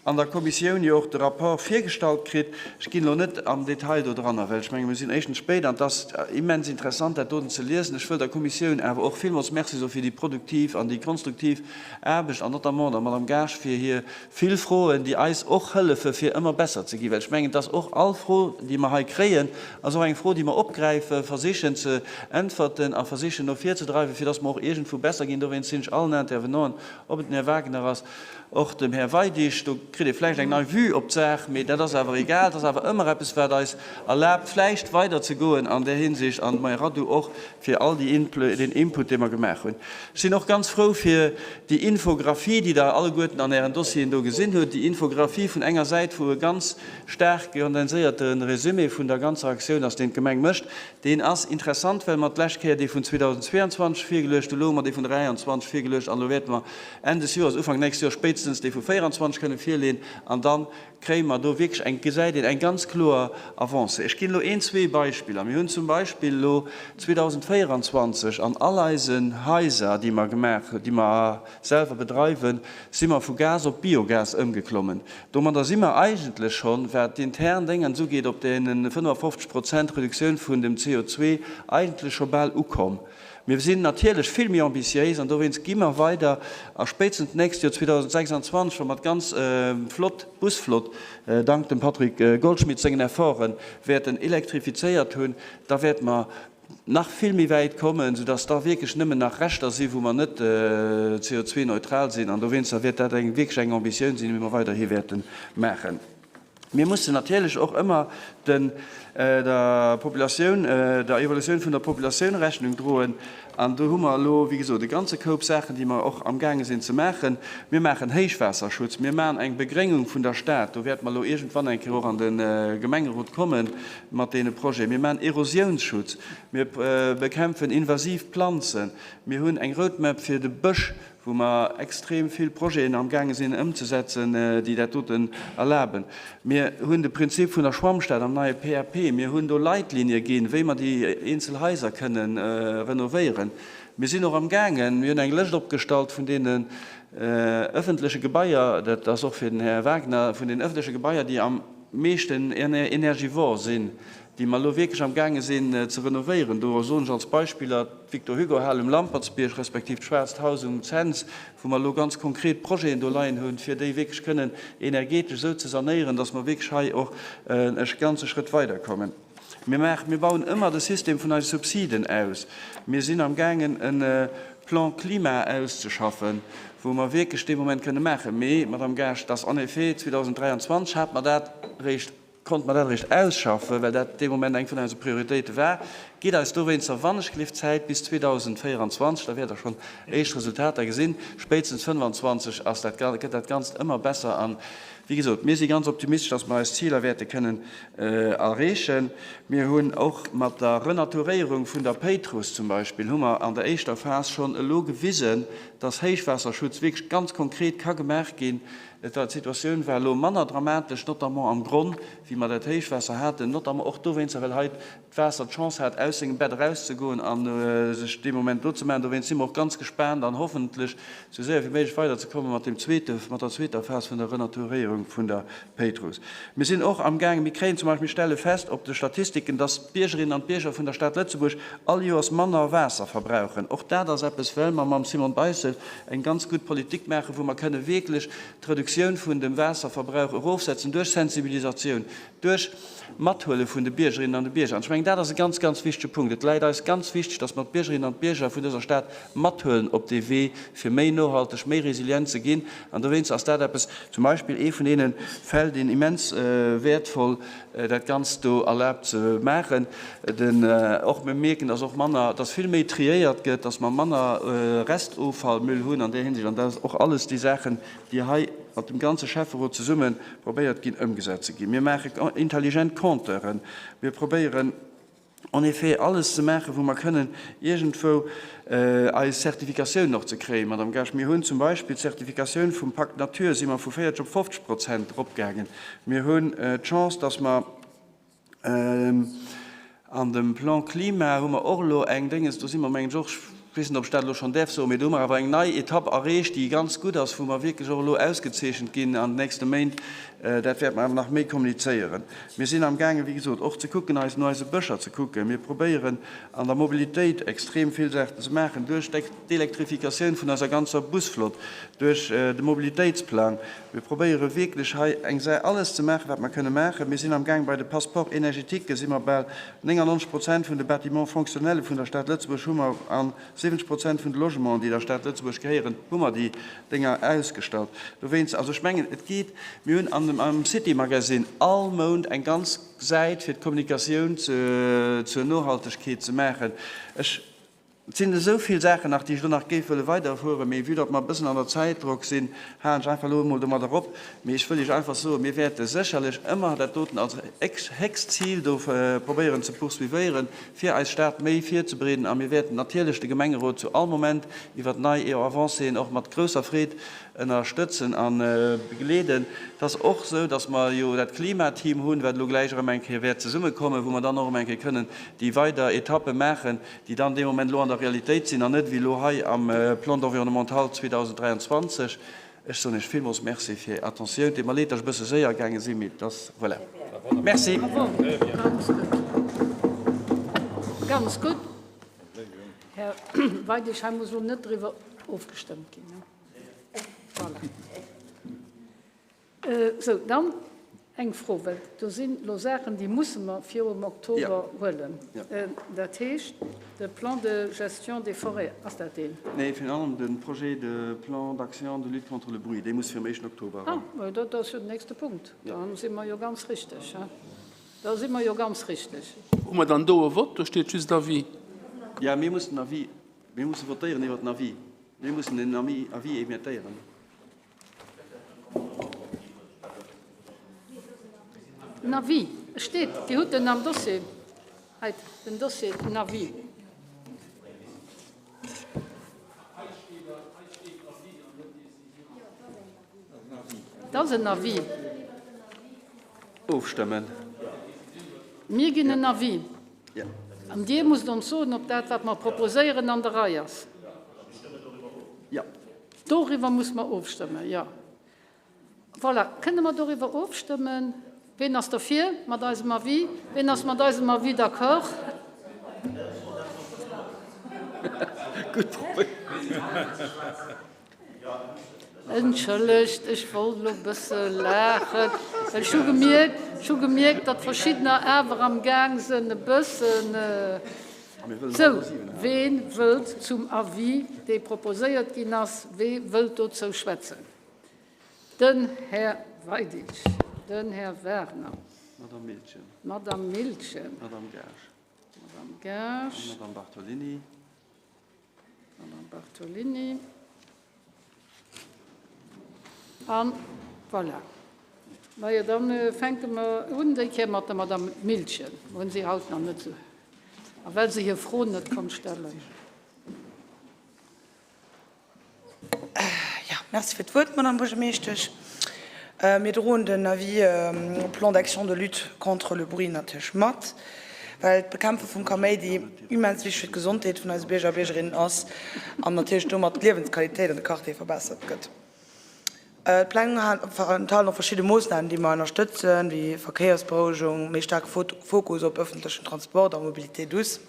an der Kommissioun jo och de Rapport virgestallt kritt. Ech ginn elo net am Detail do dranner, well ech menge mir sinn éischtens spéit an et ass immens interessant, dat doten ze liesen. Ech wëll der Kommissioun awer och villmools Merci soe fir déi produktiv an déi konstruktiv Aarbecht an notamment der Madame Gaasch fir hir vill Froen, déi eis och hëllefe fir ëmmer besser ze ginn, well ech mengen, dass och all Fro, déi mer hei kréien, ass och eng Fro, déi mer opgräifen, versichen ze äntwerten a versichen no vir ze dreiwen, fir dass mer och iergendwou besser ginn. Dowéinst sinn ech allen Intervenanten, ob et den Här Wagner ass, och dem Här Weidig, do. kritt ee vläicht eng nei Vue op d'Saach, mee dat ass awer egal. Et ass awer ëmmer eppes, wat eis erlaabt, vläicht weiderzegoen an där Hinsicht, an d'Mme Erradou och, fir all déi deen Input, dee mer gemaach hunn. Ech sinn och ganz frou fir déi Infographie, déi Der alleguerten an Ären Dossieren do gesinn hutt, déi Infographie vun enger Säit, wou e ganz staark kondenséierte Résumé vun der ganzer Aktioun ass, deen d'Gemeng mécht. Deen ass interessant, well mer d'lescht Kéier dee vun 2022 virgeluecht hunn, elo hu mer dee vun 23 virgeluecht an elo wäerte mer Enn des Joers, Ufank nächst Joer spéitstens dee vu 24 kënne virleeën an da kréie mer do wierklech eng, gesäit een eng ganz kloer Avance. Ech ginn elo een, zwee Beispiller. Mir hunn zum Beispill elo 2024 an all eisen Haiser, déi mer gemaach, déi mer selwer bedreiwen, si mer vu Gas op Biogas ëmgeklommen. Domadder si mer eigentlech schonn, wat d'intern Déngens ugeet, op deene 55 Prozent Reduktioun vun dem CO2 eigentlech scho bal ukomm. Mir sinn natierlech vill méi ambitiéis an dowéinst gi mer weider a spéitstens d'nächst Joer 2026, wa mer d'ganz Flott, Busflott, dank dem Patrick Goldschmidt sengen Efforten, wäerten elektrifizéiert hunn, da wäerte mer nach vill méi wäit kommen, soudass da wierklech nëmmen nach Reschter sinn, wou mer net CO2-neutral sinn. An dowéinster wäert dat eng wierklech eng Ambitioun sinn, déi mer weiderhi wäerte maachen. Mir mussen natierlech och ëmmer den der Populatioun, der Evolutioun vun der Populatioun Rechnung droen. An do hu mer elo, wéi gesot, e ganze Koup Saachen, déi mer och amgaange sinn ze maachen. Mir maachen Héichwaasserschutz, mir maachen eng Begréngung vun der Stad, do wäerte mer elo iergendwann eng Kéier och an de Gemengerot komme mat deene Projeten. Mir maachen Erosiounsschutz, mir bekämpfen invasiv Planzen, mir hunn eng Roadmap fir de Bësch, wou mer extrem vill Projeten amgaange sinn ëmzesetzen, déi dat doten erlaben. Mir hunn de Prinzip vun der Schwammstad am neie PAP. Mir hunn do Leitlinie ginn, wéi mer déi eenzel Haiser kënnen renovéieren. Mir sinn och amgaangen, mir hunn eng Lëscht opgestallt vun deenen ëffentleche Gebaier, dat ass och fir den Här Wagner, vun den ëffentleche Gebaier, déi am meeschten energivor sinn, déi mer elo wierklech amgaange sinn ze renovéieren. Do soen ech als Beispiller d'Victor Hugo Hal um Lampertsbierg respektiv d'Schwaarzt Haus um Cents, wou mer elo ganz konkret Projeten do leien hunn, fir déi wierklech kënnen energetesch esou ze sanéieren, dass mer wierklech hei och e ganze Schrëtt weiderkommen. Mir maachen, mir bauen ëmmer de System vun eise Subsiden aus. Mir sinn amgaangen e Plan Klima auszeschaffen, wou mer wierklech dee Moment kënne maachen. Mee, Madame Gaasch, dass en effet 2023 hate mer dat eréischt Konnte mer dat eréischt ausschaffen, well dat dee Moment eng vun eise Prioritéite war. Gitt eis dowéinster wannechgelift Zäit bis 2024, da wäert Der schonn éischt Resultater gesinn. Spéitstens 25 ass dat, gëtt dat Ganzt ëmmer besser. An, wéi gesot, mir si ganz optimistesch, dass mer eis Ziler wäerte kënnen erreechen. Mir hunn och mat der Renaturéierung vun der Péitruss zum Beispill, hu mer an der éischter Phas schonn elo gewisen, dass Héichwaasserschutz wierklech ganz konkret ka gemaach ginn. Et war, d'Situatioun war elo manner dramatesch, notamment am Gronn, wéi mer dat Héichwaasser haten, notamment och dowéinster, well hei d'Waasser d'Chance hat, aus sengem Bett erauszegoen a sech dee Moment do ze maachen. Dowéinst si mer och ganz gespaant an hoffentlech esou séier wéi méiglech weiderzekomme mat deem zweete, mat der zweeter Phas vun der Renaturéierung vun der Péitruss. Mir sinn och amgaangen, mir kréien zum Beispill, mir stelle fest op de Statistiken, dass d'Biergerinnen an d'Bierger vun der Stad Lëtzebuerg all Joers manner Waasser verbrauchen. Och dat ass eppes, well mer mam Simone Beissel eng ganz gutt Politik maachen, wou mer kënne wierklech d'Reduktioun vun dem Waasserverbrauch erofsetzen duerch Sensibilisatioun, duerch Mathuele vun de Biergerinnen an de Bierger. An ech mengen, dat ass e ganz, ganz wichtege Punkt. Et läit eis ganz wichteg, dass mer d'Biergerinnen an d'Bierger vun dëser Stad mathuelen op dee Wee, fir méi nohalteg, méi resilient ze ginn. An dowéinst ass dat eppes, zum Beispill ee vun deene Fäll, deen immens wäertvoll dat Ganzt do erlaabt ze maachen. Den, och mir mierken, dass och manner, dass vill méi triéiert gëtt, dass mer manner Restoffallmüll hunn an där Hinsicht. An dat ass och alles déi Saachen, déi hei mat dem ganze Schäfferot zesumme probéiert ginn ëmgesat ze ginn. Mir maache intelligent Compteuren. Mir probéieren en effet alles ze maachen, wou mer kënnen iergendwou eis Zertifikatiounen och ze kréien. Madame Gaasch, mir hunn zum Beispill d'Zertifikatioun vum Pacte Nature si mer vu 40 op 50 Prozent eropgaangen. Mir hunn d'Chance, dass mer An dem Plan Klima hu mer och elo eng Dénges, do si mer mengen ech och, ech weess net, ob ech dat elo schonn däerf soen, mee do hu mer awer eng nei Etapp erreecht, déi ganz gutt ass, wou mer wierklech och elo ausgezeechent ginn an den nächste Méint. Dat wäerte mer awer nach méi kommunizéieren. Mir sinn amgaangen, wéi gesot, och ze kucken, eis no eise Bëscher ze kucken. Mir probéieren an der Mobilitéit extrem vill Saachen ze maachen duerch d'Elektrifikatioun vun eiser ganzer Busflott, duerch de Mobilitéitsplang. Mir probéiere wierklech hei eng Sä alles ze maachen, wat mer kënne maachen. Mir sinn amgaang bei de Passeports énergétiques, si mer bal 99 Prozent vun de Bâtiments fonctionnels vun der Stad Lëtzebuerg hu mer a. 70 Prozent vun de Logementen, déi der Stad Lëtzebuerg gehéieren, hu mer déi Dénger ausgestallt. Dowéinst, also ech mengen, et geet, mir hunn an am City Magazine all Mount eng ganz Säit fir d'Kommunikatioun zur Nohaltegkeet ze maachen. Ech, et sinn esou vill Saachen nach, déi ech elo nach géif wëlle weiderfueren, mee vue datt mer e bëssen an der Zäitdrock sinn, halen ech einfach elo emol domadder op. Mee ech wëll Iech einfach soen, mir wäerte sécherlech ëmmer dat doten als héchst Zil do probéieren ze poursuivéieren, fir eis Stad méi virzebereeden. A mir wäerten natierlech de Gemengerot zu all Moment iwwert nei Avancéen och mat grousser Freed ënnerstëtzen a begleeden. Et ass och esou, datt mer jo dat Klimateam hunn, wat elo gläich erëm eng Kéier wäert zesummekommen, wou mer dann och erëm eng Kéier kënnen déi weider Etappe maachen, déi dann dee Moment elo an der Realitéit sinn an net wéi elo hei am Plan d'environnemental 2023. Ech soen Iech villmools Merci fir Är Attentioun. Et deet mer leed, datt ech e bësse séier gaange sinn, mee et ass, voilà. Merci. Ganz gutt. Här Weidig, hei muss elo net driwwer ofgestëmmt ginn. Voilà. Sou, dann eng Fro, well do sinn elo Saachen, déi musse mer virum Oktober huelen. Dat heescht, de Plan de gestion des forêts, ass dat deen? Nee, virun allem de Projet de plan d'action de lutte contre le bruit, dee muss virum éischten Oktober eran. Ah, ma dat ass jo den nächste Punkt. Da si mer jo ganz richteg. Da si mer jo ganz richteg. Hu mer dann do e Vott? Do steet just Avis. Jo, mir mussen den Avis, mir musse votéieren iwwert den Avis. Mir mussen den Avis émettéieren. Den Avis steet, Dir hutt en am Dossier. Hei, den Dossier, den Avis. Dat ass en Avis. Ofstëmmen. Mir ginn en Avis. An Dir musst ons soen, ob dat, wat mer proposéieren, an der Rei ass. Doriwwer muss mer ofstëmmen, jo. Voilà, kënne mer doriwwer ofstëmmen? Ween ass derfir mat eisem Avis? Ween ass mat eisem Avis d'accord? Entschëllegt, ech wollt elo e bësse laachen, well ech hu gemierkt, ech hu gemierkt, datt verschiddener awer am Gaang sinn e bëssen. Sou, wee wëllt zum Avis, dee proposéiert ginn ass, wee wëllt dozou schwätzen? Den Här Weidig, den Här Werner, d'Madame Miltgen, d'Madame Gaasch, d'Madame Bartolini. Madame Bartolini. An voilà. Majo, da fänke mer un déi Kéier mat der Madame Miltgen. Mer hunn si haut nach net esou. A well se hir Fro net konnt stellen. Jo, merci fir d'Wuert, Madame Buergermeeschtesch. Mir droen den Avis au Plan d'action de lutte contre le bruit natierlech mat, well d'Bekämpfe vum Kaméidi immens wichteg fir d'Gesondheet vun eise Bierger a Biergerinnen ass an natierlech domat d'Liewensqualitéit an de Quartiere verbessert gëtt. D'Pläng enthalen och verschidde Moossnamen, déi mer ënnerstëtzen, wéi Verkéiersberouegung, méi staarke Fokus op ëffentlechen Transport a Mobilité douce.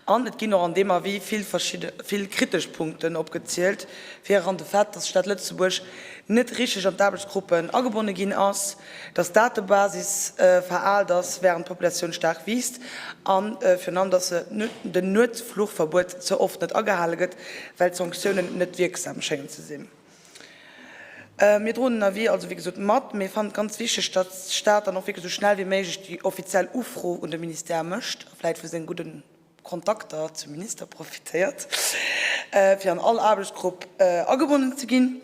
An et ginn och an deem Avis vill verschidde, vill kritesch Punkten opgezielt, viran de Fait, dass d'Stad Lëtzebuerg net richteg an d'Aarbechtsgruppen agebonne ginn ass, dass d'Datebasis veraalt ass, wärend d'Populatioun staark wiisst, a virun allem, dass den Nuetsfluchverbuet ze oft net agehale gëtt, well d'Sanktiounen net wierksam schéngen ze sinn. Mir droen den Avis also wéi gesot mat. Mir fannen et ganz wichteg, datt d'Stad dann och wierklech esou schnell wéi méiglech déi offiziell Ufro un de Ministère mécht a vläicht vu senge gudde Kontakter zum Minister profitéiert, fir an all Aarbechtsgrupp agebonnen ze ginn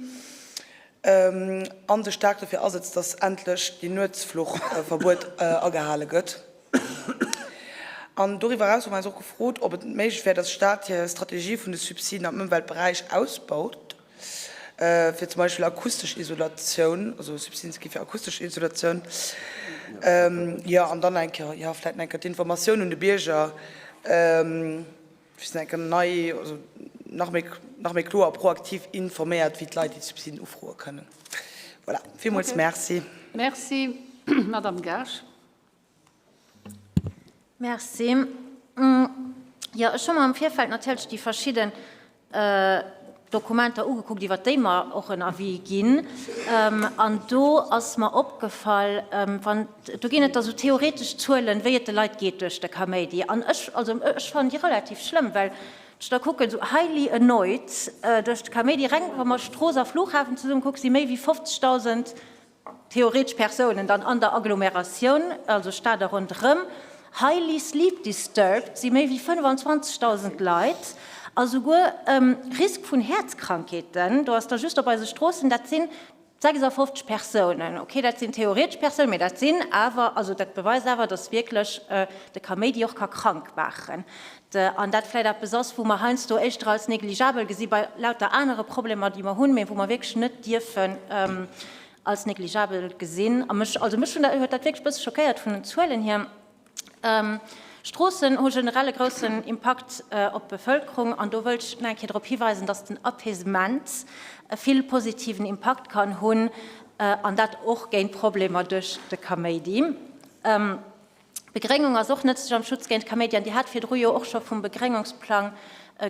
a sech staark dofir asetzt, datt endlech deen Nuetsfluchverbuet agehale gëtt. An doriwwer eraus hu mer eis och gefrot, ob et net méiglech wär, datt d'Stad hir Strategie vun de Subsiden am Ëmweltberäich ausbaut, fir zum Beispill akustesch Isolatioun, also Subsiden ze gi fir akustesch Isolatioun, jo, an dann eng Kéier, jo, vläicht eng Kéier d'Informatioun un de Bierger, fir se eng Kéier nei, also nach méi, nach méi kloer a proaktiv informéiert, wéi d'Leit déi Subsiden ufroe kënnen. Voilà, villmools Merci. Merci. Madame Gaasch. Merci. Jo, ech hu mer am Virfeld natierlech déi verschidden Dokumenter ugekuckt, iwwert déi mer och en Avis ginn. An do ass mer opgefall, wann, do ginn et da sou theoretesch Zuelen, wéi et de Leit geet duerch de Kaméidi. An ech, also ech fannen déi relativ schlëmm, well. Ech da kucken, esou highly annoyed duerch de Kaméidi, reng wa mer Strooss a Flughafen zesummen kucken, si méi wéi 50.000 theoretesch Persounen dann an der Agglomeratioun, also Stad a ronderëm. Highly sleep disturbed si méi wéi 25.000 Leit a souguer Risk vun Häerzkrankheeten, do ass da just op eise Stroossen, dat sinn 56 Persounen, ok, dat sinn theoretesch Persounen, mee dat sinn awer, also dat beweist awer, dass wierklech de Kaméidi och ka krank maachen an dat vläicht eppes ass, wou mer heiansdo éischter als négligeabel gesi bei lauter anere Problemer, déi mer hunn, mee wou mer wierklech net dierfen als négligeabel gesinn. A mech, also mech hunn dat, huet dat wierklech e bësse schockéiert vun den Zuelen hier. Stroossen hu generell e groussen Impakt op d'Bevëlkerung an do wëllt ech nach eng Kéier drop hiweisen, dass den Apaisement e vill positiven Impakt kann hunn an dat och géint Problemer duerch de Kaméidi. D'Begréngung ass och nëtzlech am Schutz géint Kaméidi an Dir hat virdru jo och scho vum Begréngungsplang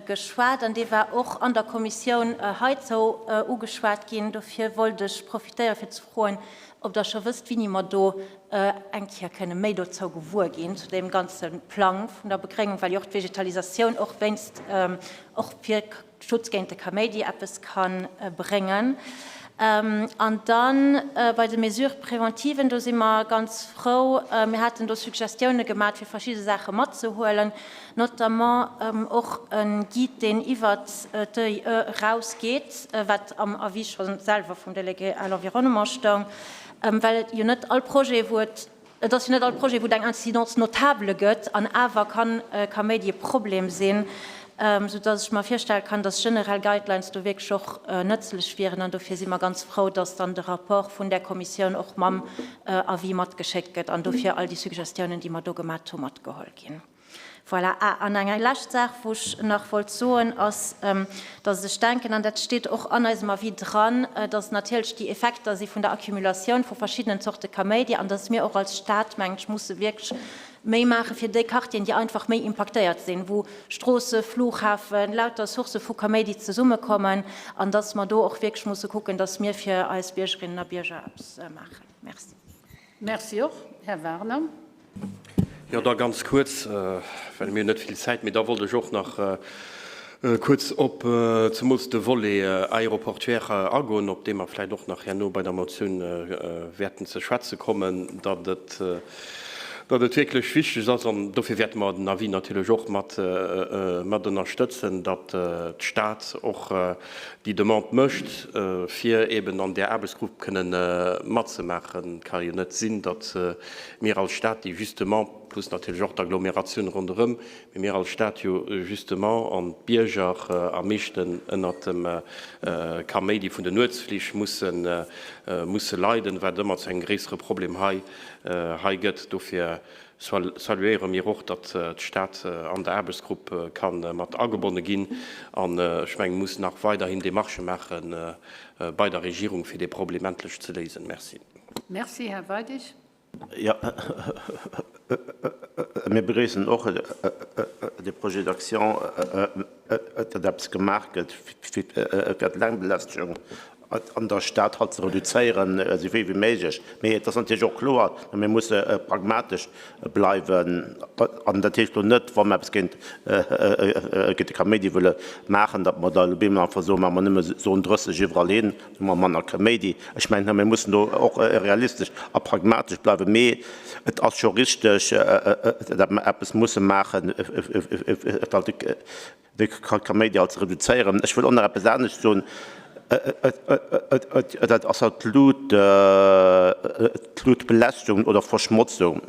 geschwat an dee war och an der Kommissioun heizou ugeschwat ginn. Dofir wollt ech profitéiere fir ze froen, ob Der scho wësst, wéini mer do eng Kéier kënne méi dozou gewuer ginn, zu deem ganze Plang vun der Begréngung, well jo och d'Vegetalisatioun och wéinst, och fir Schutz géint de Kaméidi eppes ka bréngen. An dann bei de Mesures préventives, do si mer ganz frou, mir haten do Suggestioune gemat, fir verschidde Saache matzehuelen, notamment och e Guide, deen iwwert d'EIE erausgeet, wat am Avis scho selwer vum Délégué à l'environnement stoung. Well et jo net all Projet, wou et, et ass jo net all Projet, wou et eng Incidence notable gëtt, an awer kann Kaméidi e Problem sinn, soudass ech mer virstelle kann, dass generell Guidelines do wierklech och nëtzlech wieren. An dofir si mer ganz frou, dass dann de Rapport vun där Kommissioun och mam Avis matgeschéckt gëtt an dofir all déi Suggestiounen, déi mer do gemat hu, matgeholl ginn. Voilà. Ah, an eng lescht Saach, wou ech nach wollt soen, ass, dass ech denken, an dat steet och an eisem Avis dran, dass natierlech déi Effekter si vun der Accumulatioun vu verschiddenen Zorte Kaméidi an dass mir och als Stad, mengen ech, musse wierklech méi maache fir déi Quartieren, déi einfach méi impaktéiert sinn, wou Stroosse, Flughafen, lauter Sourcë vu Kaméidi zesummekommen, an dass mer do och wierklech musse kucken, dass mir fir eis Biergerinnen a Bierger eppes maachen. Merci. Merci och. Här Werner. Jo, da ganz kuerz, well mir hunn net vill Zäit, mee da wollt ech och nach kuerz op zemools de Volet aéroportuaire agoen, op dee mer vläicht och nach herno bei der Motioun wäerten ze schwätze kommen, datt et, datt et wierklech wichteg ass, an dofir wäerte mer den Avis natierlech och mat, mat ënnerstëtzen, datt d'Stad och déi Demande mécht, fir eben an där Aarbechtsgrupp kënnen matzemaachen. Et ka jo net sinn, datt mir als Stad, déi justement, plus natierlech och d'Agglomeratioun ronderëm, mee mir als Stad jo justement an d'Bierger am meeschten ënnert dem Kaméidi vun den Nuetsflich mussen, musse leiden, wat ëmmer zu engem gréissere Problem hei, hei gëtt. Dofir saluéiere mir och, datt d'Stad an der Aarbechtsgrupp ka mat agebonne ginn. An ech mengen, muss nach weiderhin Démarchë maache bei der Regierung, fir dee Problem endlech ze léisen. Merci. Merci, Här Weidig. Jo, mir begréissen och de Projet d'action, datt eppes gemaach gëtt, fir d'Lärmbelästegung an der Stad halt ze reduzéieren, esou vill wéi méiglech. Mee et ass natierlech och kloer, mir musse pragmatesch bleiwen. An dat heescht elo net, wa mer eppes géint de Kaméidi wëlle maachen, datt mer da elo bemol einfach soen, maache mer nëmme Zone 30 iwwerall hin, hu mer manner Kaméidi. Ech mengen, mir mussen do och realistesch a pragmatesch bleiwen. Mee et ass scho richteg, datt mer eppes musse maachen, fir halt de Kaméidi halt ze reduzéieren. Ech wëll och nach eppes anescht soen, dat ass halt d'Lut, d'Lutbelästigung oder Verschmotzung.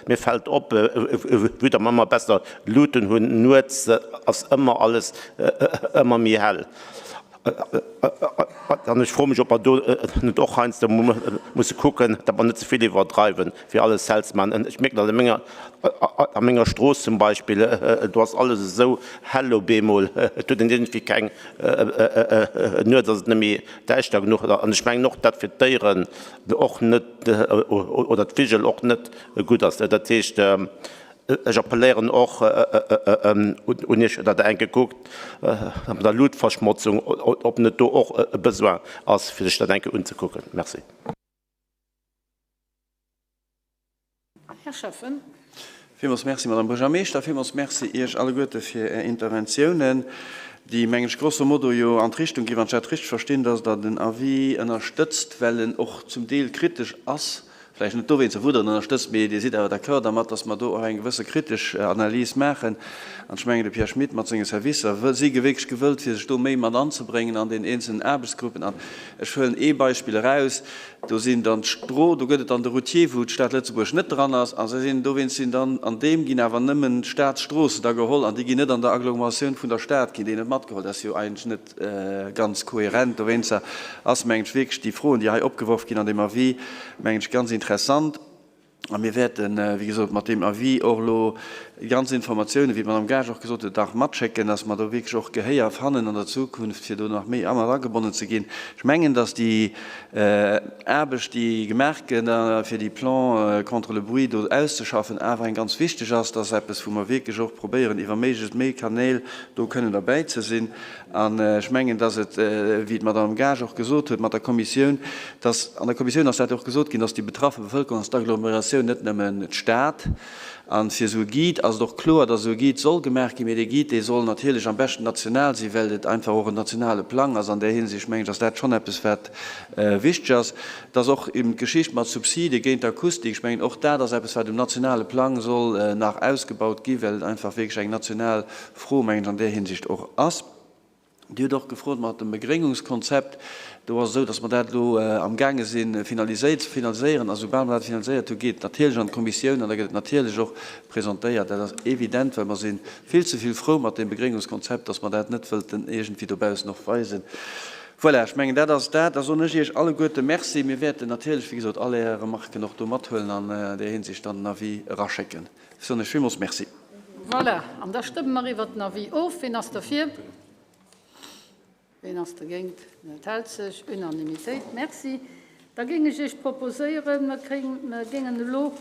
Mir fält op, vue datt mer ëmmer besser Luten hunn, nuets ass ëmmer alles ëmmer méi hell. An ech froe mech, ob mer do net och heiansdo musse kucken, datt mer net ze vill iwwerdreiwen, fir alles hell ze maachen. Ech mierken dat a menger Strooss zum Beispill, do ass alles esou hell op eemol, et huet een iergendwéi keng, nuets ass et net méi däischter genuch. An ech mengen och, dat fir d'Déieren och net oder d'Vigel och net gutt ass. Dat heescht, Ech appelléieren och un Iech, datt Der eng Kéier kuckt mat der Luutverschmotzung, ob net do och e Besoin ass, fir sech dat eng Kéier unzekucken. Merci. Här Schäffen. Villmools Merci, Madame Buergermeeschter. Villmools Merci Iech alleguerte fir Är Interventiounen, déi, mengen ech, grosso modo jo an d'Richtung ginn, wann ech dat richteg verstinn, dass Der den Avis ënnerstëtzt, well en och zum Deel kritesch ass. Vläicht net dowéinst, wou Der en ënnerstëtzt, mee Dir sidd awer d'accord dermat, dass mer do och eng gewësse kritesch Analys maachen. An ech mengen, de Pierre Schmit mat senge Servicer si wierklech gewëllt, fir sech do méi mat anzebréngen an den eenzelnen Aarbechtsgruppen. An ech huelen ee Beispill eraus, Do sinn dann d'Stro, do gëtt et dann de Routier, wou d'Stad Lëtzebuerg net dran ass. A se sinn, dowéinst sinn dann, an deem ginn awer nëmmen d'Staatsstroossen da geholl an déi ginn net an der Agglomeratioun vun der Stad, ginn déi net matgeholl. Dat ass jo eigentlech net ganz kohärent. Dowéinster ass, mengen ech, wierklech déi Froen, déi hei opgeworf ginn an deem Avis, mengen ech, ganz interessant. A mir wäerten, wéi gesot, mat deem Avis och elo déi ganz Informatiounen, wéi d'Madame Gaasch och gesot huet, nach matschécken, dass mer do wierklech och Gehéier fannen an der Zukunft, fir do nach méi mat agebonnen ze ginn. Ech mengen, dass déi Aarbecht, déi gemaach gëtt, fir déi Plan contre le bruit do auszeschaffen, awer eng ganz wichteg ass. Dat ass eppes, wou mer wierklech och probéieren, iwwer méiglechst méi Kanäl do kënnen derbäi ze sinn. An ech mengen, dass et, wéi d'Madame Gaasch och gesot huet, mat der Kommissioun, dass, an der Kommissioun ass dat och gesot ginn, dass déi betraffe Bevëlkerung ass d'Agglomeratioun, net nëmmen d'Stad. A fir esou e Guide ass et och kloer, dass esou e Guide soll gemaach ginn, mee dee Guide, dee soll natierlech am beschten national sinn, well et einfach och en nationale Plang ass. An där Hinsicht, mengen ech, ass dat schonn eppes, wat wichteg ass. Dass och eben d'Geschicht mat Subside géint d'Akustik, ech mengen, och dat ass eppes, wat um nationale Plang soll nach ausgebaut ginn, well et einfach wierklech eng national Fro, mengen ech, an där Hinsicht och ass. Dir hutt och gefrot mat dem Begréngungskonzept. Do ass et esou, datt mer dat elo amgaange sinn finaliséiert ze finaliséieren. A soubal mer dat finaliséiert hunn, geet et natierlech an d'Kommissioun an da gëtt et natierlech och presentéiert. Dat ass evident, well mer si vill ze vill frou mat deem Begréngungskonzept, datt mer dat net wëllten iergendwéi dobaussen och weisen. Voilà, ech mengen, dat ass dat. Da soen ech Iech alleguerte Merci. Mir wäerten natierlech, wéi gesot, all Är Remarken och do mathuelen an där Hinsicht dann den Avis eraschécken. Ech soen Iech villmools Merci. Voilà, an da stëmme mer iwwert den Avis of. Wien ass derfir? Wien ass dergéint? Wien enthält sech? Unanimitéit. Merci. Da géing ech Iech proposéieren, mer géingen elo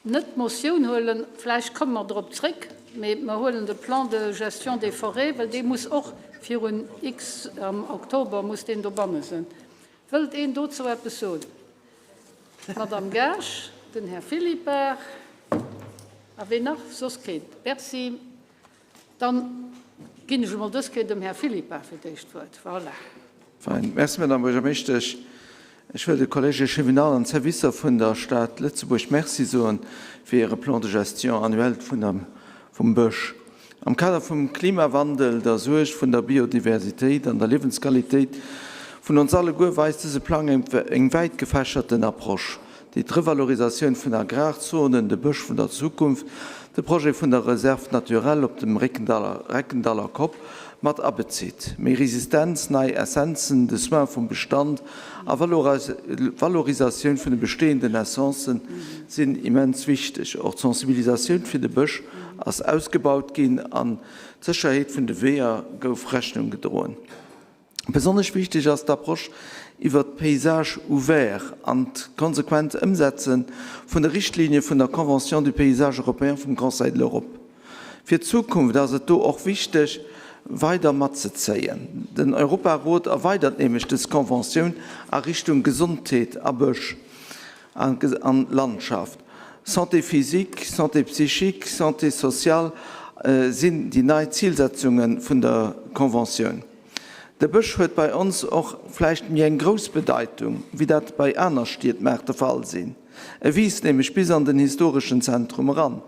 net d'Motioun huelen, vläicht komme mer drop zréck, mee mer huelen de Plan de gestion des forêts, well dee muss och virun x am Oktober muss deen dobanne sinn. Wëllt een dozou eppes soen? D'Madame Gaasch, den Här Philippart a ween nach? Soss keen? Merci. Dann ginn ech emol dës Kéier dem Här Philippart fir d'éischt d'Wuert. Voilà. Fein. Merci, Madame Buergermeeschtesch. Ech wëll de Kollege Cheminal an d'Servicer vun der Stad Lëtzebuerg Merci soen fir hire Plan de gestion annuel vun der, vum Bësch. Am Kader vum Klimawandel, der Suerg vun der Biodiversitéit an der Liewensqualitéit vun ons alleguer weist dëse Plang eng wäit gefächerten Approche, déi d'Revalorisatioun vun Agrarzonen, de Bësch vun der Zukunft, de Projet vun der Reserve naturelle op dem Reckendaller Kopp mat abezitt. Méi Resistenz, nei Essenzen, de Soin vum Bestand a Valorisatioun vun de bestehenden Essencen sinn immens wichteg. Och d'Sensibilisatioun fir de Bësch ass ausgebaut ginn an d'Sécherheet vun de Weeër gouf Rechnung gedroen. Besonnesch wichteg ass d'Approche iwwert d'Paysages ouverts an d'konsequent Ëmsetze vun de Richtlinie vun der Convention du paysage européen vum Conseil de l'Europe. Fir d'Zukunft ass et do och wichteg, weider matzezéien. Den Europarot erweidert nämlech dës Conventioun a Richtung Gesondheet a Bësch an Landschaft. Santé physique, Santé psychique, Santé sociale sinn déi nei Zilsetzunge vun der Conventioun. De Bësch huet bei ons och vläicht méi eng grouss Bedeitung, wéi dat bei aner Stied mag de Fall sinn. E wiisst nämlech bis an den historeschen Zentrum eran.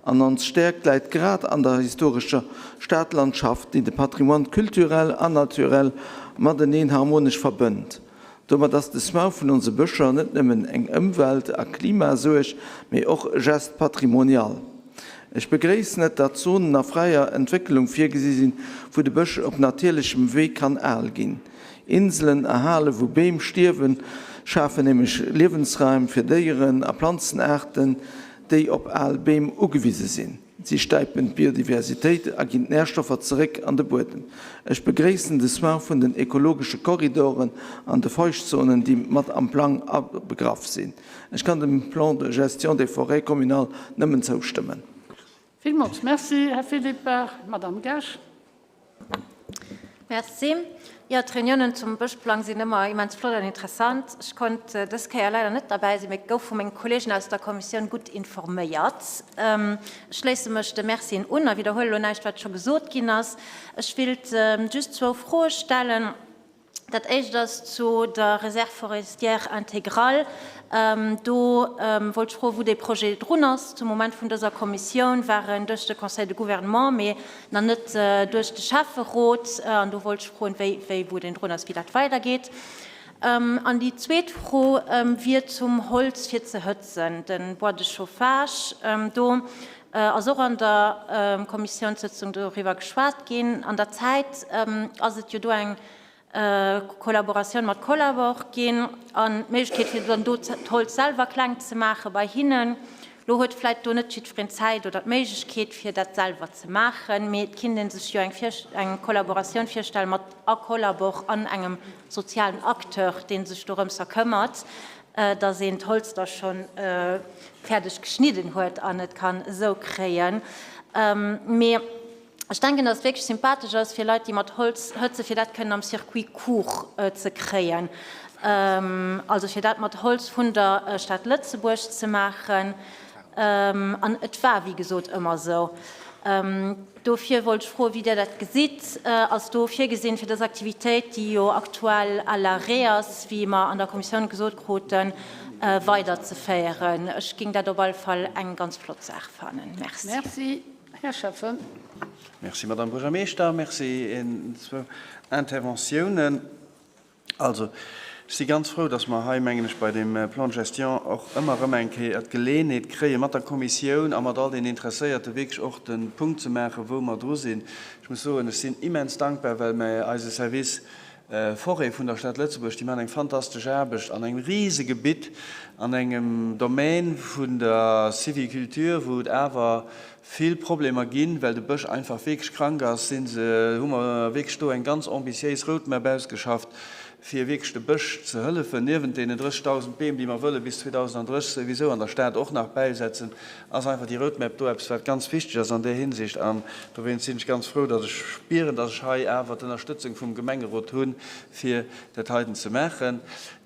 An ons Stäerkt läit grad an der historescher Stadlandschaft, déi de Patrimoine culturel an naturel mateneen harmonesch verbënnt. Domat ass de Soin vun onse Bëscher net nëmmen eng Ëmwelt a Klimasuerg, mee och e Geste patrimonial. Ech begréissen et, datt Zonen a fräier Entwécklung virgesi sinn, wou de Bësch op natierlechem Wee kann al ginn. Inselen erhalen, wou Beem stierwen, schafen nämlech Liewensraim fir Déieren a Planzenaarten, déi op al Beem ugewise sinn. Si stäipen d'Biodiversitéit a ginn d'Närstoffer zeréck an de Buedem. Ech begréissen de Soin vun den ekologesche Korridoren an de Feuchtzonen, déi mat am Plang abegraff sinn. Ech kann dem Plan de gestion des forêts communales nëmmen zoustëmmen. Villmools Merci, Här Philippart. Madame Gaasch. Merci. Jo, d'Reuniounen zum Bëschplang sinn ëmmer immens flott an interessant. Ech konnt dës Kéier leider net derbäi sinn, mee gouf vu menge Kolleegen aus der Kommissioun gutt informéiert. Ech schléisse mech de Mercien un a widderhuele lo näischt, wat scho gesot ginn ass. Ech willt just zwou Froe stellen. Dat éischt ass zu der Réserve forestière intégrale. Do wollt ech froen, wou dee Projet drun ass. Zum Moment vun dëser Kommissioun war en duerch de Conseil de Gouvernement, mee nach net duerch de Schäfferot. An do wollt ech froen, wéi, wéi, wou deen drun ass, wéi dat weidergeet. An déi zweet Fro wier zum Holz fir ze hëtzen, de Bois de chauffage. Do ass och an der Kommissiounssëtzung doriwwer geschwat ginn. An der Zäit ass et jo do eng Kollaboratioun mat Collabor ginn an d'Méiglechkeet fir dann do d'Holz selwer kleng ze maache bei hinnen. Lo huet vläit do net jiddwereen d'Zäit oder d'Méiglechkeet fir dat selwer ze maachen, mee et kinnt ee sech jo eng eng Kollaboratioun virstelle mat a Collabor an engem sozialen Acteur, dee sech dorëmser këmmert, dass een d'Holz da schonn fäerdeg geschnidden huet an et kann esou kréien. Mee Ech denken, dass et wierklech sympathesch ass fir Leit, déi mat Holz hëtzen, fir dat kënnen am Circuit court ze kréien, also fir dat mat Holz vun der Stad Lëtzebuerg ze maachen. An et war, wéi gesot, ëmmer esou. Dofir wollt ech froen, wéi Dir dat gesitt. Ass do virgesinn, fir dës Aktivitéit, déi jo aktuell à l'arrêt ass, wéi mer an der Kommissioun gesot kruten, weiderzeféieren? Ech géing dat op alle Fall eng ganz flott Saach fannen. Merci. Merci. Här Schäffen. Merci, Madame Buergermeeschter. Merci een, zwou Interventiounen. Also, ech si ganz frou, dass mer hei, mengen ech, bei deem Plan de gestion och ëmmer erëm eng Kéier d'Geleeënheet kréien, mat der Kommissioun a mat all den Interesséierte wierklech och de Punkt ze maachen, wou mer dru sinn. Ech muss soen, ech sinn immens dankbar, well mer eise Service Forêt vun der Stad Lëtzebuerg, déi maachen eng fantastesch Aarbecht an engem Risegebitt, an engem Domaine vun der Sylviculture, wou et awer vill Problemer ginn, well de Bësch einfach wierklech krank ass, si se, hu mer wierklech do eng ganz ambitiéis Roadmap ausgeschafft, fir wierklech de Bësch ze hëllefen. Niewent deenen 30.000 Beem, déi mer wëlle bis 2030 souwisou an der Stad och nach bäisetzen, ass einfach déi Roadmap do eppes, wat ganz wichteg ass an där Hinsicht. An dowéinst sinn ech ganz frou, datt ech spieren, datt ech hei awer d'Ënnerstëtzung vum Gemengerot hunn, fir dat heiten ze maachen.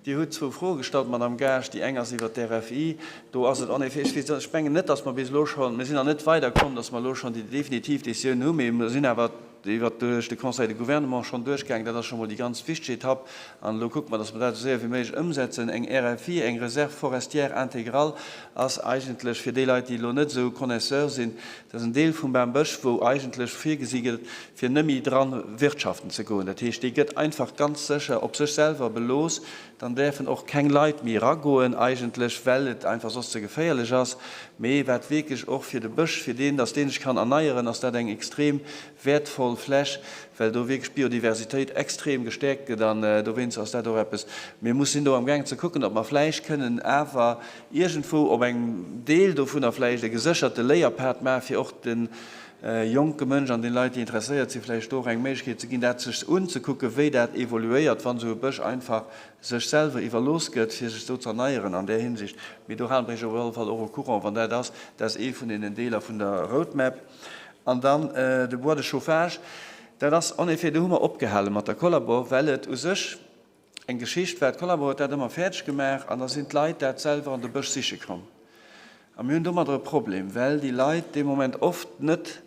Dir hutt zwou Froe gestallt, Madame Gaasch. Déi eng ass iwwert d'RFI. Do ass et en effet, ech weess, ech mengen net, datt mer bis elo schonn, mir sinn nach net weiderkomm, datt mer elo schonn déi definitiv Décisioun hunn, mee mer sinn awer iwwert duerch de Conseil de Gouvernement schonn duerchgaangen. Dat ass scho mol déi ganz wichteg Etapp. An elo kucke mer, dass mer dat esou séier wéi méiglech ëmsetzen. Eng RFI, eng Réserve forestière intégrale, ass eigentlech fir déi Leit, déi elo net esou Connaisseur sinn, dat ass en Deel vum Bambësch, wou eigentlech virgesi gëtt, fir nëmme dran wirtschaften ze goen. Dat heescht, dee gëtt einfach ganz sécher op sech selwer belooss. Dann däerfen och keng Leit méi eragoen eigentlech, well et einfach soss ze geféierlech ass. Mee wat wierklech och fir de Bësch, fir deen, dass deen sech kann erneieren, ass dat eng extrem wäertvoll Fläch, well do wierklech d'Biodiversitéit extrem gestäerkt gëtt. An dowéinst ass dat och eppes, mir muss sinn do amgaangen ze kucken, ob mer vläicht kënnen awer iergendwou op engem Deel dovunner vläicht e gesécherte Léierpad maachen, fir och de jonke Mënsch an den Leit, déi interesséiert sinn, vläicht do och eng Méiglechkeet ze ginn, dat sech unzekucken, wéi dat evoluéiert, wann esou e Bësch einfach sech selwer iwwerlooss gëtt, fir sech do ze erneieren an där Hinsicht. Mee do hale mer Iech op alle Fall och au courant, wann dat ass. Dat ass ee vun deenen Deeler vun der Roadmap. An dann de Bois de chauffage, dat ass en effet, do hu mer opgehale mat der Collabor, well et u sech eng Geschicht war, d'Collabor huet dat ëmmer fäerdeg gemaach an da sinn d'Leit dat selwer an de Bësch siche komm. A mir hunn domadder e Problem, well déi Leit dee Moment oft net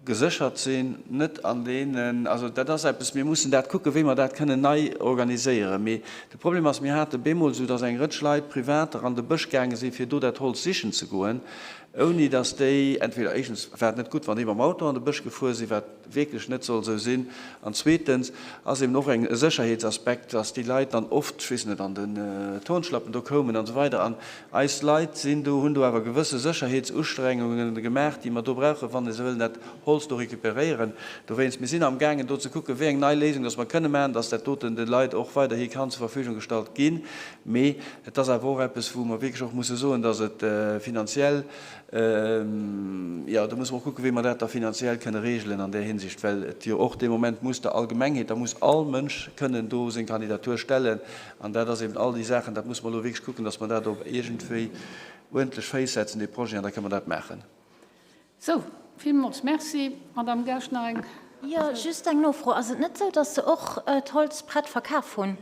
geséchert sinn, net an deenen, also dat ass eppes, mir mussen dat kucken, wéi mer dat kënnen nei organiséieren. Mee de Problem ass, mir hate bemol esou, datt eng Rëtsch Leit privat an de Bësch gaange sinn, fir do dat Holz sichen ze goen, ouni datt déi entweder, éischtens war et net gutt, wann déi mam Auto an de Bësch gefuer sinn, wat wierklech net soll esou sinn, an zweetens ass eben och eng e Sécherheetsaspekt, dass déi Leit dann oft, ech weess net, an den Turnschlappen do koumen an esou weider. An eis Leit sinn do, hunn do awer gewësse Sécherheetsustrengungen gemaach, déi mer do brauchen, wann se wëllen dat Holz do récupéréieren. Dowéinst, mir sinn amgaangen do ze kucken, wéi eng nei Léisung dass mer kënne maachen, dass dat doten de Leit och weiderhi kann zur Verfügung gestallt ginn. Mee et ass awer och eppes, wou mer wierklech och musse soen, dass et finanziell, Jo, do musse mer och kucken, wéi mer dat da finanziell kënne regelen an där Hinsicht, well et jo och dee Moment muss der Allgemengheet, da muss all Mënsch kënnen do seng Kandidatur stellen. An dat ass eben all déi Saachen, dat musse mer elo wierklech kucken, datt mer dat op iergendwéi uerdentlech Féiss setzen, dee Projet, an da kënne mer dat maachen. Sou, villmools Merci. Madame Gaasch, nach eng. Jo, just eng Nofro, Ass et net esou, datt se och d'Holz prett verkaf hunn?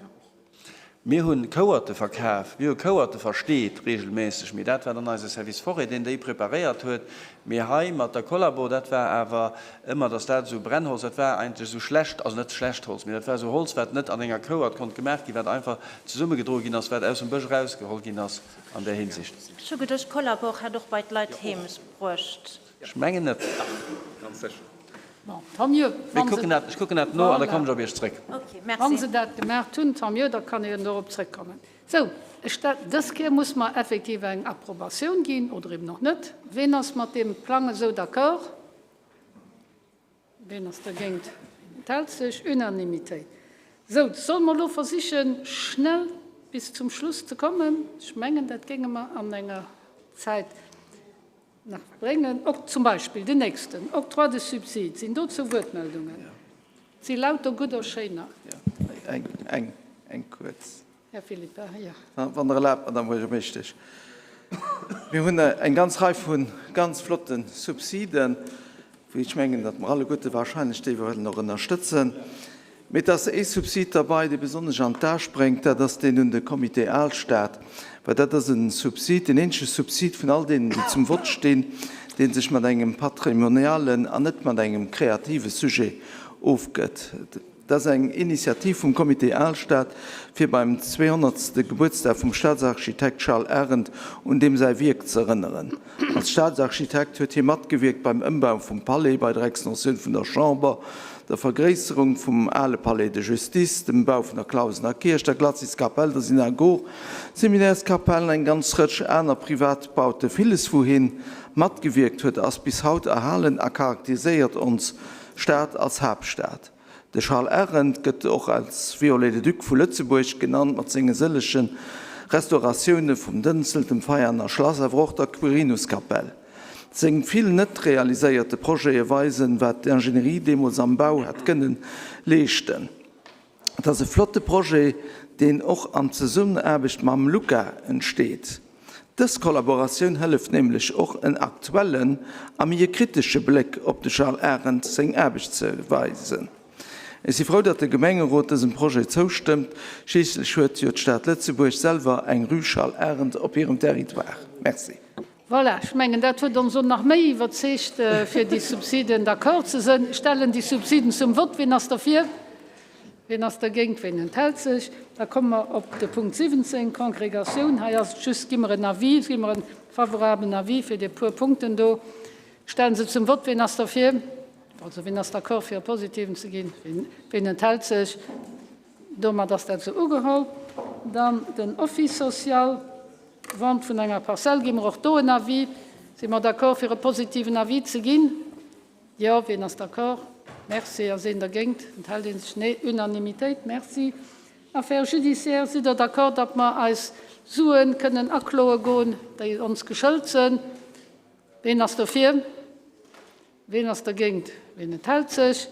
Mir hu Kouerte verkaf, mir hu Kouerte versteet regelméisseg, mee dat war dann eise Service Forêt, deen déi preparéiert huet. Mee hei mat der Collabo, dat war awer ëmmer, dass dat esou Brennholz, dat war eigentlech esou schlecht, also net schlecht Holz, mee dat war esou Holz, wat net an enger Kouert konnt gemaach ginn, wat einfach zesummegedroe ginn ass, wat aus dem Bësch erausgeholl ginn ass an där Hinsicht. Ech hu geduecht, Collabor hätt och bei d'Leit heem bruecht. Ech mengen net. Dach, ganz sécher. Bon, tant mieux. Mir kucken dat, ech kucken dat no an da kommen ech op Iech zréck. Ok, merci. Wa se dat gemaach hunn, tant mieux, da kann een dorop zréckkommen. Sou, ech dat, dës Kéier muss mer effektiv eng Approbatioun ginn oder eben och net. Ween ass mat deem Plang esou d'accord? Ween ass dergéint? Ween enthält sech? Unanimitéit. Sou, solle mer elo versichen, schnell bis zum Schluss ze kommen? Ech mengen, dat géinge mer an enger Zäit nach bréngen. Och zum Beispill den nächsten Octroi de subsides. Sinn dozou Wuertmeldungen? Et si lauter gudder, schéiner. Eng, eng, eng kuerz. Här Philippe, jo. Wann Der erlaabt, Madame Buergermeeschtesch. Mir hunn eng ganz Rei vu ganz flotte Subsiden, wou ech mengen, datt mer alleguerte wahrscheinlech déi wëllen och ënnerstëtzen. Mee et ass ee Subsid derbei, dee besonnesch an d'A spréngt, dat ass deen un de Comité Alstad, well dat ass e Subsid, deen eenzege Subsid vun all deenen, déi zum Vott stinn, dee sech mat engem patrimonialen an net mat engem kreative Sujet ofgëtt. Dat ass eng Initiativ vum Comité Alstad, fir beim 200. Gebuertsdag vum Staatsarchitekt Charles Arendt un deem säi Wierk ze erënneren. Als Staatsarchitekt huet hie matgewierkt beim Ëmbau vum Palais, bei der Extensioun vun der Chamber, der Vergréisserung vum ale Palais de Justice, dem Bau vun der Clausener Kierch, der Glaciskapell, der Synagog, Seminärskapell an eng ganz Rëtsch aner Privatbaute. Villes wou hien matgewierkt huet ass bis haut erhalen a charakteriséiert ons Stad als Haaptstad. De Charles Arendt gëtt och als Viollet-le-Duc vu Lëtzebuerg genannt, mat senge sëllege Restauratioune vum Dënzel, dem Veianer Schlass, awer och der Quirinuskapell. Seng vill net realiséierte Projete weisen, wat d'Ingénierie deemools am Bau hat kënnen leeschten. Et ass e flotte Projet, deen och an Zesummenaarbecht mam LUCA entsteet. Dës Kollaboratioun hëlleft nämlech och en aktuellen a méi e kritesche Bléck op de Charles Arendt seng Aarbecht ze weisen. Ech si frou, datt de Gemengerot dësem Projet zoustëmmt, schliisslech huet jo d'Stad Lëtzebuerg selwer eng Rue Charles Arendt op hirem Territoire. Merci. Voilà, ech mengen, dat huet ons och nach méi iwwerzeegt, fir déi Subsiden d'accord ze sënn. Ech stellen déi Subsiden zum Vott. Wien ass derfir? Wien ass dergéint? Wien enthält sech? Da komme mer op de Punkt 17, Congregatioun. Hei ass et just, gi mer en Avis, gi mer e favorablen Avis fir déi puer Punkten do. Stellen se zum Vott. Wien ass derfir? Also, wien ass d'accord, fir e positiven ze ginn? Wien enthält sech? Domat ass dat esou ugeholl. Dann den Office social, Vente vun enger Parzell. Gi mer och do en Avis? Si mer d'accord, fir e positiven Avis ze ginn? Jo, wien ass d'accord? Merci. Ass een dergéint? Enthält ee sech? Nee, Unanimitéit. Merci. Affaires judiciaires, sidd Der d'accord, datt mer eis Sue kënnen akloe goen, déi ons geschëlt sënn? Wien ass dofir? Wien ass dergéint? Wien enthält sech?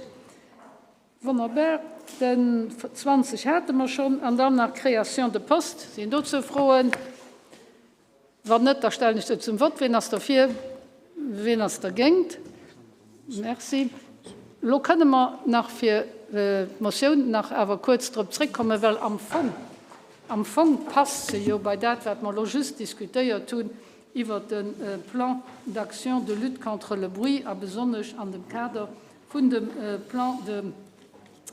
Wonnerbar. Den 20 hate mer schonn. An dann nach Création de poste. Sinn dozou Froen? Wann net, da stellen ech se zum Vott. Wien ass derfir? Wien ass dergéint? Merci. Elo kënne mer nach fir d'Motioun nach awer kuerz drop zréckkommen, well am Fong, am Fong passt se jo bei dat, wat mer elo just diskutéiert hunn iwwert de Plan d'action de lutte contre le bruit a besonnesch an dem Kader vun dem Plan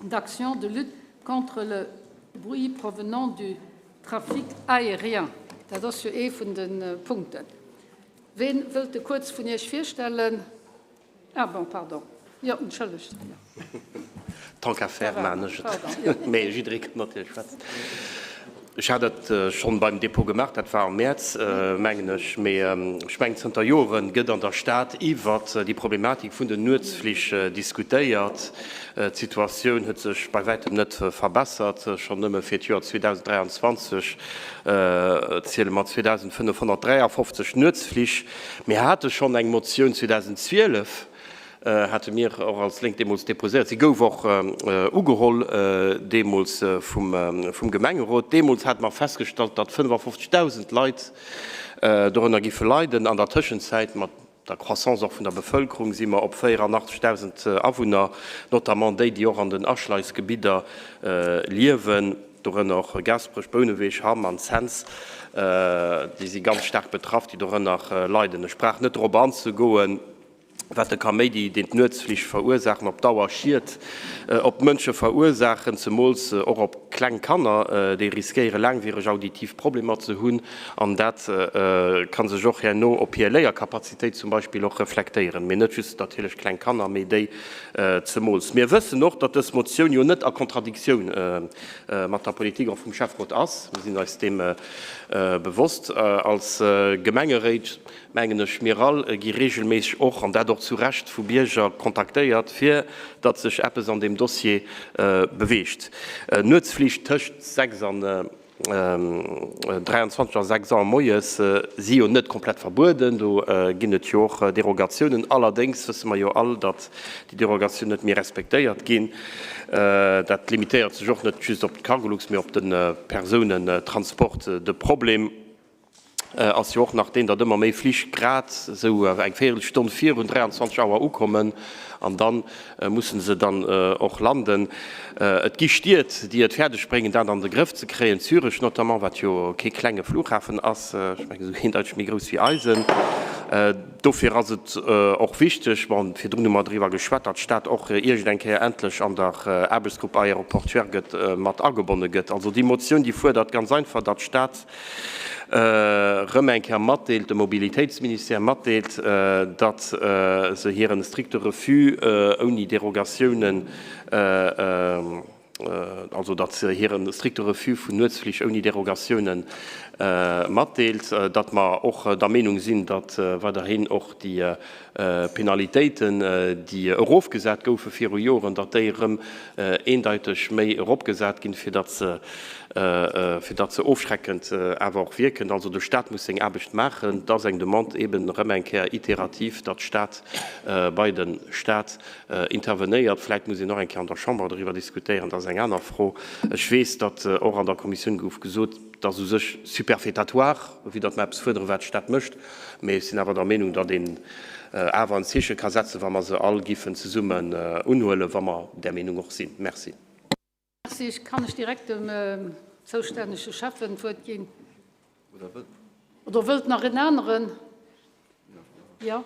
d'action de lutte contre le bruit provenant du Trafic aérien, dat ass jo ee vun de Punkten. Ween wëllt e kuerz vun Iech virstellen? Ah bon, pardon. Jo, entschëllegt. Tant qu'à faire maachen ech et. Mee jidderee kann natierlech schwätzen. Ech hat et schonn beim Dépôt gemaach, dat war am Mäerz, mengen ech. Mee ech mengen, zënter Jore gëtt an der Stad iwwert déi Problematik vun den Nuetsflich diskutéiert. D'Situatioun huet sech bei wäitem net verbessert. Schonn nëmme fir d'Joer 2023 ziele mer 2.553 Nuetsflich. Mir hate schonn eng Motioun 2012, hate mir och als Lénk deemools deposéiert. Si gouf och ugeholl deemools vum Gemengerot. Deemools hate mer festgestallt, datt 55.000 Leit dorënner giffe leiden. An der Tëschenzäit, mat. der Croissance och vun der Bevëlkerung si mer op 84.000 Awunner, notamment déi, déi och an den Aschleissgebidder liewen, dorënner och Gaasperech, Bouneweg, Hamm an Cents, déi si ganz staark betraff, déi dorënner leiden. Ech brauch net dorop anzegoen, wat de Kaméidi, deen d'Nuetsflich verursaachen, op Dauer Schied op d'Mënsche verursaachen, zemools och op kleng Kanner, déi riskéiere laangwiereg auditiv Problemer ze hunn an dat ka sech och herno op hir Léierkapazitéit zum Beispill och reflektéieren. Mee net just natierlech kleng Kanner, mee déi zemools. Mir wëssen och, datt dës Motioun jo net a Kontradiktioun mat der Politik och vum Schäfferot ass. Mir sinn eis deem bewosst als Gemengeréit. mengen ech, mir all gi regelméisseg och, an dat och zu Recht, vu Bierger kontaktéiert, fir datt sech eppes an deem Dossier beweegt. Nuetsflich tëscht 6 an 23 a 6 Auer moies si jo net komplett verbueden, do ginn et jo och Derogatiounen. Allerdéngs wësse mer jo all, datt déi Derogatiounen net méi respektéiert ginn. Dat limitéiert sech och net just op d'Cargolux, mee op de Persounentransport. De Problem ass jo och nach deen, datt ëmmer méi Flich grad esou eng Véierelstonn virun 23 Auer ukommen an da musse se dann och landen. Et gi Stied, déi et fäerdeg bréngen, dat an de Grëff ze kréien, Zürech notamment, wat jo kee klenge Flughafen ass, ech mengen esou eendeiteg méi grouss wéi eisen. Dofir ass et och wichteg, bon, virdrun hu mer driwwer geschwat, datt d'Stad och iergend eng Kéier endlech an der Aarbechtsgrupp Aéroportuaire gëtt, mat agebonne gëtt. Also déi Motioun, déi fuerdert ganz einfach, datt d'Stad erëm eng Kéier matdeelt, dem Mobilitéitsministère matdeelt, datt se hiren strikte Refus ouni Derogatiounen, also datt se hiren strikte Refus vun Nuetsflich ouni Derogatiounen matdeelt, datt mer och der Meenung sinn, datt weiderhin och déi Penalitéiten, déi erofgesat goufe viru Joren, datt déi erëm eendeiteg méi eropgesat ginn, fir datt se, fir datt se ofschreckend awer och wierken. Also de Stat muss seng Aarbecht maachen. Et ass eng Demande eben erëm eng Kéier iterativ, datt d'Stad bei de Stat intervenéiert. Vläicht muss een och eng Kéier an der Chamber doriwwer diskutéieren, dat ass eng aner Fro. Ech weess, datt och an der Kommissioun gouf gesot, et ass u sech superfétatoire, vue datt mer eppes fuerderen, wat d'Stad mécht. Mee ech sinn awer der Meenung, datt een awer en Zeeche ka setzen, wa mer se all giffen zesummen unhuelen, wa mer där Meenung och sinn. Merci. Merci. Ech kann ech direkt dem zoustännege Schäffen d'Wuert ginn. Oder wëllt nach en aneren? Jo?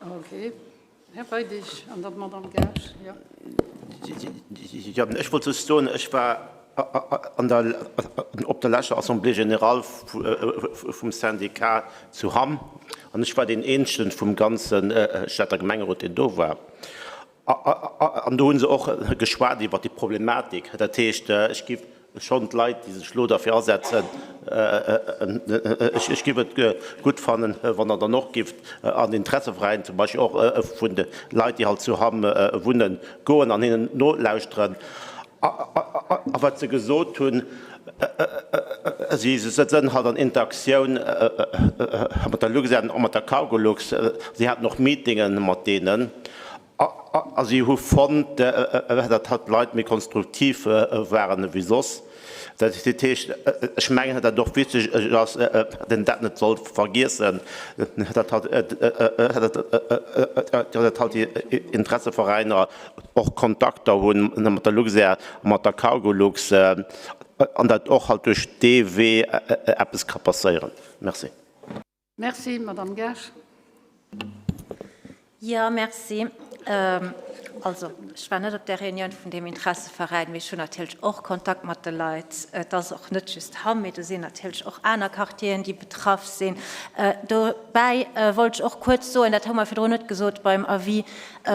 Okay. Här Weidig an dann d'Madame Gaasch. Jo. Jo, ech wollt just soen, ech war an der, op der leschter Assemblée générale vum Syndicat zu Hamm an ech war deen eenzegen vum ganze Stater Gemengerot, deen do war. An do hu se och geschwat iwwert déi Problematik. Dat heescht, ech géif schonn d'Leit, déi sech elo derfir asetzen, ech géif et gutt fannen, wann Der dann och géift an Interesseveräin, zum Beispill och vun de Leit, déi halt zu Hamm wunnen, goen an hinnen nolauschteren. A wat se gesot hunn, si sënn halt an Interaktioun mat der Luxair an och mat der Cargolux. Si haten och Meetinge mat deenen. A si hu fonnt, datt hatt d'Leit méi konstruktiv waren ewéi soss. Dat heescht, ech mengen, datt et och wichteg ass, datt een dat net soll vergiessen, datt halt déi Interesseveräiner och Kontakter hu mat der Luxair a mat der Cargolux an datt och halt duerch dee Wee eppes ka passéieren. Merci. Merci, Madame Gaasch. Jo, merci. Also, ech war net op där Reunioun vun deem Interesseveräin, mee ech hunn natierlech och Kontakt mat de Leit. Et ass och net just Hamm, mee do sinn natierlech och aner Quartieren, déi betraff sinn. Dobäi wollt ech och kuerz soen, dat hu mer virdrun net gesot beim Avis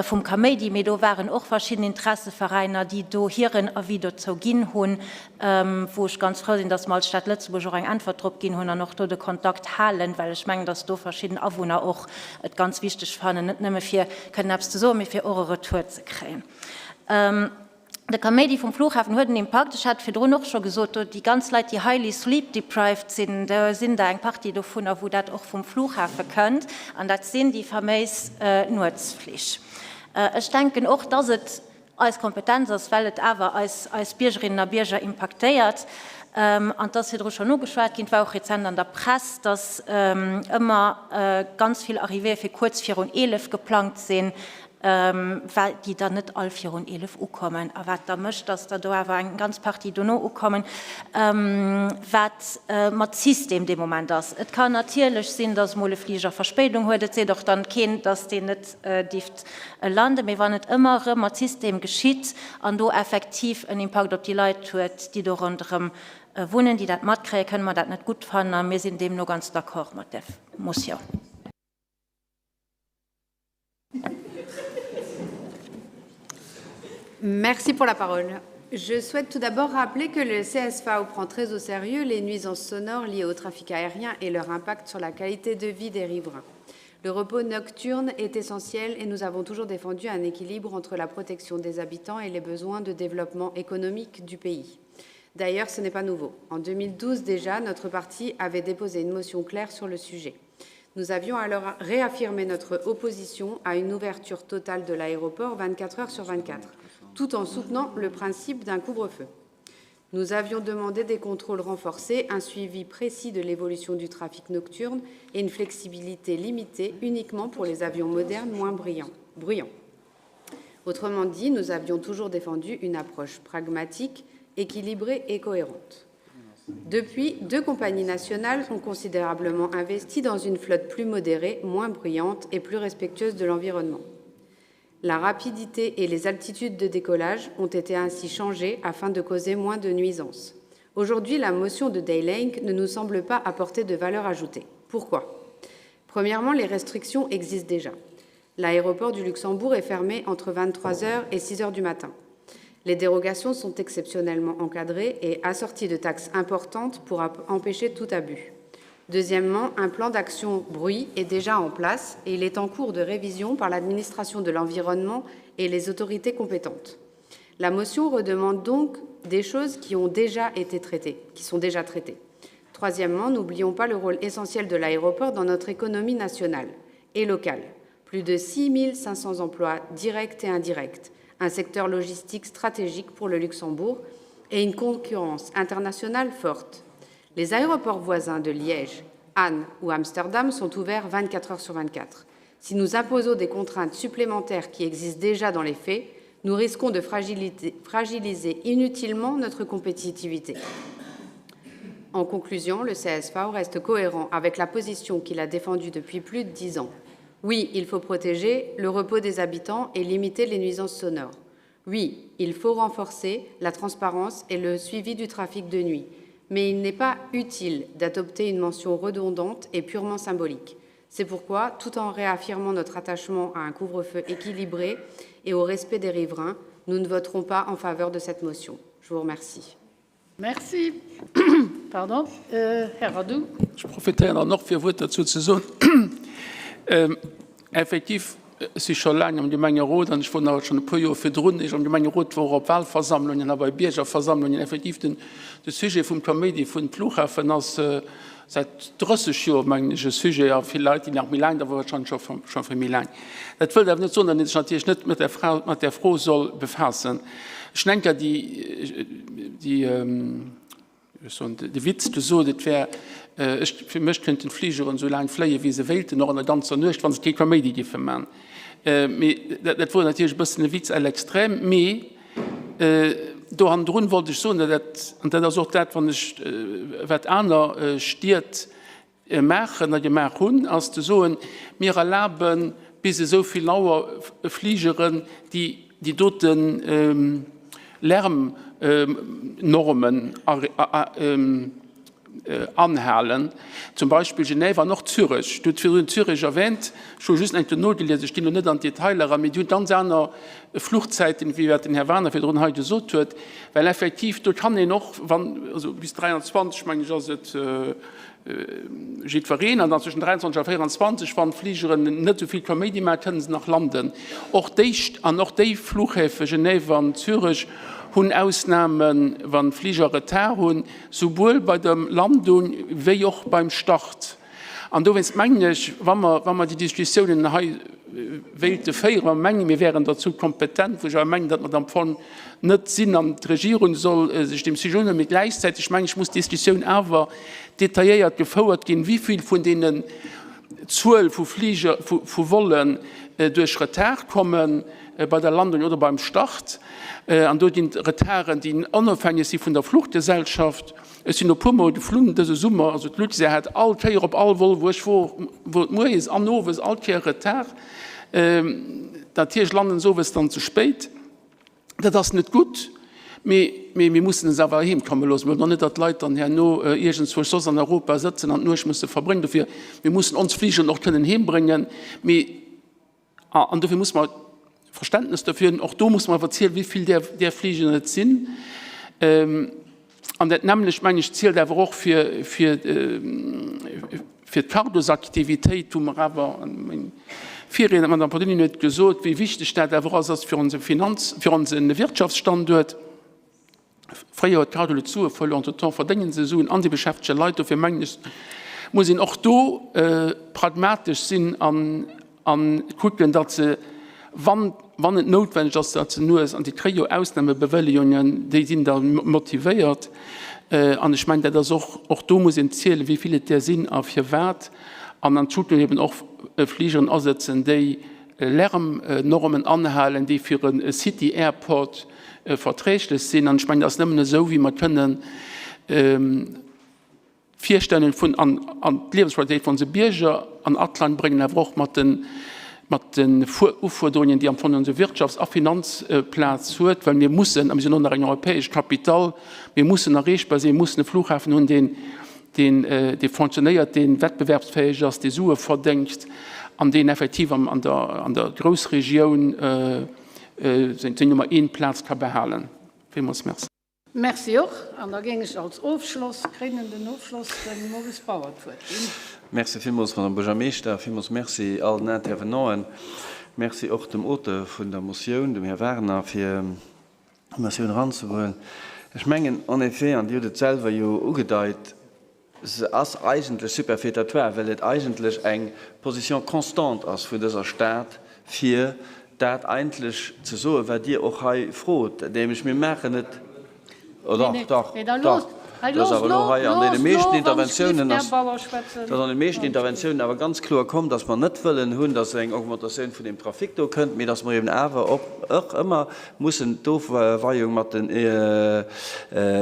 vum Kaméidi, mee do waren och verschidden Interesseveräiner, déi do hiren Avis dozou ginn hunn. wou ech ganz frou sinn, dass mer als Stad Lëtzebuerg och eng Äntwert drop ginn hunn an och do de Kontakt halen, well ech mengen, dass do verschidden Awunner och et ganz wichteg fannen, net nëmme fir kënnen eppes ze soen, mee fir och e Retour ze kréien. De Kaméidi vum Flughafen huet en Impakt. Ech hat virdrun och scho gesot, do déi ganz Leit, déi highly sleep deprived sinn, do sinn der eng Partie dovunner, wou dat och vum Flughafe kënnt, an dat sinn déi faméis Nuetsflich. Ech denken och, dass et eis Kompetenz ass, well et awer eis eis Biergerinnen a Bierger impaktéiert. An et ass virdru schonn ugeschwat ginn, et war och rezent an der Press, dass ëmmer ganz vill Arrivéeë fir kuerz virun 11 geplangt sinn, well déi dann net all virun 11 ukommen a wat da mécht, dass der do awer eng ganz Partie dono ukommen, wat mat System dee Moment ass. Et kann natierlech sinn, dass emol e Fliger Verspéidung huet. Et seet och dann keen, dass deen net dierft landen. Mee wann et ëmmer erëm mat System geschitt an do effektiv en Impakt op déi Leit huet, déi do ronderëm wunnen, déi dat matkréien, kënne mer dat net gutt fannen a mir sinn deemno ganz d'accord mat där Motioun. Merci pour la parole. Je souhaite tout d'abord rappeler que le CSV prend très au sérieux les nuisances sonores liées au trafic aérien et leur impact sur la qualité de vie des riverains. Le repos nocturne est essentiel et nous avons toujours défendu un équilibre entre la protection des habitants et les besoins de développement économique du pays. D'ailleurs, ce n'est pas nouveau. En 2012 déjà, notre parti avait déposé une motion claire sur le sujet. Nous avions alors réaffirmé notre opposition à une ouverture totale de l'aéroport 24 heures sur 24, tout en soutenant le principe d'un couvre-feu. Nous avions demandé des contrôles renforcés, un suivi précis de l'évolution du trafic nocturne et une flexibilité limitée uniquement pour les avions modernes moins bruyants. Autrement dit, nous avions toujours défendu une approche pragmatique, équilibrée et cohérente. Depuis, deux compagnies nationales ont considérablement investi dans une flotte plus modérée, moins bruyante et plus respectueuse de l'environnement. La rapidité et les altitudes de décollage ont été ainsi changées afin de causer moins de nuisances. Aujourd'hui, la motion de Daylink ne nous semble pas apporter de valeur ajoutée. Pourquoi Premièrement, les restrictions existent déjà. L'aéroport du Luxembourg est fermé entre 23h et 6h du matin. Les dérogations sont exceptionnellement encadrées et assorties de taxes importantes pour empêcher tout abus. Deuxièmement, un plan d'action bruit est déjà en place et il est en cours de révision par l'administration de l'environnement et les autorités compétentes. La motion redemande donc des choses qui ont déjà été traitées, qui sont déjà traitées. Troisièmement, n'oublions pas le rôle essentiel de l'aéroport dans notre économie nationale et locale. Plus de 6 500 emplois directs et indirects, un secteur logistique stratégique pour le Luxembourg et une concurrence internationale forte. Les aéroports voisins de Liège, Anne ou Amsterdam sont ouverts 24 heures sur 24. Si nous imposons des contraintes supplémentaires qui existent déjà dans les faits, nous risquons de fragiliser inutilement notre compétitivité. En conclusion, le CSV reste cohérent avec la position qu'il a défendue depuis plus de dix ans. Oui, il faut protéger le repos des habitants et limiter les nuisances sonores. Oui, il faut renforcer la transparence et le suivi du trafic de nuit. Mais il n'est pas utile d'adopter une mention redondante et purement symbolique. C'est pourquoi, tout en réaffirmant notre attachement à un couvre-feu équilibré et au respect des riverains, nous ne voterons pas en faveur de cette motion. Je vous remercie. Merci. Pardon. Äh, Här Radu. Ech profitéieren dann och, fir e Wuert dozou ze soen. Effektiv, ech si scho laang am Gemengerot an ech wor nach schonn e puer Joer virdrun, ier ech am Gemengerot wor, op Wahlversammlungen a bei Biergerversammlungen. Effektiv, den, de Sujet vum Kaméidi vun Flughafen ass säit 30 Joer, mengen ech, e Sujet a vill Leit, déi nach méi laang da wor, warscheinlech scho, scho vill méi laang. Dat wëllt awer net soen, datt ee sech natierlech net mat där Fra, mat där Fro soll befaassen. Ech hunn eng Kéier déi, déi, ech soen, de Witz gesot, et wär, ech, fir mech kënnten d'Fligeren esou laang fléien, wéi se wéilten, och an der ganzer Nuecht, wa se kee Kaméidi géife man. Mee dat, dat wor natierlech e bëssen e Witz à l'extrême. Mee do hannendrun wollt ech soen, datt dat, an dat ass och dat, wann ech, wat aner Stied maachen a gemaach hunn, ass ze soen, mir erlabe bis esou vill Auer Fligeren, déi déi dote Lärmnormen anhalen, zum Beispill Genève an och Zürech. Dir hutt virdrun Zürech erwähnt, ech hu just eng Kéier nogelies, ech ginn elo net an d'Detailer eran, mee déi hunn ganz aner Fluchzäiten, wéi wat den Här Wagener virdrun hei gesot huet, well effektiv do kann een och, wann, also bis 23, mengen ech, ass et, Jiddwereen, an dann zwëschen 23 a 24, wann d'Fligeren net esou vill Kaméidi maachen, kënnen se nach landen. Och déi, an och déi Flughäfe Genève an Zürech hunn Ausnamen, wann d'Fliger Retard hunn, souwuel bei der Landung wéi och beim Start. An dowéinst mengen ech, wa mer, wa mer déi Diskussiounen hei wéilte féieren, wa mer mengen, mir wäeren derzou kompetent, wou ech awer mengen, datt mer et am Fong net sinn an d'Regierung soll sech deem Sujet unhuelen, mee gläichzäiteg mengen ech, muss d'Diskussioun awer detailléiert gefouert ginn, wéi vill vun deenen Zuel vu Fliger, vu Vollen duerch Retard kommen bei der Landung oder beim Start. An do ginn et Retarden, déi onofhängeg si vun der Fluchgesellschaft. Ech sinn e puermol geflunn dëse Summer, also d'Luxair hat all Kéier op all Vol, wou ech wor, wor et moies an owes all Kéier Retard. Natierlech landen se owes dann ze spéit. Dat ass net gutt, mee mir mussen se awer heem komme loossen. Mir wëllen och net, datt d'Leit dann herno iergendzwousch soss an Europa sëtzen an d'Nuecht musse verbréngen. Dofir, mir mussen ons Fligeren och kënnen heembréngen. Mee, an dofir musse mer Verständnes dofir hunn, och do musse mer awer zielen, wéi vill där Fligeren et sinn. An dat nämmlecht, meng ech, zielt awer och fir, fir, fir d'Cargosaktivitéit, wou mer awer, meng Virriedner, d'Madame Polini huet gesot, wéi wichteg dat awer ass, ass fir onse Finanz-, fir onse Wirtschaftsstanduert. Fréier huet d'Cargolux Sue verluer, entretemps verdénge se Suen an si beschäftege Leit. Dofir mengen ech, muss een och do pragmatesch sinn an, A kucken, datt se, wann, wann et noutwenneg ass, datt se nues, an déi kréie jo Ausnahmebewëllegungen, déi sinn da motivéiert. An ech mengen, dat ass och, och do muss een zielen, wéi vill et där sinn a firwat. An an Zukunft eben och Fligeren asëtzen, déi Lärmnormen anhalen, déi fir e City Airport verträglech sinn. An ech mengen, et ass nëmmen esou, wéi mer kënnen d'Virstellung vun an an d'Liewensqualitéit vun onse Bierger an Aklang bréngen, awer och mat den mat den Ufuerderungen, déi am Fong onse Wirtschafts a Finanzplaz huet, well mir mussen, a mir sinn och nach eng europäesch Capitale, mir mussen erreechbar sinn, mir mussen e Flughafen hunn, deen deen dee fonctionnéiert, dee wettbewerbsfäeg ass, dee Sue verdéngt an deen effektiv am an der an der Groussregioun seng seng Nummer eent Plaz ka behalen. Villmools Merci. Merci och. An da géing ech als Ofschloss, kréinenden Ofschloss, dem Maurice Bauer d'Wuert ginn. Merci villmools, Madame Buergermeeschter. Villmools Merci all den Intervenanten. Merci och dem Auteur vun der Motioun, dem Här Wagner, fir d'Motioun eranzehuelen. Ech mengen en effet, an Dir hutt et selwer jo ugedeit, Se ass eigentlech superfétatoire, well et eigentlech eng Position constante ass vun dëser Stad, fir dat eigentlech ze soen, wat Dir och hei frot, nämlech mir maachen et, oh dach, dach, dach, dat ass awer elo hei an deene meeschten Interventiounen ass, dat ass an de meeschten Interventiounen awer ganz kloer komm, dass mer net wëllen hunn, dass eng Augmentatioun vun deem Trafic do kënnt, mee dass mer eben awer och ëmmer mussen d'Ofweiung mat den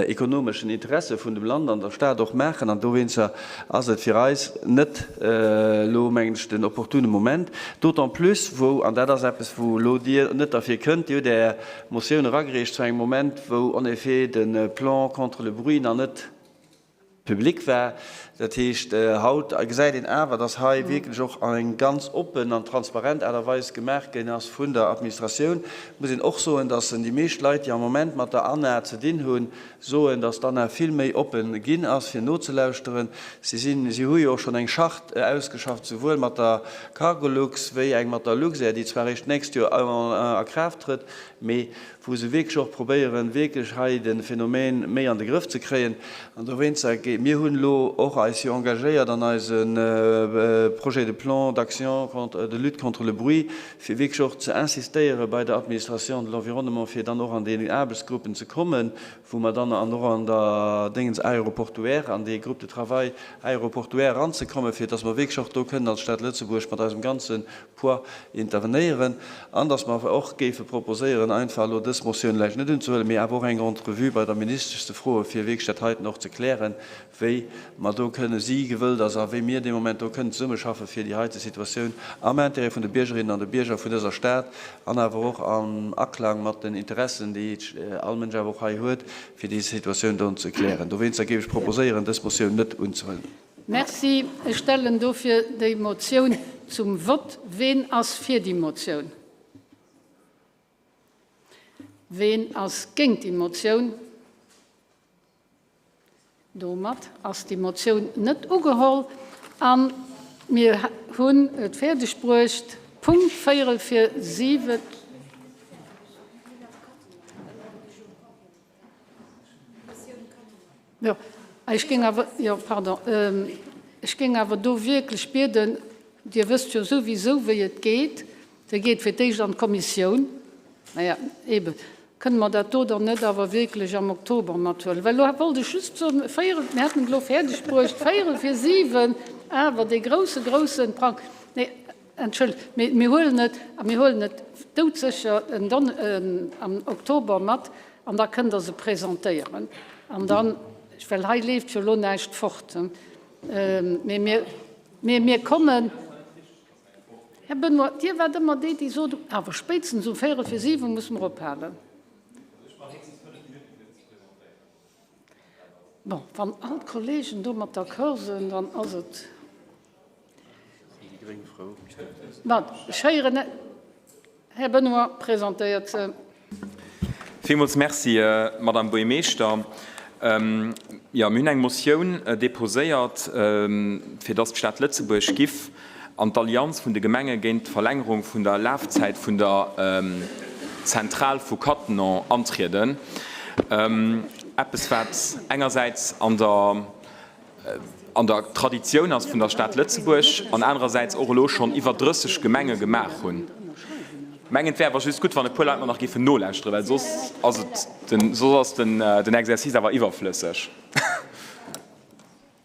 ekonomeschen Interesse vun dem Land an der Stad och maachen. An dowéinster ass et fir eis net elo, mengen ech, den opportune Moment, d'autant plus wou, an dat ass eppes, wou elo Dir net derfir kënnt, Dir hutt Är Motioun eragereecht zu engem Moment, wou en effet de Plan contre le bruit nach net public war. Dat heescht, haut gesäit een awer, dass hei wierklech och eng ganz oppen an transparent Aart a Weis gemaach ginn ass vun der Administratioun. Et muss een och soen, dass déi meescht Leit, déi am Moment mat der ANA ze dinn hunn, soen, dass d'ANA vill méi oppen ginn ass, fir nozelauschteren. Si sinn, si hu jo och schonn eng Charte ausgeschafft, souwuel mat der Cargolux wéi eng mat der Luxair, déi zwar eréischt d'nächst Joer a Kraaft trëtt, mee wou se wierklech och probéieren, wierklech hei de Phänomen méi an de Grëff ze kréien. An dowéinster, mir hunn elo och eis jo engagéiert an eise Projet de plan d'action contre, de lutte contre le bruit, fir wierklech och ze insistéiere bei der Administration de l'environnement, fir dann och an déi Aarbechtsgruppen ze kommen, wou mer dann an och an der Déngens aéroportuaire, an dee Groupe de travail aéroportuaire eranzekommen, fir dass mer wierklech och do kënnen als Stad Lëtzebuerg mat eisem ganze Poids intervenéieren an dass mer och géife proposéieren, einfach elo dës Motioun vläicht net unzehuelen, mee awer och eng Entrevue bei der Ministesch ze froen, fir wierklech dat heiten och ze klären, wéi mer do kënnen, si gewëllt ass a wéi mir dee Moment do kënnen zesummeschaffen, fir déi heite Situatioun am Intérêt vun de Biergerinnen an de Bierger vun dëser Stad an awer och am Aklang mat den Interessen, déi all Mënsch awer och hei huet, fir déi Situatioun do ze klären. Dowéinster géif ech proposéieren, dës Motioun net unzehuelen. Merci. Ech stellen dofir déi Motioun zum Vott. Ween ass fir déi Motioun? Ween ass géint déi Motioun? Domat ass déi Motioun net ugeholl a mir hunn et fäerdeg bruecht, Punkt véierel vir siwe. Jo, ech géing awer, jo, pardon. Ech géing awer do wierklech bieden, Dir wësst jo souwisou, wéi et geet, Se geet fir d'éischt an d'Kommissioun. Naja, eeben, kënne mer dat do dann net awer wierklech am Oktober mathuelen? Well elo wollt ech just soen, véierel, mir hätten et elo fäerdeg bruecht, véierel vir siwen, awer dee grousse, grousse Prang, nee, entschëllegt, mee mir huelen et, a mir huelen et doudsécher en Don, am Oktober mat an da kënnt Der se presentéieren. An dann, well hei leeft jo elo näischt fort, mee mir, mee mir kommen. Här Benoy, Dir waart ëmmer déi, déi sot, awer spéitstens um véierel vir siwe musse mer ophalen. Bon, wann all d'Kollegen domat d'accord sinn, dann ass et. Bon, ech héieren net. Här Benoy presentéiert se. Villmools Merci, Madame Buergermeeschter. Jo, mir hunn eng Motioun deposéiert, fir dass d'Stad Lëtzebuerg giff an d'Allianz vun de Gemenge géint d'Verlängerung vun der Lafzäit vun der Zentral vu Cattenom antrieden. Eppes, wat engersäits an der an der Traditioun ass vun der Stad Lëtzebuerg an anerersäits och elo schonn iwwer 30 Gemenge gemaach hunn. Mengen, et wär awer just gutt, wann e puer Leit mer nach géifen nolauschteren, well soss ass et den, soss ass den, den Exercice awer iwwerflësseg,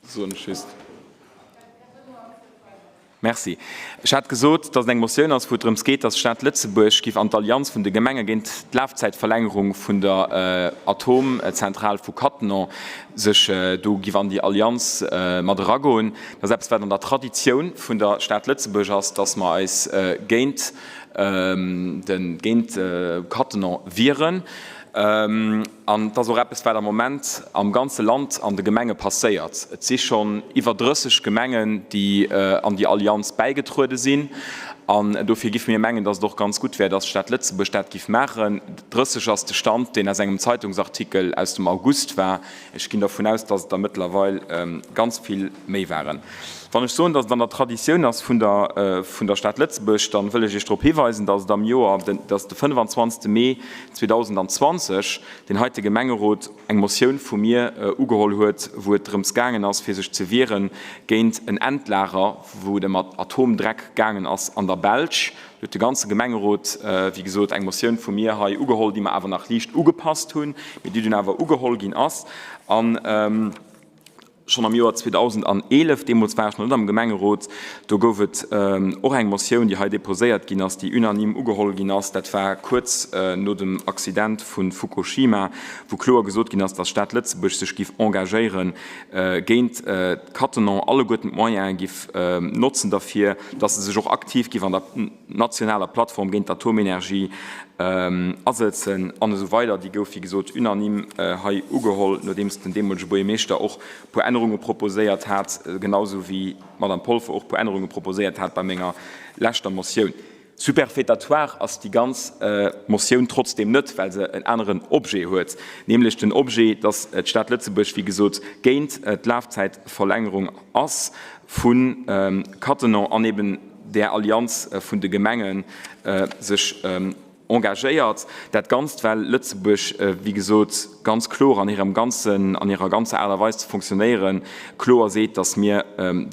soen ech just. Merci. Ech hat gesot, dass et eng Motioun ass, wou et drëms geet, dass d'Stad Lëtzebuerg géif an d'Allianz vun de Gemenge géint d'Lafzäitverlängerung vun der Atomzentral vu Cattenom sech do géif an déi Allianz mat eragoen. Dat ass eppes, wat an der Traditioun vun der Stad Lëtzebuerg ass, dass mer eis géint de géint Cattenom wieren. An et ass och eppes, wat am Moment am ganze Land an de Gemenge passéiert. Et si schonn iwwer 30 Gemengen, déi an déi Allianz bäigetruede sinn. An dofir giffe mir mengen, datt et och ganz gutt wär, datt d'Stad Lëtzebuerg dat giff maachen. 30 ass de Stand, deen aus engem Zeitungsartikel aus dem August war. Ech ginn dervun aus, datt et der mëttlerweil ganz vill méi waren. Wann ech soen, datt et an der Traditioun ass vun der vun der Stad Lëtzebuerg, dann wëll ech Iech drop hiweisen, datt et am Joer, datt de 25. Mee 2020 deen heite Gemengerot eng Motioun vu mir ugeholl huet, wou et drëms gaangen ass, fir sech ze wiere géint en Endlager, wou et ëm Atomdreck gaangen ass an der Belsch. Do huet de ganze Gemengerot, wéi gesot, eng Motioun vu mir hei ugeholl, déi mer awer nach liicht ugepasst hunn, mee déi dunn awer ugeholl ginn ass. An schonn am Joer 2011, deemools war ech nach net am Gemengerot, do gouf et och eng Motioun, déi hei deposéiert ginn ass, déi unanime ugeholl ginn ass. Dat war kuerz no dem Accident vu Fukushima, wou kloer gesot ginn ass, dass d'Stad Lëtzebuerg sech giff engagéiere géint d'Cattenon, alleguerten d'Moyene giff notzen derfir, dass se sech och aktiv giff an der nationaler Plattform géint d'Atomenergie asëtzen an esou weider. Déi gouf, wéi gesot, unanime hei ugeholl, nodeems den deemolege Buergermeeschter och e puer Ännerunge proposéiert hat, genausou wéi d'Madame Polfer och e puer Ännerunge proposéiert hat bei menger leschter Motioun. Superfétatoire ass déi ganz Motioun trotzdeem net, well se en aneren Objet huet, nämlech den Objet, dass d'Stad Lëtzebuerg, wéi gesot, géint d'Lafzäitverlängerung ass vu Cattenom an eben där Allianz vun de Gemenge sech engagéiert. Dat Ganzt, well Lëtzebuerg, wéi gesot, ganz kloer an hirem ganzen, an hirer ganzer Aart a Weis ze fonctionnéieren, kloer seet, datt mir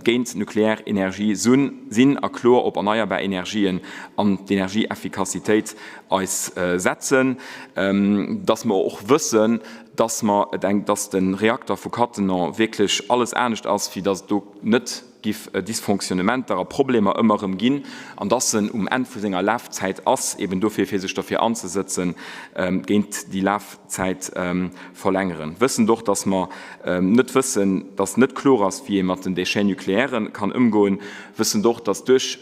géint nuklear Energie sinn a kloer op erneierbar Energien an d'Energieeffikassitéit eis setzen, datt mer och wëssen, datt mer et eng, datt de Reakter vu Cattenom wierklech alles anescht ass, wéi datt et do net giff Dysfonctionnementer a Problemer ëmmer erëm ginn, an dass en um Enn vu senger Lafzäit ass, eben dofir fir sech derfir anzesëtzen, géint déi Lafzäit verlängeren. Wëssend och, dass mer net wëssen, dass net kloer ass, wéi ee mat den Déchets nucléaires kann ëmgoen, wëssend och, dass duerch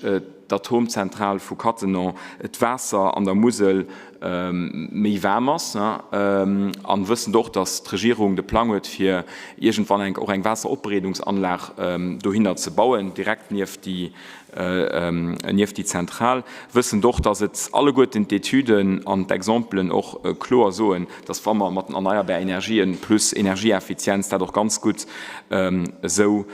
d'Atomzentral vu Cattenom d'Waasser an der Musel méi waarm ass, an wëssend och, datt d'Regierung de Plang huet, fir iergendwann eng och eng Waasseropbereedungsanlag dohinner ze bauen, direkt nieft déi nieft déi Zentral, wëssend och, datt et alleguerten d'Etüden an d'Exempelen och kloer soen, datt wa mer mat den erneierbar Energien plus Energieeffizienz dat och ganz gutt esou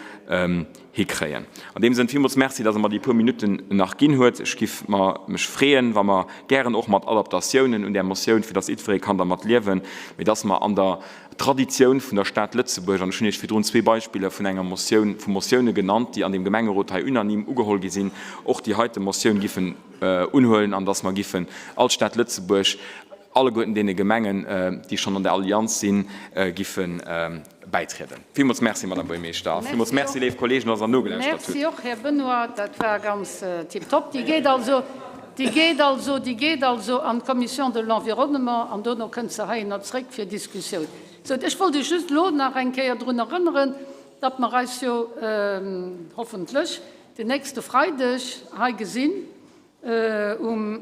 hikréien. An deem Sënn villmools Merci, dass Der mer déi puer Minutten nach ginn huet. Ech giff mer mech freeën, wa mer gären och mat Adaptatiounen un där Motioun, fir dass jiddweree kann dermat liewen, mee dass mer an der. d'Traditioun vun der Stad Lëtzebuerg, an ech hunn Iech virdrun zwee Beispiller vun enger Motioun, vu Motioune genannt, déi an deem Gemengerot hei unanime ugeholl gi sinn, och déi heite Motioun giffen unhuelen an dass mer giffen als Stad Lëtzebuerg alleguerten deene Gemengen, déi schonn an der Allianz sinn, giffe bäitrieden. Villmools Merci, Madame Buergermeeschter, a villmools Merci, léif Kolleegen, dass Der nogelauschtert hutt. Merci och, Här Benoy, dat war ganz tiptop. Déi geet also, déi geet also, déi geet also an d'Commission de l'Environnement an dono kënnt se heihinner zréck fir Diskussioun. Sou, ech wollt Iech just elo nach eng Kéier drun erënneren, datt mer eis jo hoffentlech den nächste Freideg hei gesinn um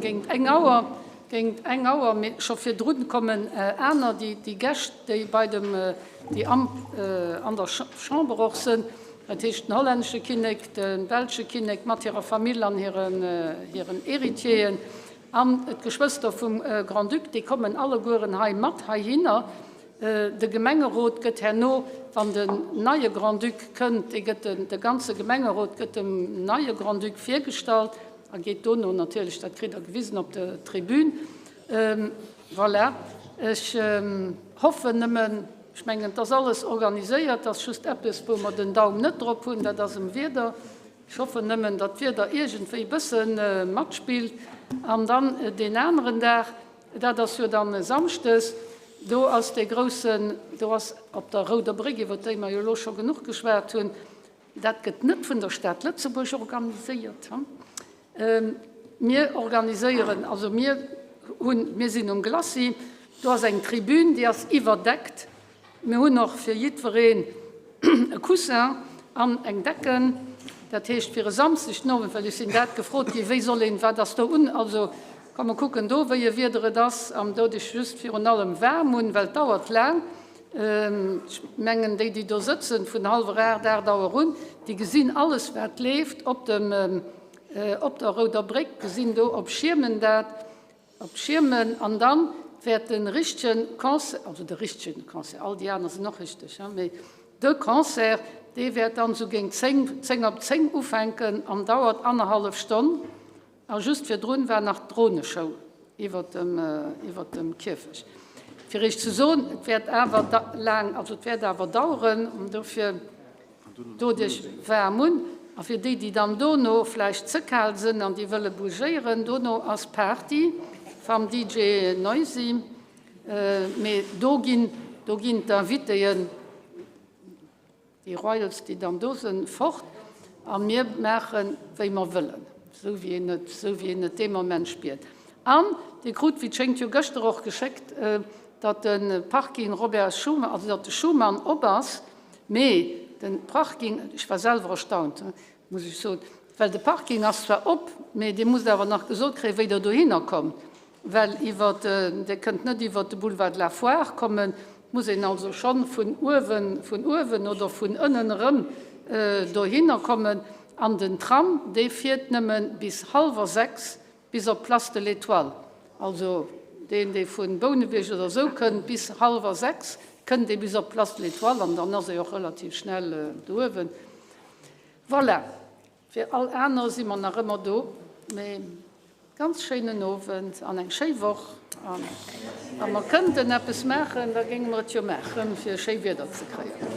géint eng Auer, géint eng Auer, mee scho virdrun kommen aner, déi déi Gäscht, déi bei dem, déi am an der Chamber och sënn, dat heescht den hollännesche Kinnek, de belsche Kinnek mat hirer Famill an hiren hiren Héritieren an d'Geschwëster vum Grand-Duc, déi kommen allegueren hei mat heihinner. De Gemengerot gëtt herno, wann den neie Grand-Duc kënnt, dee gëtt den, de ganze Gemengerot gëtt dem neie Grand-Duc virgestallt a geet dono natierlech, dat kritt Der gewisen, op der Tribün. Voilà. Ech hoffen nëmmen, ech mengen, et ass alles organiséiert, et ass just eppes, wou mer den Daum net drop hunn, dat ass um Wieder. Ech hoffen nëmmen, datt d'Wieder iergendwéi e bësse matspillt. An dann deen aneren Dag, Dat ass jo dann e Samschdes, do ass dee groussen, do ass op der Rouder Bréck, iwwert déi mer jo elo scho genuch geschwat hunn, dat gëtt net vun der Stad Lëtzebuerg organiséiert. Mir organiséieren, also mir hunn, mir sinn um Glacis, do ass eng Tribün, déi ass iwwerdeckt. Mir hunn och fir jiddwereen e Coussin an eng Decken. Dat heescht fir e Samsdeg den Owend, well ech sinn dat gefrot ginn, wéi soll een, wat ass do un, also komm mer kucken do wéi e Wieder et ass an do dech just virun allem waarm un, well et dauert laang. Ech mengen déi, déi do sëtzen vun hallwer 8, 8 Auer un, déi gesinn alles wat leeft op dem, op der Rouder Bréck, gesinn do op Schiermen dat. Op Schiermen an dann wäert de richtegen Concert, also de richtegen Concert, all déi aner sinn och richteg, hein, mee de Concert, dee wäert dann esou géint 10, 10 op 10 ufänken an dauert annerhallef Stonn. A just virdrun war nach d'Droneshow iwwert dem, iwwert dem Kierfecht. Fir Iech ze soen, et wäert awer laang, also et wäert awer daueren an dofir. Dot iech waarm un. A fir déi, déi dann dono vläicht ze kal sënn an déi wëlle bougéieren, dono ass Party vam DJ Noisy. Mee do ginn, do ginn d'Invitéen, déi Royals, déi dann do sënn, fort a mir maachen, wéi mer wëllen, esou wéi een et, esou wéi een et dee Moment spiert. An Dir krut, wéi et schéngt, jo gëschter och geschéckt, datt de Parking Robert Schuman, also datt de Schuman op ass. Mee den Parking, ech war selwer erstaunt, muss ech soen, well de Parking ass zwar op, mee Dir musst awer nach gesot kréien, wéi Der dohinner kommt, well iwwer, Dir kënnt net iwwert de Boulevard de la Foire kommen, et muss een also schonn vun uewen, vun uewen oder vun ënnen erëm dohinner kommen. An den Tram, dee fiert nëmme bis hallwer 6 Bis op d'Place de l'Étoile, also deen, dee vu Bouneweg oder esou kënnt, bis hallwer 6 kënnt ee bis op d'Place de l'Étoile an dann ass ee och relativ schnell do uewen. Voilà, fir all aner si mer nach ëmmer do, mee ganz schéinen Owend an eng schéi Woch a wa mer kënnten eppes maachen, da géinge mer et jo maachen, fir schéi Wieder ze kréien.